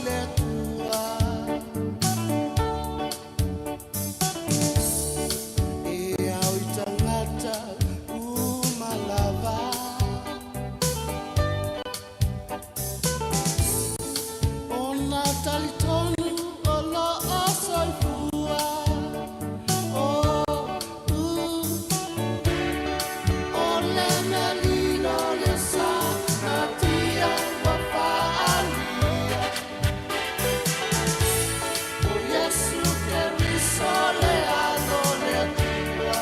le Atua. E ao i tagata uma lava. Ona talitonu o loo soifua. Oh, uh, o le mea lilo le sa natia ua faaalia. O Iesu Keriso le Alo o le Atua.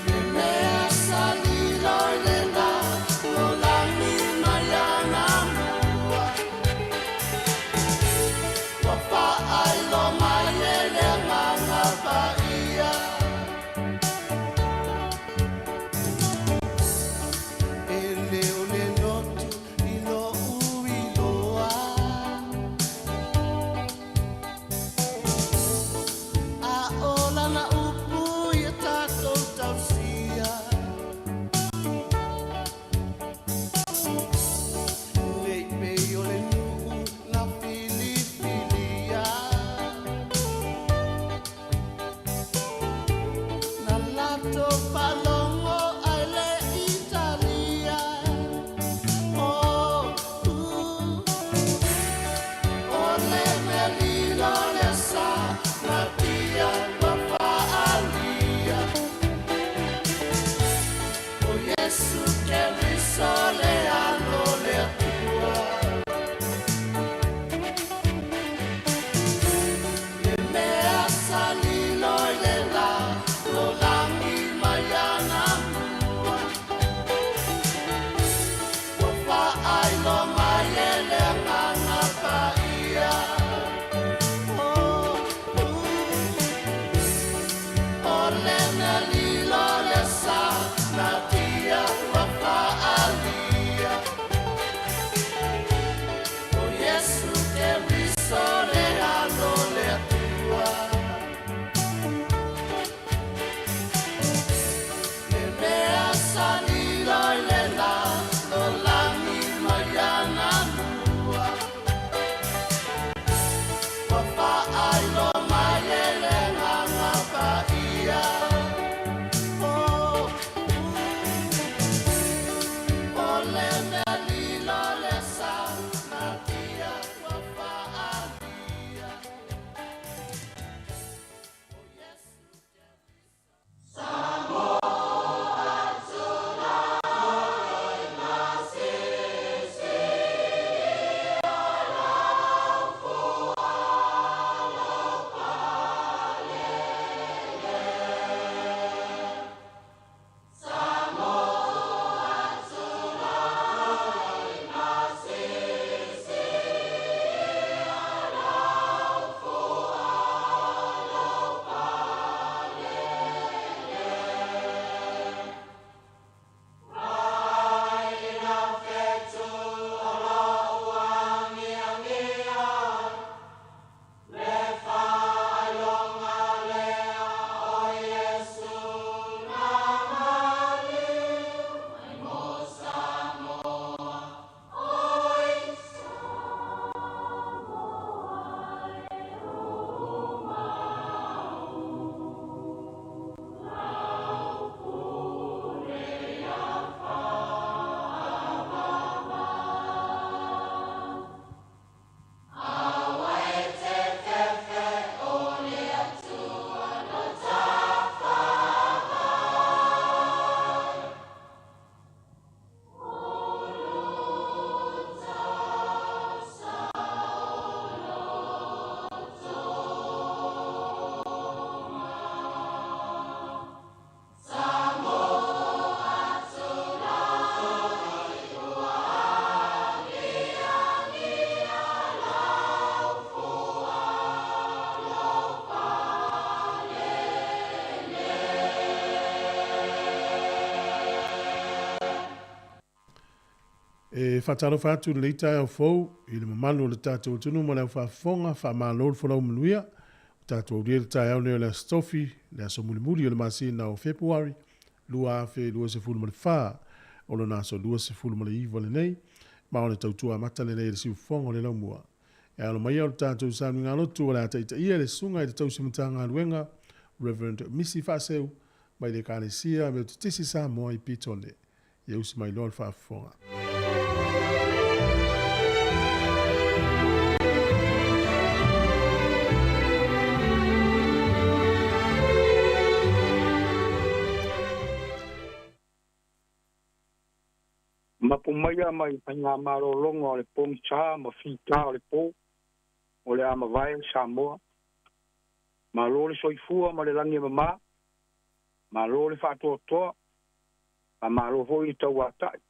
Le mea sa lilo i le lalolagi mai anamua. Ua faailoa mai e le Agaga Paia. E le o le lotu i lo'u iloa. A o lana upu ia tatou tausia. Nei pei o le nuu na filifilia. Na latou faalogo ae le i talia. Oh, uh, o le mea lilo lea sa natia ua faaalia. O Iesu Keriso le Alo o le Atua. Le mea sa lilo i le lalolagi mai anamua. Ua faailoa mai e le Agaga Paia. Oh, uh, o le mea lilo lea sa natia ua faaalia. O Iesu Keriso le Alo o le Atua. Le mea sa lilo i le lalolagi mai anamua. Ua faailoa mai e le Agaga Paia. Oh, uh, o le mea lilo lea sa natia ua faaalia. O Iesu Keriso. E faatalofa atu i lenei taeao fou i le mamalu o le tatou atunuu ma le aufaafofoga, faamalo le folau manuia. Ua tatou aulia le taeao lenei o le Aso Tofi, le aso mulimuli o le masina o Fepuari 2024. O lona aso 29 lenei, ma o le tautua amata lenei i le siufofoga o le laumua. E alo mai o le tatou sauniga lotu o le a taitaia le susuga i le tausi Matagaluega Reverend Misi Faaseu mai le Ekalesia Metotisi Samoa i Petone. Ia usi mai loa le faafofoga. Mapu maia mai faigamalologa o le pogisa ma fitā o le pō o le a mavae Samoa. Malo le soifua ma le lagi e mamā, malo le faatoatoa, faamalo foi le tauata'i.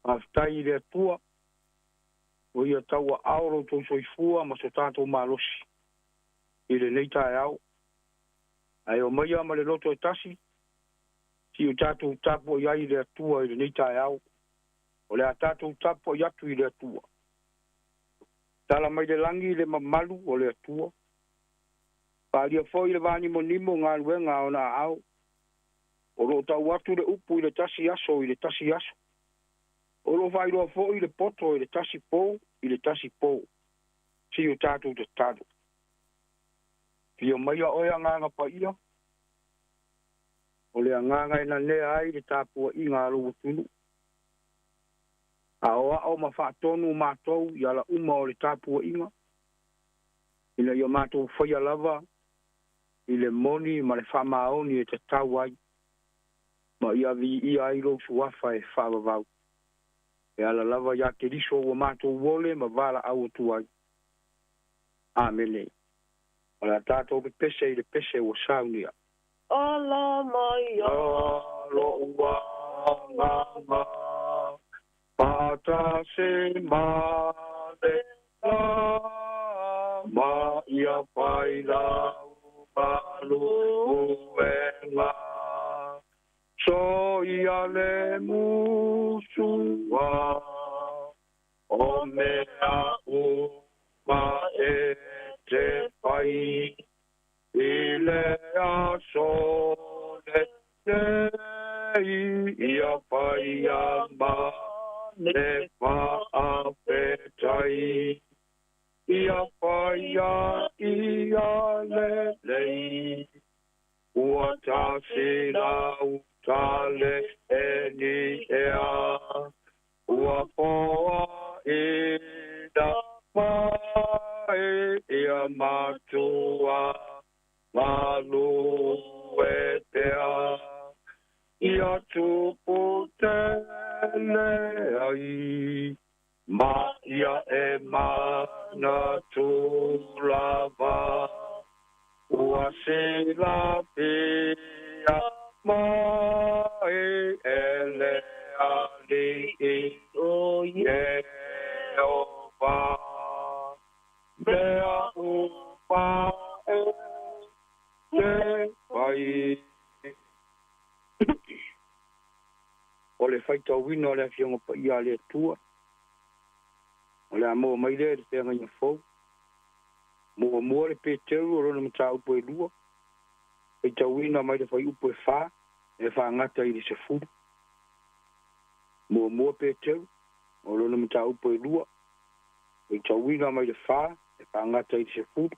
Faafetai i le Atua ua ia tauaao lo outou soifua ma so tatou malosi i lenei taeao. Ae omaia ma le loto e tasi si o tatou tapua'i ai i le Atua i lenei taeao. O le a tatou tapua'i atu i le Atua. Tala mai le lagi le mamalu o le Atua. Faaalia foi le vanimonimo galuega a ona aao. O loo tau atu le upu i le tasi aso i le tasi aso. O loo faailoa foi le poto i le tasi pō i le tasi pō. Si o tatou tatalo. Fia maia oe Agaga Paia, o le agaga e nanea ai le tapua'iga a lou atunuu. Aoao ma faatonu matou i ala uma o le tapua'iga, ina ia matou faia lava i le moni ma le faamaoni e tatau ai, ma ia viia ai lou suafa e faavavau. E ala lava iā Keriso ua matou ole ma valaau atu ai. Amene. O le a tatou pepese i le pese ua saunia. Ala mai Lo'u agaga faatasi ma le ma ia fai lau galuega. So ia le musua o mea uma e te fai i le aso lenei ia faia ma le faafetai. Ia faia ia lelei ua tasi lau tale e ni ea ua foaina mai ia matua galue pea. Ia tupu tele ai ma ia e manatu lava ua silafia mai e le Alii o Ieova mea uma e te fai. O le faitauina o le Afioga Paia a le Atua o le a maua mai lea i le feagaiga fou. Muamua le Peteru o lona mataupu e lua, faitauina mai le fuaiupu e 4 e faagata i le 10. Muamua Peteru o lona mataupu e lua, faitauina mai le 4 e faagata i le 10.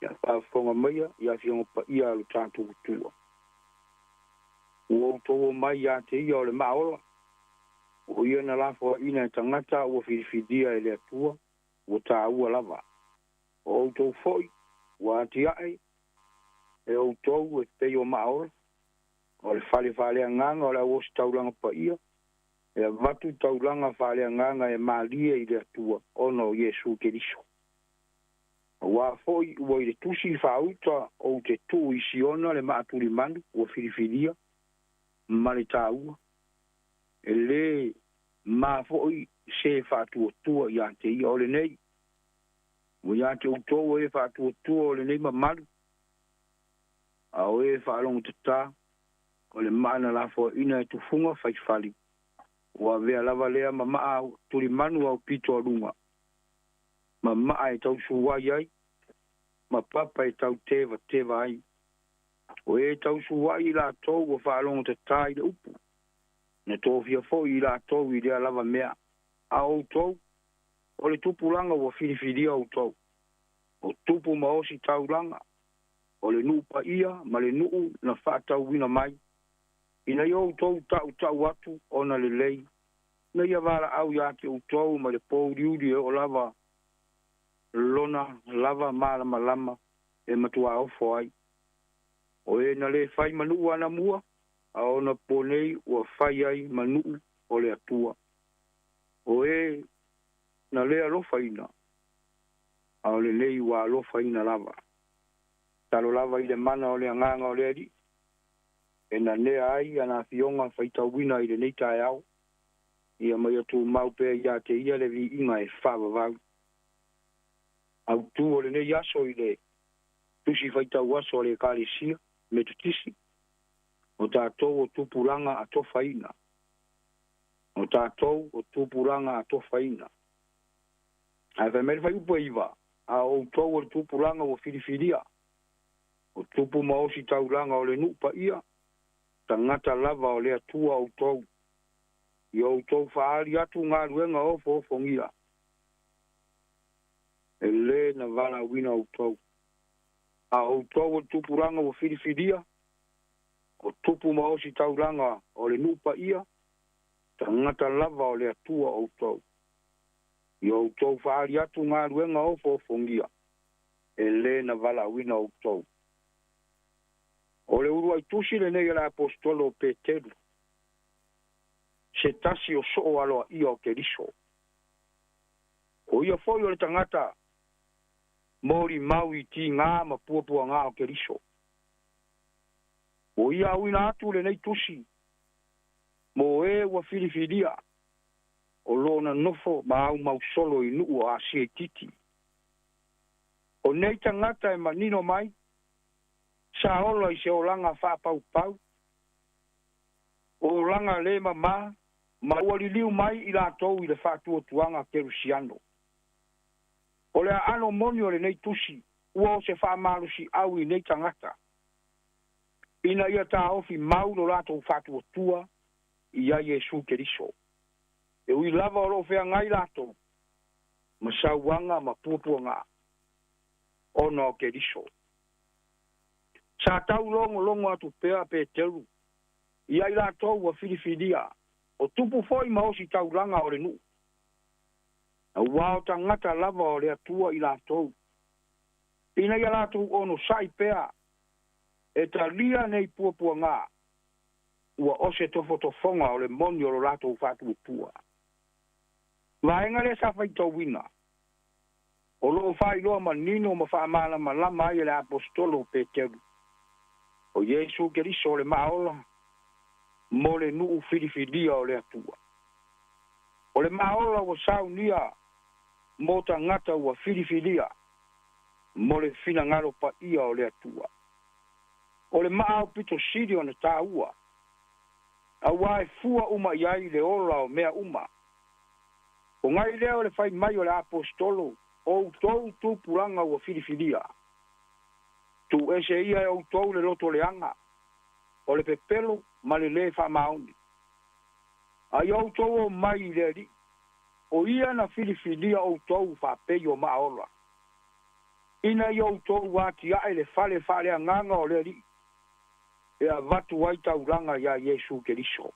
Ia faafofoga maia i Afioga Paia a lo tatou Atua. Ua outou omai iā te ia o le maaola, o ia na lafoaʻina e tagata ua filifilia e le Atua, ua tāua lava. O outou fo'i ua atiaʻe e outou e pei o maaola, o le fale faaleagaga o le auositaulaga paia, e avatu taulaga faaleagaga e malie i le Atua ona o Iesu Keriso. Auā fo'i ua i le tusi faauta ou te tuu i Siona le maatulimanu ua filifilia ma le tāua, e lē ma fo'i se faatuatua iā te ia o lenei. Ua iā te outou e faatuatua o lenei mamalu, a o e faalogotatā o le maa na lafoaʻina e tufuga faifali, ua avea lava lea ma maa tulimanu aupito aluga, ma maa e tausuai ai, ma papa e tautevateva ai. O e tausuaʻi i latou ua faalogotatā i le upu, Na tofia fo'i i latou i lea lava mea. A outou, o le tupulaga ua filifilia outou, o tupu ma osi taulaga, o le nuu paia ma le nuu na faatauina mai, ina ia outou ta'uta'u atu ona lelei, ina ia valaau iā te outou mai le pouliuli e oo lava lona lava malamalama e matuā ofo ai. O e na lē fai ma nuu anamua, a ona po nei ua fai ai ma nuu o le Atua. O e na lē alofaina, a o lenei ua alofaina lava. Talo lava i le mana o le agaga o le Alii e nanea ai ana afioga faitauina i lenei taeao, ia ma ia tumau pea iā te ia le viiga e faavavau. Autū o lenei aso i le Tusi Faitau Aso a le Ekalesia Metotisi, o tatou o tupulaga atofaina. O tatou o tupulaga atofaina. Ae fai mai le fuaiupu e 9, a o outou o le tupulaga ua filifilia, o tupu ma osi taulaga o le nuu paia, tagata lava o le Atua outou, ia outou faaali atu galuega ofoofogia, e lē na valaauina outou. A o outou o le tupulaga ua filifilia, o tupu ma osi taulaga o le nuu paia, tagata lava o le Atua outou, ia outou faaali atu galuega ofoofogia, e lē na valaauina outou. O le uluai tusi lenei a le Aposetolo o Peteru, se tasi o soo aloaia o Keriso. O ia foi o le tagata molimau i tigā ma puapuagā o Keriso. Ua ia auina atu lenei tusi mo e ua filifilia o lo o nonofo ma aumausolo i nuu o Asia itiiti. O nei tagata e manino mai, sa ola i se olaga faapaupau, o olaga lē mamā, ma ua liliu mai i latou i le faatuatuaga kerusiano. O le aano moni o lenei tusi ua o se faamalosiau i nei tagata, ina ia taofi mau lo latou faatuatua iā Iesu Keriso, e ui lava o loo feagai latou ma sauaga ma puapuagā ona o Keriso. Sa tau logologo atu pea Peteru ia i latou ua filifilia, o tupu foi ma osi taulaga o le nuu, auā o tagata lava o le Atua i latou, ina ia latou onosa'i pea e talia nei puapuagā ua o se tofotofoga o le moni o lo latou faatuatua. Vaega lea sa faitauina, o loo faailoa manino ma faamalamalama ai e le Aposetolo o Peteru, o Iesu Keriso o le maaola mo le nuu filifilia o le Atua. O le maaola ua saunia mo tagata ua filifilia mo le finagalo paia o le Atua. O le maa aupito sili ona tāua, auā e fua uma i ai le ola o mea uma. O gai lea o le fai mai o le Aposetolo, o outou tupulaga ua filifilia. Tuuese ia e outou le loto leaga, o le pepelo ma le lē faamaoni. A ia outou o mai i le Alii, o ia na filifilia outou faapei o maaola, ina ia outou atiae le fale faaleagaga o le Alii, e avatu ai taulaga iā Iesu Keriso.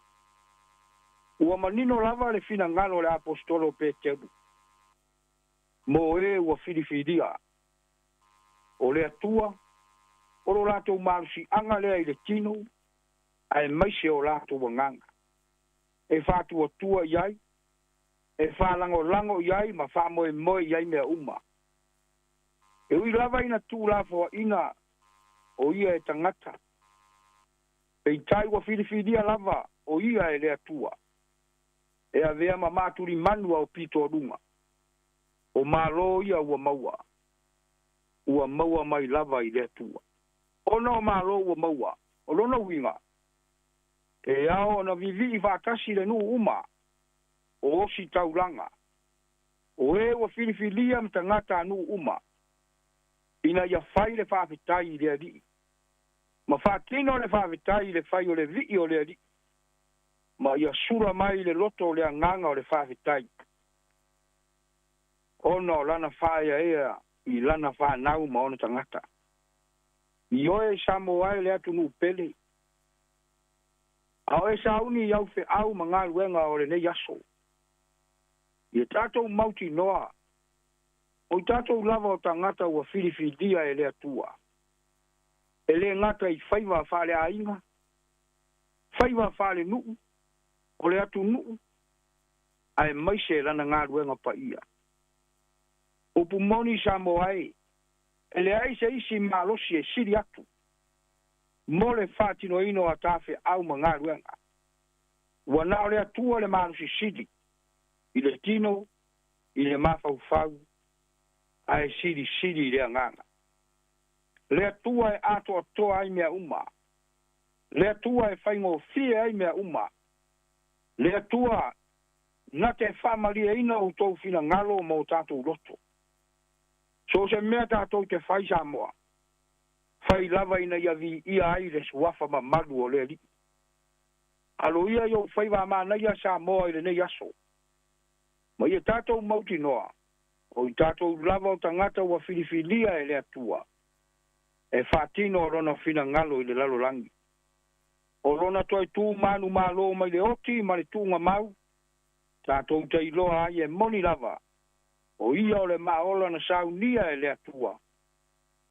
Ua manino lava le finagalo o le Aposetolo o Peteru mo e ua filifilia o le Atua, o lo latou malosiaga lea i le tino aemaise o latou agaga, e faatuatua i ai, e faalagolago i ai ma faamoemoe i ai mea uma. E ui lava ina tuulafoaina o ia e tagata, peitai ua filifilia lava o ia e le Atua, e avea ma maatulimanu ao pitoaluga. O malo ia ua maua, ua maua mai lava i le Atua. Ona o malo ua maua, o lona uiga, e ao ona vivii faatasi le nuu uma o osi taulaga, o e ua filifilia ma tagata a nuu uma, ina ia fai le faafetai i le Alii, ma faatino le faafetai i le fai o le vii o le Alii. Ma ia sula mai le loto o le agaga o le faafetai ona o lana faaeaea i lana fanau ma ona tagata. Ioe Samoa e le atunuu pele, a o e sauni i au feau ma galuega o lenei aso, ia tatou mautinoa o i tatou lava o tagata ua filifilia e le Atua, e lē gata i faiva faaleaiga, faiva faalenuu o le atunuu, aemaise lana galuega paia. Upu moni Samoa e, e leai se isi malosi e sili atu mo le faatinoina o atafeau ma galuega. Ua na o le Atua le malosi sili i le tino, i le mafaufau, ae silisili i le agaga. Le Atua e atoatoa ai mea uma, le Atua e faigofie ai mea uma, le Atua na te faamalieina outou finagalo ma o tatou loto. So o se mea tatou te fai Samoa, fai lava ina ia viia ai le suafa mamalu o le Alii. Alo ia i ou faiva manaia Samoa i lenei aso, ma ia tatou mautinoa o i tatou lava o tagata ua filifilia e le Atua e faatino lona finagalo i le lalolagi. O lona toe tu manumalo mai le oti ma le tuugamau, tatou te iloa ai e moni lava o ia o le maaola na saunia e le Atua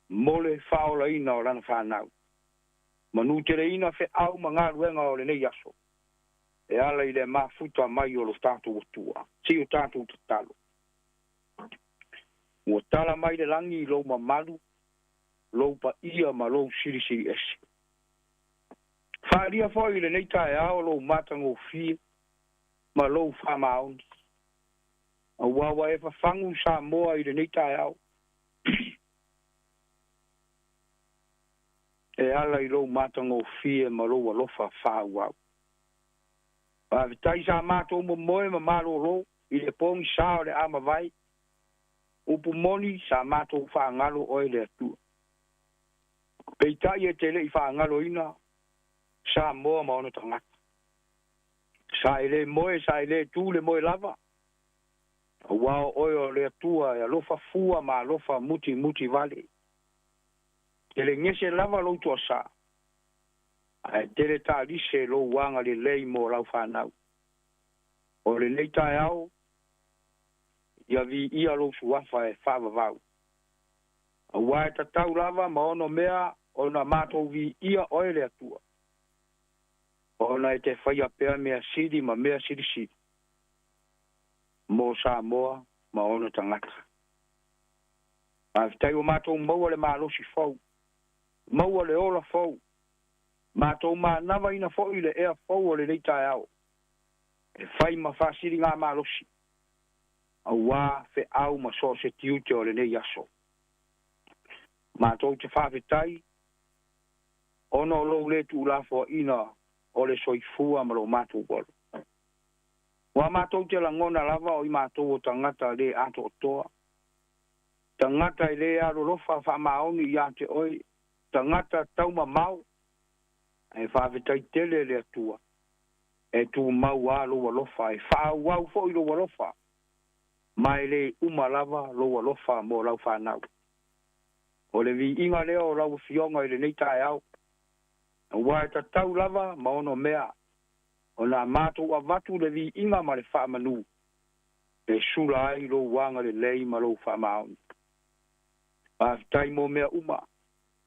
mo le faaolaina o lana fanau. Manu teleina feau ma galuega o lenei aso e ala i le mafuta mai o lo tatou Atua. Si o tatou tatalo. Ua tala mai le lagi i lou mamalu, lou paia ma lou silisili ese. Faaalia foi i lenei taeao lou matagofie ma lou faamaoni, auā ua e fafagu Samoa i lenei taeao e ala i lou matagofie ma lou alofa faaauau. Faafetai sa matou momoe ma malōlō i le pogisā o le a mavae. Upu moni sa matou faagalo oe le Atua, peitai e te le'i faagaloina Samoa ma ona tagata. Sa e lē moe, sa e lē tū le moe lava, auā o oe o le Atua e alofa fua ma alofa mutimuti vale. Telegese lava lou toasā, ae tele taalise lou agalelei mo lau fanau. O lenei taeao, ia viia lou suafa e faavavau, auā e tatau lava ma ono mea ona matou viia oe le Atua, ona e te faia pea mea sili ma mea silisili mo Samoa ma ona tagata. Faafetai ua matou maua le malosi fou, maua le ola fou, matou manavaina foi le ea fou o lenei taeao e fai ma faasiliga malosi auā feau ma so o se tiute o lenei aso. Matou te faafetai ona o lou lē tuulafoaʻina o le soifua ma lo matou ola. Ua matou te lagona lava o i matou o tagata lē atoatoa, tagata e lē alolofa faamaoni iā te oe, tagata taumamao, ae faafetai tele le Atua e tumau a lou alofa, e faaauau foʻi lou alofa, ma e lē uma lava lou alofa mo lau fanau. O le viiga lea o lau afioga i lenei taeao, auā e tatau lava ma ono mea ona matou avatu le viiga ma le faamanū e sula ai lou agalelei ma lou faamaoni. Faafetai mo mea uma,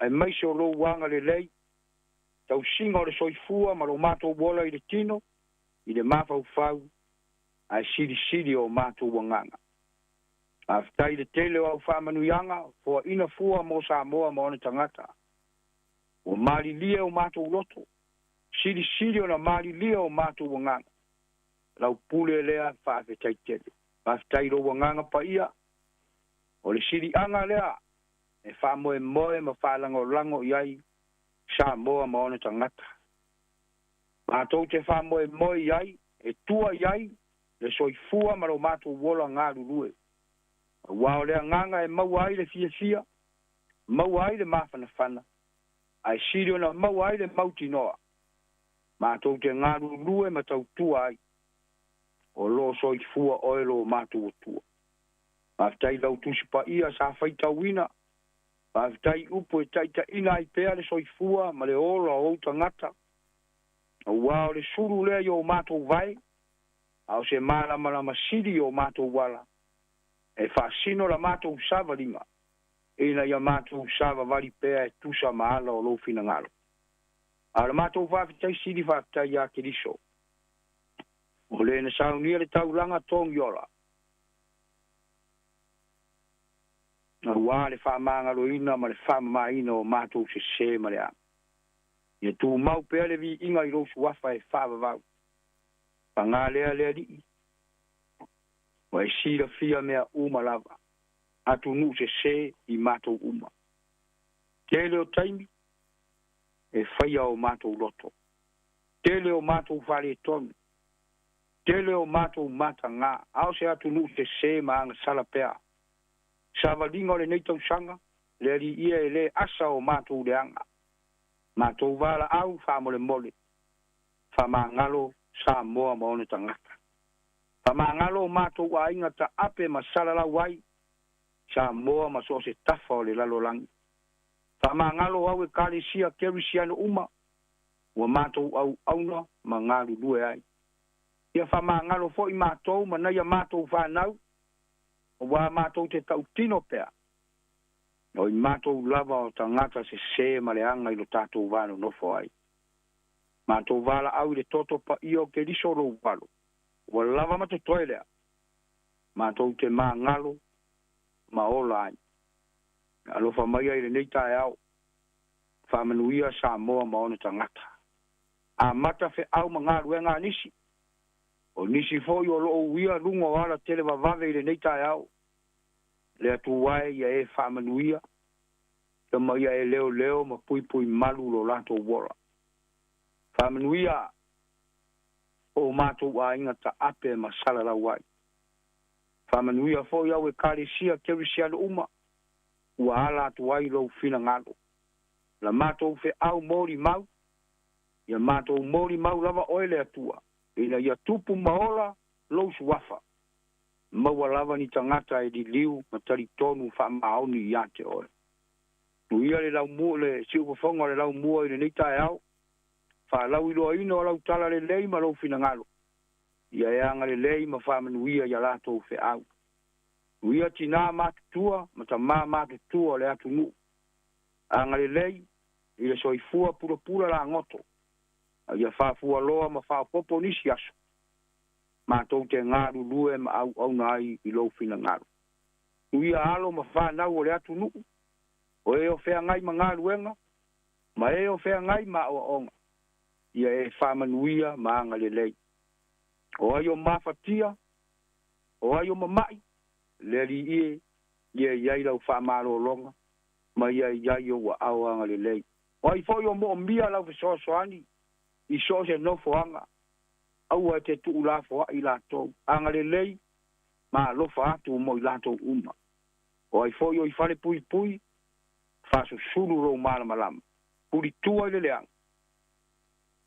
aemaise o lou agalelei, tausiga o le soifua ma lo matou ola i le tino, i le mafaufau, ae silisili o matou agaga. Faafetai le tele o au faamanuiaga foaʻina fua mo Samoa ma ona tagata. Ua malilie o matou loto, silisili ona malilie o matou agaga. Lau pule lea faafetai tele. Faafetai i lou agaga paia, o le siliaga lea e faamoemoe ma faalagolago i ai Samoa ma ona tagata. Matou te faamoemoe i ai, e tua i ai le soifua ma lo matou ola galulue, auā o le agaga e maua ai le fiafia, maua ai le mafanafana, ae sili ona maua ai le mautinoa. Matou te galulue ma tautua ai, o lo o soifua oe lo matou Atua. Faafetai i lau Tusi Paia sa faitauina, faafetai i upu e taitaiina ai pea le soifua ma le ola o ou tagata, aua o le sulu lea i o matou vae, a o se malamalama sili i o matou ala, e faasino la matou savaliga, ina ia matou savavali pea e tusa ma ala o lou finagalo. A o le matou faafetai sili faafetai ia Keriso, o le na saunia le taulaga togiola, aua le faamagaloina ma le faamamaina o matou sesē ma le aga. Ia tumau pea le viiga i lou suafa e faavavau. Paga lea le Alii, ua e silafia mea uma lava, atunuu sesē i matou uma. Tele o taimi e faia o matou loto, tele o matou faaletonu, tele o matou matagā, a o se atunuu sesē ma agasala pea. Savaliga o lenei tausaga, le Alii ia e lē asa o matou leaga. Matou valaau faamolemole, faamagalo Samoa ma ona tagata. Faamagalo o matou aiga taape ma salalau ai Samoa ma so o se tafa o le lalolagi. Faamagalo au Ekalesia Kerisiano uma ua matou auauna ma galulue ai. Ia faamagalo foi matou ma nai a matou fanau, aua matou te tautino pea, o i matou lava o tagata sesē ma leaga i lo tatou va nonofo ai. Matou valaau i le toto paia o Keriso lou alo, ua lava ma totoe lea, matou te magalo ma ola ai. Alofa maia i lenei taeao, faamanuia Samoa ma ona tagata. Amata feau ma galuega a nisi, o nisi foi o lo o uia luga o ala televavave i lenei taeao. Le Atua e, ia e faamanuia, ma ia e leoleo ma puipui malu lo latou ola. Faamanuia o matou aiga taape ma salalau ai. Faamanuia foi au Ekalesia Kerisiano uma ua ala atu ai lou finagalo. La matou feau molimau, ia matou molimau lava oe le Atua, ina ia tupu ma ola lou suafa. Maua lava ni tagata e liliu ma talitonu faamaoni ia te oe. Nuia le laumua, le siufofoga o le laumua i lenei taeao, faalauiloaina o lau tala lelei ma lou finagalo, ia e agalelei ma faamanuia ia latou feau. Nuia tinā matutua ma tamā matutua o le atunuu, agalelei i le soifua pulapula lagoto, a ia faafualoa ma faaopoopo nisi aso, matou te galulue ma auauna ai i lou finagalo. Nuia alo ma fanau o le atunuu, o e o feagai ma galuega, ma e o feagai ma aoaoga, ia e faamanuia ma agalelei. O ai o mafatia, o ai o mama'i, le Alii e, ia i ai lau faamalologa, ma ia i ai ou aao agalelei. O ai foi o moomia lau fesoasoani i so o se nofoaga, aua e te tuulafoai latou, agalelei ma alofa atu mo i latou uma. O ai foi o i fale puipui, faasusulu lou malamalama, pulitua i le leaga,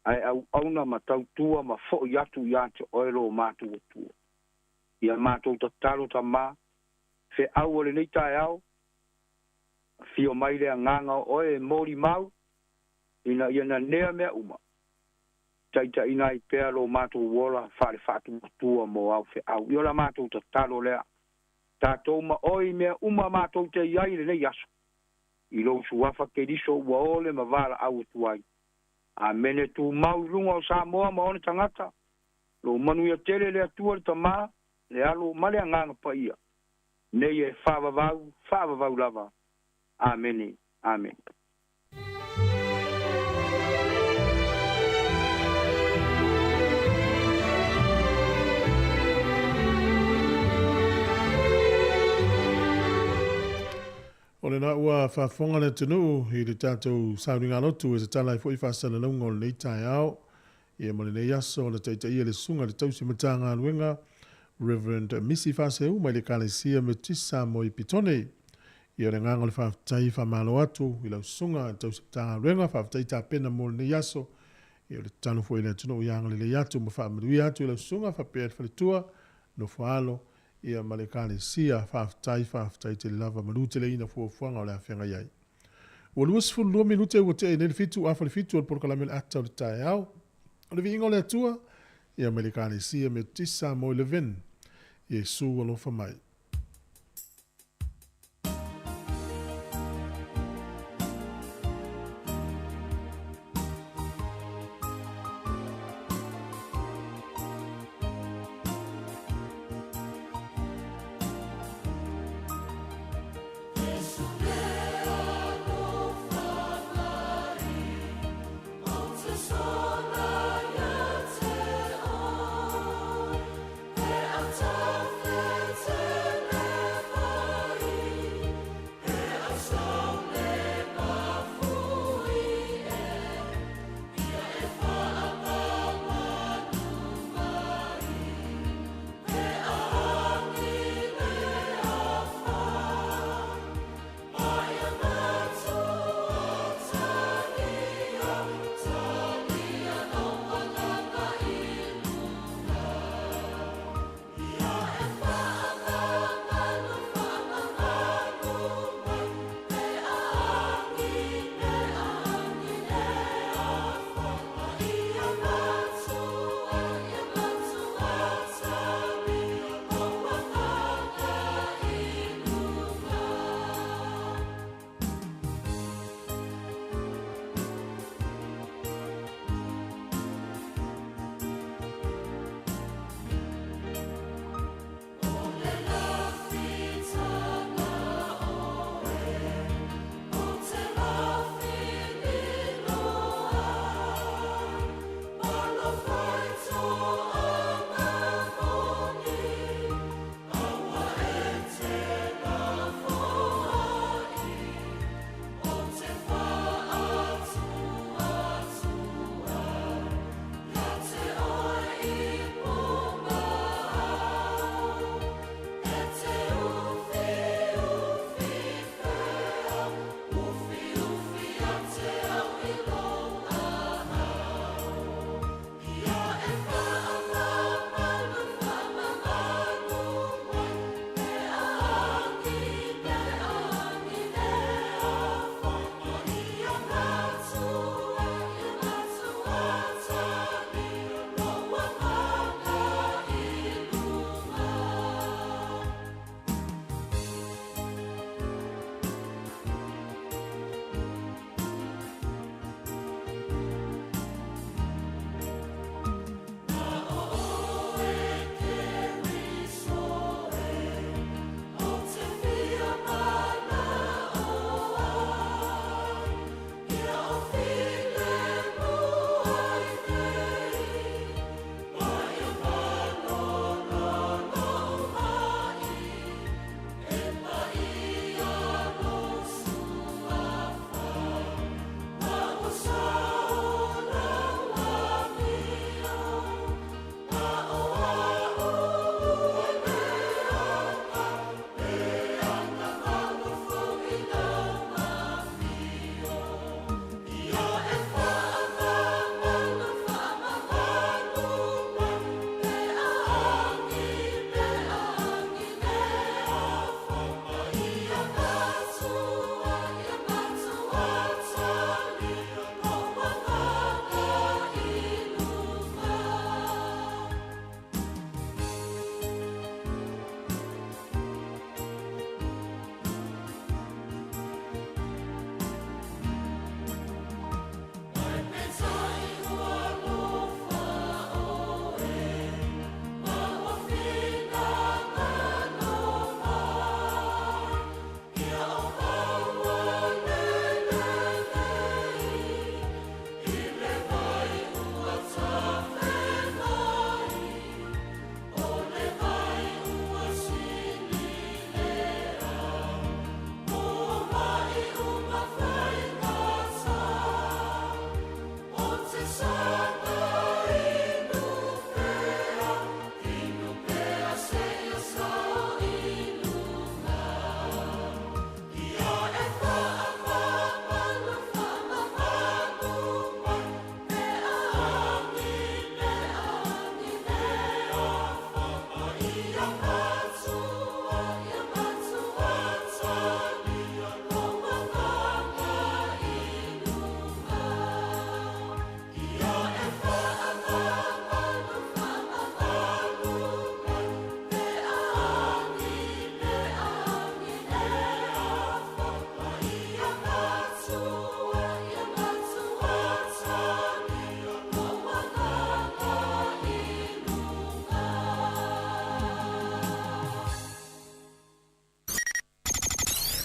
ae auauna ma tautua ma foi atu ia te oe lo matou Atua. Ia matou tatalo tamā, feau o lenei taeao, afio mai le agaga o oe e molimau, ina ia nanea mea uma, taitaiina ai pea lo matou ola faale-faatuatua mo au feau. Ia o la matou tatalo lea, tatou ma oe i mea uma matou te i ai i lenei aso, i lou suafa Keriso ua ole ma valaau atu ai. Amene. Tumau i luga o Samoa ma ona tagata, lou manuia tele le Atua le Tamā, le Alo ma le Agaga Paia, nei e faavavau, faavavau lava. Amene. Amene. O lena ua faafofoga le atunuu i le tatou sauniga lotu e tatala ai foi faasalalauga o lenei taeao. Ia ma lenei aso na taitaia le Susuga i le Tausi Matagaluega Rev. Misi Faaseu mai le Ekalesia Metotisi Samoa i Petone. Ia o le agaga o le faafetai faamalo atu i lau Susuga i le Tausi Matagaluega, faafetai tapena mo lenei aso. Ia o le tatalo foi i le atunuu ia agalelei atu ma faamanuia atu i lau susuga faapea le faletua, nofo alo, ia ma le Ekalesia. Faafetai, faafetai tele lava, manuteleina fuafuaga o le a feagai ai. Ua 22 minute ua tea nei le 7 afa le 7 o le polokalame o le ata o le taeao. O le viiga o le Atua, ia mai le Ekalesia Metotisi Samoa i Levin. Iesu alofa mai.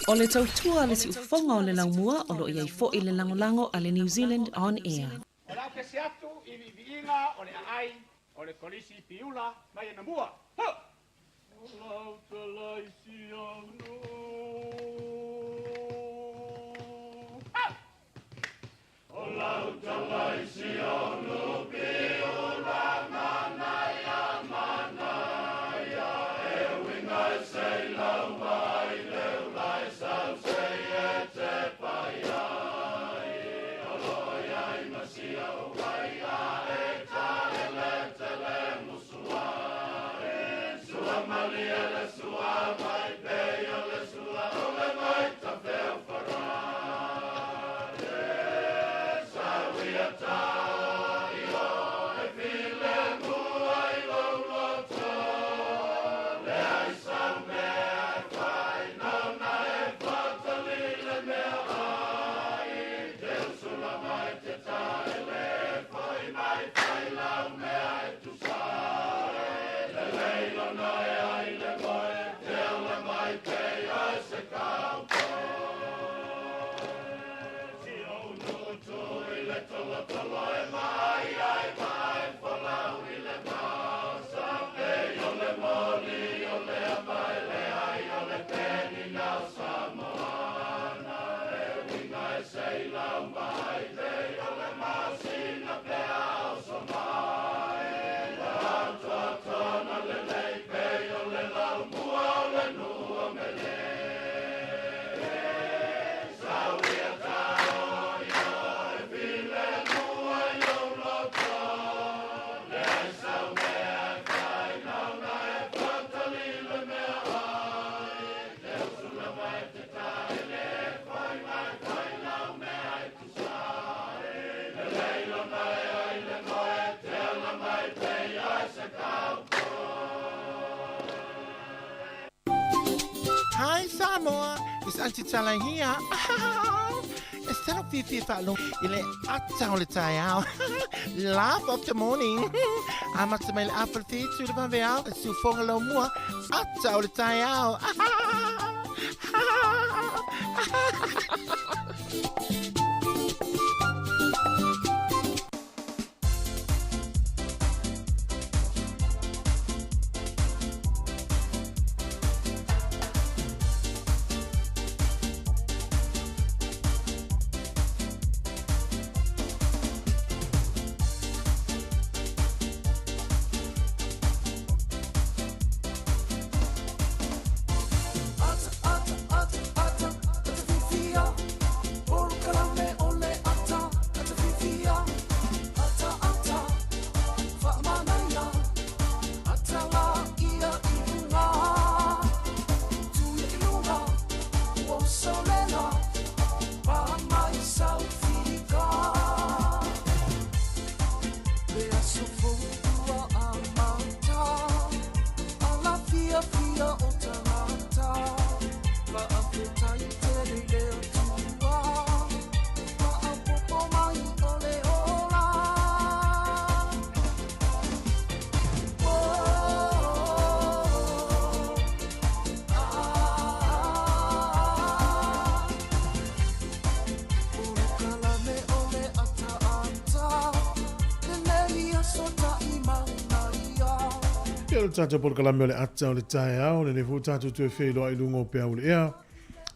O le tautua a le siufofoga o le laumua o lo o i ai foi le lagolago a le New Zealand On Air. O le a ou kesi atu i viiviiga o le aai o le Kolisi Piula mai anamua. Ho! O lau tala i si au nuu. Ha! O lau tala i si au nuu Piula manaia manaia e uiga e sei lau mai le ula e sau sei e te pai ai o lo o iai ma si au ai a e ta ele tele musu ai sua malie le sua mai pei o le sua o le mai ta feo farai e sau ia ta i o e filemu ai lou loto le ai sau mea e fai nau na e fatali le mea ai te usula mai te taele foi mai fai lau mea e tusa ai lelei lona e ai le moe te ala mai pei ai se kaupo si ou nutu i le tolotolo e mai ai mai folau i le masa e o le moli o le ama e le ai o le peni na o Samoana e uiga e sei lau mai te o le masina pe ao so mai la atoatoa lelei pei o le lau mua o le nuu o mele sau ia tao i o e filemu ai lou loto le ai sau mea e fai nau na e fatali le mea ai te usula mai te taele foi mai fai lau mea e tusa ai lelei lona e ai le moe te ala mai pei ai se kaupo. Hi Samoa, it's Auntie Tala here. E tino fiafia faalogo i le ata o le taeao. Laugh of the morning. Amata mai le afa le whitu le vaveao, e siufoga lau mua, ata o le taeao. Ata, ata, ata, ata, ata fifia. Polokalame o le ata, ata fifia. Ata, ata, faamanaia. Ata la ia i luga. Tuia i luga, ua usolela. Pa mai sau fika. Le aso fou ua amata. Ala fiafia o tagata. Faafetai tele i le Atua. Faaopoopo mai o le ola. Oh, ah, Polokalame o le ataata. Lenei aso taʻimauna ia. Ia o le tatou polokalame o le ata o le taeao, lenei foi tatou toe feiloai i luga o peau o le ea.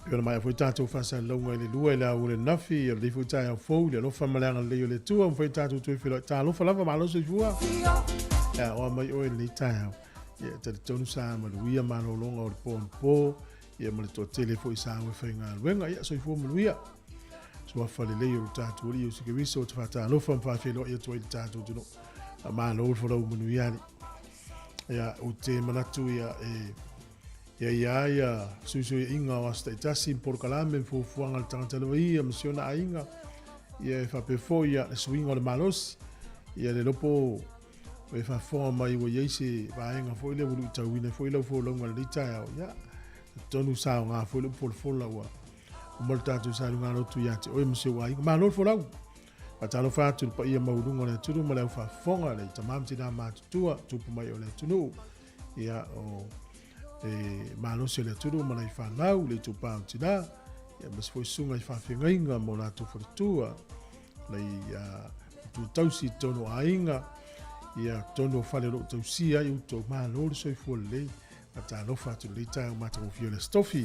E ona maea foi tatou faasalalauga i le 2 i le aoauli ananafi, o lenei foi taeao fou i le alofa ma le agalelei o le Atua, ua mafai tatou toe feiloai. Talofa lava, malo soifua. Ia, oa mai oe i lenei taeao. Ia, e talitonu sa manuia malologa o le po anapo, ia ma le toatele foi sa o e faigaluega. Ia, soifua manuia. Suafa lelei o lo tatou Alii Iesu Keriso, ou te faatalofa ma faafeiloai atu ai i le tatou atunuu. Malo le folau manuia alii. Ia, ou te manatu ia e ia ia ia suisuiaiga o aso taitasi ma polokalame ma fuafuaga a le tagata lava ia ma si ona aiga. Ia e faapea foi ia le suiga o le malosi. Ia le iloa po o e faafofoga mai ua i ai se vaega foi lea ua luitauina ai foi lau folauga i lenei taeao. Ia, talitonu sa aoga foi lou folafola ua uma le tatou saluga-lotu ia te oe ma si ou aiga. Malo le folau! Faatalofa atu i le paia maualuga o le atunuu ma le au faafofoga, le tama ma tina matutua, tupu mai o le atunuu. Ia, o Le malosi o le atunuu ma nai fanau, le itupa o tinā, ia aemaise foi susuga i faafeagaiga ma o latou faletua, nai matua tausi i totonu o aiga, ia totonu o fale o lo o tausia ai outou, malo le soifua lelei, faatalofa atu i lenei taeao matagofie o le Aso Tofi.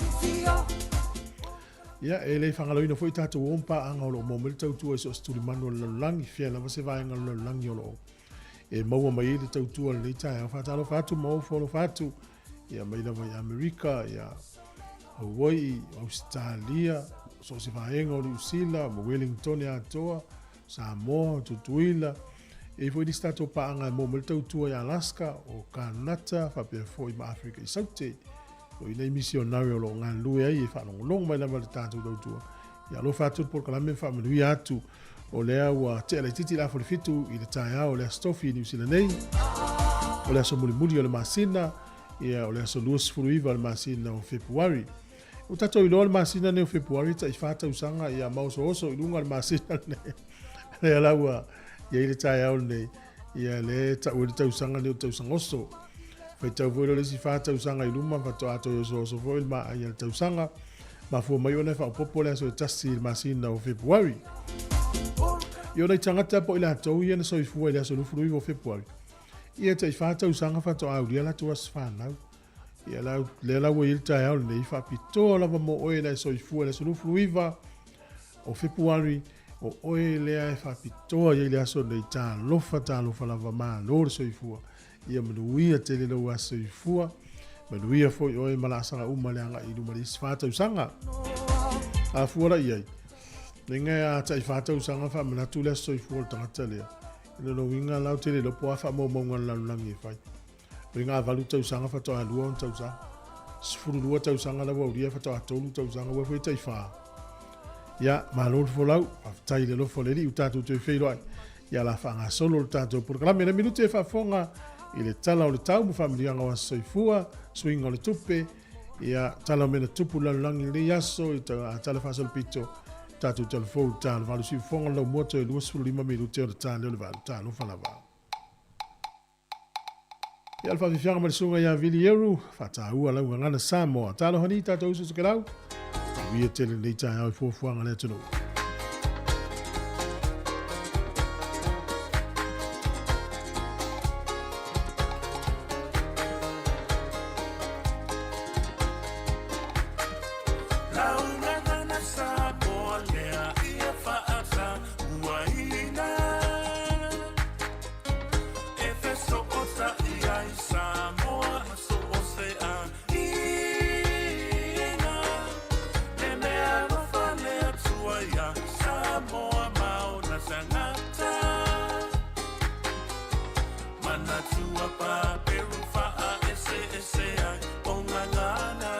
Ia, e le faagaloina foi tatou o ma paaga o lo o maua mai le tautua i so o se tulimanu o le lalolagi, fea lava se vaega o le lalolagi o lo o e maua mai ai le tautua i lenei taeao. Faatalofa atu ma ofo alofa atu, ia mai lava i Amerika, ia Hawaii, Ausetalia, so o se vaega o Niu Sila, ma Wellington atoa, Samoa, Tutuila, e i ai foi nisi tatou paaga e maua mai le tautua i Alaska, o Kanata, faapea foi ma Afrika i Saute. O i nei misionare o lo o galulue ai e faalogologo mai lava i le tatou tautua. Ia alofa atu le polokalame ma faamanuia atu. O lea ua tea laitiiti le afa o le 7 i le taeao o le Aso Tofi i Niu Sila nei. O le aso mulimuli o le masina, ia o le aso 29 o le masina o Fepuari. Ua tatou iloa le masina nei o Fepuari e tai 4 tausaga ia maosooso i luga le masina lenei. Lea la ua i ai le taeao lenei, ia lea e tau ai le tausaga lenei o le tausaga oso. Faitau foi lea o le isi 4 tausaga i luma faatoa toe osooso foi le maai a le tausaga. Mafua mai ona e faaopoopo le aso e tasi i le masina o Fepuari. I o nai tagata po o i latou ia na soifua i le aso 29 o Fepuari, ia tai 4 tausaga faatoa aulia latou aso fanau. Ia la, lea la ua i ai le taeao lenei, faapitoa lava mo oe la e soifua i le aso 29 o Fepuari, o oe lea e faapitoa i ai le aso lenei, talofa, talofa lava, malo le soifua. Ia manuia tele lou aso soifua, manuia foi oe ma laasaga uma le agai i luma i le isi 4 tausaga. A fua la i ai, lenga a tai 4 tausaga faamanatu le aso soifua o le tagata lea, i lona uiga la o tele iloa po o a faamaumauga a le lalolagi e fai. O i ngā 8 tausaga faatoa 2 ona tausaga. 12 tausaga la ua aulia faatoa 3 tausaga, ua foi tai 4. Ia, malo le folau, faafetai i le alofa o le Alii ua tatou toe feiloai. Ia la faagasolo le tatou polokalame. Le minute e faafofoga i le tala o le tau ma faamanuiaga o aso soifua, suiga o le tupe, ia tala o mea na tupu i le lalolagi i lenei aso, i tala faasolopito, tatou talafou i le ta o le 8 siufofoga le laumua toe 25 minute ona ta lea o le 8. Talofa lava. Ia le faafiafiaga ma le susuga ia Vili Eru, faataua lau gagana Samoa. Talofa ni tatou uso tokelau, manuia tele lenei taeao i fuafuaga a le atunuu. Lau gagana Samoa lea ia faatauaina. E fesoota i ai Samoa ma so o se aiga. Le mea alofa le Atua iā Samoa ma ona tagata. Manatua paperu faaeseese ai o gagana.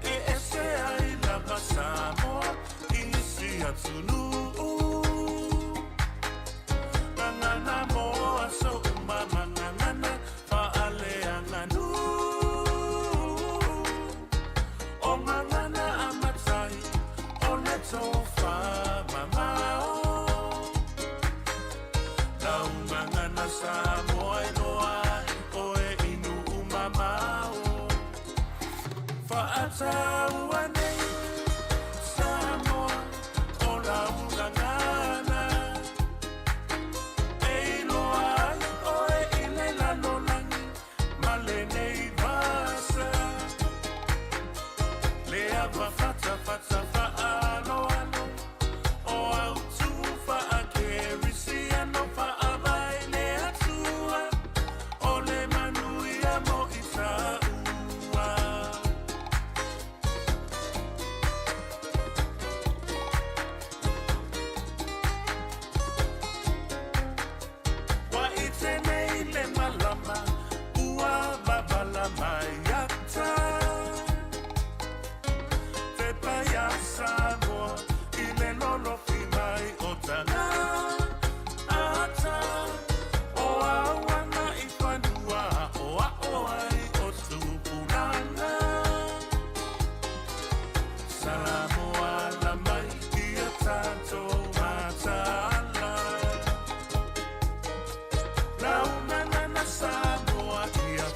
E ese ai lava Samoa i isi atunuu. Gagana mo aso uma ma gagana faaleaganuu. O gagana a matai o le tofa mamao. Lau gagana Samoa e iloa ai oe i nuu mamao. Faataua nei Samoa o lau gagana. E iloa ai oe i le lalolagi ma lenei vasa. Le ava fatafata faaaloalo o autu faakerisiano faavae le Atua o le manuia mo Isaua. Ua ite nei le malama ua babala mai ata. Pepa iā Samoa i le lolofi mai o tana ata. O auana i fanua aʻoaʻo ai o tupulaga. Samoa ala mai ia tatou mataala. Lau gagana Samoa ia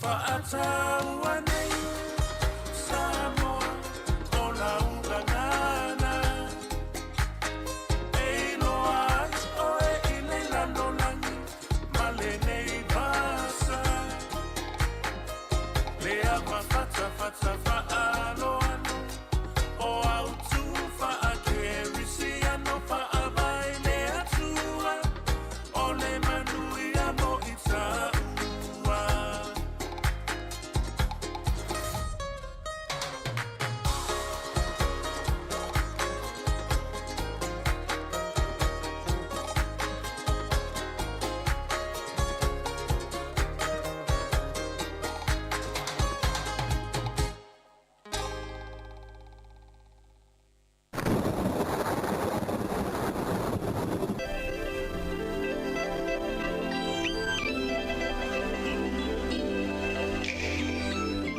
Fa'ataua nei Samoa o lau gagana E iloa ai oe i le lalolagi ma lenei vasa Le ava fatafata fa'aaloalo o autu fa'akerisiano fa'avae le Atua o le manuia mo i tāua.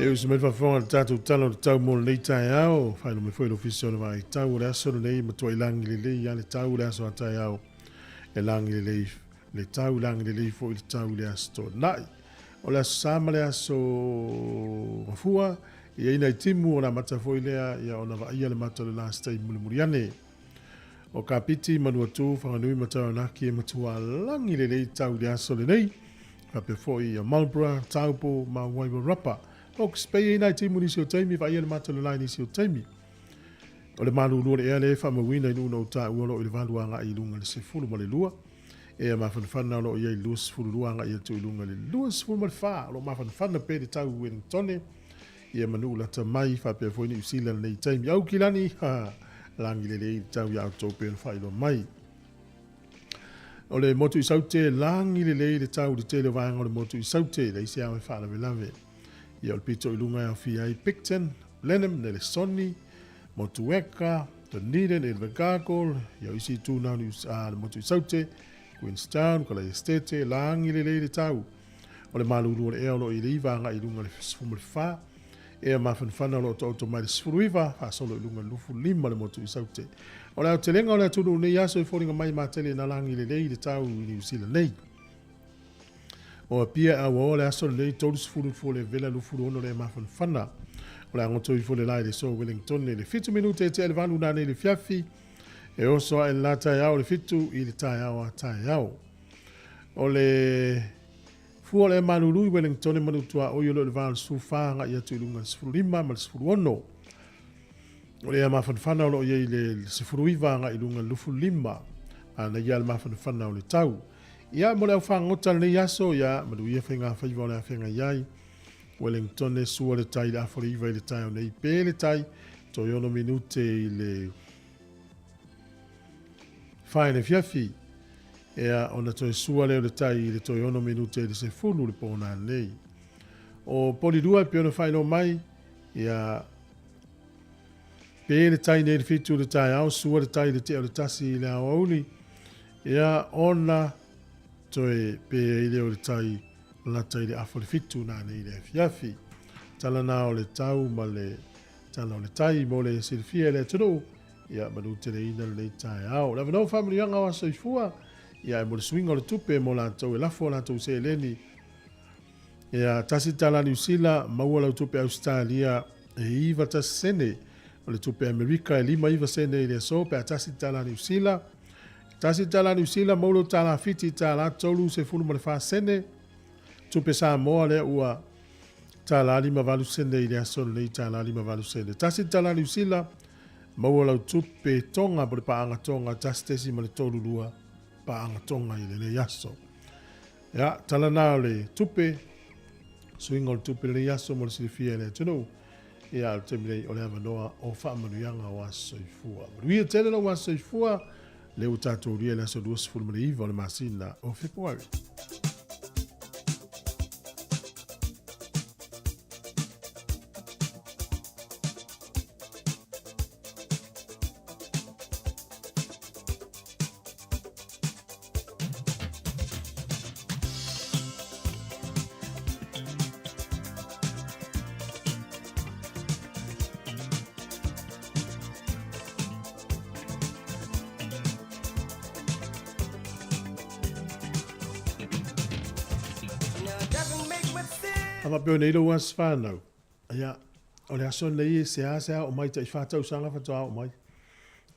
E uso mai faafofoga le tatou tala o le tau mo lenei taeao. Faailoa mai foi le Ofisa o le Vaai Tau o le aso lenei matua i lagi lelei a le tau le aso a taeao. E lagi lelei le tau, lagi lelei foi le tau i le aso Toonai. O le Aso Sa ma le Aso Gafua, e i ai nai timu o le amata foi lea ia ona vaaia le mata o le la se taimi mulimuli ane. O Kapiti, Manuatu, Whanganui ma Taranaki e matua lagi lelei tau i le aso lenei. Faapea foi ia Marlborough, Taupo ma Wairarapa. Hawke's Bay e i ai nai timu i nisi o taimi, vaaia le mata o le la i nisi o taimi. O le malulu o le ea lea e faamauina i nuu na ou taua o lo o i le 8 agai i luga i le 12. Ea mafanafana o lo o i ai i le 22 agai atu i luga i le 24. O lo o mafanafana pea le tau i Wellingtone, ia ma nuu lata mai, faapea foi Niu Sila i lenei taimi. Aukilani, ha, lagi lelei le tau ia outou pea ona faailoa mai. O le motu i Saute, lagi lelei le tau i le tele o vaega o le motu i Saute, leai se ao e faalavelave. Ia o le pito i luga e aofia ai Picton, Blenheim, Nelesoni, Motueka, Dunedin, Invercargill, ia o isi itu na o le motu i Saute, Queenstown, Kalai Estate, lagi lelei le tau. O le malulu o le ea o lo o i le 9 agai i luga i le 14, ea mafanafana o lo o taoto mai le 19, faasolo i luga i le 25 le motu i Saute. O le aotelega o le atunuu i lenei aso e foliga mai matele na lagi lelei le tau i Niu Sila nei. O Apia e auaoa le aso lenei 30 le fua le vela 26 le mafanafana. O le agoto ifo le la i le so Wellington i le 7 minute e tea le 8 nanei le fiafi. E oso ae le la taeao le 7 i le taeao a taeao. O le fua o le malulu i Wellington e manu tuaoi o lo o le va o le 14 agai atu i luga i le 15 ma le 16. O le ea mafanafana o lo o i ai le 19 agai i luga i le 25. Manaia le mafanafana o le tau. Ia, mo le au fagota lenei aso, ia, manuia faiga faiva o le afeagai ai. Wellington e sua le tai i le afa o le 9 i le taeao nei. Pe le tai, toe 6 minute i le 4 i le afiafi. Ea, ona toe sua lea o le tai i le toe 6 minute i le 10 le pō nanei. O Polirua e pei ona faailoa mai, ia, pe le tai nei i le 7 i le taeao, sua le tai i le tea o le 1 i le aoauli, ia, ona toe pe ai lea o le tai lata i le afa o le 7 nanei i le afiafi. Tala na o le tau ma le tala o le tai mo le silafia e le atunuu, ia manuteleina lenei taeao. O le avanoa faamanuiaga o aso soifua, ia e mo le suiga o le tupe mo latou e lafo a latou seleni. Ia, $1 Niu Sila, maua lau tupe Ausetalia e 91 sene. O le tupe Amerika e 59 sene i le aso pe a $1 Niu Sila. $1 Niu Sila, maua lau tala Fiti $3.14 sene. Tupe Samoa lea ua $58 sene i le aso lenei, $58 sene. $1 Niu Sila, maua lau tupe Tonga po le paaga Tonga 1.32 paaga Tonga i lenei aso. Ia, tala na o le tupe, suiga o le tupe lenei aso mo le silafia e le atunuu. Ia, o le taimi nei o le avanoa o faamanuiaga o aso soifua. Manuia tele lou aso soifua, lea ua tatou ulia i le aso 29 o le masina o Fepuari. faapea o nei lou aso fanau, ia, o le aso lenei e seasea oo mai tai fa tausaga faatoa oo mai.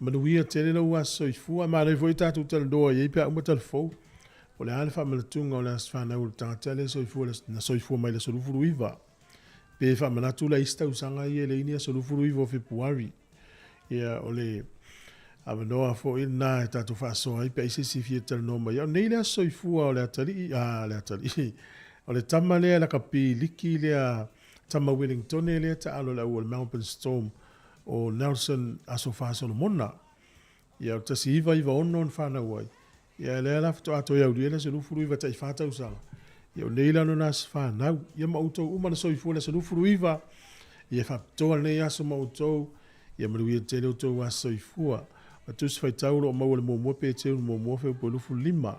Manuia tele lou aso soifua, manaia foi tatou talanoa i ai pe a uma talafou. Po o le a le faamanatuga o le aso fanau o le tagata lea e soifua na soifua mai le aso 29. Pe faamanatu la isi tausaga ia e leai ni aso 29 o Fepuari. Ia, o le avanoa foi lena e tatou faasoa ai pe a i se isi e fia talanoa mai ai. O nei le aso soifua o le atalii, a, le atalii, o le tama lea lakapi liki lea, tama Wellingtone lea taalo i le au o le Melbourne Storm, o Nelson Asofa Solomona. Ia, o le 1996 na fanau ai. Ia, lea la faatoa toe aulia le aso 29 tai 4 tausaga. Ia, o nei la lona aso fanau. Ia, ma outou uma na soifua i le aso 29, ia faapitoa lenei aso ma outou, ia manuia tele outou aso soifua. O le Tusi Faitau o lo o maua i le muamua Peteru muamua Feupu 25.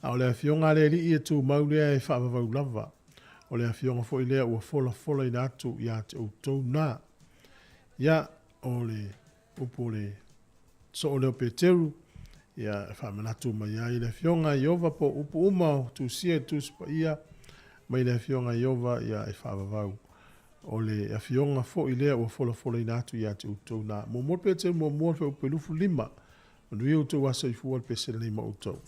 A o le Afioga a le Alii e tumau lea e faavavau lava. O le Afioga foi lea ua folafolaina atu ia te outou na. Ia, o le upu o le soo lea o Peteru, ia e faamanatu mai ai le Afioga a Ieova po o upu uma o tusia i le Tusi Paia mai le Afioga a Ieova, ia e faavavau. O le Afioga foi lea ua folafolaina atu ia te outou na. Muamua Peteru muamua Feupu 25. Manuia outou aso soifua le pese lenei ma outou.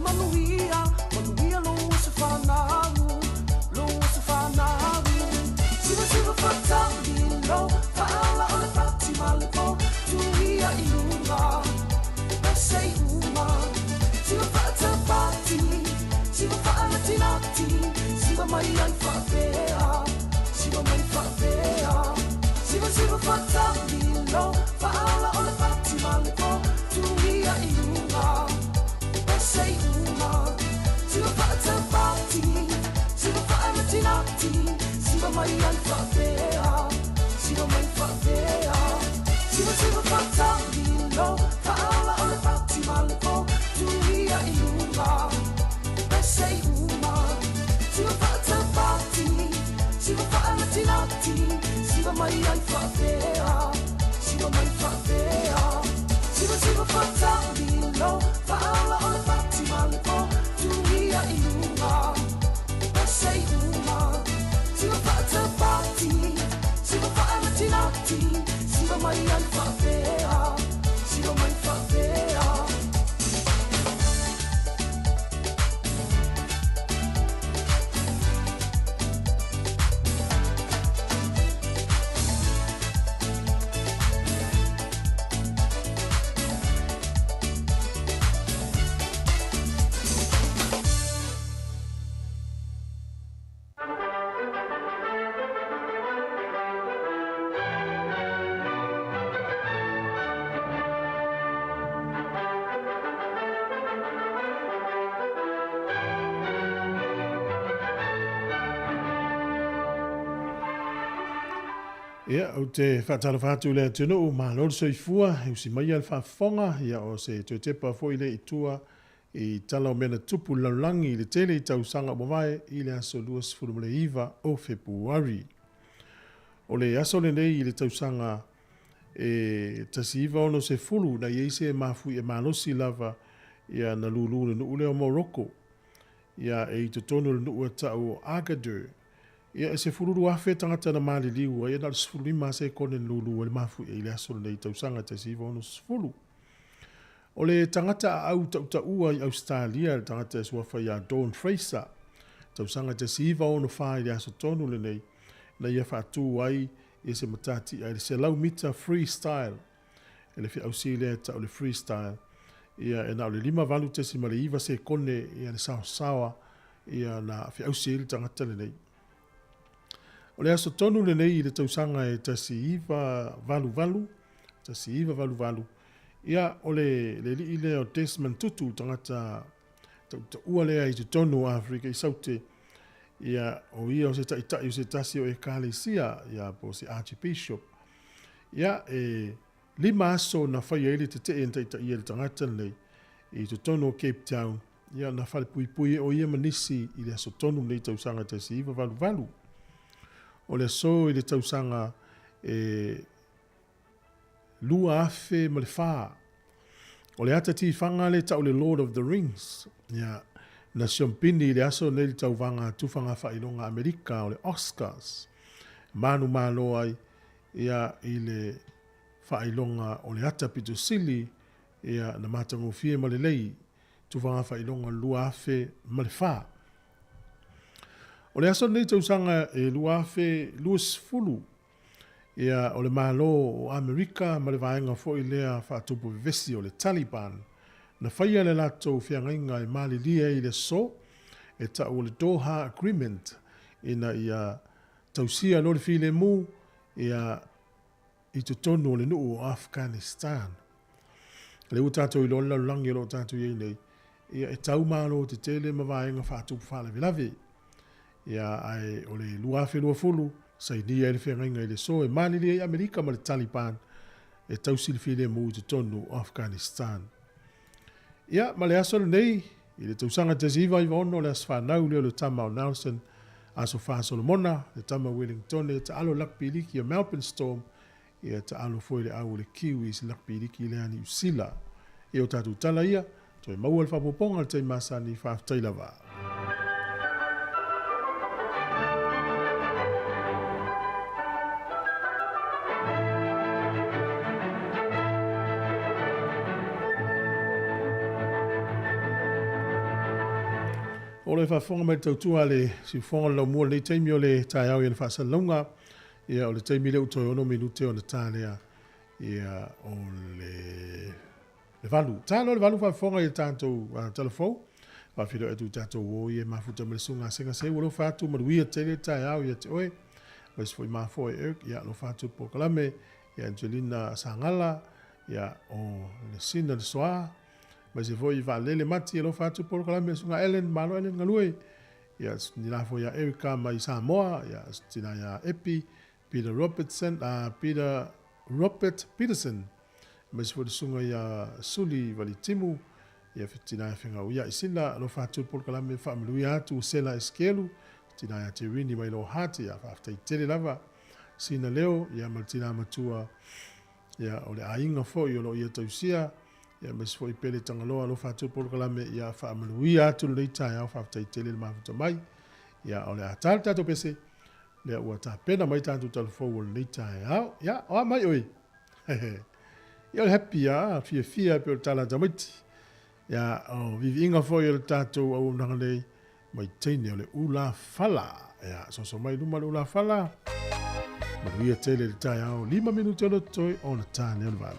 manuia, manuia lou aso fanau, lou aso fanau. Siva siva faatamilo, faaola o le pati ma le po, tuia i luga, pese i uma. Siva faatapati, siva faalatilati, siva mai ai faapea, siva mai faapea. Siva siva faatamilo, faaola o le pati ma le po, tuia i luga, pese i uma. Siva faatapati, siva faalatilati, siva mai ai faapea, siva mai faapea. Siva siva faatamilo, faaola o le pati ma le po, tuia i luga, pese i uma. Siva faatapati, siva faalatilati, siva mai ai faapea, siva mai faapea. Siva siva faatamilo, faaola o le pati ma le po, tuia i luga, pese i uma. Siva faatapati, siva faalatilati, siva mai ai faapea, siva mai faapea. Ia, ou te faatalofa atu i le atunuu, malo le soifua, e usi maia le faafofoga, ia o se toe tepa foi lea i tua i tala o mea na tupu i le lalolagi i le tele i tausaga ua mavae i le aso 29 o Fepuari. O le aso lenei i le tausaga e 1960 na i ai se mafuie malosi lava ia na lūlū i le nuu lea o Morocco. Ia e i totonu o le nuu e ta'u o Agadir. Ia e 12,000 tagata na maliliu ai, ia na o le 15 sekone na lūlū ai le mafuie i le aso lenei i tausaga 1960. O le tagata aau tautaua i Ausetalia, le tagata e suafa ia Dawn Fraser, tausaga 1964 i le aso tonu lenei, na ia faatū ai ia se matatia i le 100 mita freestyle. E le feausi lea e ta'u le freestyle, ia e na o le 58.9 sekone ia le saosaoa ia na feausi ai le tagata lenei. O le aso tonu lenei i le tausaga e 1988, 1988, ia o le le alii lea o Desmond Tutu, tagata tautaua lea i totonu o Afrika i Saute, ia o ia o se taitai o se tasi o Ekalesia, ia po o se Archibishop. Ia e 5 aso na faia ai le tetee na taitaia e le tagata lenei i totonu o Cape Town, ia na falepuipui e o ia ma nisi i le aso tonu lenei tausaga 1988. O le aso i le tausaga e 2004, o le ata tifaga lea tau le Lord of the Rings, ia, na siompini i le aso lenei le tauvaga tufaga faailoga Amerika o le Oscars, manumalo ai ia i le faailoga o le ata pito sili ia na matagofie ma lelei tufaga faailoga o le 2004. O le aso lenei tausaga e 2020, ia o le Malo o Amerika ma le vaega foi lea faatupu vevesi o le Taliban, na faia le latou feagaiga e malilie ai i le aso e ta'u o le Doha Agreement ina ia tausia loa le filemu ia i totonu o le nuu o Afghanistan. Lea ua tatou iloa le lalolagi o lo o tatou i ai nei, ia e tau malo tetele ma vaega faatupu faalavelave. Ia ae o le 2020, sainia ai le feagaiga i le aso e malilie ai Amerika ma le Taliban e tausi le filemu i totonu o Afghanistan. Ia, ma le aso lenei, i le tausaga 1996, le aso fanau lea o le tama o Nelson, Aso Fa Solomona, le tama Wellingtone, taalo Rugby Liki o Melbourne Storm, ia taalo foi le au o le Kiwis Rugby Liki lea Niu Sila. Ia o tatou tala ia, toe maua le faaopoopoga i le taimi masani, faafetai lava. O lo o faafofoga mai le tautua a le siufofoga o le laumua i lenei taimi o le taeao i ana faasalalauga, ia o le taimi lea ua toe 6 minute ona ta lea ia o le le 8. Ta loa le 8 faafofoga i le tatou talafou. Faafeiloai atu i tatou uo ia e mafuta ma le susuga a Sega Seu. Alofa atu manuia tele le taeao ia te oe. Aemaise foi mafoa e Eric, ia alofa atu le polokalame ia Angelina Sagala, ia o le Sina le Soa, aemaise foi Vaalele Mati, alofa atu le polokalame le susuga Ellen, malo Ellen galue. Ia tina foi ia Erica mai Samoa, ia tina ia Epi, Peter Robertson, Peter Robert Peterson, aemaise foi le susuga ia Suli Valitimu, ia tina ia Fegau ia Isina, alofa atu le polokalame faamanuia atu Sela Eskelu, tina ia Terini mai Lohati, ia faafetai tele lava Sina Leo, ia ma le tina matua, ia o le aiga foi o lo o ia tausia, ia aemaise foi Pele Tagaloa, alofa atu le polokalame ia faamanuia atu lenei taeao, faafetai tele le mafuta mai. Ia o le a ta le tatou pese, lea ua tapena mai tatou talafou o lenei taeao. Ia, o a mai oe? Ia o le happy a, fiafia pei o le tala a tamaiti. Ia, o viviiga foi o le tatou auaunaga nei, mai teine o le ulafala. Ia, soso mai luma le ulafala. Manuia tele le taeao, 5 minute o le totoe ona ta lea o le 8.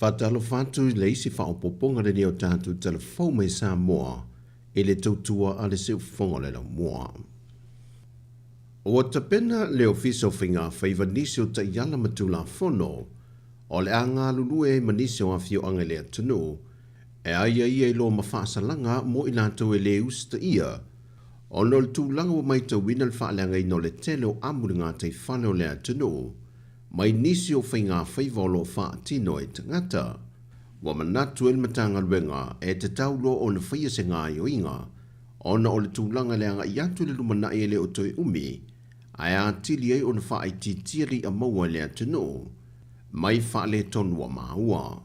Faatalofa atu i le isi faaopoopoga lenei o tatou talafou mai Samoa i le tautua a le Siufofoga o le Laumua. Ua tapena le Ofisa o Faigafaiva nisi o taiala ma Tulafono o le a galulue ai ma nisi o afioaga i le atunuu e aiaia i loa ma faasalaga mo i latou e le usitaia ona o le tulaga ua maitauina le faaleagaina o le tele o amu i le gataifale o le atunuu mai nisi o faigafaiva o lo o faatino e tagata. Ua manatu ai le Matagaluega e tatau loa ona faia se gaoioiga ona o le tulaga le agai atu i le lumanai e le o toe umi, ae atili ai ona faaitiitia le i'a maua i le atunuu mai faaletonu ua maua.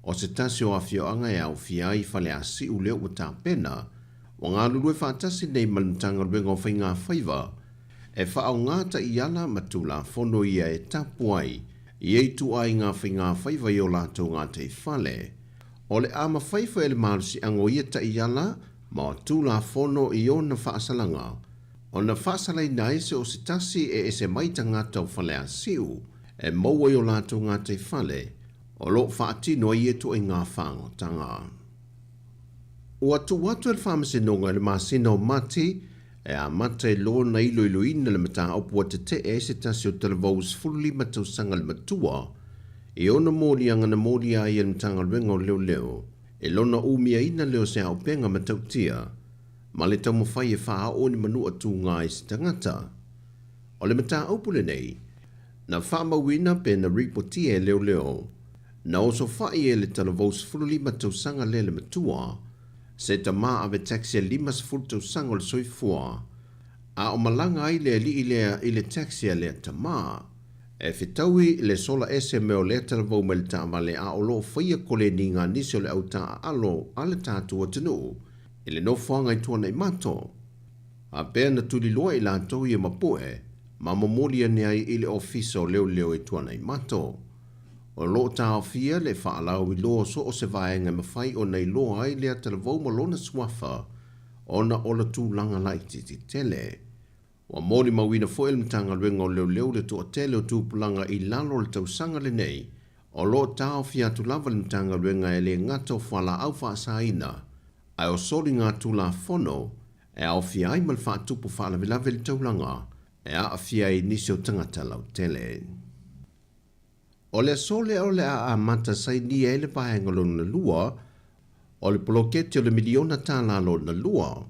O se tasi o afioaga e aofia ai Faleasiu lea ua tapena, ua galulue faatasi nei ma le Matagaluega o Faigafaiva e faaaoga taiala ma Tulafono ia e tapu ai ia ituaiga faigafaiva i o latou gataifale. O le a mafai foi e le malosiaga o ia taiala ma Tulafono i ona faasalaga ona faasalaina ai se o se tasi e ese mai tagata o Faleasiu e maua i o latou gataifale o lo o faatino ai ia ituaiga faagotaga. Ua tuu atu e le Faamasinoga i le masina o Mati e amata ai loa ona iloiloina le mataupu ua tetee ai se tasi o talavou 15 tausaga le matua i ona moliaga na molia ai e le Matagaluega o Leoleo i lona umiaina lea o se auupega matautia ma le taumafai e faaoo ni manua tuga i se tagata. O le mataupu lenei, na faamauina pe na ripotia e leoleo, na osofai e le talavou 15 tausaga lea le matua, se tama ave taxi e 50 tausaga o le soifua, a o malaga ai le alii lea i le taxi a lea tama. E fetaui le sola ese mea o lea talavou mai le taavale a o lo o faia koleniga a nisi o le au taaalo a le tatou atunuu i le nofoaga i Tuanaimato. A pea na tuliloa i latou ia mapu'e ma momoli ane ai i le Ofisa o Leoleo i Tuanaimato. O lo o taofia le faalauiloa o so o se vaega e mafai ona iloa ai lea talavou ma lona suafa ona o la tulaga laitiiti tele. Ua molimauina foi e le Matagaluega o Leoleo le toatele o tupulaga i lalo o le tausaga lenei o lo o taofia atu lava le Matagaluega e le gata o fualaau faasaina ae o soligatulafono e aofia ai ma le faatupu faalavelave i le taulaga e aafia ai nisi o tagata lautele. O le aso lea o le a amata sainia ai le vaega lona lua o le poloketi o le miliona tala lona lua.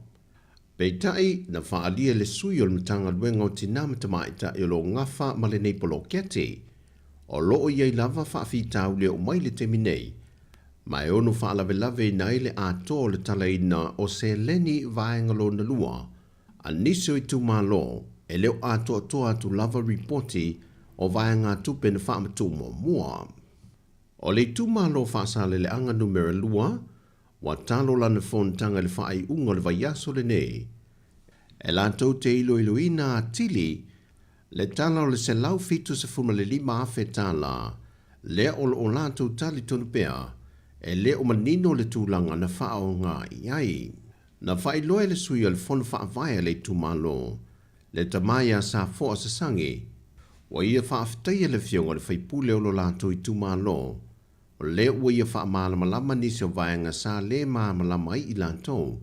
Peitai, na faaalia e le sui o le Matagaluega o Tinā ma Tamaitai o lo o gafa ma lenei poloketi, o lo o i ai lava faafitauli oo mai le taimi nei, ma e ono faalavelaveina ai le atoa o le talaina o seleni vaega lona lua a nisi o itumalo e le o atoatoa atu lava ripoti o vaegatupe na faamatuu muamua. O le itumalo Faasaleleaga Numera 2, ua talo lana fonotaga i le faaiuga o le vaiaso lenei, e latou te iloiloina atili le tala o le $175,000 lea o lo o latou talitonu pea e le o manino le tulaga na faaaoga i ai. Na faailoa e le sui o le Fono Faavae a le itumalo, le tama ia Safoa Sasagi, ua ia faafetaia le afioga i le faipule o lo latou itumalo, o lea ua ia faamalamalama nisi o vaega sa le malamalama ai i latou.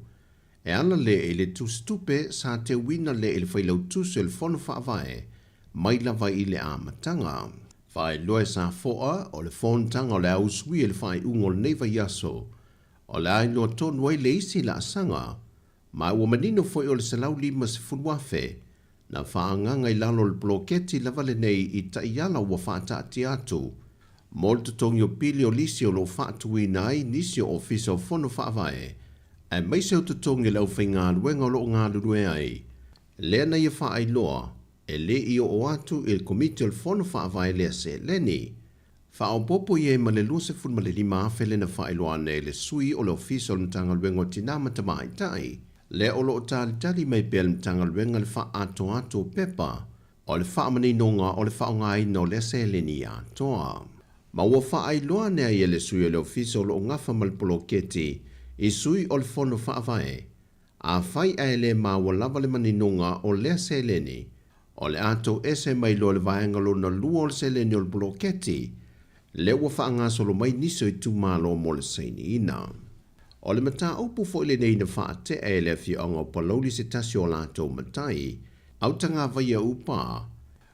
E ala lea i le tusitupe sa teuina lea i le Failautusi o le Fono Faavae mai lava i le amataga. Faailoa e Safoa o le fonotaga o le a usuia i le faaiuga o lenei vaiaso, o le a iloa tonu ai le isi laasaga, ma ua manino foi o le $150,000 na faaagaga i lalo o le poloketi lava lenei i taiala ua faataatia atu mo le totogi o pili o lisi o lo o faatuina ai nisi o Ofisa o Fono Faavae aemaise o totogi o le aufaigaluega o lo o galulue ai lea na ia faailoa e le i oo atu i le Komiti o le Fono Faavae lea seleni. Faaopoopo i ai ma le $25,000 lea na faailoa ane e le sui o le Ofisa o le Matagaluega o Tinā ma Tamaitai, lea o lo o talitali mai pea le Matagaluega le faaatoato o pepa o le faamaninoga o le faaaogaina o lea seleni atoa. Ma ua faailoa ane ai e le sui o le Ofisa o lo o gafa ma le poloketi i sui o le Fono Faavae, Afai ae le maua lava le maninoga o lea seleni, o le a toese mai loa le vaega lona lua o le seleni o le poloketi. Lea ua faagasolo mai nisi o itumalo mo le sainiina. O le mataupu foi lenei na faatea e le afioaga o Palauli se tasi o latou matai, Autagavaia Upa,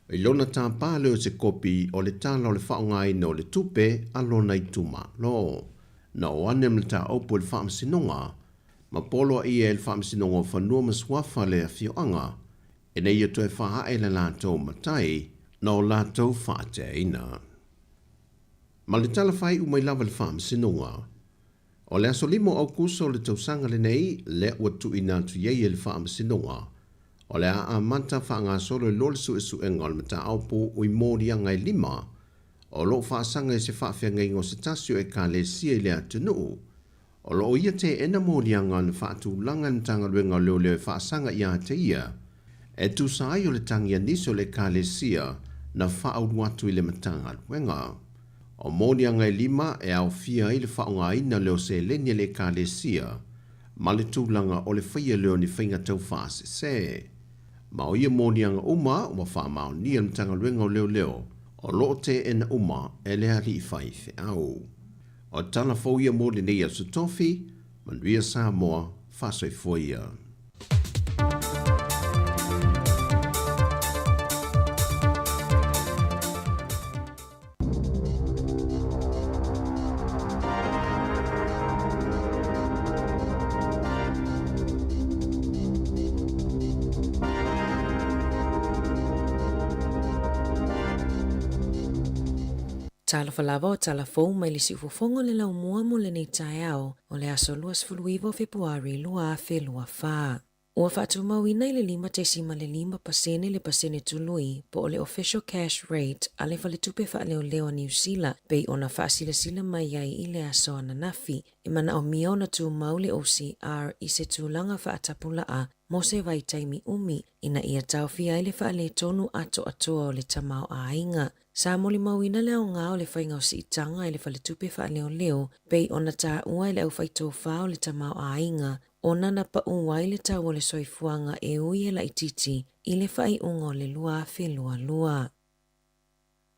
i lona tapa lea o se kopi o le tala o le faaaogaina o le tupe a lona itumalo. Na o ane ma le mataupu e le Faamasinoga, ma poloaia e le Faamasinoga o Fanua ma Suafa le afioaga, ina ia toe faaae le latou matai na o latou faateaina. Ma le tala faaiu mai lava le Faamasinoga, o le aso 5 o Aukuso o le tausaga lenei lea ua tuuina atu i ai e le Faamasinoga, o le a amata faagasolo i loa le suesuega o le mataupu i moliaga e 5 o lo o faasaga i se faafeagaiga o se tasi o Ekalesia i le atunuu. O lo o ia teena moliaga na faatulaga e le Matagaluega o Leoleo e faasaga ia te ia, e tusa ai o le tagi a nisi o le Ekalesia na faaulu atu i le Matagaluega. O moliaga e 5 e aofia ai le faaaogaina lea o seleni a le Ekalesia ma le tulaga o le faia lea o ni faiga taufaasese. Ma o ia moliaga uma ua faamaonia e le Matagaluega o Leoleo o lo o teena uma e le alii faifeau. O tala fou ia mo lenei aso tofi, manuia Samoa, faasoifua ia. Talofa lava o tala fou mai le siufofoga o le laumua mo lenei taeao o le aso 29 o Fepuari 2024. Ua faatumauina i le 5.5% le pasene tului po o le official cash rate a le Faletupe Faaleoleo a Niu Sila pei ona faasilasila mai ai i le aso ananafi. E manaomia ona tumau le OCR i se tulaga faatapulaa mo se vaitaimi umi ina ia taofia ai le faaletonu atoatoa o le tamaoaiga. Sa molimauina le aoga o le faiga o siitaga i le Faletupe Faaleoleo pei ona taua e le aufaitofa o le tamaoaiga ona na pau ai le tau o le soifuaga e ui e laitiiti i le faaiuga o le 2022.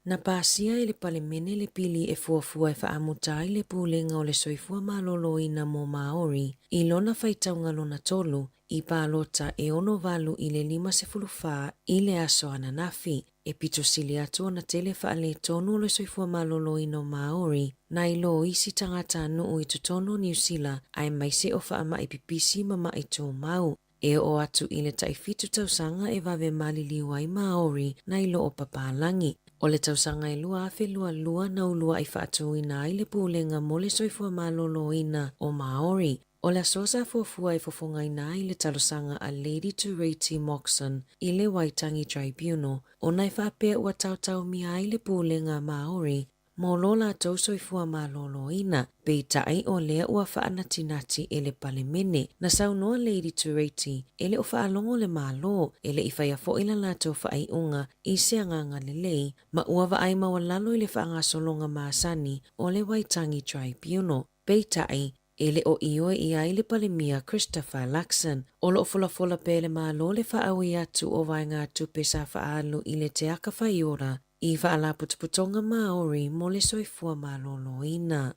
Na pasia e le Palemene le pili e fuafua e faamuta ai le Pulega o le Soifua Maloloina mo Māori i lona faitauga lona tolu i palota e 68 i le 54 i le aso ananafi, e pito sili atu ona tele faaletonu o le soifua maloloina o Māori nai lo isi tagatanuu i totonu o Niu Sila aemaise o faamai pipisi ma ma'i tumau. E oo atu i le tai 7 tausaga e vave maliliu ai Māori nai lo o papalagi. O le tausaga e 2022 na ulua'i faatuina ai le Pulega mo le Soifua Maloloina o Māori. O le aso sa fuafua e fofogaina ai le talosaga a Lady Tureiti Moxon i le Waitangi Tribunal ona e faapea ua taotaomia ai le Pulega a Māori mo lo latou soifua maloloina, peitai o lea ua faanatinati e le Palemene. Na saunoa Lady Tureiti e le o faalogo le Malo e le i faia foi la latou faaiuga i se agaga lelei ma ua vaai maualalo i le faagasologa masani o le Waitangi Tribunal. Peitai, e le o ioe i ai le Palemia Christopher Luxon, o lo o folafola pea e le Malo le faaui atu o vaegatupe sa faaalu i le Teaka Whaiora i Faalapotopotoga Māori mo le Soifua Maloloina.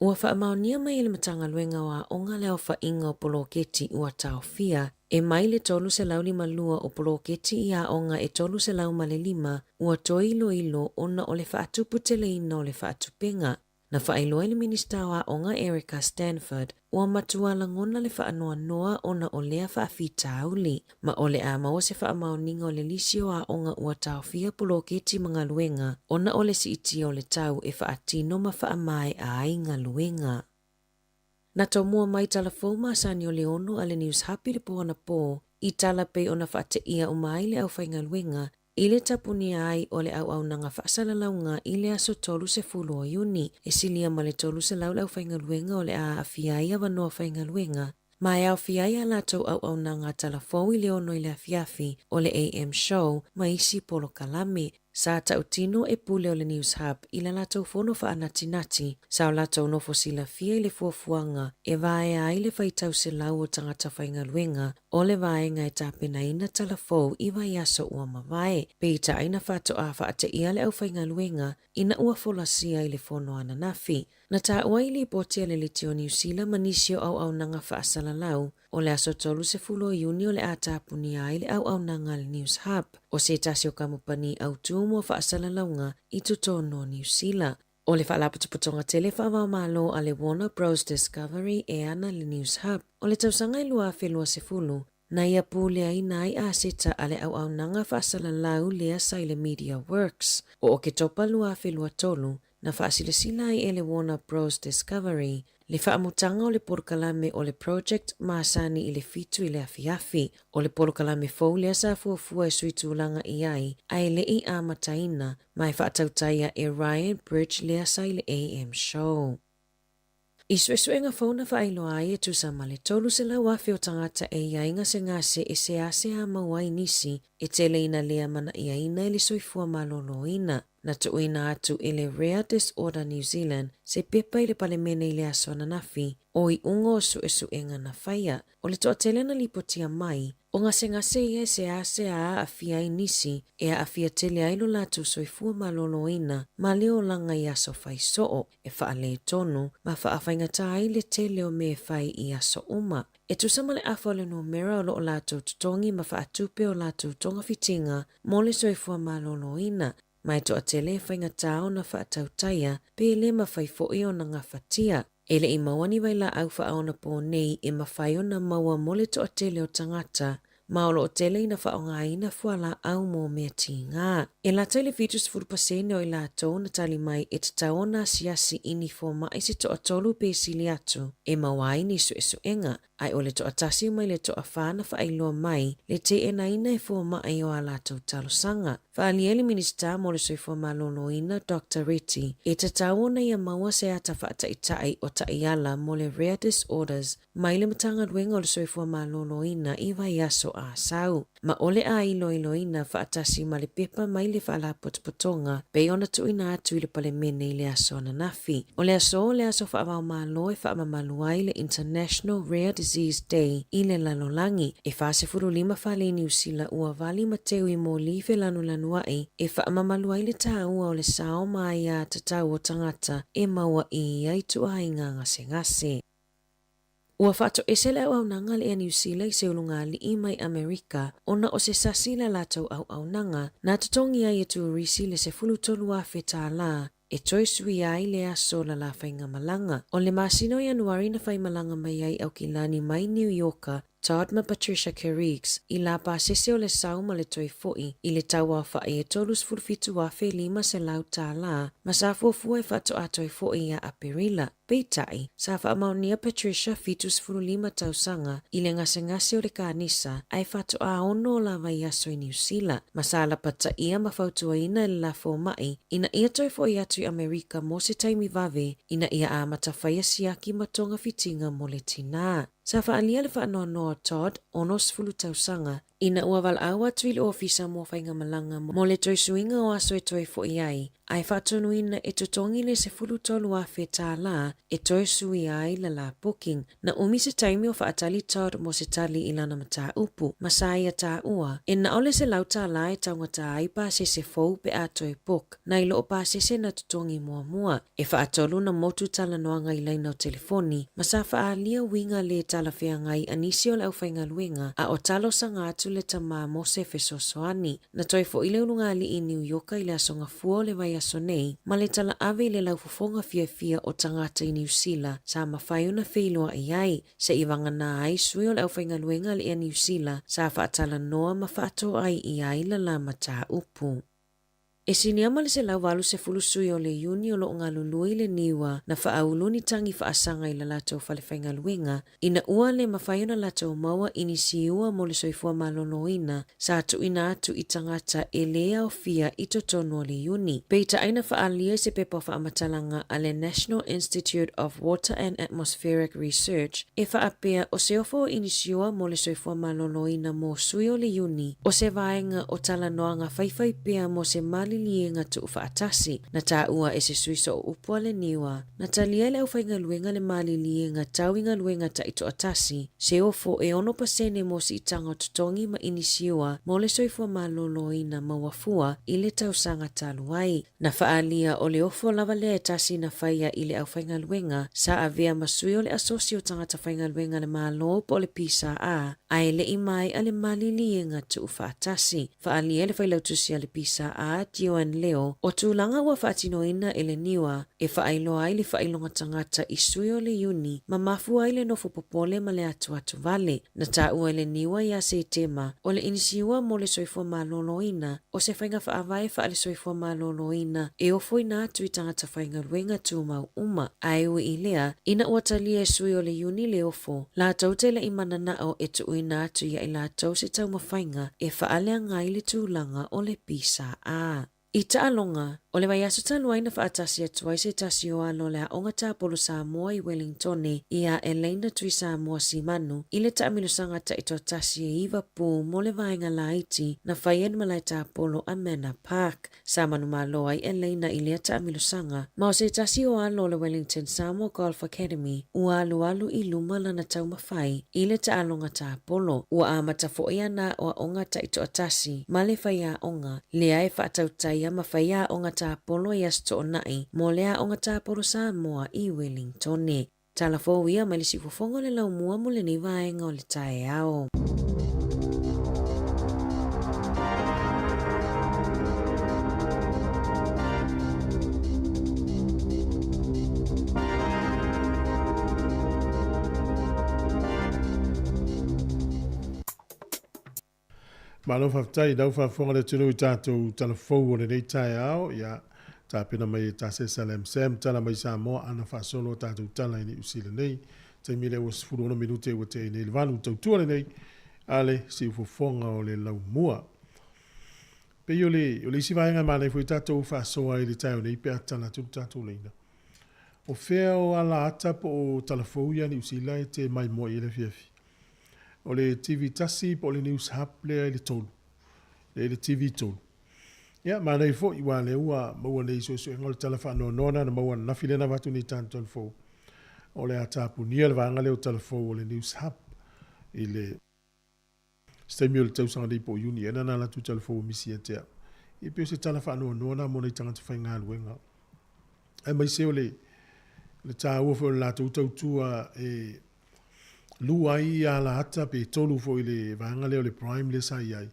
Ua faamaonia mai e le Matagaluega o Aoga le aofaiga o poloketi ua taofia e mai le 352 o poloketi i aoga e 305 ua toe iloilo ona o le faatuputeleina o le faatupega. Na faailoa e le Minisita o Aoga Erica Stanford, ua matua lagona le faanoanoa ona o lea faafitauli, ma o le a maua se faamaoniga o le lisi o aoga ua taofia poloketi ma galuega ona o le siitia o le tau e faatino ma faamaea ai galuega. Na tomua mai tala fou masani o le 6 a le News Hub i le po anapo i tala pei ona faateia uma ai le aufaigaluega I le tapunia ai o le auaunaga faasalalauga i le aso 30 o Iuni, e silia ma le 300 le aufaigaluega o le a aafia ai avanoa faigaluega, ma e aofia ai a latou auaunaga talafou i le 6 i le afiafi o le AM Show ma isi polokalame. Sa tautino e pule o le Newshub i la latou fono faanatinati, sa o latou nofo silafia i le fuafuaga e vaea ai le faitau selau o tagata faigaluega o le vaega e tapenaina tala fou i vaiaso ua mavae. Peitai na faatoa faateia le aufaigaluega ina ua folasia i le fono ananafi. Na taua i lipoti a le Leitio Niu Sila ma nisi o auaunaga faasalalau, o le aso 30 o Iuni o le a tapunia ai le auaunaga a le News Hub, o se tasi o kamupani autū mo faasalalauga i totonu o Niu Sila. O le faalapotopotoga tele faavaomalo a le Warner Bros Discovery e ana le News Hub, o le tausaga e 2020, na ia puleaina ai aseta a le auaunaga faasalalau lea sa i le Media Works. O Oketopa 2023, na faasilasila ai e le Warner Bros Discovery le faamutaga o le polokalame o le Project Masani i le 7 i le afiafi. O le polokalame fou lea sa fuafua e sui tulaga i ai ae le i amataina, ma e faatautaia e Ryan Bridge lea sa i le AM Show. I suesuega fou na faailoa ai e tusa ma le 300,000 o tagata e i ai gasegase e seasea maua ai nisi e tele ina lea manaʻiaina i le soifua malōlōina. Na tuuina atu e le Rare Disorder New Zealand se pepa i le Palemene i le aso ananafi o iuga o suesuega na faia. O le toatele na lipotia mai, o gasegase ia e seasea aafia ai nisi e aafia tele ai lo latou soifua malōlōina ma le olaga i aso fai soo, e faaletonu ma faafaigata ai le tele o mea e fai i aso uma. E tusa ma le afa o le numera o lo o latou totogi ma faatupe o latou togafitiga mo le soifua malōlōina, ma e toatele e faigata ona faatautaia pe le mafai foi ona gafatia. E le i maua ni vailaau faaonapō nei e mafai ona maua mo le toatele o tagata, ma o lo o tele ina faaaogaina fualaau mo mea tigā. E lata i le 70% o i latou na tali mai e tatau ona asiasi i ni fomai se toatolu pe sili atu e maua ai ni suesuega, ae o le toatasi mai le toafa na faailoa mai le teenaina e fomai o a latou talosaga. Faaalia le Minisita mo le Soifua Maloloina Doctor Reti e tatau ona ia maua se ata faataitai o taiala mo le Rare Disorders mai le Matagaluega o le Soifua Maloloina i vaiaso a sau, ma o le a iloiloina faatasi ma le pepa mai le Faalapotopotoga pei ona tuuina atu i le Palemene i le aso ananafi. O le aso o le aso faavaomalo e faamamalu ai le International Rare Disease Day i le lalolagi. E 45 fale i Niu Sila ua vali ma teu i moli felanulanuaʻi e faamamalu ai le taua o le sao ma aiā tatau o tagata e maua i ia ituaiga gasegase. Ua faatoese le auaunaga a le Air Niu Sila i se ulugalii mai Amerika ona o se sasi i la latou auaunaga na totogi ai e turisi le $13,000 tālā e toe suia ai le aso o la la faigamalaga. O le masina o Ianuari na faimalaga mai ai Aukilani mai Niu Ioka Todd ma Patricia Kerrigs i la pasese o le sau ma le toe foʻi i le tau aofaʻi e $37,500 ma sa fuafua e faatoa toe foʻi ia Aperila. Peitai, sa faamaonia Patricia 75 tausaga i le gasegase o le kanisa ae faatoa ono o la vaiaso i Niu Sila, ma sa lapataia ma fautuaina e le la fomai ina ia toe foʻi atu i Amerika mo se taimi vave ina ia amata faia siaki ma togafitiga mo le tinā. Sa faaalia le faanoanoa o Todd, 60 tausaga, ina ua valaau atu i le Ofisa mo Faigamalaga mo le toe suiga o aso e toe foʻi ai, ae faatonuina e totogi le $13,000 e toe suia ai la la booking. Na umi se taimi o faatali Todd mo se tali i lana mataupu, ma sa ia taua, e na o le $100 e taugata ai pasese fou pe a toe book, nai lo o pasese na totogi muamua. E faatolu na motu talanoaga i laina o telefoni, ma sa faaalia uiga le talafeagai a nisi o le aufaigaluega, a o talosaga atu le tamā mo se fesoasoani. Na toe foʻi le ulugalii i Niu Ioka i le aso Gafua o le vaiaso nei, ma le tala ave i le laufofoga fiafia o tagata i Niu Sila sa mafai ona feiloai ai, seʻi vaganā ai sui o le aufaigaluega a le Ea Niu Sila sa faatalanoa ma faatoai i ai la la mataupu. E sinia ma le 180 sui o le iuni o lo o galulue i le niua na faaulu ni tagi faasaga i la latou fale faigaluega ina ua le mafai ona latou maua i ni siua mo le soifua maloloina sa tuuina atu i tagata e le aofia i totonu o le iuni. Peitai na faaalia i se pepa faamatalaga a le National Institute of Water and Atmospheric Research e faapea o se ofo o inisiua mo le soifua maloloina mo sui o le iuni o se vaega o talanoaga faifai pea mo se mali. maliliega tuufaatasi. Na taua e se sui sooupu a le NIWA, na talia e le aufaigaluega le maliliega tau i galuega taitoatasi, se ofo e 6% mo siitaga o totogi ma inisiua mo le soifua maloloina maua fua i le tausaga talu ai. Na faaalia o le ofo lava lea e tasi na faia i le aufaigaluega sa avea ma sui o le Asosi o Tagata Faigaluega a le Malo po o le PSA, ae le i maea le maliliega tuufaatasi. Faaalia e le Failautusi a le PSA, Joanne Leo, o tulaga ua faatinoina e le NIWA e faailoa ai le faailoga tagata i sui o le Iuni ma mafua ai le nofo popole ma le atuatu vale. Na taua e le NIWA ia Setema, o le inisiua mo le soifua maloloina o se faiga faavae faale-soifua maloloina e ofoina atu i tagata faigaluega tumau uma. Ae ui i lea, ina ua talia e sui o le Iuni le ofo, latou te le i mananao e tuuina atu ia i latou se taumafaiga e faaleaga ai le tulaga o le PSA. I taaloga, o le vaiaso talu ai na faatasi atu ai se tasi o alo o le Aoga Tapolo Samoa i Wellingtone iā Elaina Tuisamoa Simanu i le taamilosaga taitoatasi e iva pū mo le vaega laiti na faia i le malae tapolo a Manor Park. Sa manumalo ai Elaina i lea taamilosaga ma o se tasi o alo o le Wellington Samoa Golf Academy ua alualu i luma lana taumafai i le taaloga tapolo. Ua amata foi ana aoaoga taitoatasi ma le faiaoga lea e faatautaia ma faiaoga tapolo i Aso Toonai mo le Aoga Tapolo Samoa i Wellingtone. Tala fou ia mai le siufofoga o le laumua mo lenei vaega o le taeao. Malo faafetai i lau faafofoga le atunuu i tatou tala fou o lenei taeao. Ia, tapena mai e Tasesa Lam Sam, tala mai Samoa, ana faasolo a tatou tala i Niu Sila nei. Taimi lea ua 16 minute ua tea nei le valu tautua lenei a le siufofoga o le laumua. Pei o le, o le isi vaega e manaia foi tatou faasoa ai i le taeao nei pe a tala atu le tatou laina. O fea o ala ata po o tala fou ia Niu Sila e te maimoa i ai le afiafi? O le TV tasi po o le News Hub lea i le tolu. Lea i le TV tolu. Ia, manaia foi, aua lea ua maua nei suesuega o le tala faanoanoa na maua ananafi lea na avatu nei i tatou tala fou. O le a tapunia le vaega lea o tala fou o le News Hub i le se taimi o le tausaga nei po o Iuni ea na na latou tala fou e misi ia te au. E pei o se tala faanoanoa na mo nai tagata faigaluega. Aemaise o le le taua foi o le latou tautua e lua ai ia alaata pe tolu foi i le vaega lea o le prime lea sa i ai.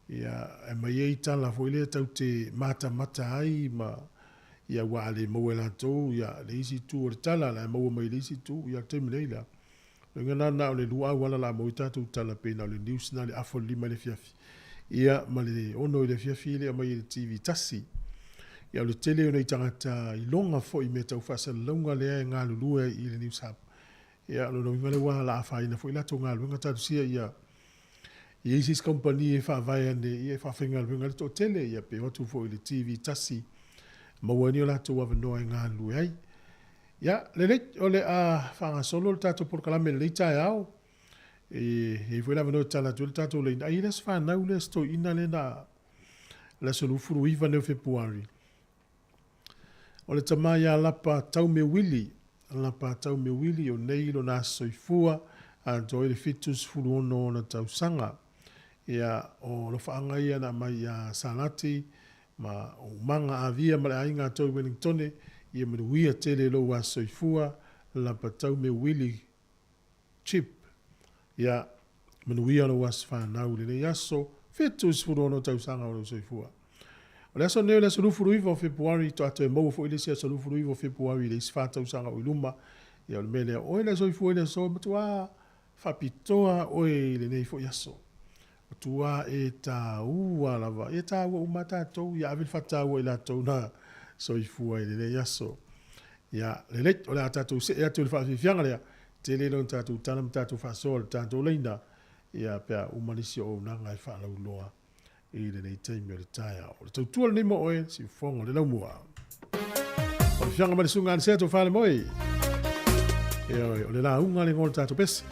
Ia, e aumai ai tala foi lea tau te matamata ai ma ia ua a le maua e latou ia le isi itu o le tala, la e maua mai le isi itu, ia le taimi nei la. O le uiga na o le lua auala la maua ai tatou tala pei na o le news na le afa o le 5 i le afiafi. Ia ma le 6 i le afiafi le aumai e le TV tasi. Ia o le tele o nei tagata iloga foi i mea tau faasalalauga lea e galulue i le News Hub. Ia o lona uiga lea ua la afaina foi latou galuega talosia ia i ai se isi kamupani e faavae ane ia e faafaigaluega ai le toatele ia pe o atu foi i le TV tasi maua ai ni o latou avanoa e galulue ai. Ia, lelei, o le a faagasolo le tatou polokalame i lenei taeao. E i ai foi le avanoa e tatala atu ai le tatou laina. Ai le aso fanau lea, se toeaina lea na le aso 29 nei o Fepuari. O le tama ia Lapa Taume Wili, Lapa Taume Wili o nei lona aso soifua, atoa ai le 76 ona tausaga. Ia, o alofaaga ia na aumai ia Salati ma o Umaga Avia ma le aiga a Toi Wellingtone, ia manuia tele lou aso soifua, Lapa Taume Wili Chip. Ia, manuia lou aso fanau i lenei aso, 76 tausaga o lou soifua. O le aso nei o le aso 29 o Fepuari, toa toe maua foi le isi aso 29 o Fepuari i le isi 4 tausaga o i luma. Ia, o le mea lea, oe le soifua i le aso, matua faapitoa oe i lenei foi aso. Matua e tāua lava, e tāua uma tātou, ia ave le faataua i latou na soifua i lenei aso. Ia, lelei, o le a tātou see atu i le faafiafiaga lea, tele lona tātou tala ma tātou faasoa le tātou laina, ia pe a uma nisi o auaunaga e faalauiloa i lenei taimi o le taeao. O le tautua lenei mo oe, siufofoga o le laumua. O le fiaga mai le susuga Anisea Tofalemoe. E oe, o le lauga le igoa o le tatou pese.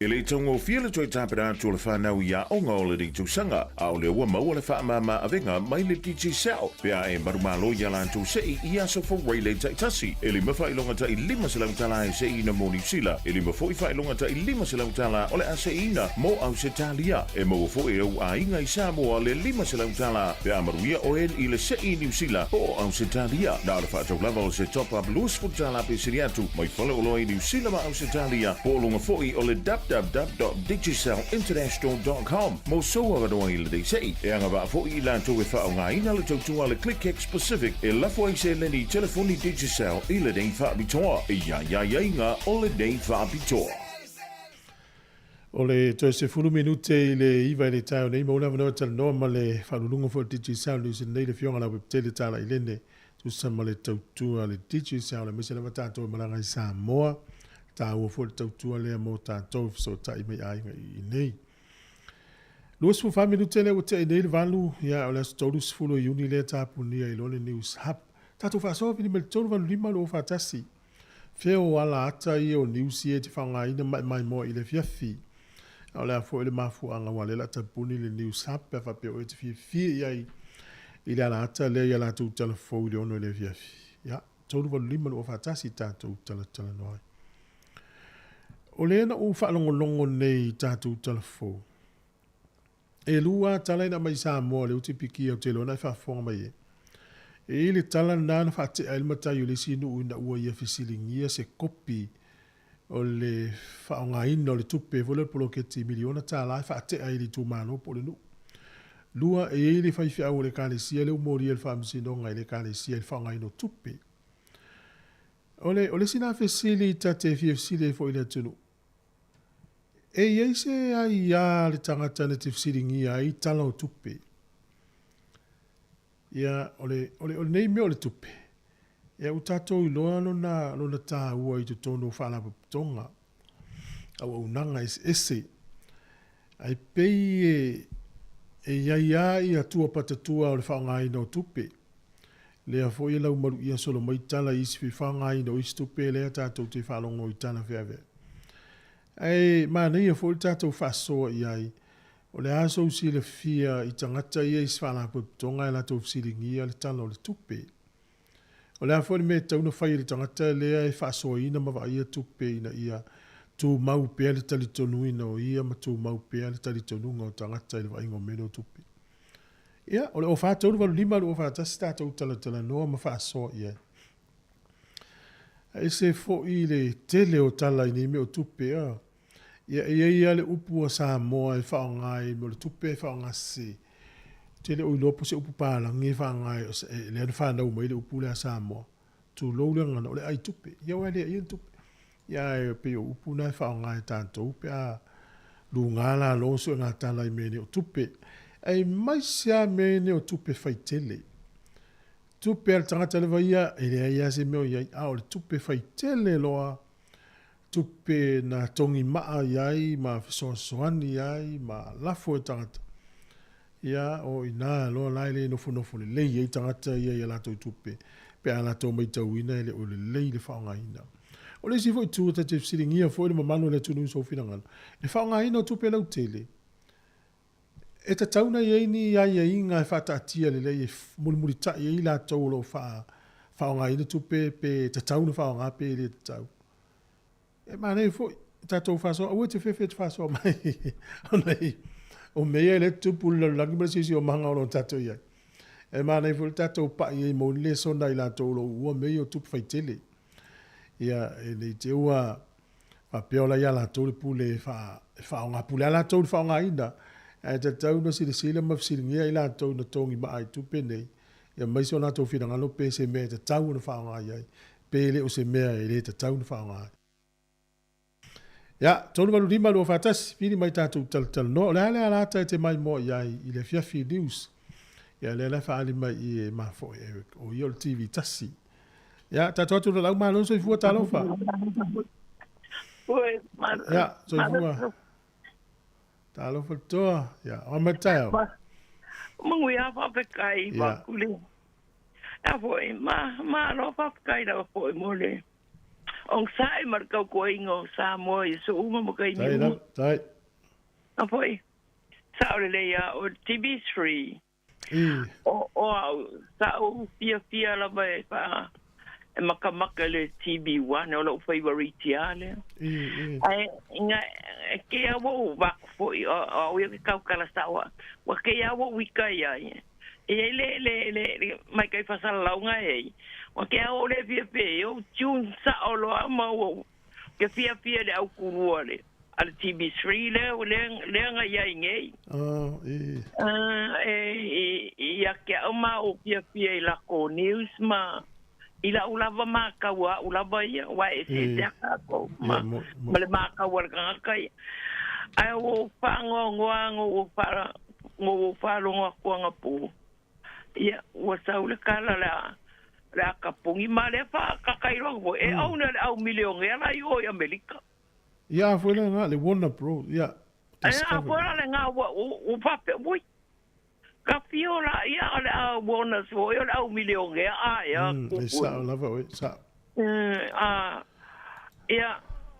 E le taugofie le toe tapena atu o le whanau i aoga o lenei tausaga, a o lea ua maua le faamama avega mai le Digicel, pe a e manumalo i a latou se'i i aso foureilei taitasi. E lima faailoga tai $500 e se'iina mo Niu Sila, e lima foi faailoga tai $500 o le a se'iina mo Ausetalia. E maua foi e ou aiga i Samoa le $500 pe a manuia oe i le se'i i Niu Sila po o Ausetalia. Na o le faatau lava o se top-up $20 pe sili atu mai faleoloa i Niu Sila ma Ausetalia po o luga foi o le www.digicelinternational.com mo sou avanoa i lenei se'i. E agavaa foi i latou e faaaogaina le tautua a le ClickX Pacific e lafo ai seleni i telefoni Digicel i lenei faapitoa. E i ai aiaiga o lenei faapitoa. O le toe 10 minute i le 9 i le taeao nei, maua le avanoa e talanoa ma le Faauluuluga foi o le Digicel New Zealand nei, le Afioga Lauepetele Talailene, tusa ma le tautua a le Digicel, aemaise lava tatou e malaga i Samoa. Taua foi le tautua lea mo tatou e fesootai mai aiga i inei. 24 minute lea ua tea nei le 8, ia o le aso 30 o Iuni lea tapunia i loa le News Hub. Tatou faasoa vili mai le 385 241. Fea o ala ata ia o news ia e te faaaogaina maemaemoa i le afiafi. A o le a foi le mafuaaga aua o lea o le a tapuni le news hub pe a faapea o oe e te fiafia i ai i le ala ata lea i a latou tala fou i le 6 i le afiafi. Ia, 385 241 tatou talatalanoa ai. O lea na ou faalogologo nei i tatou tala fou. E lua lava tala ina aumai i Samoa lea ou te pikia ou te iloa na e faafofoga mai ai. E i ai le tala lena na faatea ai le matai o le isi nuu ina ua ia fesiligia se kopi o le faaaogaina o le tupe foi lea o le poloketi miliona tala e faatea ai i le itumalo po o le nuu. Lua, e i ai le faifeau o le Ekalesia lea ua molia i le Faamasinoga i le Ekalesia i le faaaogaina o tupe. O le, o le isi lena fesili ta te fia fesili ai foi i le atunuu, E i ai se aia a le tagata na te fesiligia ai tala o tupe? Ia, o le, o le, o lenei mea o le tupe, ia ua tatou iloa lona, lona taua i totonu o faalapotopotoga, auaunaga eseese. Ae pei e, e i ai lava ia tua patatua o le faaaogaina o tupe. Lea foi e laumaluia solo mai tala i isi faaaogaina o isi tupe lea tatou te faalogo i tala feaveai. Ae manaia foi le tatou faasoa i ai, o le a sou silafia i tagata ia i se faalapotopotoga e latou fesiligia le tala o le tupe. O le a foi le mea e tatau ona fai e le tagata lea e faasoaina ma vaaia tupe ina ia tumau pea le talitonuina o ia ma tumau pea le talitonuga o tagata i le vaaiga o mea lea o tupe. Ia, o le 04 385 241 tatou talatalanoa ma faasoa i ai. Ae ese foi le tele o tala i nei mea o tupe, a. Ia, e i ai lava le upu a Samoa e faaaoga i mea o le tupe e faaaoga sese. Ou te le o iloa po o se upu palagi e faaaoga ai, lea na fanau mai le upu lea a Samoa. Tulou le gagana, o le ai tupe. Ia aua e leai ni tupe. Ia ae pei o upu na e faaaoga e tatou pe a luga lalo suega tala i mea nei o tupe. Aemaise lava mea nei o tupe faitele. Tupe a le tagata lava ia, e leai lava se mea o i ai, a o le tupe faitele loa, tupe na togi maa i ai ma fesoasoani i ai ma lafo e tagata, ia, o i ina loa la e le nofonofo lelei ai tagata ia i a latou tupe pe a latou matauina e le o lelei le faaaogaina. O le isi foi itu ta te fesiligia foi le mamalu o le atunuu i sou finagalo, le faaaogaina o tupe lautele, e tatau ona i ai ni aiaiga e faataatia lelei e mulimulitai ai i latou o lo o faaaogaina tupe pe tatau ona faaaoga pe le tatau. E manaia foi tatou faasoa, aua e te fefe e te faasoa mai ona o mea ia lea e tutupu i le lalolagi ma le siosiomaga o lo o tatou i ai. E manaia foi le tatou pai ai mo ni lesona i latou o lo o uua mea ia o tupe faitele. Ia, e ne i te i ua faapea o la ia latou le pule e faaaoga pule lava latou i le faaaogaina, ae tatau ona silasila ma fesiligia i latou na togi maa i tupe nei, ia aemaise o latou finagalo pe se mea e tatau ona faaaoga i ai, pe le o se mea e le tatau ona faaaoga ai. Ia, 385 241, pili mai tatou talatalanoa. O le a le alata e te maimoa i ai i le afiafi news? Ia, lea la e faaali mai i e mafoe Eric, o ia o le TV tasi. Ia, tatou atu lalau malo soifua talofa. Ia, soifua. Talofa le toa. Ia, o mai taeao. Manuia faafetai Fakuli. Ia foi, ma, malo faafetai lava foi mo le. Ogosaʻi ma le tautuaina o Samoa i aso uma ma taimi Tai uma. lava, tai. Afoi, sao lelei lava o le TV3. I. O, o au, sa ou fiafia lava e faa, e makamaka i le TV1, o lou favourite lava lea. I, i. Ae, ina, e kei lava ua ou vaku foʻi, o, o au ia ke tautala sao a, ua kei lava ua ou ika iai. E iai le, le, le, le maikai faasalalauga e ai. Ua kei lava ua ou le fiafia ai, ou tune sao loa ma ua ou, ke fiafia i le aukulua le, a le TV3 lea, lea, lea na iai nei. Ah, i. E, i, ia te au ma ou fiafia i lako news ma i lau lava matau a au lava ia, aua e eseese lava tatou ma, Ia, mo, mo. ma le matau a le tagata ia. Ae ua ou faanoanoa na ou faa, na ou faalogo atu anapo, ia, ua sau le tala o le a, o le a tapuni ma lea faakakailoa foi, e own e le au milionea la i o i Amerika. Ia, a foi lena, le Warner Bros, ia, Ae a Discovery. foi la lena ua, ua, ua faapea, ui, ka fio la ia o le a Warners foi o le au milionea a ea E kupu. sao lava oe, sao. A, ia,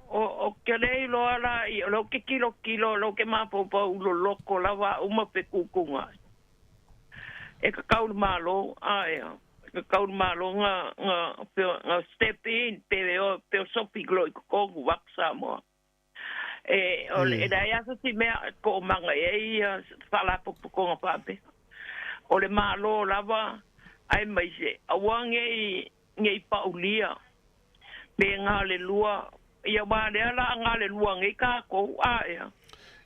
o, o ke le iloa la i, o lea ou te tilotilo, o lea ou te mafaufau i loloko lava au ma fekukuga ai. E tatau i le Malo, a ea, e tatau i le Malo na, na, na step in, pe o, pe o sofi loa i totonu vaeatu Samoa. E, o le, e leai lava se isi mea e toomaga i ai ia faalapotopotoga faapea. O le Malo lava aemaise, aua nei, nei paulia pe galelua, ia aua o lea o le a galelua nei tatou, a ea.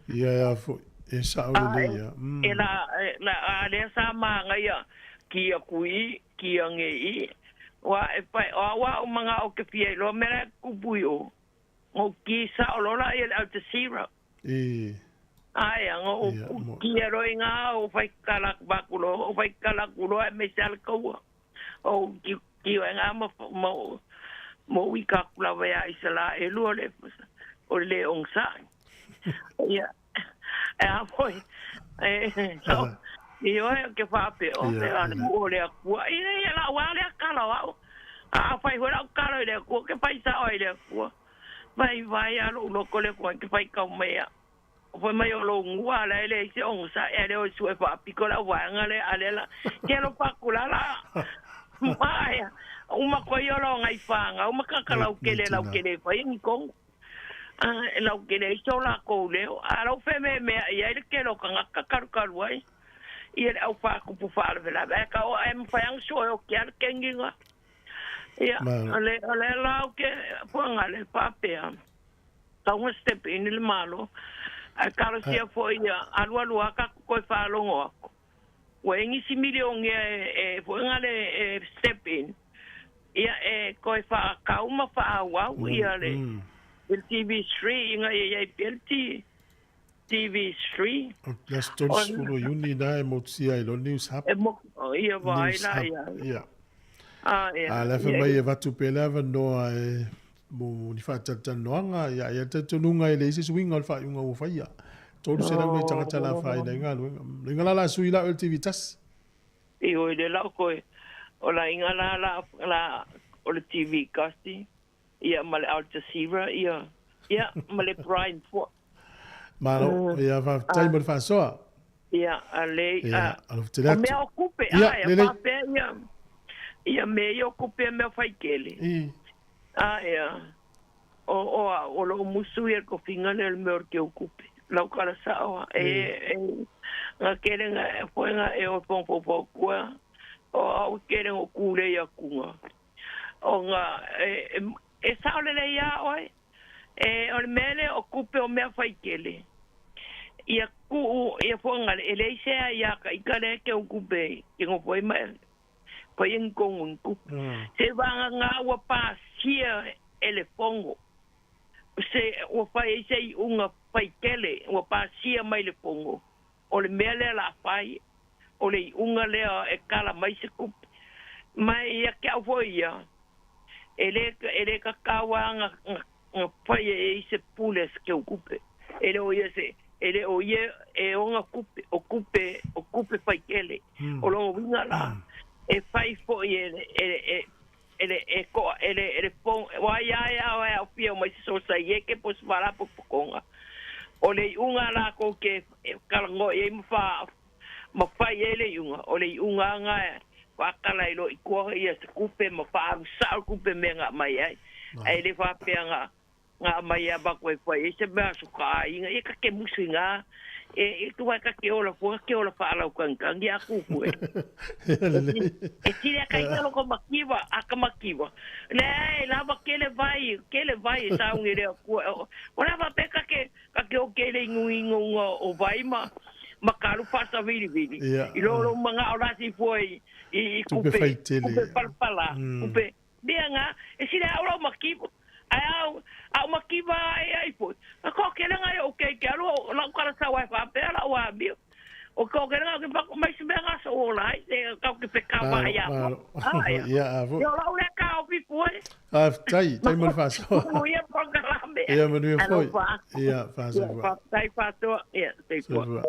Ia e a foi, e sao A lelei e, ia. e la, e la, a lea sa manaia, ki aku i, ki ange i, aua e fai, o au lava ou manao ou te fia iloa mea la e tupu i o. Ngo ki sao loa la ia le Al Jazeera. I. Aia, ngo Ia, mo. ki e roi ngā o whai kala aku loa, o whai kala aku loa e me se ala kaua. O ki, ki o e ngā ma, ma, mo ui ka kula wea i sa la e lua le, o le ong sa. Ia, e a foi, e, so, i oe ke whaape o, Ia, te a le ia. mo o le akua. I le ia la wā le akala wau. A whai hoi lau kala i le akua, ke whai sao i le akua. Vai vai a lou loko le akua, ke whai kau mea. Fai mai o lou ngua la e le se ong sa e le o sue whaapiko la waanga le a le la. Ke lo pakula la. Maia. Uma koe i o lau ngai whanga, uma kaka lau kele lau kele whai ngi kongu. Ah, lau kele i so la kou leo. A lau whe me mea ia i le kele o ka ngaka karu karu ai. Ia le au whaakupu whaalavelave. E ka o e mwhai ang sue o kia le kenginga. Ia, Malo. o le, o le lau ke puanga le whapea. Taunga step in i le malo. Ae kalosia foʻi ia alualu a ka koe faalogo aku. Ua egisi milioni e, e foʻiga le e step in. Ia e koe faakau ma faaauau ia le, le TV3 ina ia iai pea le TV3. O le aso 30 o Iuni na e motusia ai loa le News Hub. E mo, ia vaai News la Hub, ia. ia. A ia. A le fai mai e avatu pea le avanoa e mo ni faatalatalanoaga, ia ia le talitonuga e leai se isi uiga o le faaiuga ua faia. 300 nai tagata la afaina ai galuega. Le uiga la o le a sui la oe i le TV tasi. I oi le lau koe, o la inga la la la o le TV kasi, ia ma le Al Jazeera, ia, ia ma le Prime foʻi. Malo, ia faafetai mo le faasoa. Ia, a le, Ia, a, alofa tele o atu. mea o kupe, Ia, a, ia, lelei. faapea ia, ia mea ia o kupe a mea faikele. I. A, ia, o, o, a, o loo musu ia le kofiga lea le mea o le keukupe. Lau kala sao a, e, e, nga kele nga, e foega e o fongofofo kua, o au kele ngo kule ia kunga. O nga, e, e, e sao lelei ia oe, e, o le mea lea o kupe o mea faikele. Ia kuu, ia foega le, e leai se a ia ka ika lea keukupe, ke ngofo ai ma, fai e nkongo nkupe. Se vanga ngā ua pasia e le fongo. Se ua fai ai se iuga faitele, ua pasia mai le fongo. O le mea lea la fai, o le iuga lea e kala mai se kupe. Mai ia ke au foi ia, e le, e le kakau a nga, nga, nga fai e i se pule se ke o kupe. E le o ia se, e le o ia e onga kupe, o kupe, o kupe faitele. O longa uiga la, e fai foi e le, e le, e, e le, e koa, e le, e le fong, wa ia ia ai se sosaiete po o se faalapotopotoga. O le iuga latou te talanoa i ai ma fa ma fai ai le iuga, o le iuga lava e faatala ai loa i tua ia se tupe ma faaalu sao le tupe mea na aumai ai. Ae le faapea na na aumai lava ma toe fai ai se mea a so ta aiga. Ia ta te musu i ina, e tu ai ta te ola fua, ta te ola faalautagitagi a tupu e. E sili a kaita lo ka makiva, a ka makiva. Leai, lava kele vai, kele vai e sauni le Atua. O le a faapea ta te, ta te o kele inuinuga o vai ma, ma ka alu faasawiliwili. I lo lou manao la sifua i, i, i Tupe kupe, faitele. kupe palapala, kupe. Mea nga, e sili a au lau makiva. Ae au, a o makiva ai ai foi. A ko kele nga e o ke ke alu o lau kala sa wai faapea lau amio. O ko kele nga ke pa mai se mea nga so o lai, e kau ke pe ka Malo, vai a. malo. Ah, ia. Ia, a fo. Ia lau le ka o pipu e. Ah, tai, tai mo le faasoa. Manuia polokalame. Ia, manuia foi. Alofa. Ia, faasoa. Ia, faafetai faasoa. Ia, soifua. Soifua.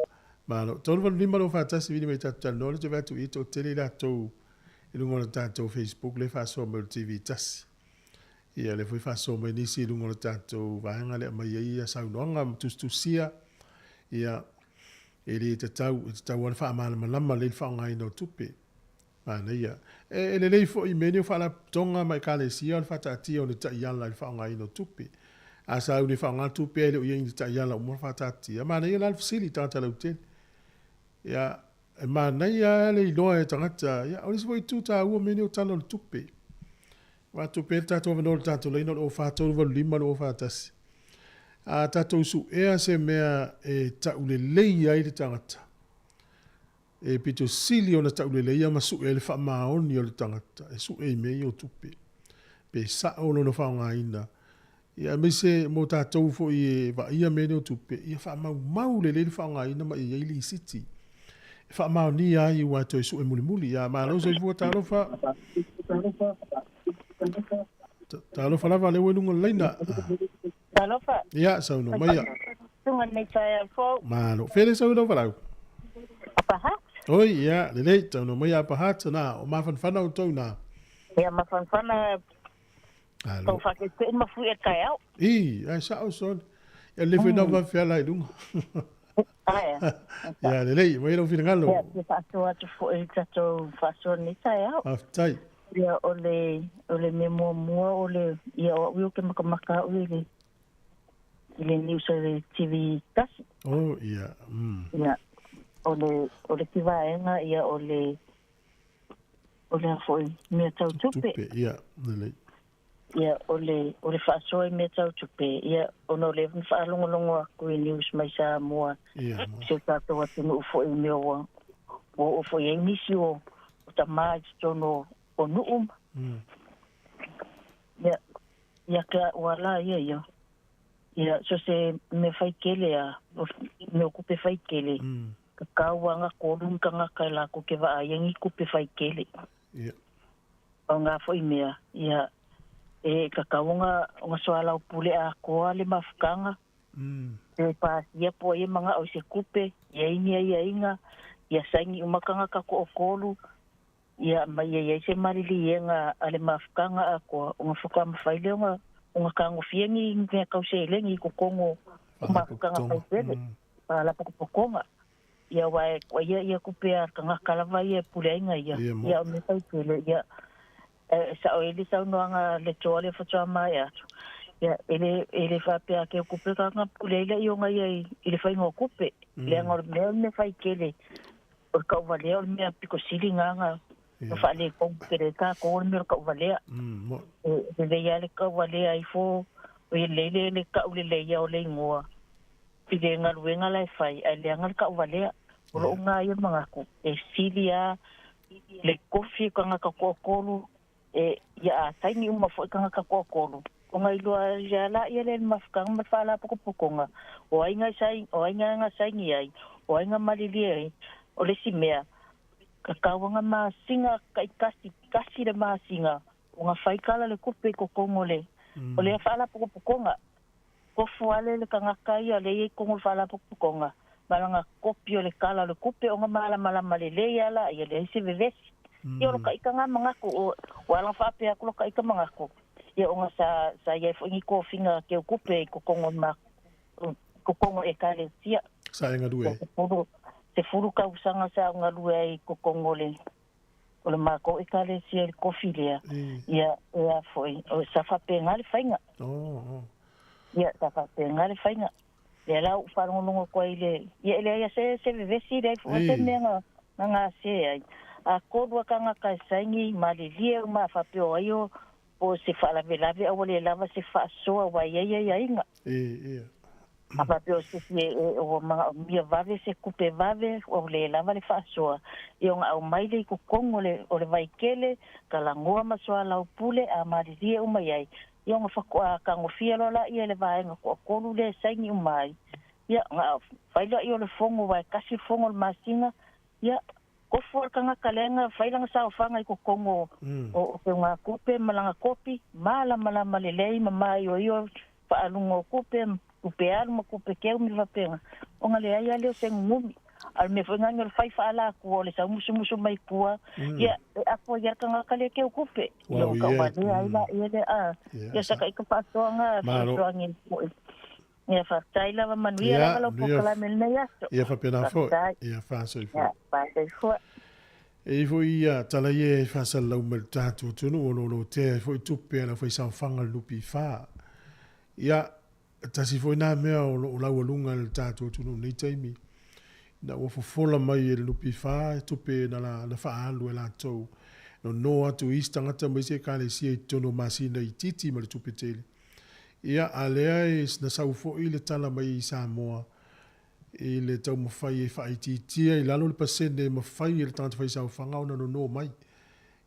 Malo. 385 lou faatasi vili mai tatou talanoa le toe atu i toatele i latou i luga o le tatou Facebook le faasoa mai o le TV tasi. Ia lea foi faasoa mai nisi i luga o le tatou vaega lea aumai ai ia saunoaga ma tusitusia. Ia, e le tatau, e tatau lava le faamalamalama lelei le faaaogaina o tupe. Manaia. E, e lelei foi i mea nei o faalapotopotoga ma ekalesia o le faataatia o ni taiala i le faaaogaina o tupe. A sauni e faaaoga le tupe ae le o i ai ni taiala uma ona faataatia, manaia la le fesili i tagata lautele. Ia, e manaia lava le iloa e tagata, ia, o le isi foi itu taua mea nei o tala o le tupe. Aua tupe ai le tatou avanoa i le tatou laina o le 04 385 241. A tatou suea se mea e taulelei ai le tagata, e pito sili ona tauleleia ma sue ai le faamaoni o le tagata e sue i mea ia o tupe, pe sao lona faaaogaina, ia aemaise mo tatou foi e vaaia mea nei o tupe, ia faamaumau lelei le faaaogaina ma ia i ai lisiti e faamaonia ai aua e toe sue mulimuli. Ia malo soifua talofa. Talofa lava lea ua i luga o le laina. Talofa. Ia, saunoa maia. Tunga nei taeao fou. Malo. Fea le sau i lau valaau? Upper Hutt. Oi, ia, lelei, saunoa maia Upper Hutt, na, o mafanafana outou na. Ia, mafanafana. Alo. Tau whakete ma fui e taeao. I, ai sao sole. Ia le foi nau vafiala i luga. Aia. Ia, lelei, mai lau finagalo. Ia, te whaasoa atu foi i tatou whaasoa nei taeao. Faafetai. Ia, o le, o le mea muamua o le, ia, o au i o ke makamaka au i le, i le news o le TV tasi. Oh, ia. Ia, o le, o le isi vaega, ia, o le, o le a foi, mea tau tupe. Tupe, ia, lelei. Ia, o le, o le faasoa i mea tau tupe, ia, ona o lea na faalogologo atu i news mai Samoa, Ia, si o tatou atunuu foi i mea ua, ua oo foi i ai nisi o, o tama i totonu o, o nuu. Ia, ia ke ua la ia ia. Ia, so se mea fai tele a, o mea o kupe fai tele. Ka kau anga kolu ni kangaka e lākou ke vaai ai ni kupe fai tele. Ia. O ngā foi mea, ia, e ka kau nga, nga soalau pule atoa le mafukanga. E pasia po ai e manga'o i se kupe, ia ini aiaiga, ia saini uma kangaka to'atolu, ia ma ia i ai se maliliega a le mafutaga atoa, ona faatoa mafai lea ona ona tagofia ni mea tau seleni i totonu o mafutaga faitele, faalapotopotoga. Ia aua e koa ia ia tupe a le tagata lava ia e pule ai ia, ia o mea faitele, ia e sa'o ai le saunoaga a le toa lea faatoa maea atu, ia e le e le faapea ake o tupe tagata pule ai laʻi ona ia i le faiga o tupe, leaga o le mea o le mea faitele o le tauvalea o le mea pito sili lena na faaletonu tele ai tatou o le mea o le tauvalea. E lelei lava le tauvalea ifo, e lelei le le tau lelei o le igoa i le galuega la e fai, ae leaga le tauvalea. O lou lena ia manatu, e sili lava le tofi o tagata toatolu, e ia a saini uma foi tagata toatolu, ona iloa ai lea le le mafutaga ma le faalapotopotoga, o ai na sai, o ai na saini ai, o ai na malilie ai. O le isi mea, ka tau anga masina taitasi, tasi le masina, ona fai kala le tupe i totonu o le, o le faalapotopotoga. Tofu ale le tagata ia lea e i totonu o le faalapotopotoga, ma lana kopi o le kala o le tupe ona malamalama lelei lava laia, leai se vevesi. Ia o lo taʻita na manatu, o ua ala faapea atu lo taʻita manatu. Ia onga sa ia foi ni kofinga ke kupe kokongo ma kokongo e kalesia. Sa inga due. Se furu kausanga sa nga lue i kokongo le o le mako e kalesia le kofi lea. Ia ia foi o sa fapenga le fainga. Oh. Ia sa fapenga le fainga. Ia lau whalongolongo koa i le ia le ia se vevesi le fo se mea nga se ai. A kolua kanga kai saingi malilie ma whapeo aio o se whaalavelave au le lava se whaasoa wa ia ia ia inga. Ia. A whapeo se si o mga mia vave se kupe vave o le lava le whaasoa. Ia nga au maile i kukongo le o le vaikele ka langoa masoa lau pule a malilie uma iai. Ia nga whakua kangofia lola ia le vaenga kua kolu le saingi umai. Ia nga whaila ia le fongo wai kasi fongo le masinga. Ia kofu al kanga kalenga whailanga sao whanga i kokongo o ke ngā kupe malanga kopi mala mala malelei mamai o iyo whaalungo kupe kupe alu ma kupe keu mi wapenga. O ngā le ai aleo se ngumi. Al me whainga ngol whai whaala kua o le saumusu mai kua. Ia apo ia kanga kale keu kupe. Ia o ka wale aila ia le a. Ia saka i ka whaatoanga whaatoangi. Ia whaatai lava manuia lava lau pokalame nei aso. Ia whapena fo. Ia whaasoi fo. Ia whaasoi fo. E ifo ia tala ia e whaasal lau mai tātou tunu o lolo te fo i tupe ala whai saofanga lupi wha. Ia tasi fo nā mea o lau alunga le tātou tunu nei taimi. Na ua fofola mai e le lupi wha e tupe na la whaalu e lātou. No no atu isi tangata mai se kalesia i tono masina i titi ma le tupe tele. Ia a lea e na saufo i le tala mai i Samoa i le taumafai e faaitiitia i lalo le pasene e mafai e le tagata faisaufaga ona nono mai.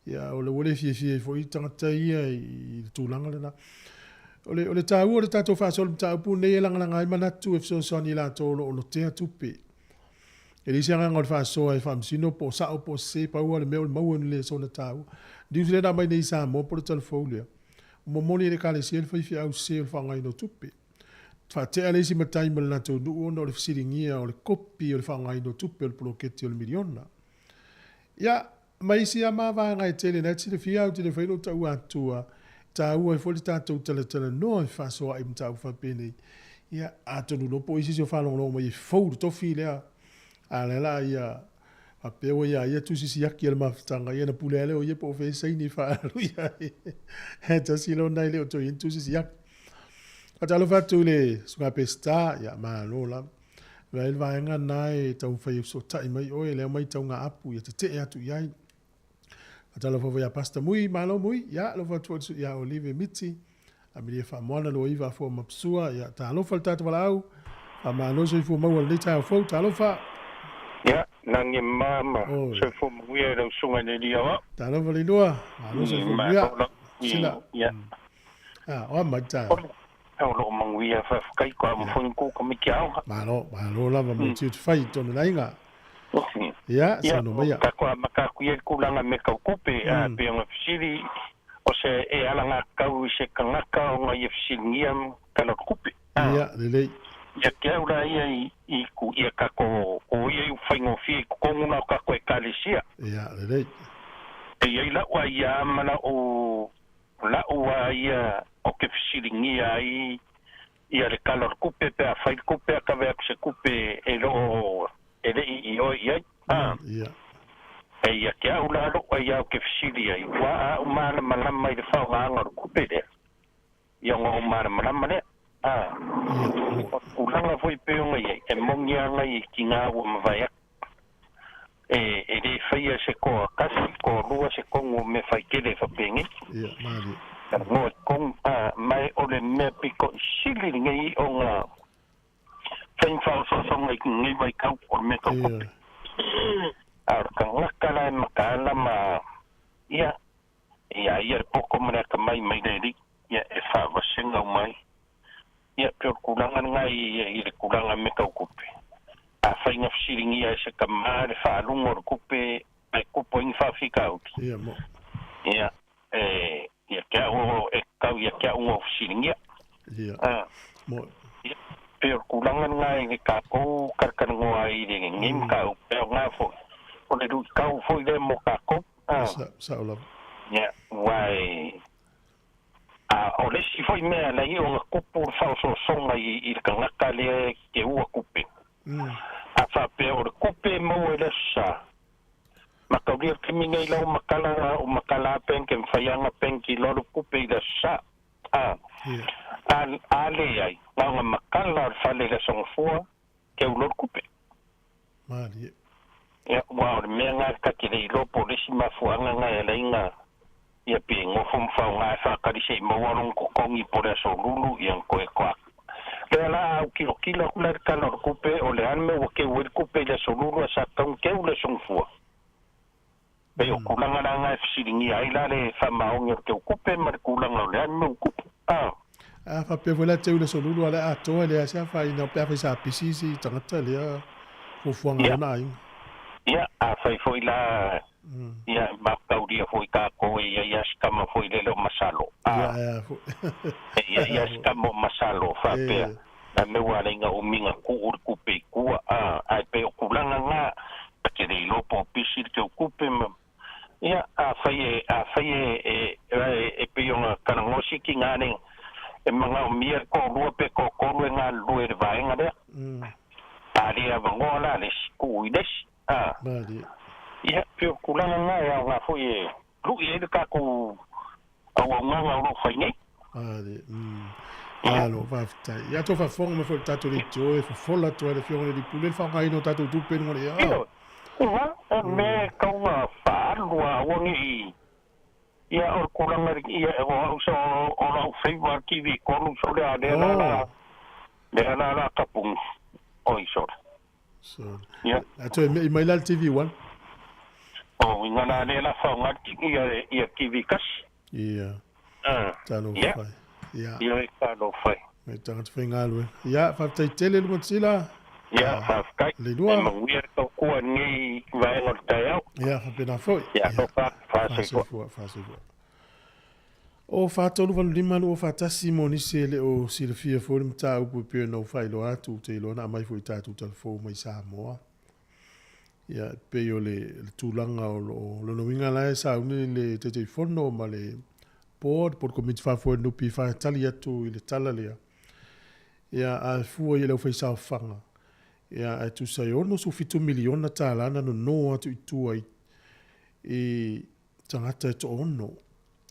Ia o le ua le fiafia ai foʻi tagata ia i le tulaga lena. O le tāua o le tatou faasoa le mataupu nei e lagalaga ai manatu e fesoasoani i latou o loo lotea tupe. E leai se agaga o le faasoa e faamasino po o sao po o sesē paua le mea o le maua ni le sona tāua. Niu Zealand a mai nei i Samoa po o le talafou lea. Momoli e le ekalesia le faifeau sesē o le faaaogaina o tupe. Faatea le isi matai ma le latou nuu ona o le fesiligia o le kopi o le faaaogaina o tupe o le poloketi o le miliona. Ia, ma isi lava mavaega e tele na e silafia au te le fai lou taua atua, taua ai foi le tatou talatalanoa e fefaasoaai mataupu faapenei. Ia, atonu loa po o isi isi o faalogologo mai e fou le tofi lea, a o lea la ia faapea ua ia ia tusi siaki a le mafutaga, ia na pule lava lea o ia po o fea e saini e faaalu iai. He tasi lona e le o toe i ai ni tusi siaki. Faatalofa atu i le Susuga Peseta, ia malo lava. Vaai le vaega lena e taumafai e fesootai mai oe, lea mai tau gaapu ia tetee atu i ai. Faatalofa foi ia Pastor Mui, malo Mui, ia alofa atu foi ia Olive Miti, Amelia Faamoana, Luaiva Afua Mapsua, ia talofa le tatou valaau, faamalo soifua maua i lenei taeao fou, talofa. Ia, nagi mama, soifua manuia i lau susuga i le Alii Aoao. Talofa Leilua, malo soifua manuia. Sila. Ah, o a mai taeao. O loo manuia faafetai ko a mafai ko ka miki aoga. Malo, malo lava mo tiute fai i tonu lainga. Ia, saunoa maia. Ka ko a makaku ia le tulaga me kau kupe, a pei ona fesili, o se e alagatatau i se tagata ona ia fesiligia tala o le kupe. Ia, lelei. Ia te au la ia i ku ia kako o ia i faigofie i totonu la o kako ekalesia. Ia, lelei. E iai lau a ia a manao lau a ia o ke fesiligia ai ia le tala o le tupe pe afai le tupe a kave atu se tupe e loo e lei i oe i ai. A. Ia. E ia te au la lou a ia o ke fesili ai, ua a au malamalama i le faogaaga o le tupe lea. Ia ona ou malamalama lea. A. Ia. O tulaga foi pei ona i ai, e moni ana i tinā ua mavae atu. E le faia se toa tasi, toa lua, se tonu o mea fai tele e faapenei. Ia, malie. Noa tonu, a, mae o le mea pito i sili lenei ona fai ni faaosoosoga i lenei vaitau o le mea tau tupe. A o le tagata la e mataala ma, ia, ia ia le poto ma le atamai mai le alii, ia, e faavasega uma ai. Ia, pei o le tulaga lena i le tulaga mea tau tupe. Afai na fesiligia e se tamā le faaluga o le tupe ae tupu ai ni faafitauli. Ia, mo. Ia, e, ia te au e tatau ia te au ona ou fesiligia. Ia, mo. Ia, pei o le tulaga lena i le tatou talatalanoa ai i lenei mataupu, e aoga foi. O le luitau foi lea mo tatou. Sa, sao lava. Ia, aua e. A o le isi foi mea lai o nga kupu le faaosoosoga i le tagata lea e keua kupe. A faapea o le kupe e maua i le aso sa. Mataulia le taimi nei lau makala o makala a penke mawhaianga penki loa le kupe i le aso sa. A, a, a leai, na o nga makala o le fale i le aso gafua, keu loa le kupe. Malie. Ia, ua o le mea nga ka te le iloa po o le isi mafuaaga nga e ala ai na ia pe nofo ma faaaoga e faatali seʻi maua lona totogi po o le aso lulu ia na toe toa atu. Lea la a autilo atu la i le tala o le tupe, o le a le mea ua keu ai le tupe i le aso lulu ae sa tatau ona keu le aso gafua. Pei o tulaga la na e fesiligia ai la le faamaoni o le teutupe ma le tulaga o le a le mea ua tupu. A. A faapea foi la teu i le aso lulu a o le atoa e leai se afaina pe afai sa pisi isi tagata lea fuafuaga a lona aiga. Ia, afai foi la, ia, mataulia foi tatou e i ai lava si tama foi lele o Masalo. A. Ia, ae a foi. E i ai lava si tama o Masalo faapea, na mea ua ala ai na umi na tuu le tupe i tua, a, ae pei o tulaga na, ta te le iloa po o pisi le teutupe ma, ia, afai e, afai e, e, e, e pei ona talanoa si tina nei, e manaomia le toalua pe toatolu e galulue i le vaega lea. A le avanoa la le isi, tuu i le isi, a. Ia, pei o tulaga na e aoga foi e lu'i ai le tatou auaunaga o lo o fai nei. Malo, faafetai. Ia tou faafofoga mai foi i le tatou leitio e fofola atu ai le Afioga i le Alii Pule le faaaogaina o tatou tupe i luga o le ea. Ioe, ua, o le mea e tatau ona faaalu a aua ne i, ia o le tulaga ia o au sa o lau favour TV 3 sole a lea la la, lea la la tapuni, oi sole. So, ia. A toe mei mai la le TV 1. O, ina la lea la faaaoga ia, ia TV kasi. Ia. Talofa e. Ia. Ioe, talofa e. Me tagata faigaluega. Ia, faafetai tele Lumatsila. Ia, faafetai. Le lua. E manuia le tautua i lenei vaega o le taeao. Ia, faapena foi. Ia, alofa atu, faasoifua. Faasoifua, faasoifua. O 4 3 8 5 2 4 1 mo nisi e le o silafia foi le mataupu e pei ona ou faailoa atu, ou te iloa na aumai foi i tatou talafou mai Samoa. Ia, e pei o le, le tulaga o lo o, lona uiga la e sauni le Taitaifono ma le Board po o le Komiti Faafoe o le NPF e tali atu i le tala lea. Ia, a fua i le aufaisaofaga, ia, ae tusa e $67 miliona tala na nono atu i tua i, i tagata e toaono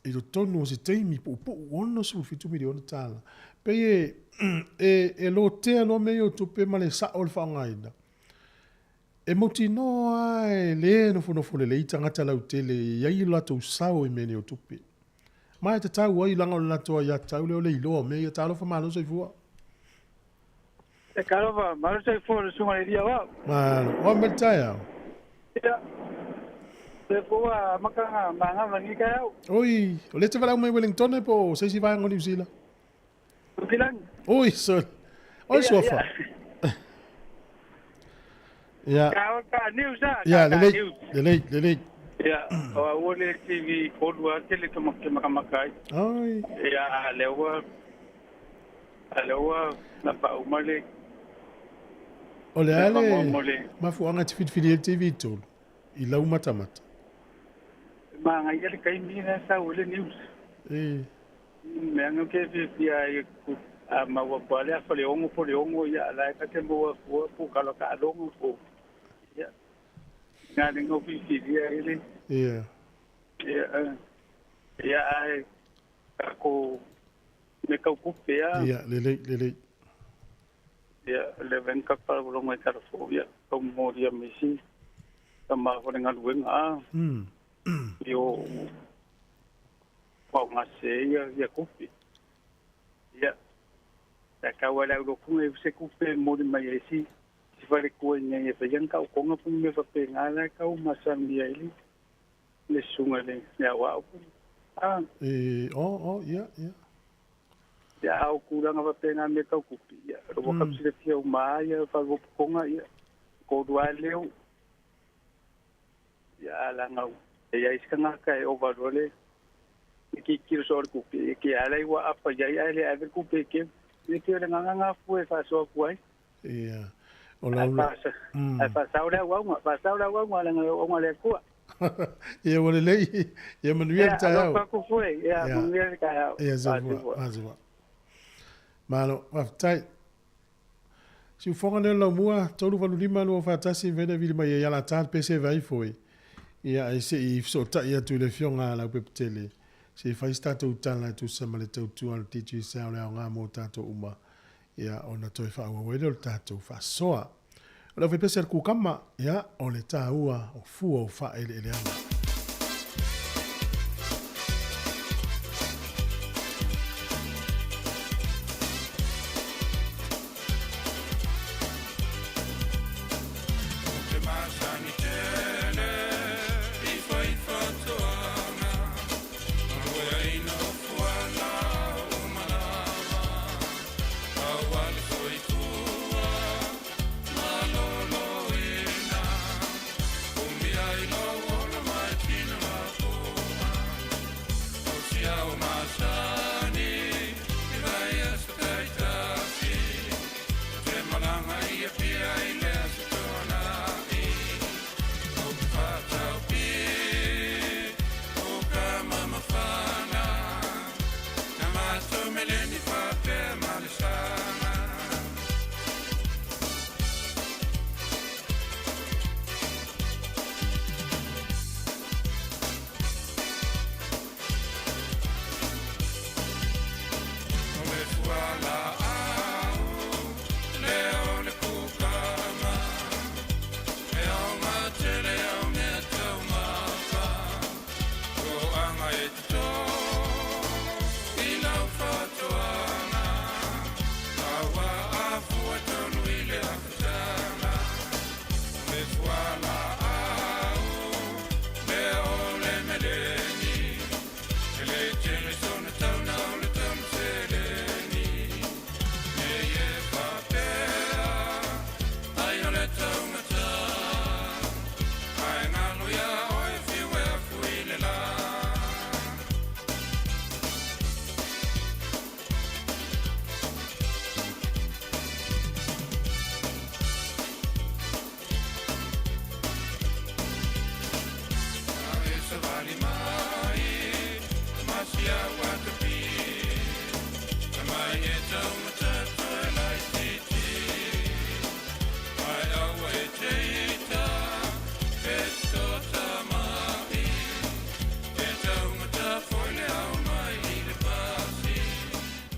i totonu o se taimi puupuu $67 miliona tala. Pei e, e, e lotea loa mea ia o tupe ma le sao o le faaaogaina. E mautinoa lava e le nofonofo lelei tagata lautele e i ai lo latou sao i mea nei o tupe. Ma e tatau ai leaga o le latou aiatatau lea o le iloa o mea ia. Talofa malo soifua. E talofa malo soifua le susuga i le Alii Aoao. Malo. Oa mai le taeao. Ia. Le po ua amata magava i lenei taeao. Oi, o lea e te valaau mai Wellington po o se isi vaega o Niu Sila? Tupilagi. Oi, sorry. Oi, suafa. Ia. Ka o ka news a. Ia, lelei, lelei, lelei. Ia, o au o le TV kolu a tele te makamaka ai. Oi. Ia, a lea ua, a lea ua na pau mai le. O le a le mafuaaga e te filifili ai le TV 3 i lau matamata? Manaia le taimi lea sau ai le news. E. Mea na ou te fiafia ai a maua po le afa le 6 po le 6 ia la e ta te maua fua po kalo taaloga po ia na le no fifilia ai le ia ia ia ai ko me kau kupe a ia lelei lelei ia le ven ka pa lo mai telefo ia kau moria misi ka ma ko le galuega a io Faaaogase ia ia tupe. Ia, sa tau ai le au lokunga i se tupe e momoli mai ai si si faletua i inei e faia ni taotoga po o ni mea faapena la e tau masalomia ai le le susuga i le aoao po a. E, o, o, ia, ia. Ia, a o tulaga faapena i mea tau tupe, ia, ua tau silafia uma lava ia faaopoopoga, ia, tolu lava leo. Ia a laga e i ai se tagata e ova loa le tilotilo soo i le tupe, e ke ala i ua apa i ai ae le ave le tupe e keu. Ia pei o le agaga lena fua e faasoa atu ai. Ia. O lau la. Ae faasao le auauna, faasao le auauna leaga o le auauna a le Atua. Ia ua lelei, ia manuia le taeao. Alofa atu foi, ia manuia le taeao. Ia soifua. Malo, faafetai. Siufoga lea o le laumua, 385 241 mafai ona vili mai ai ala ta le pese vai foi. Ia ai se i fesootai atu i le afioga a Leaupepetele, se i fai se tatou tala e tusa ma le tautua a le Digicel le aoga mo tatou uma, ia ona toe faaauau ai lea o le tatou faasoa. O le aufaipese a le kukama, ia o le taua o fua o faaeleeleaga.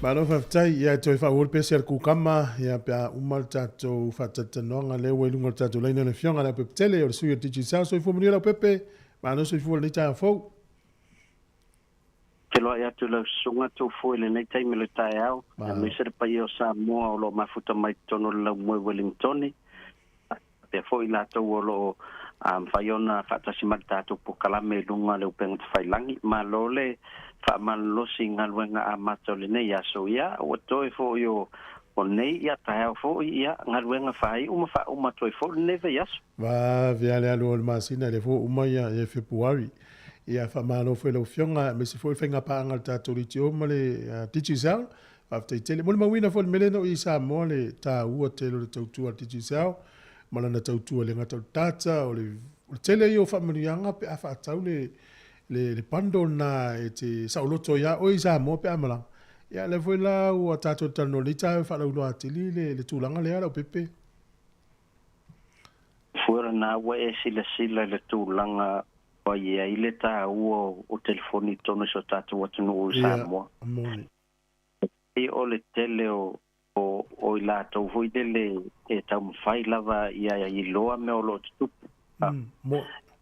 Malo faafetai, ia e toe faaauau le pese a le kukama, ia pe a uma le tatou faatalatalanoaga lea ua i luga o le tatou laina le afioga a Leaupepetele o le sui o le Digicel. Soifua manuia Leaupepe, malo soifua i lenei taeao fou. Feiloai atu i lau susuga Tufu i lenei taimi o le taeao, aemaise le paia o Samoa o lo o mafuta mai i totonu o le laumoe Wellingtone, faapea foi i latou o lo o mafai ona faatasi mai le tatou polokalame i luga o le upega tafailagi. Malo le faamalolosi i galuega amata o lenei aso. Ia, ua toe foi o nei, ia, taeao foi, ia, galuega faaiu ma faauma atu ai foi lenei vaiaso. Vave lava le alu o le masina, lea foi ua uma ia Fepuari. Ia, faamalo foi i lau Afioga, aemaise foi le faigapaaga a le tatou Leitio ma le Digicel. Faafetai tele. Molimauina foi le mea lea na oo i Samoa le taua tele o le tautua a le Digicel ma lana tautua e le gata o le data, o le tele ia o faamanuiaga pe a faatau le le bundle lena e te saoloto ai lava oe i Samoa pe a malaga. Ia lea foi la ua tatou talanoa i lenei taeao e faalauiloa atili le tulaga lea Leaupepe. Fua lena ua e silasila i le tulaga ua i ai le taua o telefoni i totonu o si o tatou atunuu i Samoa. Ia, moni. Pei o le tele o o i latou foi lele e taumafai lava ia iloa mea o lo o tutupu.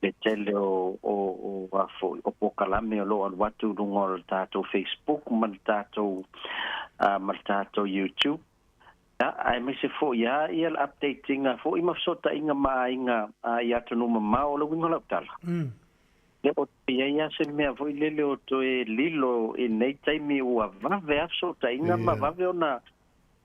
Le tele o o o a foi o polokalame o lo o alu atu i luga o le tatou Facebook ma le tatou ma le tatou YouTube. Ia, aemaise foi lava ia le update ina foi ma fesootaiga ma aiga i atunuu mamao o le uiga o lau tala. Le o i ai lava se mea foi lele o toe lilo i nei taimi ua vave lava fesootaiga ma vave ona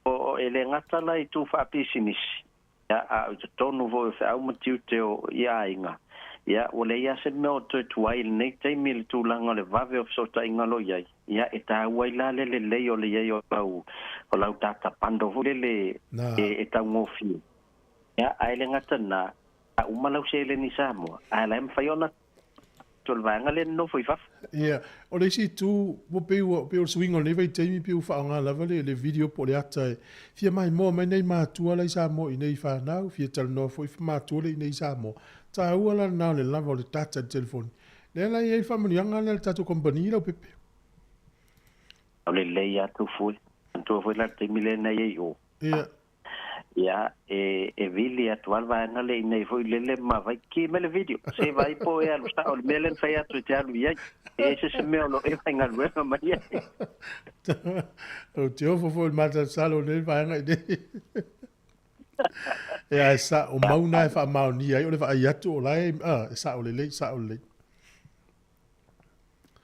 o e le gata la i itu faapisinisi, ia, a o i totonu foi o feau ma tiute o i aiga, ia, ua leai lava se mea o toe tuai i lenei taimi i le tulaga o le vave o fesootaiga o lo o i ai, ia, e taua ai la le lelei o le i ai o lau, o lau data bundle foi lele e taugofie. Ia, ae le gata na, a uma lau seleni i Samoa, ae la e mafai ona atu o le vaega lea e nonofo i fafo. Ia, o le isi itu, ua pei ua, pei o le suiga o lenei vaitaimi pei ua faaaoga lava le, le video po o le ata e fia maimoa mai nai matua la i Samoa i inei i fanau, fia talanoa foi matua la i inei i Samoa. Taua la lena o le lava o le data i le telefoni. Lea la e i ai le faamanuiaga lea a le tatou kamupani Leaupepe. O le lelei lava Tufue. Manatua foi la le taimi lea na i ai i o. Ia. Ia, e, e vili atu lava le vaega lea i inei foi lele ma vai ki mai le video. Se vai po e alu sao le mea lea na fai atu e te alu i ai. E ese se mea o lo e faigaluega mai ai. Ou te ofo foi i le masalosalo o lenei vaega i inei. Ia, e sa, o mau na e faamaonia ai o le vaai atu o la e, e sao lelei, sao lelei.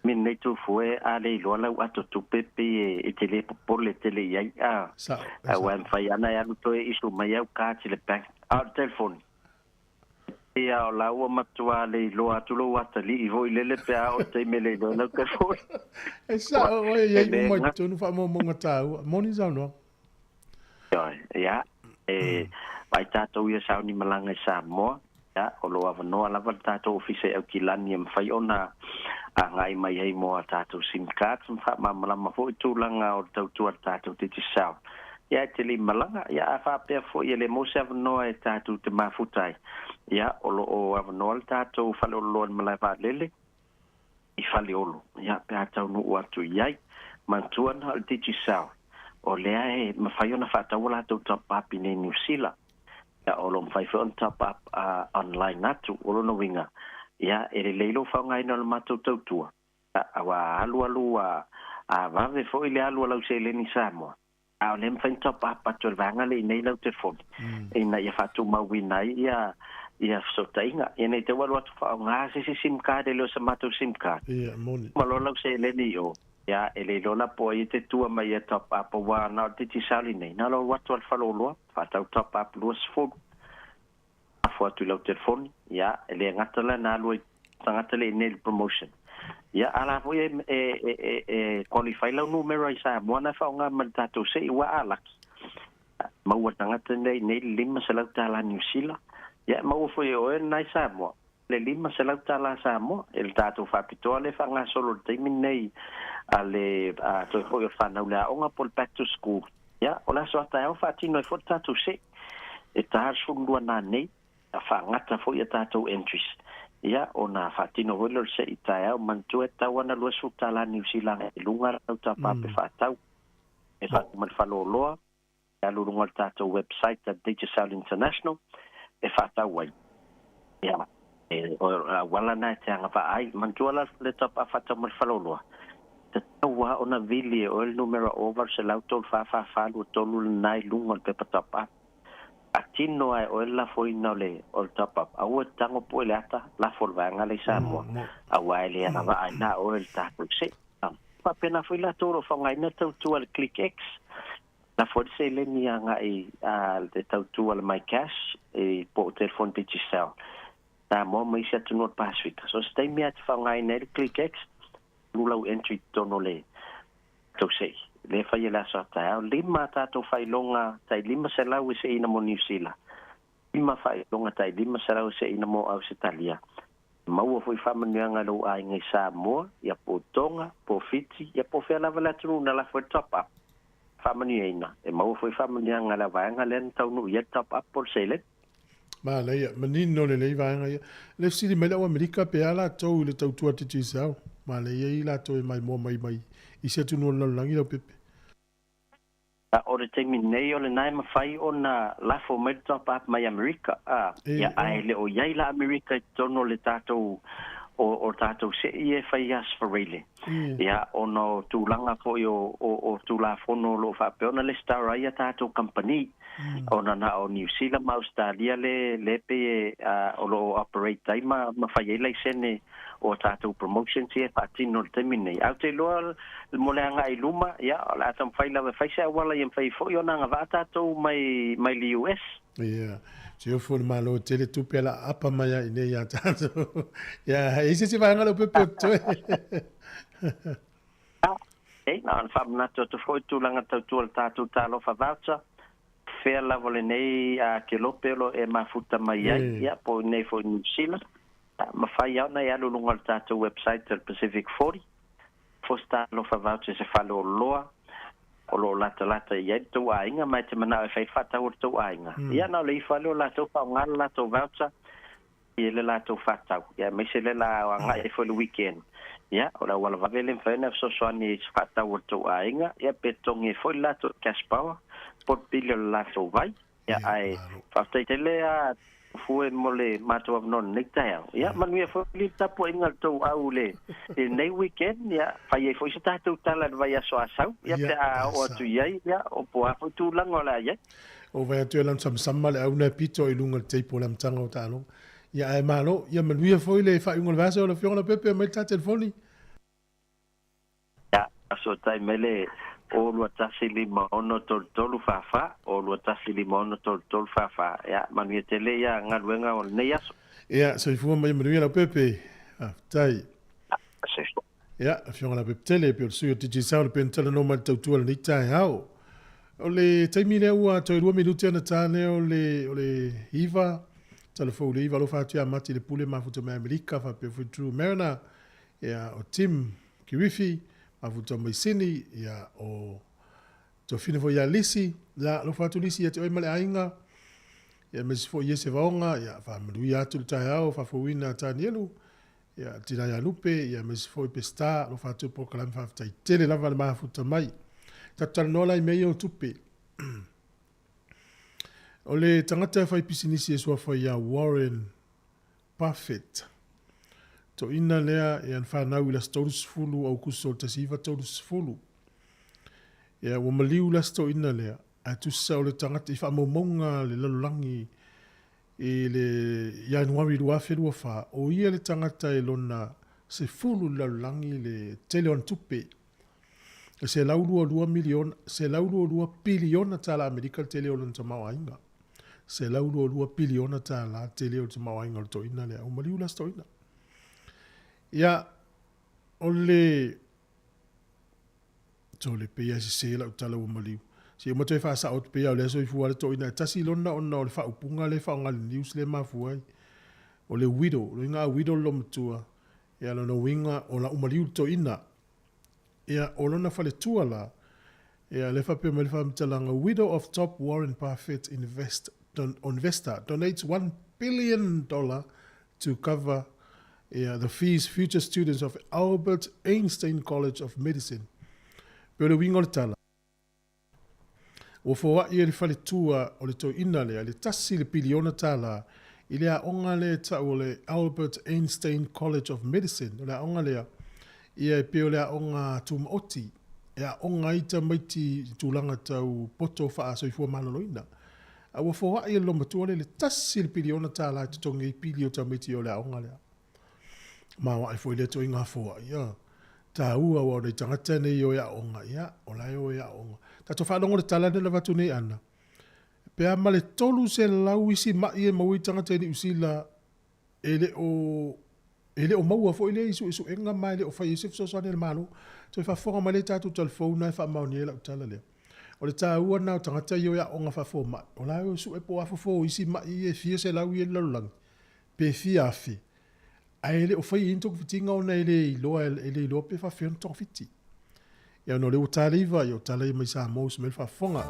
Me nei Tufue, a le iloa lau ato tupe pei e te le popole tele i ai, a. Sao, e Aua sao. e mafai ana e alu toe issue mai au cards i le bank, a o le telefoni. Pei a o la ua matua le iloa atu lou atalii foi lele pe a oo i le taimi e le iloa ai lau telefoni. E sao oe, e E i ai le uma i gata. totonu faamaumauga taua. Moni saunoaga. Ioe, ia, e vaai tatou ia sauni malaga i Samoa, ia, o lo o avanoa lava le tatou ofisa i Aukilani e mafai ona agai mai ai mo a tatou sim cards ma faamalamalama foi tulaga o le tautua a le tatou Digicel. Ia, e te le i malaga, ia, a faapea foi e le maua se avanoa e tatou te mafuta ai, ia, o lo o avanoa le tatou faleoloa i le malae vaalele i Faleolo, ia, pe a taunuu atu i ai. Manatua na o le Digicel, o lea e mafai ona faatau a latou top up i nei Niu Sila. Ia, o lo o mafai foi ona top up online atu. O lona uiga, ia, e lelei lou faaaogaina o le matou tautua, ia, aua a alualu a, a vave foi le alu a lau seleni i Samoa, a o lea e mafai ona top up atu e le vaega lea i nei lau telefoni, ina ia faatumauina ai ia, ia fesootaiga. Ia, ne i te i ua alu atu faaaoga se isi sim card e le o se matou sim card. Ia, moni. Ma loa lau seleni i o. Ia, e le iloa la po o ai e te tua mai ia top up aua na o le Digicel i nei. Na o lou atu a le faleoloa, faatau top up 20, lafo atu i lau telefoni, ia, e le gata la na alu ai tagata le i nei i le promotion. Ia, a la foi e, e, e, e, e qualify lau numera i Samoa na e faaaoga ma le tatou se'i ua a laki. Maua tagata nei nei le $500 tala Niu Sila, ia e maua foi e oe lena i Samoa le $500 tala Samoa e le tatou faapitoa lea e faagasolo i le taimi lenei a le toe foi o le fanau i le aoga po o le back to school. Ia, o le aso a taeao faatino ai foi le tatou se'i e ta le 12 nanei, a faagata foi a tatou entries. Ia, ona faatino foi lea o le se'i taeao, manatua e tatau lava ona $20 tala Niu Sila i luga lau tapa pe faatau. E faatu mai le faleoloa, e alu i luga o le tatou website a Digicel International e faatau ai. Ia, e, o le auala lena e te agavaa ai. Manatua la le tapa faatau mai le faleoloa, tatau lava ona vili e oe le numera 800 344 423 lena i luga o le pepa tapa. Faatino lava e oe le lafoina o le, o le top up. Aua e te tago pue le ata, lafo le vaega lea i Samoa, aua e le agavaa ai na oe i le tatou se'i. Faapena foi latou o lo o faaaogaina le tautua a le ClickX, lafo ai le seleni agai le tautua a le MyCash i po o telefoni Digicel, Samoa ma isi atunuu o le Pasefika. So, se taimi lava e te faaaogaina ai le ClickX, alu lau entry i totonu o le tatou se'i. Lea e fai e le aso a taeao, lima a tatou faailoga tai 500 e se'iina mo Niu Sila, lima faailoga tai 500 e se'iina mo Ausetalia. Maua foi faamanuiaga i lou aiga i Samoa, ia po o Tonga, po o Fiti, ia po o fea lava le atunuu na lafo ai le top up. Faamanuiaina, e maua foi faamanuiaga i le vaega lea na taunuu i ai le top up po o le seleni. Manaia, manino lelei vaega ia. Le fesili mai le au Amerika pe a latou i le tautua Digicel. Manaia i latou e maimoa mai mai isi atunuu o le lalolagi Leaupepe. A o le taimi nei o lena e mafai ona lafo mai le top up mai Amerika, a, ia, ae le o i ai la Amerika i totonu o le tatou, o, o tatou se'i e fai aso faraile. Ia, ona o tulaga foi o, o, o Tulafono o lo o faapea ona lesitala ai a tatou kamupani, ona na o Niu Sila ma Ausetalia le, le pei e, a, o lo o operate ai ma, ma fai ai laisene o a tatou promotions ia e faatino i le taimi lenei. Ae ou te iloa mo le agai i luma, ia, o le a taumafai lava e fai se auala ia mafai foi ona agavaa tatou mai, mai le US. Ia, se ofo le Malo e tele tupe a la aapa mai ai i nei ia tatou. Ia, e i ai se isi vaega Leaupepe o totoe. E, na ona faamanatu atu foi tulaga tautua o le tatou Talofa Voucher, fea lava lenei a kelope o lo o e mafuta mai ai, ia, po o i inei foi i Niu Sila. Mafai lava ona e alu i luga o le tatou website o le Pacific 40, Four Star Alofa Vouchers e faleoloa o lo o latalata i ai le tou aiga ma e te manao e fai le faatau o le tou aiga. Ia na o le ifo lava lea o latou faaaoga le latou voucher i le latou faatau, ia aemaise lea la agai ai foi le weekend. Ia, o le auala vave lea e mafai ona fesoasoani i se faatau o le tou aiga, ia pe totogi ai foi le latou cash power po o le pili o le latou vai. Ia, ae faafetai tele a Fue mo le matou avanoa i lenei taeao. Ia, manuia foi le tapuaiga a le tou au i lenei weekend. Ia, fai ai foi se tatou tala i le vaiaso a sau, ia, pe a oo atu i ai, ia, o po a foi tulaga o le a i ai. O vai atu e lana samasama le au na e pito i luga o le table o le amataga o taaloga. Ia ae malo, ia manuia foi le faaiuga o le vaiaso lau Afioga Leaupepe aumai le ta telefoni. Ia, aso tai mai le 0215633 44, 0215633 44. Ia, manuia tele ia galuega o lenei aso. Ia, soifua ma ia manuia Leaupepe. Faafetai. Soifua. Ia, Afioga Leaupepe tele, pei o le sui o Digicel pei ona talanoa mai i le tautua i lenei taeao. O le taimi lea ua toe 2 minute ona ta lea o le, o le 9, talafou i le 9, alofa atu ia Mati le Pule mafuta mai Amerika, faapea foi Drew Mariner, ia, o Tim Kirifi, mafuta mai Sini, ia, o Tofina foi ia Lisi, ia, alofa atu Lisi ia te oe ma le aiga, ia, aemaise foi Iese Vaoga, ia, faamanuia atu le taeao, faafouina a Tanielu, ia, tina ia Lupe, ia, aemaise foi Peseta, alofa atu i polokalame faafetai tele lava le mafuta mai. Tatou talanoa la i mea ia o tupe. O le tagata e fai pisinisi e suafa ia Warren Buffett. Toeaina lea ia na fanau i le aso 30 Aukuso 1930. Ia ua maliu le aso toeaina lea, ae tusa o le tagata i faamaumauga a le lalolagi i le Ianuari 2024, o ia le tagata e lona sefulu i le lalolagi le tele o ana tupe. E $122 miliona, $122 piliona tala Amerika le tele o lona tamaoaiga. $122 piliona tala le tele o le tamaoaiga o le toeaina lea. Ua maliu la si toeaina. Ia, o le Sole, pei lava e sese lau tala ua maliu. Se i uma toe faasao atu pei lava o lea e soifua le toeaina e tasi lona ona o le faaupuga lea e faaaoga e le news lea e mafua ai. O le widow, o lona uiga a widow le loomatua, ia lona uiga o la ua maliu le toeaina. Ia, o lona faletua la, ia lea e faapea mai le faamatalaga, Widow of top Warren Buffett invest, don, investor donates $1 billion to cover ia, the fees future students of Albert Einstein College of Medicine. Pei o le uiga o le tala, ua foai e le faletua o le toeaina lea le tasi le piliona tālā i le aoga lea e tau o le Albert Einstein College of Medicine. O le aoga lea, ia e pei o le aoga tumaoti e aoga ai tamaiti i tulaga tau poto faasoifua maloloina. A ua foai e le loomatua lea le tasi le piliona tālā e totogi ai pili o tamaiti o le aoga lea. Maoae foi lea toaiga foai, ia. Tāua aua o nei tagata nei e o e aoga, ia, o la e o e aoga. Tatou faalogo i le tala lea na avatu nei Ana, pe a ma le 300 isi mai e maua i tagata i Niu Sila e le o e le o maua foi lea i suesuega ma e le o fai ai se fesoasoani a le Malo. Toe faafofoga mai lea i tatou talifou na e faamaonia ai lau tala lea. O le taua lena o tagata ia o e aoga faafomai, o la e o e sue po o a fofo o isi mai ia e fia selau ia i le lalolagi, pe fia afe, ae e le o faia i ai ni togafitiga ona e le iloa, e le iloa pe faafefea ona togafiti. Ia ona o lea ua ta le iva, ia o tala ia mai Samoa usi mai le faafofoga.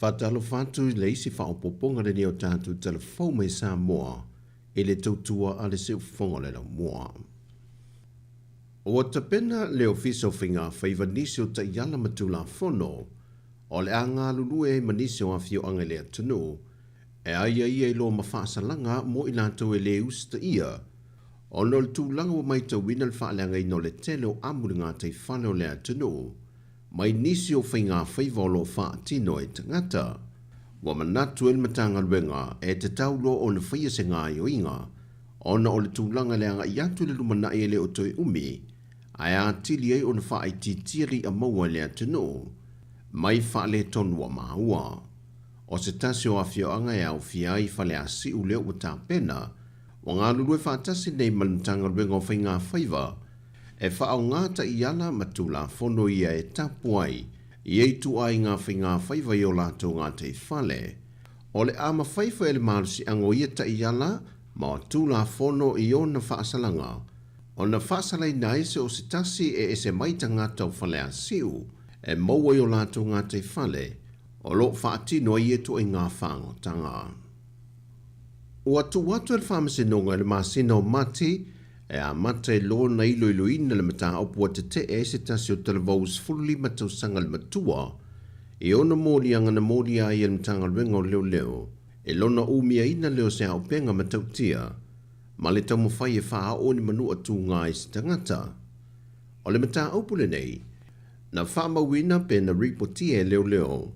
Faatalofa atu i le isi faaopoopoga lenei o tatou talafou mai Samoa i le tautua a le Seufofoga o le Laumua. Ua tapena le Ofisa o Faigafaiva nisi o taiala ma Tulafono o le a galulue ai ma nisi o afioaga i le atunuu e aiaia i loa ma faasalaga mo i latou e le usitaia ona o le tulaga ua maitauina le faaleagaina o le tele o amu i le gataifale o le atunuu mai nisi o faigafaiva o lo o faatino e tagata. Ua manatu ai le Matagaluega e tatau loa ona faia se gaoioiga ona o le tulaga le agai atu i le lumanai e le o toe umi ae atili ai ona faaitiitia le i'a maua i le atunuu mai faaletonu ua maua. O se tasi o afioaga e aofia ai Faleasiu lea ua tapena, ua galulue faatasi nei ma le Matagaluega o Faigafaiva e faaaoga taiala ma Tulafono ia e tapu ai Ia ituaiga faigafaiva i o latou gataifale. O le a mafai foi e le malosiaga o ia taiala ma Tulafono i ona faasalaga ona faasalaina ai so o se tasi e ese mai tagata o Faleasiu e maua i o latou gataifale o lo o faatino ai ia ituaiga faagotaga. Ua tuu atu e le Faamasinoga i le masina o Mati e amata ai loa ona iloiloina le mataupu ua tetee ai se tasi o talavou 15 tausaga le matua i ona moliaga na molia ai e le Matagaluega o Leoleo e lona umiaina lea o se auupega matautia ma le taumafai e faaoo ni manua tuga i se tagata. O le mataupu lenei, na faamauina pe na ripotia e leoleo,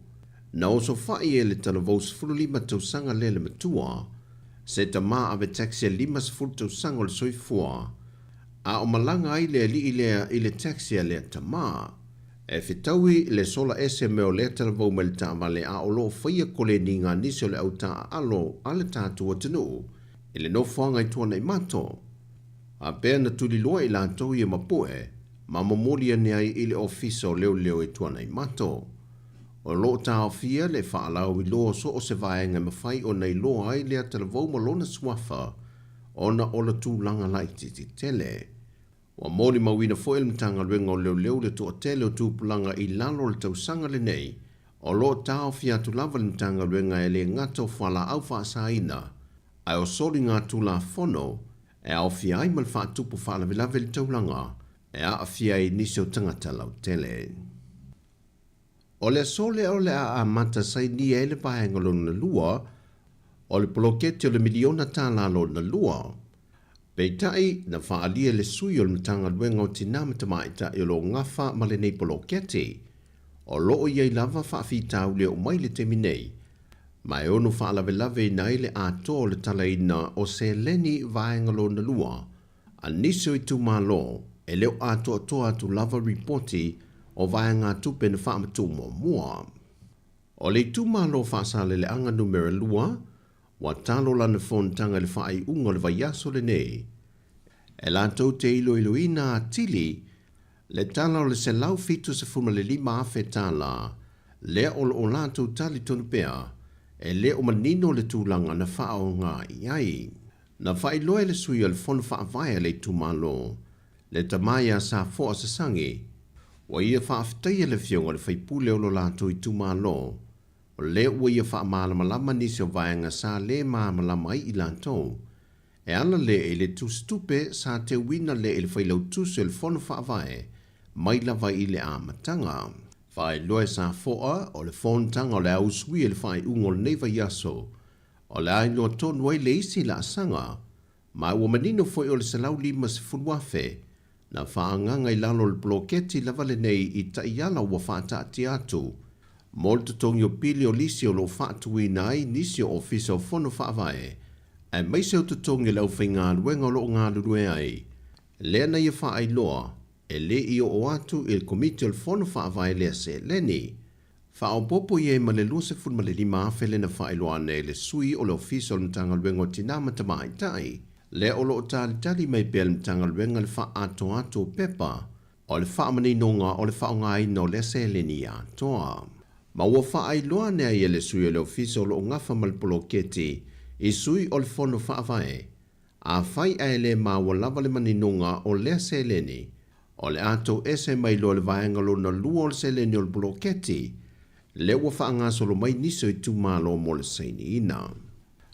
na osofai e le talavou 15 tausaga lea le matua, se tama ave taxi e 50 tausaga o le soifua, a o malaga ai le alii lea i le taxi a lea tama. E fetaui le sola ese mea o lea talavou mai le taavale a o lo o faia koleniga a nisi o le au taaalo a le tatou atunuu i le nofoaga i Tuanaimato. A pea na tuliloa i latou ia mapu'e ma momoli ane ai i le Ofisa o Leoleo i Tuanaimato. O lo o taofia le faalauiloa o so o se vaega e mafai ona iloa ai lea talavou ma lona suafa ona o le tulaga laitiiti tele. Ua molimauina foi e le Matagaluega o Leoleo le toatele o tupulaga i lalo o le tausaga lenei, o lo o taofia atu lava le Matagaluega e le gata o fualaau faasaina, ae o soligatulafono e aofia ai ma le faatupu faalavelave i le taulaga e aafia ai nisi o tagata lautele. O le aso lea o le a amata sainia ai le vaega lona lua o le poloketi o le miliona tala lona lua. Peitai, na faaalia e le sui o le Matagaluega o Tinā ma Tamaitai o lo o gafa ma lenei poloketi, o lo o i ai lava faafitauli e oo mai i le taimi nei, ma e ono faalavelaveina ai le atoa o le talaina o seleni vaega lona lua a nisi o itumalo e le o atoatoa atu lava ripoti o vaegatupe na faamatuu muamua. O le itumalo Faasaleleaga Numera 2, ua talo lana fonotaga i le faaiuga o le vaiaso lenei, e latou te iloiloina atili le tala o le $175,000 lea o lo o latou talitonu pea e le o manino le tulaga na faaaoga i ai. Na faailoa e le sui o le Fono Faavae a le itumalo, le tama ia Safoa Sasagi, ua ia faafetaia le afioga i le faipule o lo latou itumalo, o lea ua ia faamalamalama nisi o vaega sa le malamalama ai i latou. E ala lea i le tusitupe sa teuina lea i le Failautusi o le Fono Faavae mai lava i le amataga. Faailoa e Safoa o le fonotaga o le a usuia i le faaiuga o lenei vaiaso, o le a iloa tonu ai le isi laasaga, ma ua manino foi o le $150,000 na faaagaga i lalo o le poloketi lava lenei i taiala ua faataatia atu mo le totogi o pili o lisi o lo o faatuina ai nisi o Ofisa o Fono Faavae aemaise o totogi o le aufaigaluega o lo o galulue ai lea na ia faailoa e le i oo atu i le Komiti o le Fono Faavae lea seleni. Faaopoopo i ai ma le $25,000 lea na faailoa ane e le sui o le Ofisa o le Matagaluega o Tinā ma Tamaitai, lea o lo o talitali mai pea le Matagaluega le faaatoato o pepa o le faamaninoga o le faaaogaina o lea seleni atoa. Ma ua faailoa ane ai e le sui o le Ofisa o lo o gafa ma le poloketi i sui o le Fono Faavae, Afai ae le maua lava le maninoga o lea seleni, o le a tou ese mai loa le vaega lona lua o le seleni o le poloketi, lea ua faagasolo mai nisi o itumalo mo le sainiina.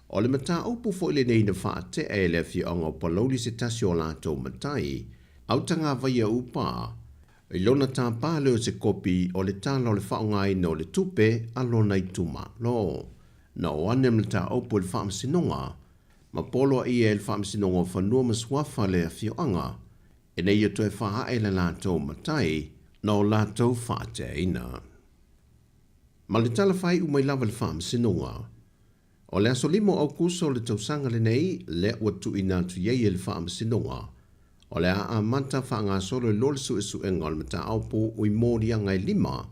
O le mataupu foi lenei na faatea e le afioaga o Palauli se tasi o latou matai, Autagavaia Upa, i lona tapa lea o se kopi o le tala o le faaaogaina o le tupe a lona itumalo. Na o ane ma le mataupu e le Faamasinoga, ma poloaia e le Faamasinoga o Fanua ma Suafa le afioaga, ina ia toe faaae le latou matai na o latou faateaina. Ma le tala faaiu mai lava le Faamasinoga, o le aso 5 o Aukuso o le tausaga lenei lea ua tuuina atu i ai e le Faamasinoga, o le a amata faagasolo i loa le suesuega o le mataupu i moliaga e lima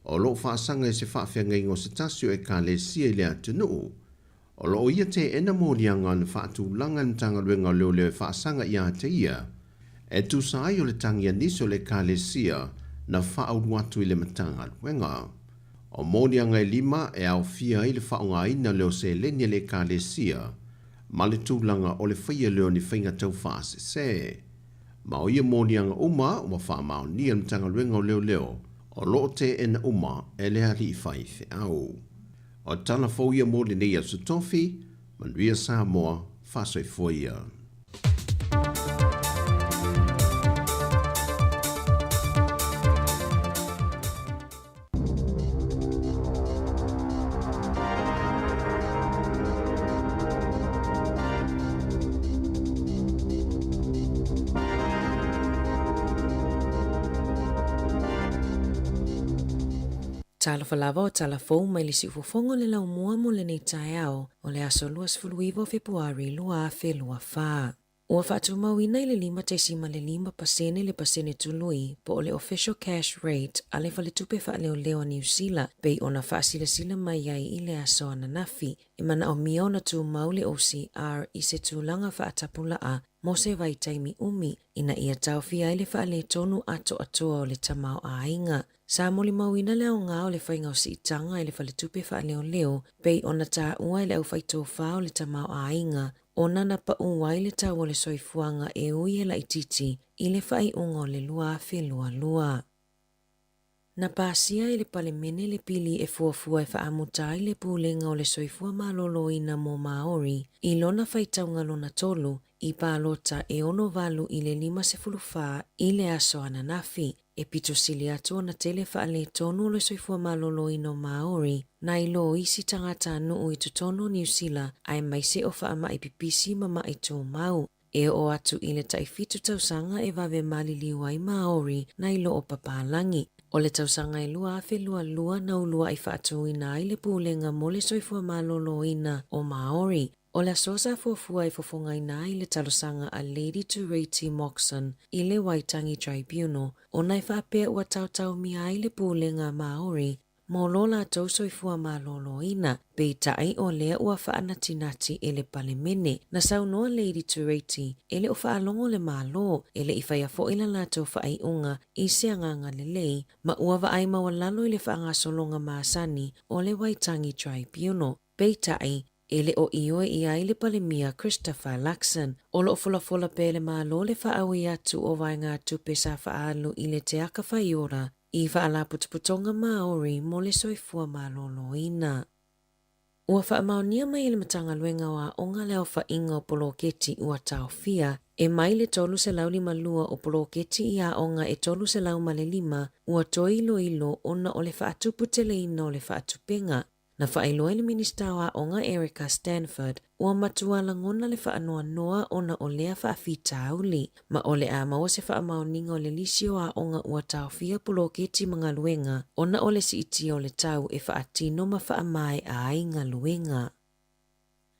o lo o faasaga i se faafeagaiga o se tasi o Ekalesia i le atunuu, O lo o ia teena moliaga na faatulaga e le Matagaluega o Leoleo e faasaga ia te ia, e tusa ai o le tagi a nisi o le Ekalesia na faaulu atu i le Matagaluega. O moliaga e lima e aofia ai le faaaogaina lea o seleni a le Ekalesia ma le tulaga o le faia lea o ni faiga taufaasese. Ma o ia moliaga uma ua faamaonia e le Matagaluega o Leoleo o lo o teena uma e le alii faifeau. O tala fou ia mo lenei Aso Tofi, manuia Samoa, faasoifua ia. Talofa lava o tala fou mai le siufofoga o le laumua mo lenei taeao o le aso 29 o Fepuari 2024. Ua faatumauina i le 5.5% le pasene tului po o le official cash rate a le Faletupe Faaleoleo a Niu Sila pei ona faasilasila mai ai i le aso ananafi. E manaomia ona tumau le OCR i se tulaga faatapulaa mo se vaitaimi umi ina ia taofia ai le faaletonu atoatoa o le tamaoaiga. Sa molimauina le aoga o le faiga o siitaga i le Faletupe Faaleoleo pei ona taua e le aufaitofa o le tamaoaiga ona na pau ai le tau o le soifuaga e ui e laitiiti i le faaiuga o le 2022. Na pasia e le Palemene le pili e fuafua e faamuta ai le Pulega o le Soifua Maloloina mo Māori i lona faitauga lona tolu i palota e 68 i le 54 i le aso ananafi, e pito sili atu ona tele faaletonu o le soifua maloloina o Māori nai lo isi tagatanuu i totonu o Niu Sila aemaise o faamai pipisi ma ma'i tumau. E oo atu i le tai-7 tausaga e vave maliliu ai Māori nai lo o papalagi. O le tausaga e 2022 na uluai faatuina ai le Pulega mo le Soifua Maloloina o Māori. O le aso sa fuafua e fofogaina ai le talosaga a Lady Tureiti Moxon i le Waitangi Tribunal ona e faapea ua taotaomia ai le Pulega Māori mo lo latou soifua maloloina, peitai o lea ua faanatinati e le Palemene. Na saunoa Lady Tureiti e le o faalogo le Malo e le i faia foi la latou faaiuga i se agaga lelei ma ua vaai maualalo i le faagasologa masani o le Waitangi Tribunal. Peitai, e le o ioe i ai le Palemia Christopher Luxon, o lo o folafola pea e le Malo le faaui atu o vaegatupe sa faaalu i le Teaka Whaiora i Faalapotopotoga Māori mo le Soifua Maloloina. Ua faamaonia mai e le Matagaluega o Aoga le aofaiga o poloketi ua taofia e mai le 352 o poloketi i aoga e 305 ua toe iloilo ona o le faatuputeleina o le faatupega. Na faailoa e le Minista o Aoga Erica Stanford, ua matua lagona le faanoanoa ona o lea faafitauli, ma o le a maua se faamaoniga o le lisi o aoga ua taofia poloketi ma galuega ona o le siitia o le tau e faatino ma faamaea ai galuega.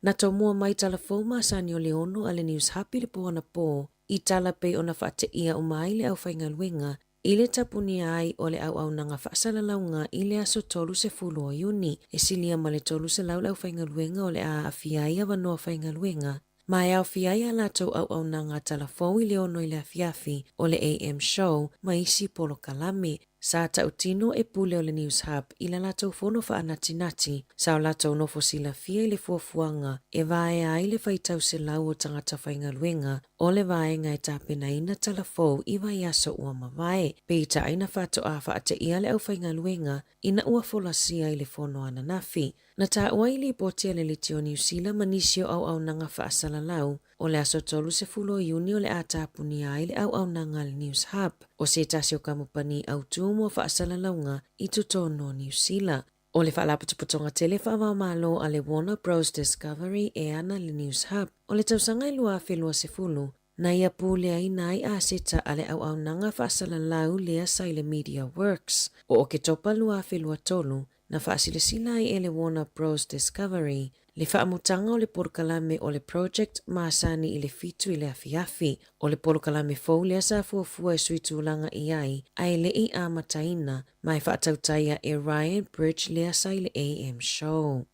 Na tomua mai tala fou masani o le 6 a le News Hub i le po anapo i tala pei ona faateia uma ai le aufaigaluega I le tapunia ai o le auaunaga faasalalauga i le aso 30 o Iuni, e silia ma le 300 le aufaigaluega o le a aafia ai avanoa faigaluega, ma e aofia ai a latou auaunaga talafou i le 6 i le afiafi o le AM Show ma isi polokalame. Sa tautino e pule o le News Hub i la latou fono faanatinati, sa o latou nofo silafia i le fuafuaga e vaea ai le faitau selau o tagata faigaluega O le vaega e tapenaina tala fou i vaiaso ua mavae, peitai na faatoa faateia le aufaigaluega ina ua folasia i le fono ananafi. Na taua i lipoti a le Liti o Niu Sila ma nisi o auaunaga faasalalau, o le aso 30 o Iuni o le a tapunia ai le auaunaga a le News Hub, o se tasi o kamupani autū mo faasalalauga i totonu o Niu Sila. O le Faalapotopotoga Tele Faavaomalo a le Warner Bros Discovery e ana le News Hub, o le tausaga e 2020, na ia puleaina ai aseta a le auaunaga faasalalau lea sa i le Media Works. O Oketopa 2023, na faasilasila ai e le Warner Bros Discovery le faamutaga o le polokalame o le Project Masani i le 7 i le afiafi. O le polokalame fou lea sa fuafua e sui tulaga i ai a e le i amataina ma e faatautaia e Ryan Bridge lea sa i le AM Show.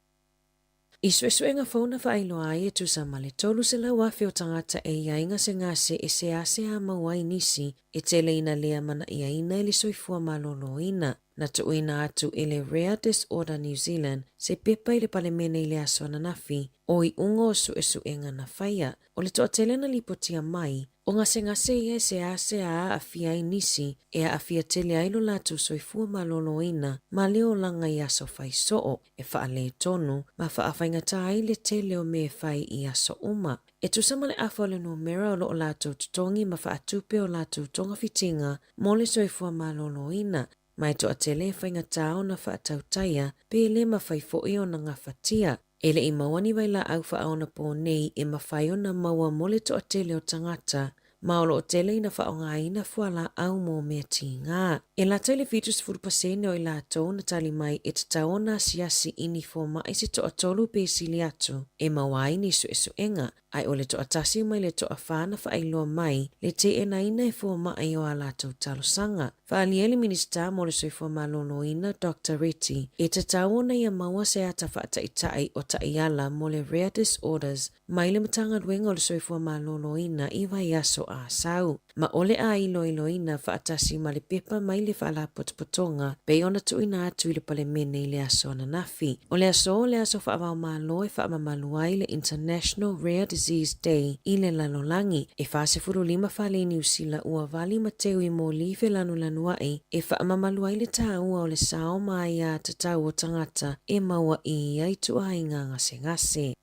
I suesuega fou na faailoa ai e tusa ma le 300,000 o tagata e i ai gasegase e seasea maua ai nisi e tele ina le amana'iaina i le soifua malōlōina. Na tuuina atu e le Rare Disorder New Zealand se pepa i le Palemene i le aso ananafi o iuga o suesuega na faia. O le toatele na lipotia mai, o gasegase ia e seasea aafia ai nisi e aafia tele ai lo latou soifua malōlōina ma le olaga i aso fai soo, e faaletonu ma faafaigata ai le tele o mea e fai i aso uma. E tusa ma le afa o le numera o loo latou totogi ma faatupe o latou togafitiga mo le soifua malōlōina, ma e toatele e faigata ona faatautaia pe le mafai foi ona gafatia. E le i maua ni vailaau faaonapō nei e mafai ona maua mo le toatele o tagata, ma o loo tele ina faaaogaina fualaau mo mea tigā. E lata i le 70% o i latou na tali mai e tatau ona asiasi i ni foma'i se toatolu pe sili atu e maua ai ni suesuega, ae o le toatasi mai le toafa na faailoa mai le teenaina e foma'i o a latou talosaga. Faaalia le Minisita mo le Soifua Malōlōina Dr Reti e tatau ona ia maua se ata faataʻitaʻi o taʻiala mo le Rare Disorders mai le Matagaluega o le Soifua Malōlōina i vaiaso Asau. Ma o le a iloiloina faatasi ma le pepa mai le Faalapotopotoga pei ona tuuina atu i le Palemene i le aso ananafi. O le aso o le aso faavaomalo e faamamalu ai le International Rare Disease Day i le lalolagi. E 45 fale i Niu Sila ua vali ma teu i moli felanulanuaʻi e faamamalu ai le taua o le sao ma aiā tatau o tagata e maua i ia ituaiga gasegase.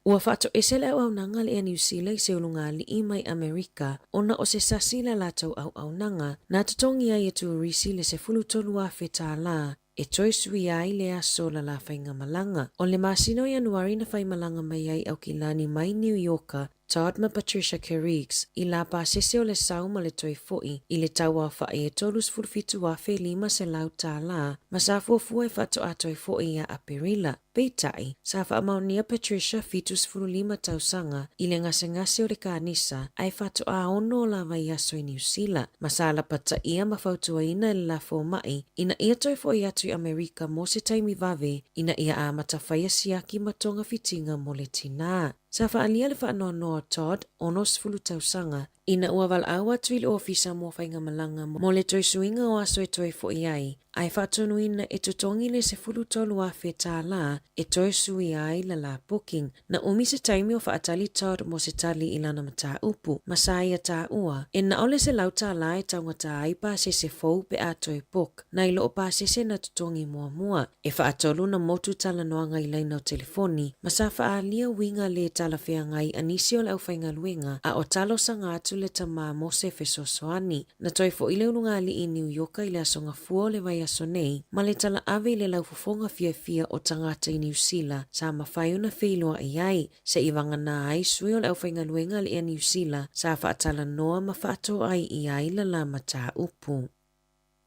Ua faatoese le auaunaga a le Air Niu Sila i se ulugalii mai Amerika ona o se sasi i la latou auaunaga na totogi ai e turisi le $13,000 tālā e toe suia ai le aso o la la faigamalaga. O le masina o Ianuari na faimalaga mai ai Aukilani mai Niu Ioka Todd ma Patricia Kerrigs i la pasese o le sau ma le toe foʻi i le tauaofaʻi e $37,500 tālā ma sa fuafua e faatoa toe foʻi ia Aperila. Peitai, sa faamaonia Patricia 75 tausaga i le gasegase o le kanisa ae faatoa ono o la vaiaso i Niu Sila, ma sa lapataia ma fautuaina e le la fomaʻi ina ia toe foʻi atu i Amerika mo se taimi vave ina ia amata faia siaki ma togafitiga mo le tinā. Sa faaalia le faanoanoa o Todd, 60 tausaga, ina ua valaau atu i le ofisa mo faigamalaga mo le toe suiga o aso e toe foʻi ai, ae faatonuina e totogi le $13,000 tālā e toe suia ai la la booking. Na umi se taimi o faatali Todd mo se tali i lana mataupu, ma sa ia taua, e na o le $100 e taugata ai pasese fou pe a toe book, nai lo o pasese na totogi muamua. E faatolu na motu talanoaga i laina o telefoni, ma sa faaalia uiga lē talafeagai a nisi o le aufaigaluega a o talosaga atu le tamā mo se fesoasoani. Na toe foʻi le ulugalii i Niu Ioka i le aso gafua o le vaiaso nei, ma le talaave i le laufofoga fiafia o tagata i Niu Sila sa mafai ona feiloaʻi ai, seʻi vaganā ai sui o le aufaigaluega a le Air Niu Sila sa faatalanoa ma faatoai ʻia ai la la mataupu.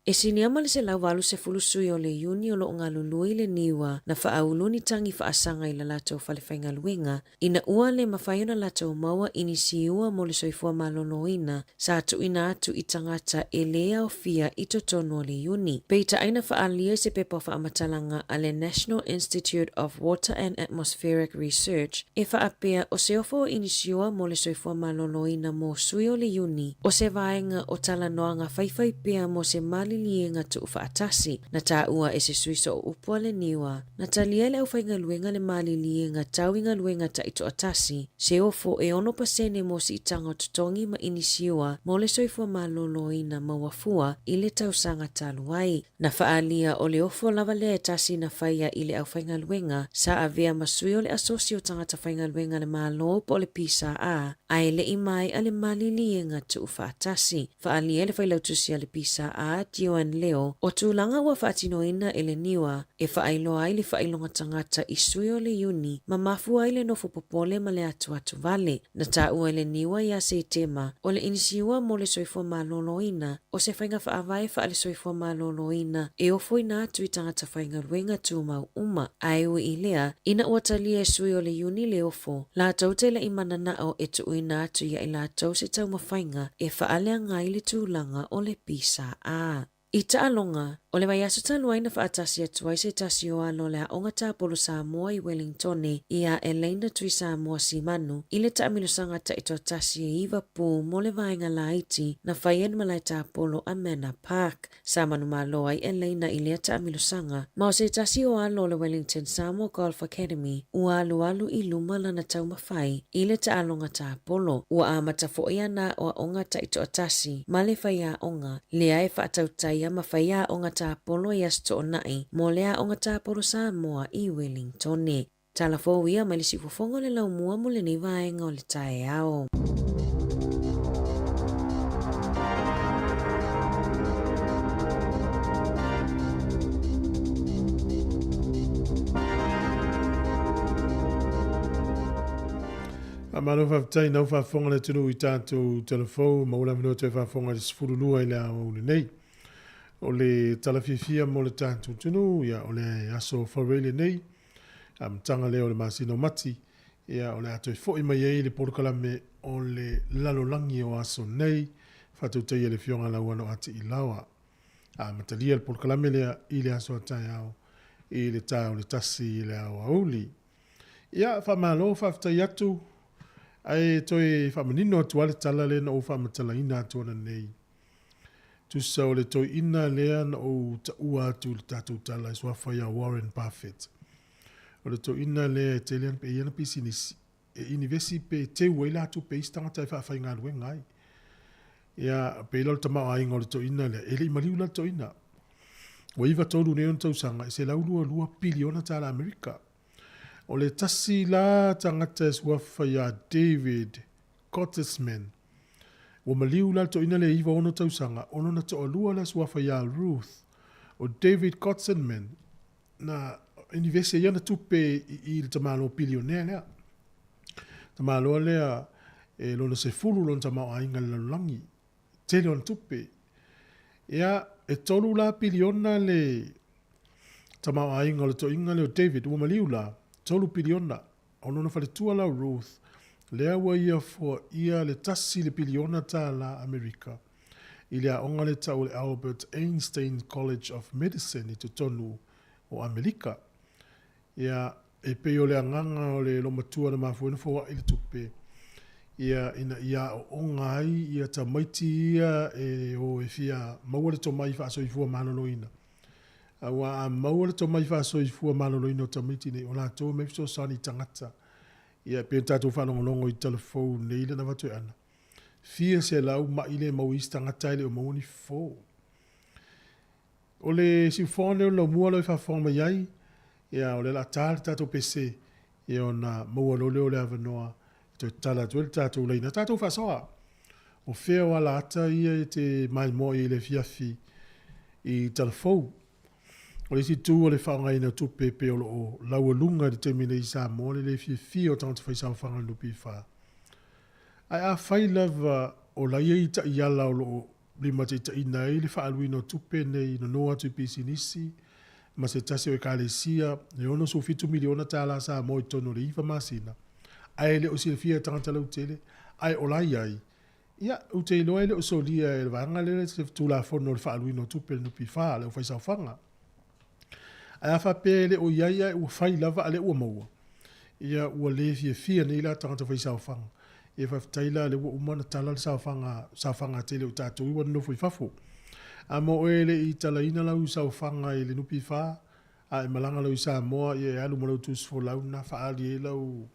E silia ma le 180 sui o le iuni o loo galulue i le NIUA na faaulu ni tagi faasaga i la latou fale faigaluega ina ua le mafai ona latou maua inisiua mo le soifua malōlōina sa tuuina atu i tagata e lē aofia i totonu o le iuni. Peitai na faaalia i se pepa o faamatalaga a le National Institute of Water and Atmospheric Research e faapea o se ofo o inisiua mo le soifua malōlōina mo sui o le iuni o se vaega o talanoaga faifai pea mo se maliliega tuufaatasi na taua e se sui sooupu a le NIUA na talia e le aufaigaluega le maliliega tau i galuega taitoatasi se ofo e 6% mo siitaga o totogi ma inisiua mo le soifua malōlōina maua fua i le tausaga talu ai. Na faaalia o le ofo lava lea e tasi na faia i le aufaigaluega sa avea ma sui o le Asosi o Tagata Faigaluega a le Malo po o le PSA, ae le i maeʻa le maliliega tuufaatasi. Faaalia e le Failautusi a le PSA, Joan Leo, o tulaga ua faatinoina e le NIUA e faailoa ai le faailoga tagata i sui o le iuni ma mafua ai le nofo popole ma le atuatu vale. Na taua e le NIUA ia Setema o le inisiua mo le soifua malōlōina o se faiga faavae faale-soifua malōlōina e ofoina atu i tagata faigaluega tumau uma. Ae ui i lea, ina ua talia e sui o le iuni le ofo, latou te le i mananao e tuuina atu ia i latou se taumafaiga e faaleaga ai le tulaga o le PSA. I taaloga, o le vaiaso talu ai na faatasi atu ai se tasi o alo o le Aoga Tapolo Samoa i Wellingtone ia Elaina Tuisamoa Simanu i le taamilosaga taitoatasi e iva pū mo le vaega laiti na fai ai le malae tapolo a Manor Park. Sa manumalo ai Elaina i lea taamilosaga ma o se tasi o alo o le Wellington Samoa Golf Academy ua alualu i luma lana taumafai i le taaloga tapolo. Ua amata foi ana aoaoga taitoatasi ma le faiaoga lea e faatautaia ma faiaoga tapolo i Aso Toonai mo le Aoga Tapolo Samoa i Wellingtone. Tala fou ia mai le siufofoga o le laumua mo lenei vaega o le taeao. Faamalo faafetai nau faafofoga le atunuu i tatou telefou maua le avanoa toe faafofoga i le 12 i le aoauli nei. O le tala fiafia mo le tatou atunuu, ia o le aso Faraile lenei, amataga lea o le masina o Mati, ia o le a toe foi mai ai le polokalame o le lalolagi o aso nei, faatautaia e le Afioga Lauano Ati Ilaoa. Amatalia le polokalame lea i le aso a taeao i le ta o le 1 i le aoauli. Ia, faamalo, faafetai atu, ae toe faamanino atu lava le tala lea na ou faamatalaina atu ananei. Tusa o le toeaina lea na ou taua atu i le tatou tala e suafa ia Warren Buffett. O le toeaina lea e tele ana, e i ai ana pisinisi, e inivesi pe teu ai la tupe i isi tagata e faafaigaluega ai. Ia, pei la o le tamaoaiga o le toeaina lea, e le i maliu la le toeaina. Ua 93 nei ona tausaga, e $122 piliona tala Amerika. O le tasi la tagata e suafa ia David Gottesman. Ua maliu la le toeaina lea e 96 tausaga, o lona toalua lea suafa ia Ruth. O David Gottesman, na inivesi ai ana tupe i le tamaloa pilionea lea. Tamaloa lea e lona 10 lona tamaoaiga i le lalolagi. Tele ona tupe. Ia, e 3 la piliona le tamaoaiga o le toeaina lea o David, ua maliu la, 3 piliona. O lona faletua la o Ruth, lea ua ia foaia le tasi le piliona tālā Amerika i le aoga le tau o le Albert Einstein College of Medicine i totonu o Amelika. Ia, e pei o le agaga o le lomatua na mafua ai ona foai le tupe, ia, ina ia aooga ai ia tamaiti ia e o e fia maua le tomai faasoifua maloloina. Aua a maua le tomai faasoifua maloloina o tamaiti nei, o latou e mai fesoasoani i tagata. Ia, e pei ona tatou faalogologo i tala fou nei lana avatu e Ana, fia selau ma'i le maua i isi tagata ae le o maua ni fofo. O le siufofoga lenei o le laumua lea e faafofoga mai ai, ia, o lea o le a ta le tatou pese, ia ona maua loa lea o le avanoa e toe tatala atu ai le tatou laina. Tatou faasoa, o fea o alaata ia e te maimoa i ai i le afiafi i Talafou. O le isi itu o le faaaogaina o tupe pei o lo o laualuga i le taimi nei i Samoa le le fiafia o tagata faisaofaga i le NPF. Ae afai lava o la e i ai taiala o lo o limataitaiina ai le faaaluina o tupe nei nono atu i pisinisi ma se tasi o ekalesia e $67 miliona tālā Samoa i totonu o le iva masina, ae e le o silafia e tagata lautele, ae o la i ai, ia, ou te iloa e le o solia e le vaega lea le Tulafono o le Faaaluina o Tupe a le NPF, le aufaisaofaga. Ae a faapea e le o i ai ae ua fai lava a lea ua maua, ia ua le fiafia nei la tagata faisaofaga. Ia faafetai la lea ua uma ona tala le saofaga, saofaga tele o tatou ua nonofo i fafo. A mo oe e le i talaina lau saofaga i le NPF, a e malaga lau i Samoa, ia e alu ma lau tusi folau lena faaali ai lau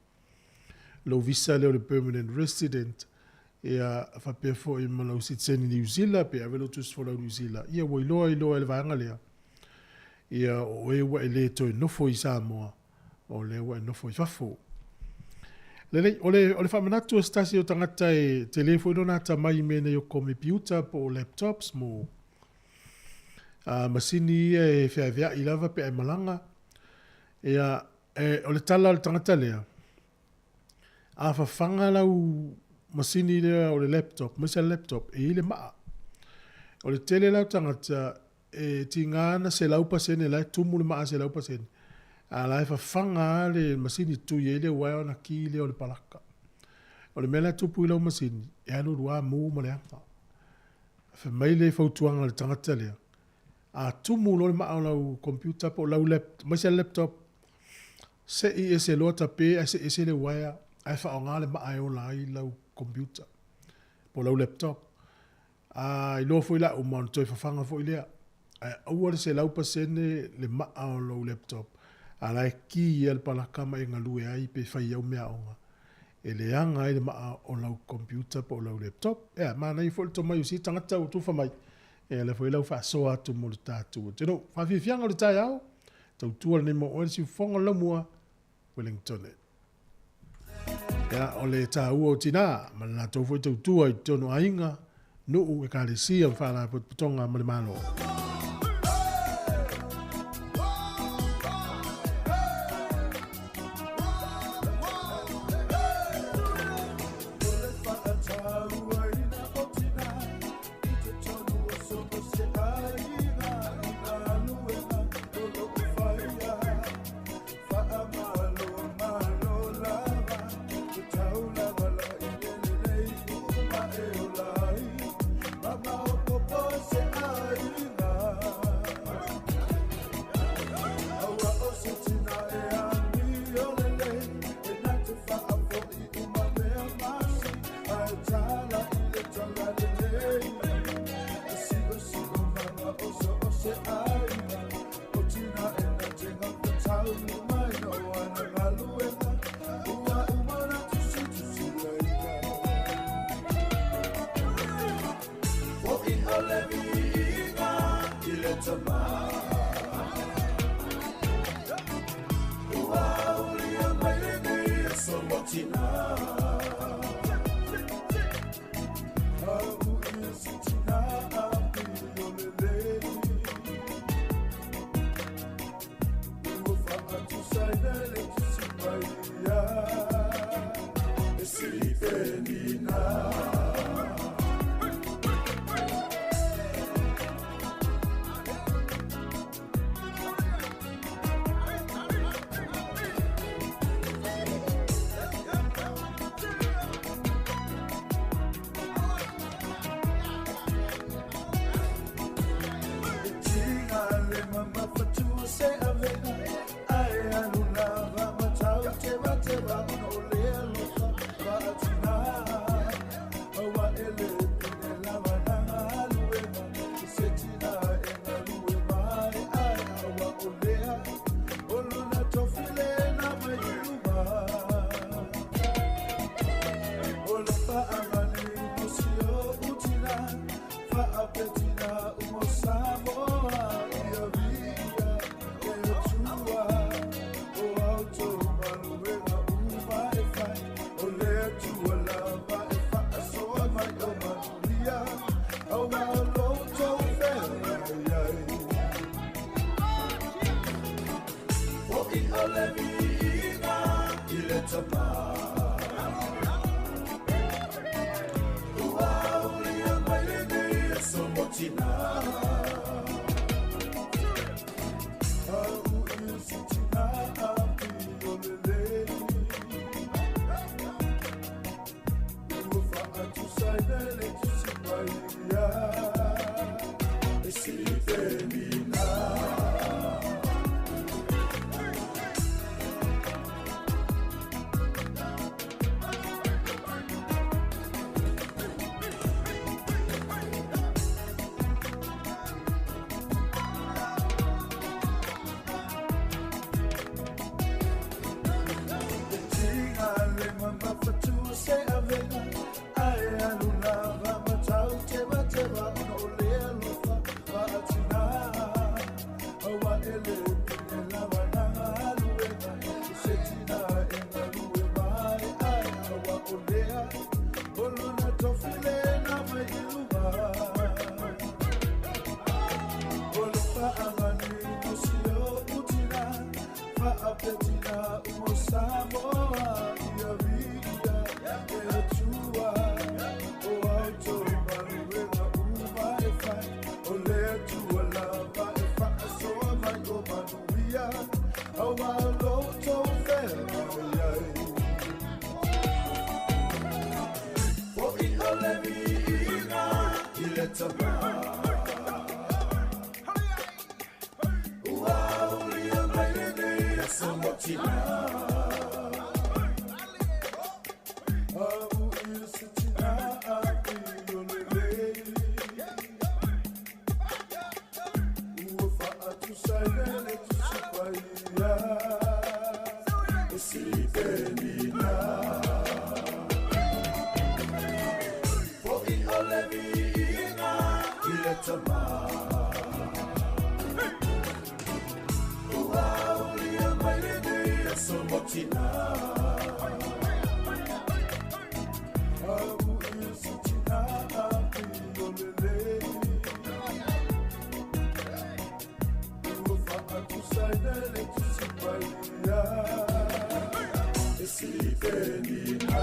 lou visa lea o le permanent resident, ia faapea foi ma lau sitiseni Niu Sila, pe ave lou tusi folau Niu Sila, ia ua iloa iloa e le vaega lea, ia o oe ua e le toe nofo i Samoa, o lea ua e nofo i fafo. Lelei, o le, o le faamanatu o se tasi o tagata e tele foi lona atamai i mea nei o komepiuta po o laptops mo a, masini ia e feaveai lava pe a e malaga. Ia, e, o le tala a le tagata lea, a fafaga lau masini lea o le laptop, aemaise le laptop, e i ai le maa. O le tele la o tagata e tiga ana 100% la e tumu le maa 100%, a la e fafaga lava le masini tui ai le uaea ona ki lea o le palaka. O le mea la e tupu i lau masini, e alu alu lava mu ma leaga. Fai mai le fautuaga a le tagata lea, A tumu loa le maa o lau computer po o lau lap, aemaise lava le laptop, sei ese loa tape ae sei ese le uaea ae faaaoga le maa e ola ai lau computer po o lau laptop. A iloa foi la uma ona toe fafaga foi lea. Ae aua le 100% le maa o lou laptop, a la e ki ia le palaka ma e galue ai pe fai au meaaoga e leaga ai le maa o lau computer po o lau laptop. Ea, manaia foi le tomai o sia tagata ua tufa mai, ea lea foi lau faasoa atu mo le tatou atunuu. Faafiafiaga o le taeao, tautua lenei mo oe le siufofoga o le laumua, Wellington. Ea, o le taua o tinā ma le latou foi tautua i totonu o aiga, nuu, ekalesia ma faalapotopotoga ma le Malo. tama. Ua ulia mai lenei aso mo tina. Au ia se tina a pio lelei. Ua faatusaina le Tusi Paia. E si penina.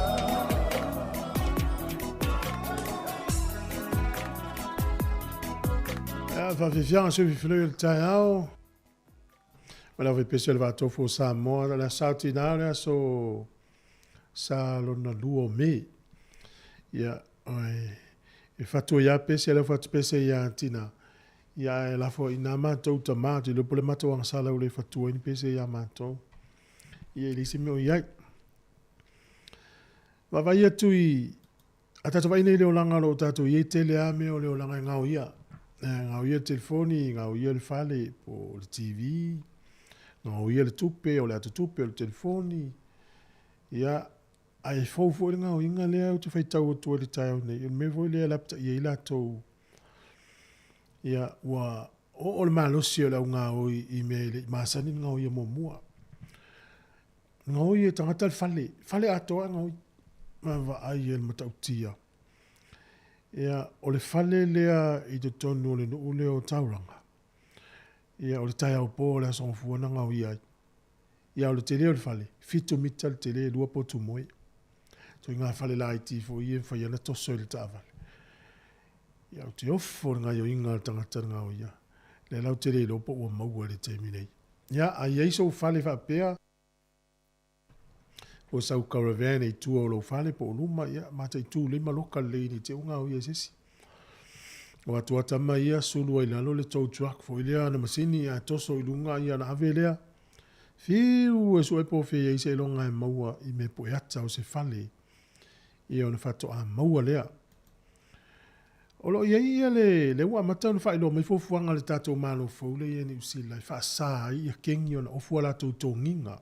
Faafiafiaga sui le taeao. Ma lau faipese o le vaatofo o Samoa, le asa o tinā o le aso sa lona lua o Me. Ia, e fatua iā pese, lea ua fatu pese iā tina. Ia, ae lafo i nā matou tamā, ou te iloa po o le matou agasala ua le fatua ai ni pese iā matou. Ia, e leai se mea o i ai. Vaavaai atu i a tatou vaai nei i le olaga o lo o tatou i ai, tele lava mea o le olaga e gaoia. E gaoia le telefoni, gaoia le fale po o le TV, gaoia le tupe, o le atotupe o le telefoni. Ia, ae fou foi le gaoiga lea ou te faitau atu ai i le taeao nei, o le mea foi lea e lapataia ai latou. Ia, ua oo le malosi o le au gaoi i mea e le i masani ona gaoia muamua. Gaoi e tagata le fale, fale atoa e gaoi. Vaavaai i le matautia. Ia, o le fale lea i totonu o le nuu lea o Tauranga, ia, o le taeao po o le Aso Gafua na gaoia ai. Ia, o le tele o le fale, 7 mita le tele, 2 potu moe. Ituaiga fale laiti foi ia e mafai ona toso i le taavale. Ia, ou te ofo i le gaoioiga a le tagata na gaoia. Lea la ou te le iloa po ua maua i le taimi nei. Ia, a i ai sou fale faapea, po o sau caravan i tua o lou fale po o luma, ia, mataitu lelei ma loka lelei ne i te i ua gaoia e se isi. O atu a tama ia sulu ai lalo le tow truck foi lea ana masini ae toso i luga ia ona ave lea. Fiu e sue po o fea i ai seiloga e maua i mea pueata o se fale ia ona faatoa maua lea. O lo o i ai ia le, lea ua amata ona faailoa mai fuafuaga a le tatou Malo fou lea i ai Niu Sila e faasa ai ia kengi ona ofu a latou togiga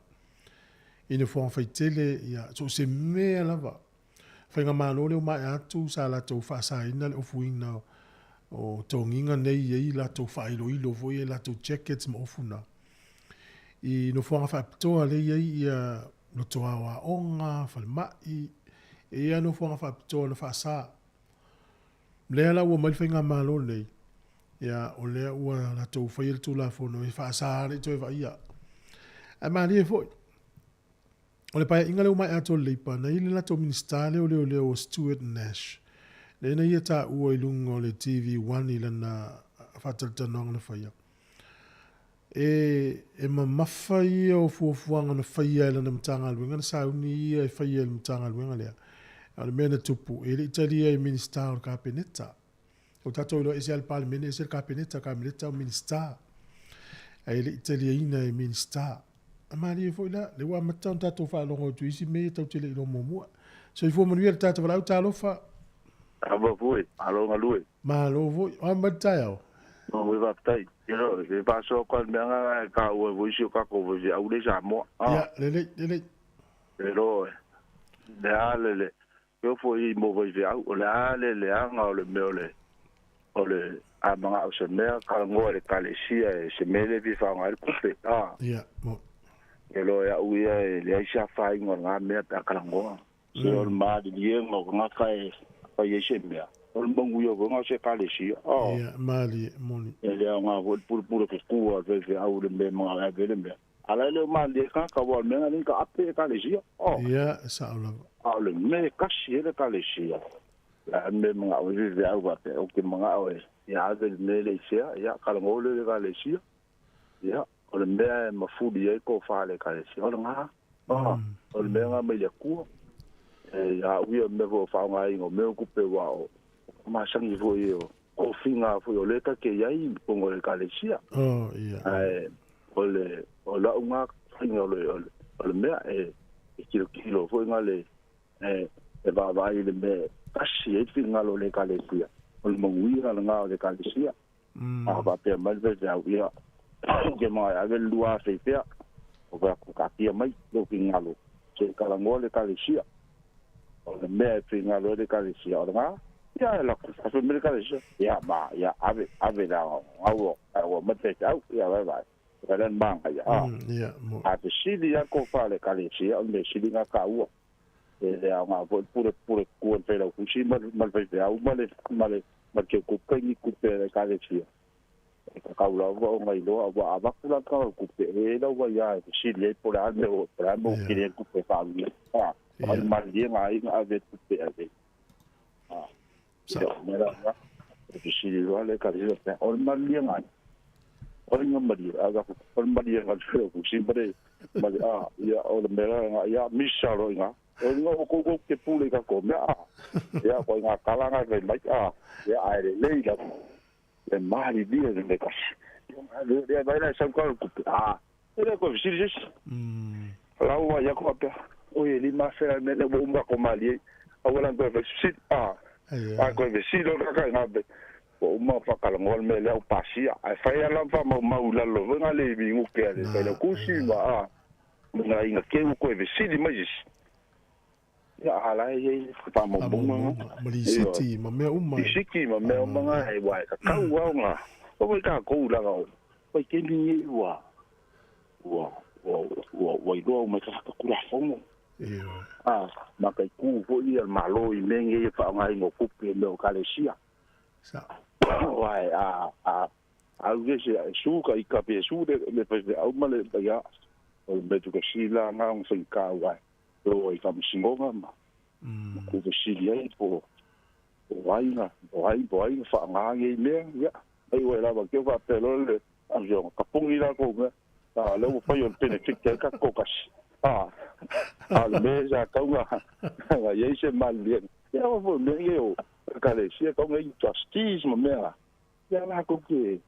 i nofoaga faitele, ia, so o se mea lava. Faigamalo lea ua maea atu sa latou faasaina le ofuina o togiga nei i ai latou faailoilo foi ia latou jackets ma ofu na i nofoaga faapitoa lea i ai ia loto aoaoga, falemai, e i ai nofoaga faapitoa na faasa. Lea la ua mai le faigamalo lenei, ia o lea ua latou faia le Tulafono e faasa le i toe vaaia. Ae malie foi, o le paeaiga lea ua maea atu o le Leipa, na i ai le latou Minisita lea o Leoleo o Stuart Nash, lea na ia taua i luga o le TV One i lana faatalatalanoaga na faia. E, e mamafa ia o fuafuaga na faia e lana Matagaluega, na sauni ia e faia e le Matagaluega lea. A o le mea na tupu, e le i talia e Minisita o le Kapeneta. O tatou iloa ese lava le Palemene, ese le Kapeneta, Kapeneta o Minisita. Ae le i taliaina e Minisita. A malie foi la, lea ua amata ona tatou faalogo atu i isi mea ia tatou te le i iloa muamua. Soifua manuia le tatou valaau, talofa. Talofa foi, malo galue. Malo foi. O a mai le taeao? Malo faafetai. Ia, e faasoa atu lava i le mea lena e taua ai foi si o tatou faifeau lea i Samoa. Ia, lelei, lelei. E loa, le a le le e ofo i mo faifeau, o le a le leaga o le mea o le o le a manao se mea talanoa i le ekalesia e se mea lea e fia faaaoga ai le tupe a. Ia, mo. E loa e au ia e leai se afaina o lena mea pe a talanoa. Se o le maliliega o tagata e fai ai se mea, o le manuia foi lena o se ekalesia. A. Ia, malie, moni. E le aoga foi le pulepule tutua a le faifeau i le mea e manao e ave ai le mea. A la e le o malilie ai tagata, aua o le mea lena lea na taape e ekalesia. A. Ia, e sao lava. A o le mea e tasi ai le ekalesia, o le a le mea e manao ai le faifeau faapea, ou te manao e ia ave le mea lea i fea, ia talanoa lea i le ekalesia. Ia, o le mea e mafuli ai tofa a le ekalesia, o lena. A, o le mea lena mai le Atua. E ia au ia, o le mea foi o faaaogaina o mea o tupe, aua o masani foi o tofiga foi o lea ta te i ai i totonu o le ekalesia. Oh, ia. Ae o le o lau na faiga o le o le mea e tilotilo foi na le e e vaavaai i le mea e tasi ai le finagalo o le ekalesia. O le manuia lena o le ekalesia. A faapea mai le faifeau, ia, ou te manao e ave le 2000 i fea, ou fai atu, taatia mai lou finagalo, se i talanoa le ekalesia. O le mea e finagalo ai le ekalesia, o lena. Ia la ku fa me ka le ia ma ia ave ave la au au ma te au ia vai vai. Ka le manga ia. Ia mo. A te sili ia ko fa le ka le sia o me sili nga ka ua. E le au nga po pure pure ku pe la ku si ma ma pe au ma le ma le ma ke ku pe ni ku pe le ka le sia. E ka kau la o ngai loa wa ava ku la ka ku pe e la wa ia e sili e po la me o la mo ki le ku pe fa ni. Ah, ma ma le ngai nga ave ku pe ave. Ah. Ia me la nga. E sili loa le ka le pe o ma le ngai. O nga mari aga ku o mari nga ku si mare ma a ia o le mera nga ia misa ro nga. O nga o ko ke pule ka ko me a. Ia ko nga kala nga ke mai a. Ia ai le le la. Le mari dia le ka. Le vai la sa ko ku a. Ele ko si si. La ua ia ko pe. O ye li ma fera me le bo ma ko mali. A wala ko si a. A ko si lo ka nga be. O ma fa kala ngol me le o pasia. Ai fai ala fa mau mau la lo nga le bi ngu ke le le ku si ma a. Nga inga ke ko e si di mais. Ia ala e fa mo mo ma li siti ma mea uma. Siti ma mea uma nga e wai ka kau au nga. O wai ka kou la ngau. Wai ke ni ua. Ua ua ua wai loa uma ka kura fongo. Ia. Ah, ma kai ku fo ia malo i menge e fa ngai ngo kupe me o kalesia. Sa. Wai a a au ge se su ka i ka pe su le le pe au ma le ia. O me tu ka sila nga ng fa ka wai. O i ka msingonga ma. Ku ve sili ai po. O ai nga, o ai po ai fa nga ngi me ya. Ai wai la ba ke fa pe lo le. Am jo ka pungi la ko me. A le o fa yo pene tik ka ko ka. Ah. A le me ja ka nga. Nga ye se mal bien. Ya o fo me ye o ka le sia ka ngi trustees ma me. Ya la ko ke.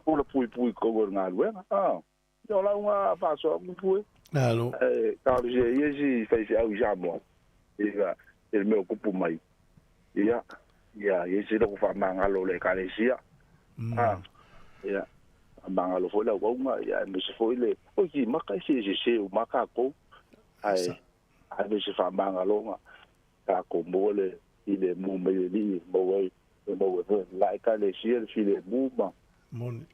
O le pui pui ko nga le. Ah. Yo la nga fa so ku pui. Alo. Ka le ye si fa si au ja mo. Ia el meu kupu mai. Ia ia ye si lo fa manga lo le ka le sia. Ah. Ia manga lo fo la wa ia me se fo le o ki maka se se se o maka ko. Ai ai me se fa manga lo nga ka ko mo le i le mu me li mo wai mo wai la ka le sia fi le mu ma. Mon.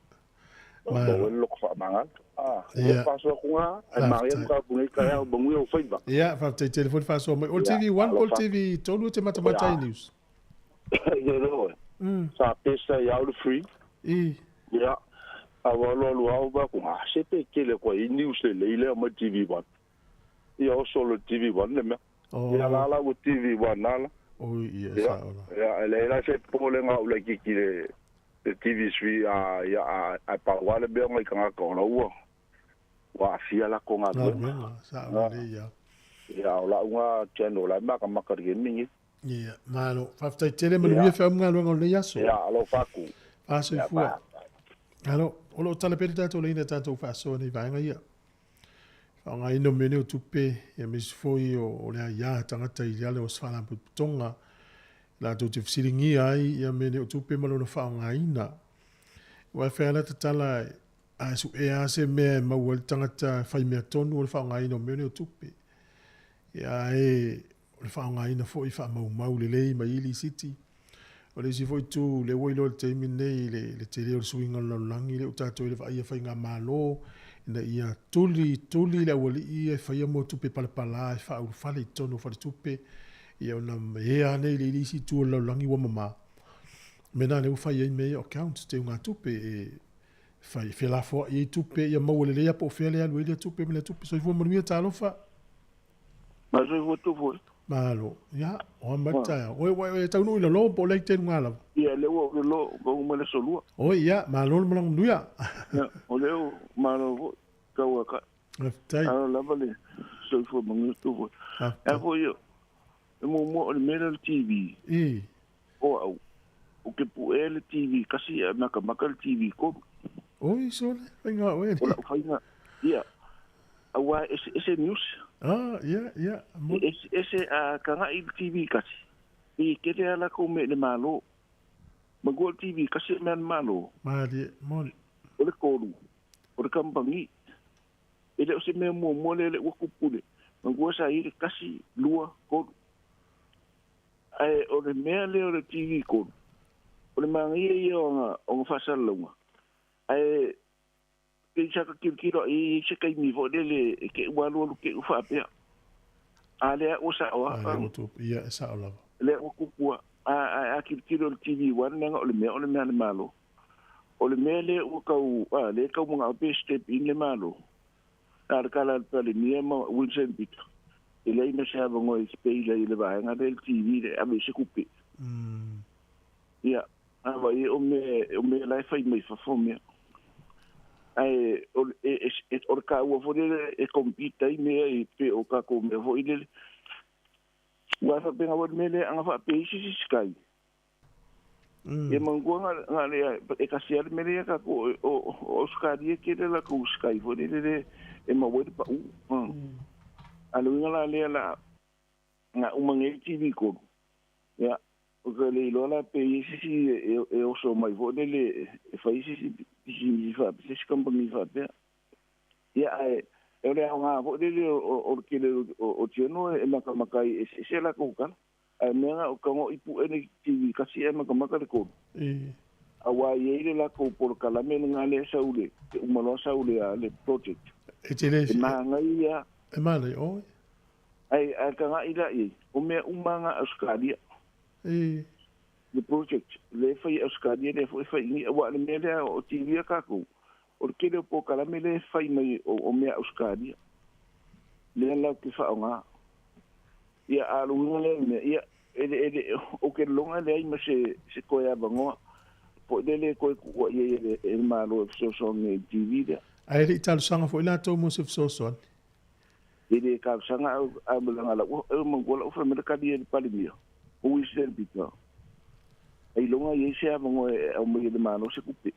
Ma lo fa manga. Ah, e paso ko nga ai maria ka ku ka ya bongu o faiba. Ia, fa te telefone fa so mai. O TV1 o TV tolu te matamata news. Ia lo. Sa pesa ia o free. I. Ia. A wa lo lo au ba ko nga se pe ke le ko i news le le mo TV1. Ia o solo TV1 le me. Ia la la o TV1 la. O ia sa ola. Ia le la se po le nga u le ki ki le TV3 a ia a pa wa le be ngai ka nga ko la ua. Wa fia la ko nga sa o le ia. Ia o la unga channel la ma ka maka ri mingi. Ia, malo, fa tai tele manuia fa unga lo le yaso. Ia alo fa ku. Fa se fua. Alo, o lo tala pele tatou le ina tatou faasoa nei vaega ia. Faaaogaina o mea nei o tupe, ia me isi foi o le aiā tagata i le ale o se faalapotopotoga. Latou te fesiligia ai ia mea nei o tupe ma lona faaaogaina. Ua e fai ala tatala a e suʻea lava se mea e maua ai le tagata e fai mea tonu o le faaaogaina o mea nei o tupe. Ia e o le faaaogaina foi faamaumau lelei mai i lisiti. O le isi foi itu lea ua iloa i le taimi lenei le, le tele o le suiga o le lalolagi lea ua tatou i le vaaia faigamalo ina ia tuli tuli le aualii e faia mo tupe palapala e faaulufale i totonu o faletupe ia ona ea nei le isi itu o le lalolagi ua mamā. Mea na lea ua fai ai mea ia o accounts teugatupe e fai felafoai ai tupe ia maua lelei a po o fea le alu ai lea tupe ma lea tupe. Soifua manuia talofa. Ma soifua tupu e. Malo. Ia, o a mai taeao. Oe, oe, e taunuu i lalo po o lea i telu ngā lava. Ia, lea ua ou lalo, ua uma le aso lua. Oi, ia, malo le malaga manuia. Ia, o lea ua malo foi, tau a kai. Faafetai. Alo lava le soifua manuia tupu e. Faafetai. A foi e muamua o le mea lea o le TV. I. O au, o ke puʻe le TV kasi ae makamaka le TV kolu. Oi, sole, faiga oe. O lau faiga, ia, auā e eseese news. Ah, ia, ia. E eseese a kagaʻi i le TV kasi, e tele lava lakou mea i le Malo. Manatua o le TV kasi e mea a le Malo. Malie, moni. O le kolu, o le kamupani. E le o se mea muamua lea le ua kupu le. Manatua sa i ai le kasi, lua, tolu. Ae o le mea lea o le TV kolu, o le manaia ia o aga faasalalauga, ae pei sa ta tilotilo i ai se taimi foi lele e te i ua alualu te i ua faapea. A lea ua sa'o a. A lea ua tupu, ia e sa'o lava. Lea ua tupu a, a tilotilo i le TV One leaga o le mea o le mea a le Malo. O le mea lea ua tau, a, lea e tau mana'o pe step in le Malo. A le tala a le Palemia ma Wilson Peter, e leai ma se avanoa e speila i le vaega lea i le TV lea e ave i se tupe. Ia, a vai e o mea, o mea la e fai mai fafo mea. Ae o le, e, e, o le taua foi lele e compete ai mea i pe o tatou mea foi lele. Ua faapena foi le mea lea ana faapea i se isi Sky. Ia manatua na, na le, e tasi lava le mea lea ia tatou, o Ausetalia e tele latou Sky foi lele le e maua ai le pau. A o le uiga la lea la, na uma nei le TV 3. Ia, ou te le iloa la pe i ai se isi e oso mai foi lele e fai se isi pisinisi faapea, se isi kamupani faapea. Ia, ae o le aoga foi lele o le tele o channel e matamata ai e eseese latou tala. Ae mea na o tago i pue le TV tasi ae matamata le tolu. Aua e i ai le latou polokalame lena lea e sau le, e uma loa sau le, le project. E te le E manaia. E manaia oe. Ae, ae taga'i la i ai, o mea uma na Ausetalia. Le project, lea e fai e Ausetalia, lea foi e fai i inei. Aua o le mea lea o TV a tatou, o le tele o polokalame lea e fai mai o mea Ausetalia. Lea latou te faaaoga. Ia, a o le uiga lea o le mea, ia, e le, e le, ou te lagona e leai ma se, se toe avanoa foi lele e toe tuua i ai e le, e le Malo e fesoasoani ai i le TV lea. Ae le i talosaga foi latou mo se fesoasoani. E le talosaga au, a leaga lau, e manatua lau fai mai le tali a le Palemia, o Winston Peter, ailoga e i ai se avanoa e aumai e le Malo se tupe.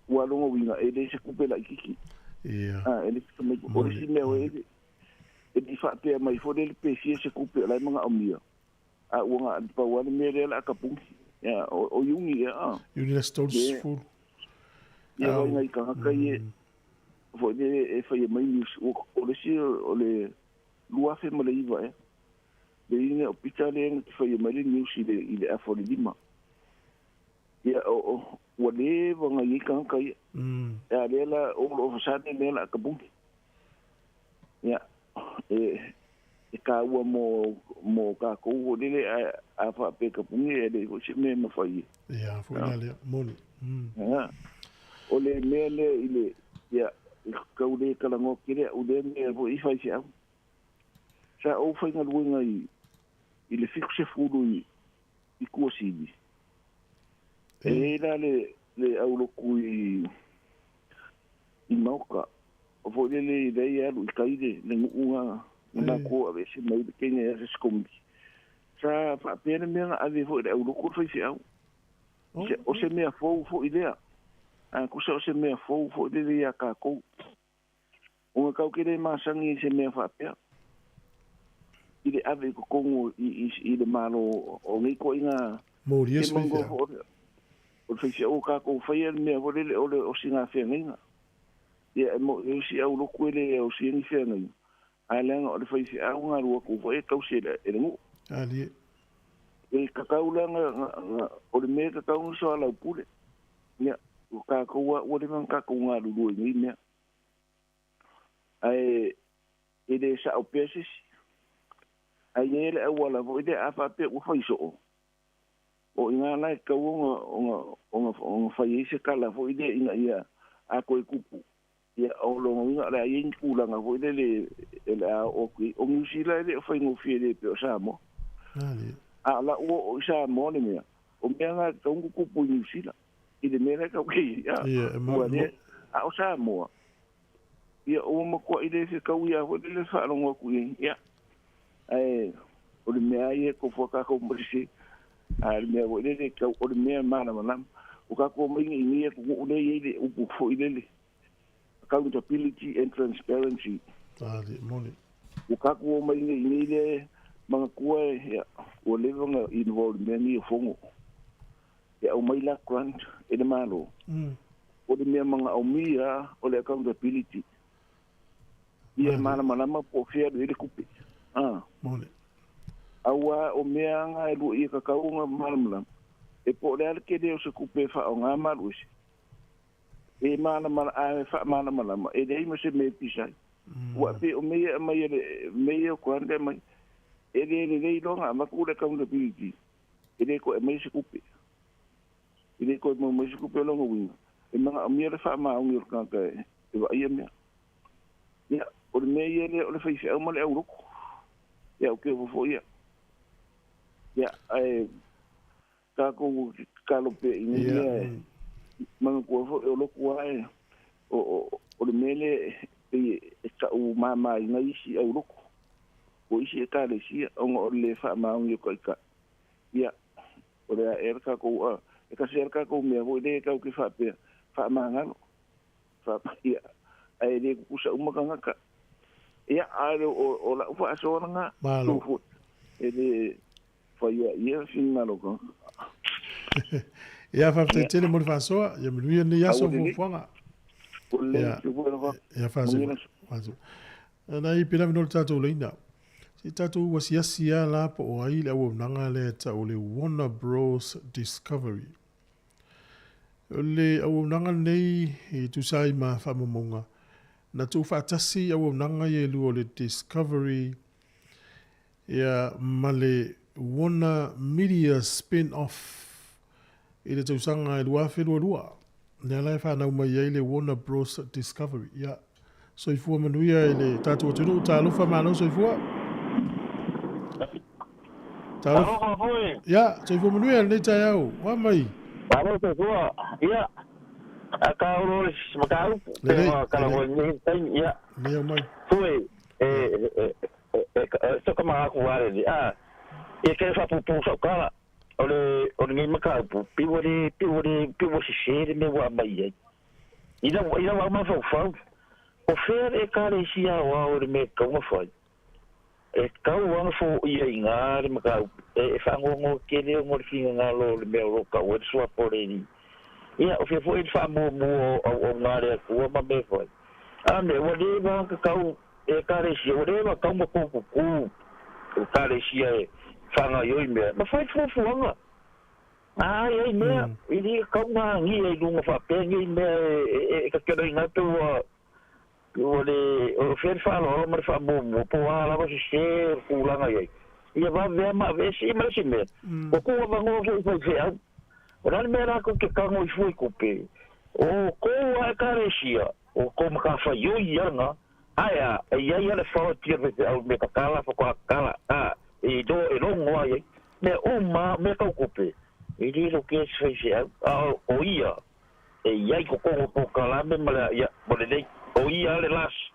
Ua lona uiga, e le se tupe laitiiti. Ia. A, e le se tamai tupe. O le isi mea o e, e le i faapea mai foi lele pe fia se tupe o la e manaomia, a ua na o le pau lava le mea lea o le a tapuni. Ia, o Iuni ea, a. Iuni le aso 30. Ia, vai nai tagata ia foi lele e faia mai news. O le isi o le 2009 ea, le ina o Pita lea na te faia mai le news i le afa o le 5. Ia, o, ua leva ona i ai tagata ia. A lea la, o lo o fasane lea o le a tapuni. Ia, e taua mo tatou foi lele, a faapea e tapuni, e leai foi se mea e mafai ai. Ia, foi la lea, moni. Ia, o le mea lea i le, ia, e tau le talanoa tele au i lea mea foi i faifeau. Sa ou faigaluega i le 70 i Tuasivi. E i ai la le aulotu i Maoka, o foi lele i lea e alu i tai le nuu na matou aveese mai le teine e ase se komiti. Sa faapea le mea na ave foi i le aulotu le faifeau. O se mea fou foi lea. A tusa o se mea fou foi lele ia tatou. Ona tatou te le masani i se mea faapea. I le ave i totonu i le Malo o nei ituaiga Molia se faifeau. O le faifeau o tatou faia le mea foi lele o le osina feagaiga. Ia e moni o isi aulotu e le osia ni feagaiga, ae leaga o le faifeau na alu atu foi e tausi e le nuu. Alie. E tatau la o le mea e tatau ona soalaupule. Ia, o tatou lava ua leva ona tatou galulue i nei mea. Ae e le sa'o pea se isi. Ae i ai le auala foi lea a faapea ua fai soo, o i ina la e tatau ona fai ai se tala foi lea ina ia a toe tupu, ia o lona uiga o le a i ai ni tulaga foi lele e le a oo atu i ai. O Niu Sila e le o faigofie le pei o Samoa. A o la ua oo i Samoa le mea, o mea na e tatau ona tutupu i Niu Sila i le mea lea e tau nei ai, ua le, a o Samoa, ia ua matuai le fetaui lava foi lele faalogo atu i ai. Ia, ae o le mea lava ia e tofu a tatou ma se, a o le mea foi lele tau, o le mea malamalama. O tatou omai i nei atunuu lea e i ai le upu foi lele, accountability and transparency. A, le moni. Ua tatou omai i nei lea manatua, ia, ua leva ona involve i mea nei o fono. E aumai la grant e le Malo. O le mea manaomia o le accountability. Ia malamalama po o fea alu i ai le tupe. Moni. Auā o mea aga e lua ia kakauga malamalama, e po o le a le tele o se kupe e faaaoga malu ese. E malamala a e faamalamalama, e leai ma se mea e pisa ai. Ua pei o mea ia e aumai e le mea ia o grant e aumai, e le lelei loa ona avatu le accountability, e le toe aumaia se tupe. E le toe maua mai se tupe o lona uiga, e manaomia le faamaoni o le tagata e vaaia mea. Ia, o le mea ia lea o le faifeau ma le aulotu. Ia, ou te ofo foi au. Ia, ae tatou tatalo pea i nei mea e manatua foi o lotu lava e, o, o, o le mea lea e pei e tau mamaina isi aulotu o isi ekalesia ona o le le faamaoni o taitai. Ia, o le a ea le tatou, a, e tasi lava le tatou mea foi lea tatou te faapea, faamagalo. Ia, ae le tutusa uma tagata. Ia, a o, o lau faasoa lena, Malo. Tu foi. E le faia ia finagalo o tagata. Ia, faafetai tele mo le faasoa. Ia manuia lenei aso o fuafuaga. Ia, ia faasoa. Faasoa. Nai pela no le tatou laina. Se tatou asiasi lava la po o ai le auaunaga lea e tau o le Warner Bros Discovery. O le auaunaga lenei e tusa ai ma faamaumauga, na tuufaatasi auaunaga ia e lua o le Discovery ia ma le Warner Media Spin-off i le tausaga e 2022. Lea la e fanau mai ai le Warner Bros Discovery. Ia, soifua manuia i le tatou atunuu. Talofa malo soifua. Talofa foi. Ia, soifua manuia lenei taeao. Ua mai. Malo soifua. Ia, a ka olo le mataupu. Lelei. Kala foi nei taimi. Ia. Lelei au mai. Foi, e, e, e, e, so ka maha ku wale ni. A, ia kere whapupu sa kala. O le, o le nei mataupu. Piwa le, piwa le, piwa sise le me wa mai ai. I lau, i lau au mafaufau. O fea le ekalesia o ao le mea tatau ona fai? E tatau lava ona foia i ina le mataupu e faanoanoa tele ona o le finagalo o le mea o lo o tau ai le suafa o le Alii. Ia, o fea foi le faamuamua o auauna a le Atua ma mea e fai? A mea, ua leva ona tatau e Ekalesia, ua leva ona tatau ona tututu Ekalesia e faagaoioi mea, ma fai fuafuaga. Ai ai mea, i le tatau ona agia i luga faapea nei mea e tataloina atu ua ua le o fea le faaaloalo ma le faamuamua po o a lava sese o le tulaga i ai. Ia vave lava ma aveese ia ma le isi mea, ua tuu avanoa foi i faifeau. O le a le mea latou te tago i fua i tupe? O outou lava Ekalesia, o outou matafaioi ia lena, ae a, e i ai lava le authority a le faifeau i le mea tatala faatoa tatala, a, e iloa e logo lava i ai. Mea uma, mea tau tupe, e le lokea se faifeau, a o ia e i ai totonu o polokalame ma le, ia, ua lelei. O ia lava le last,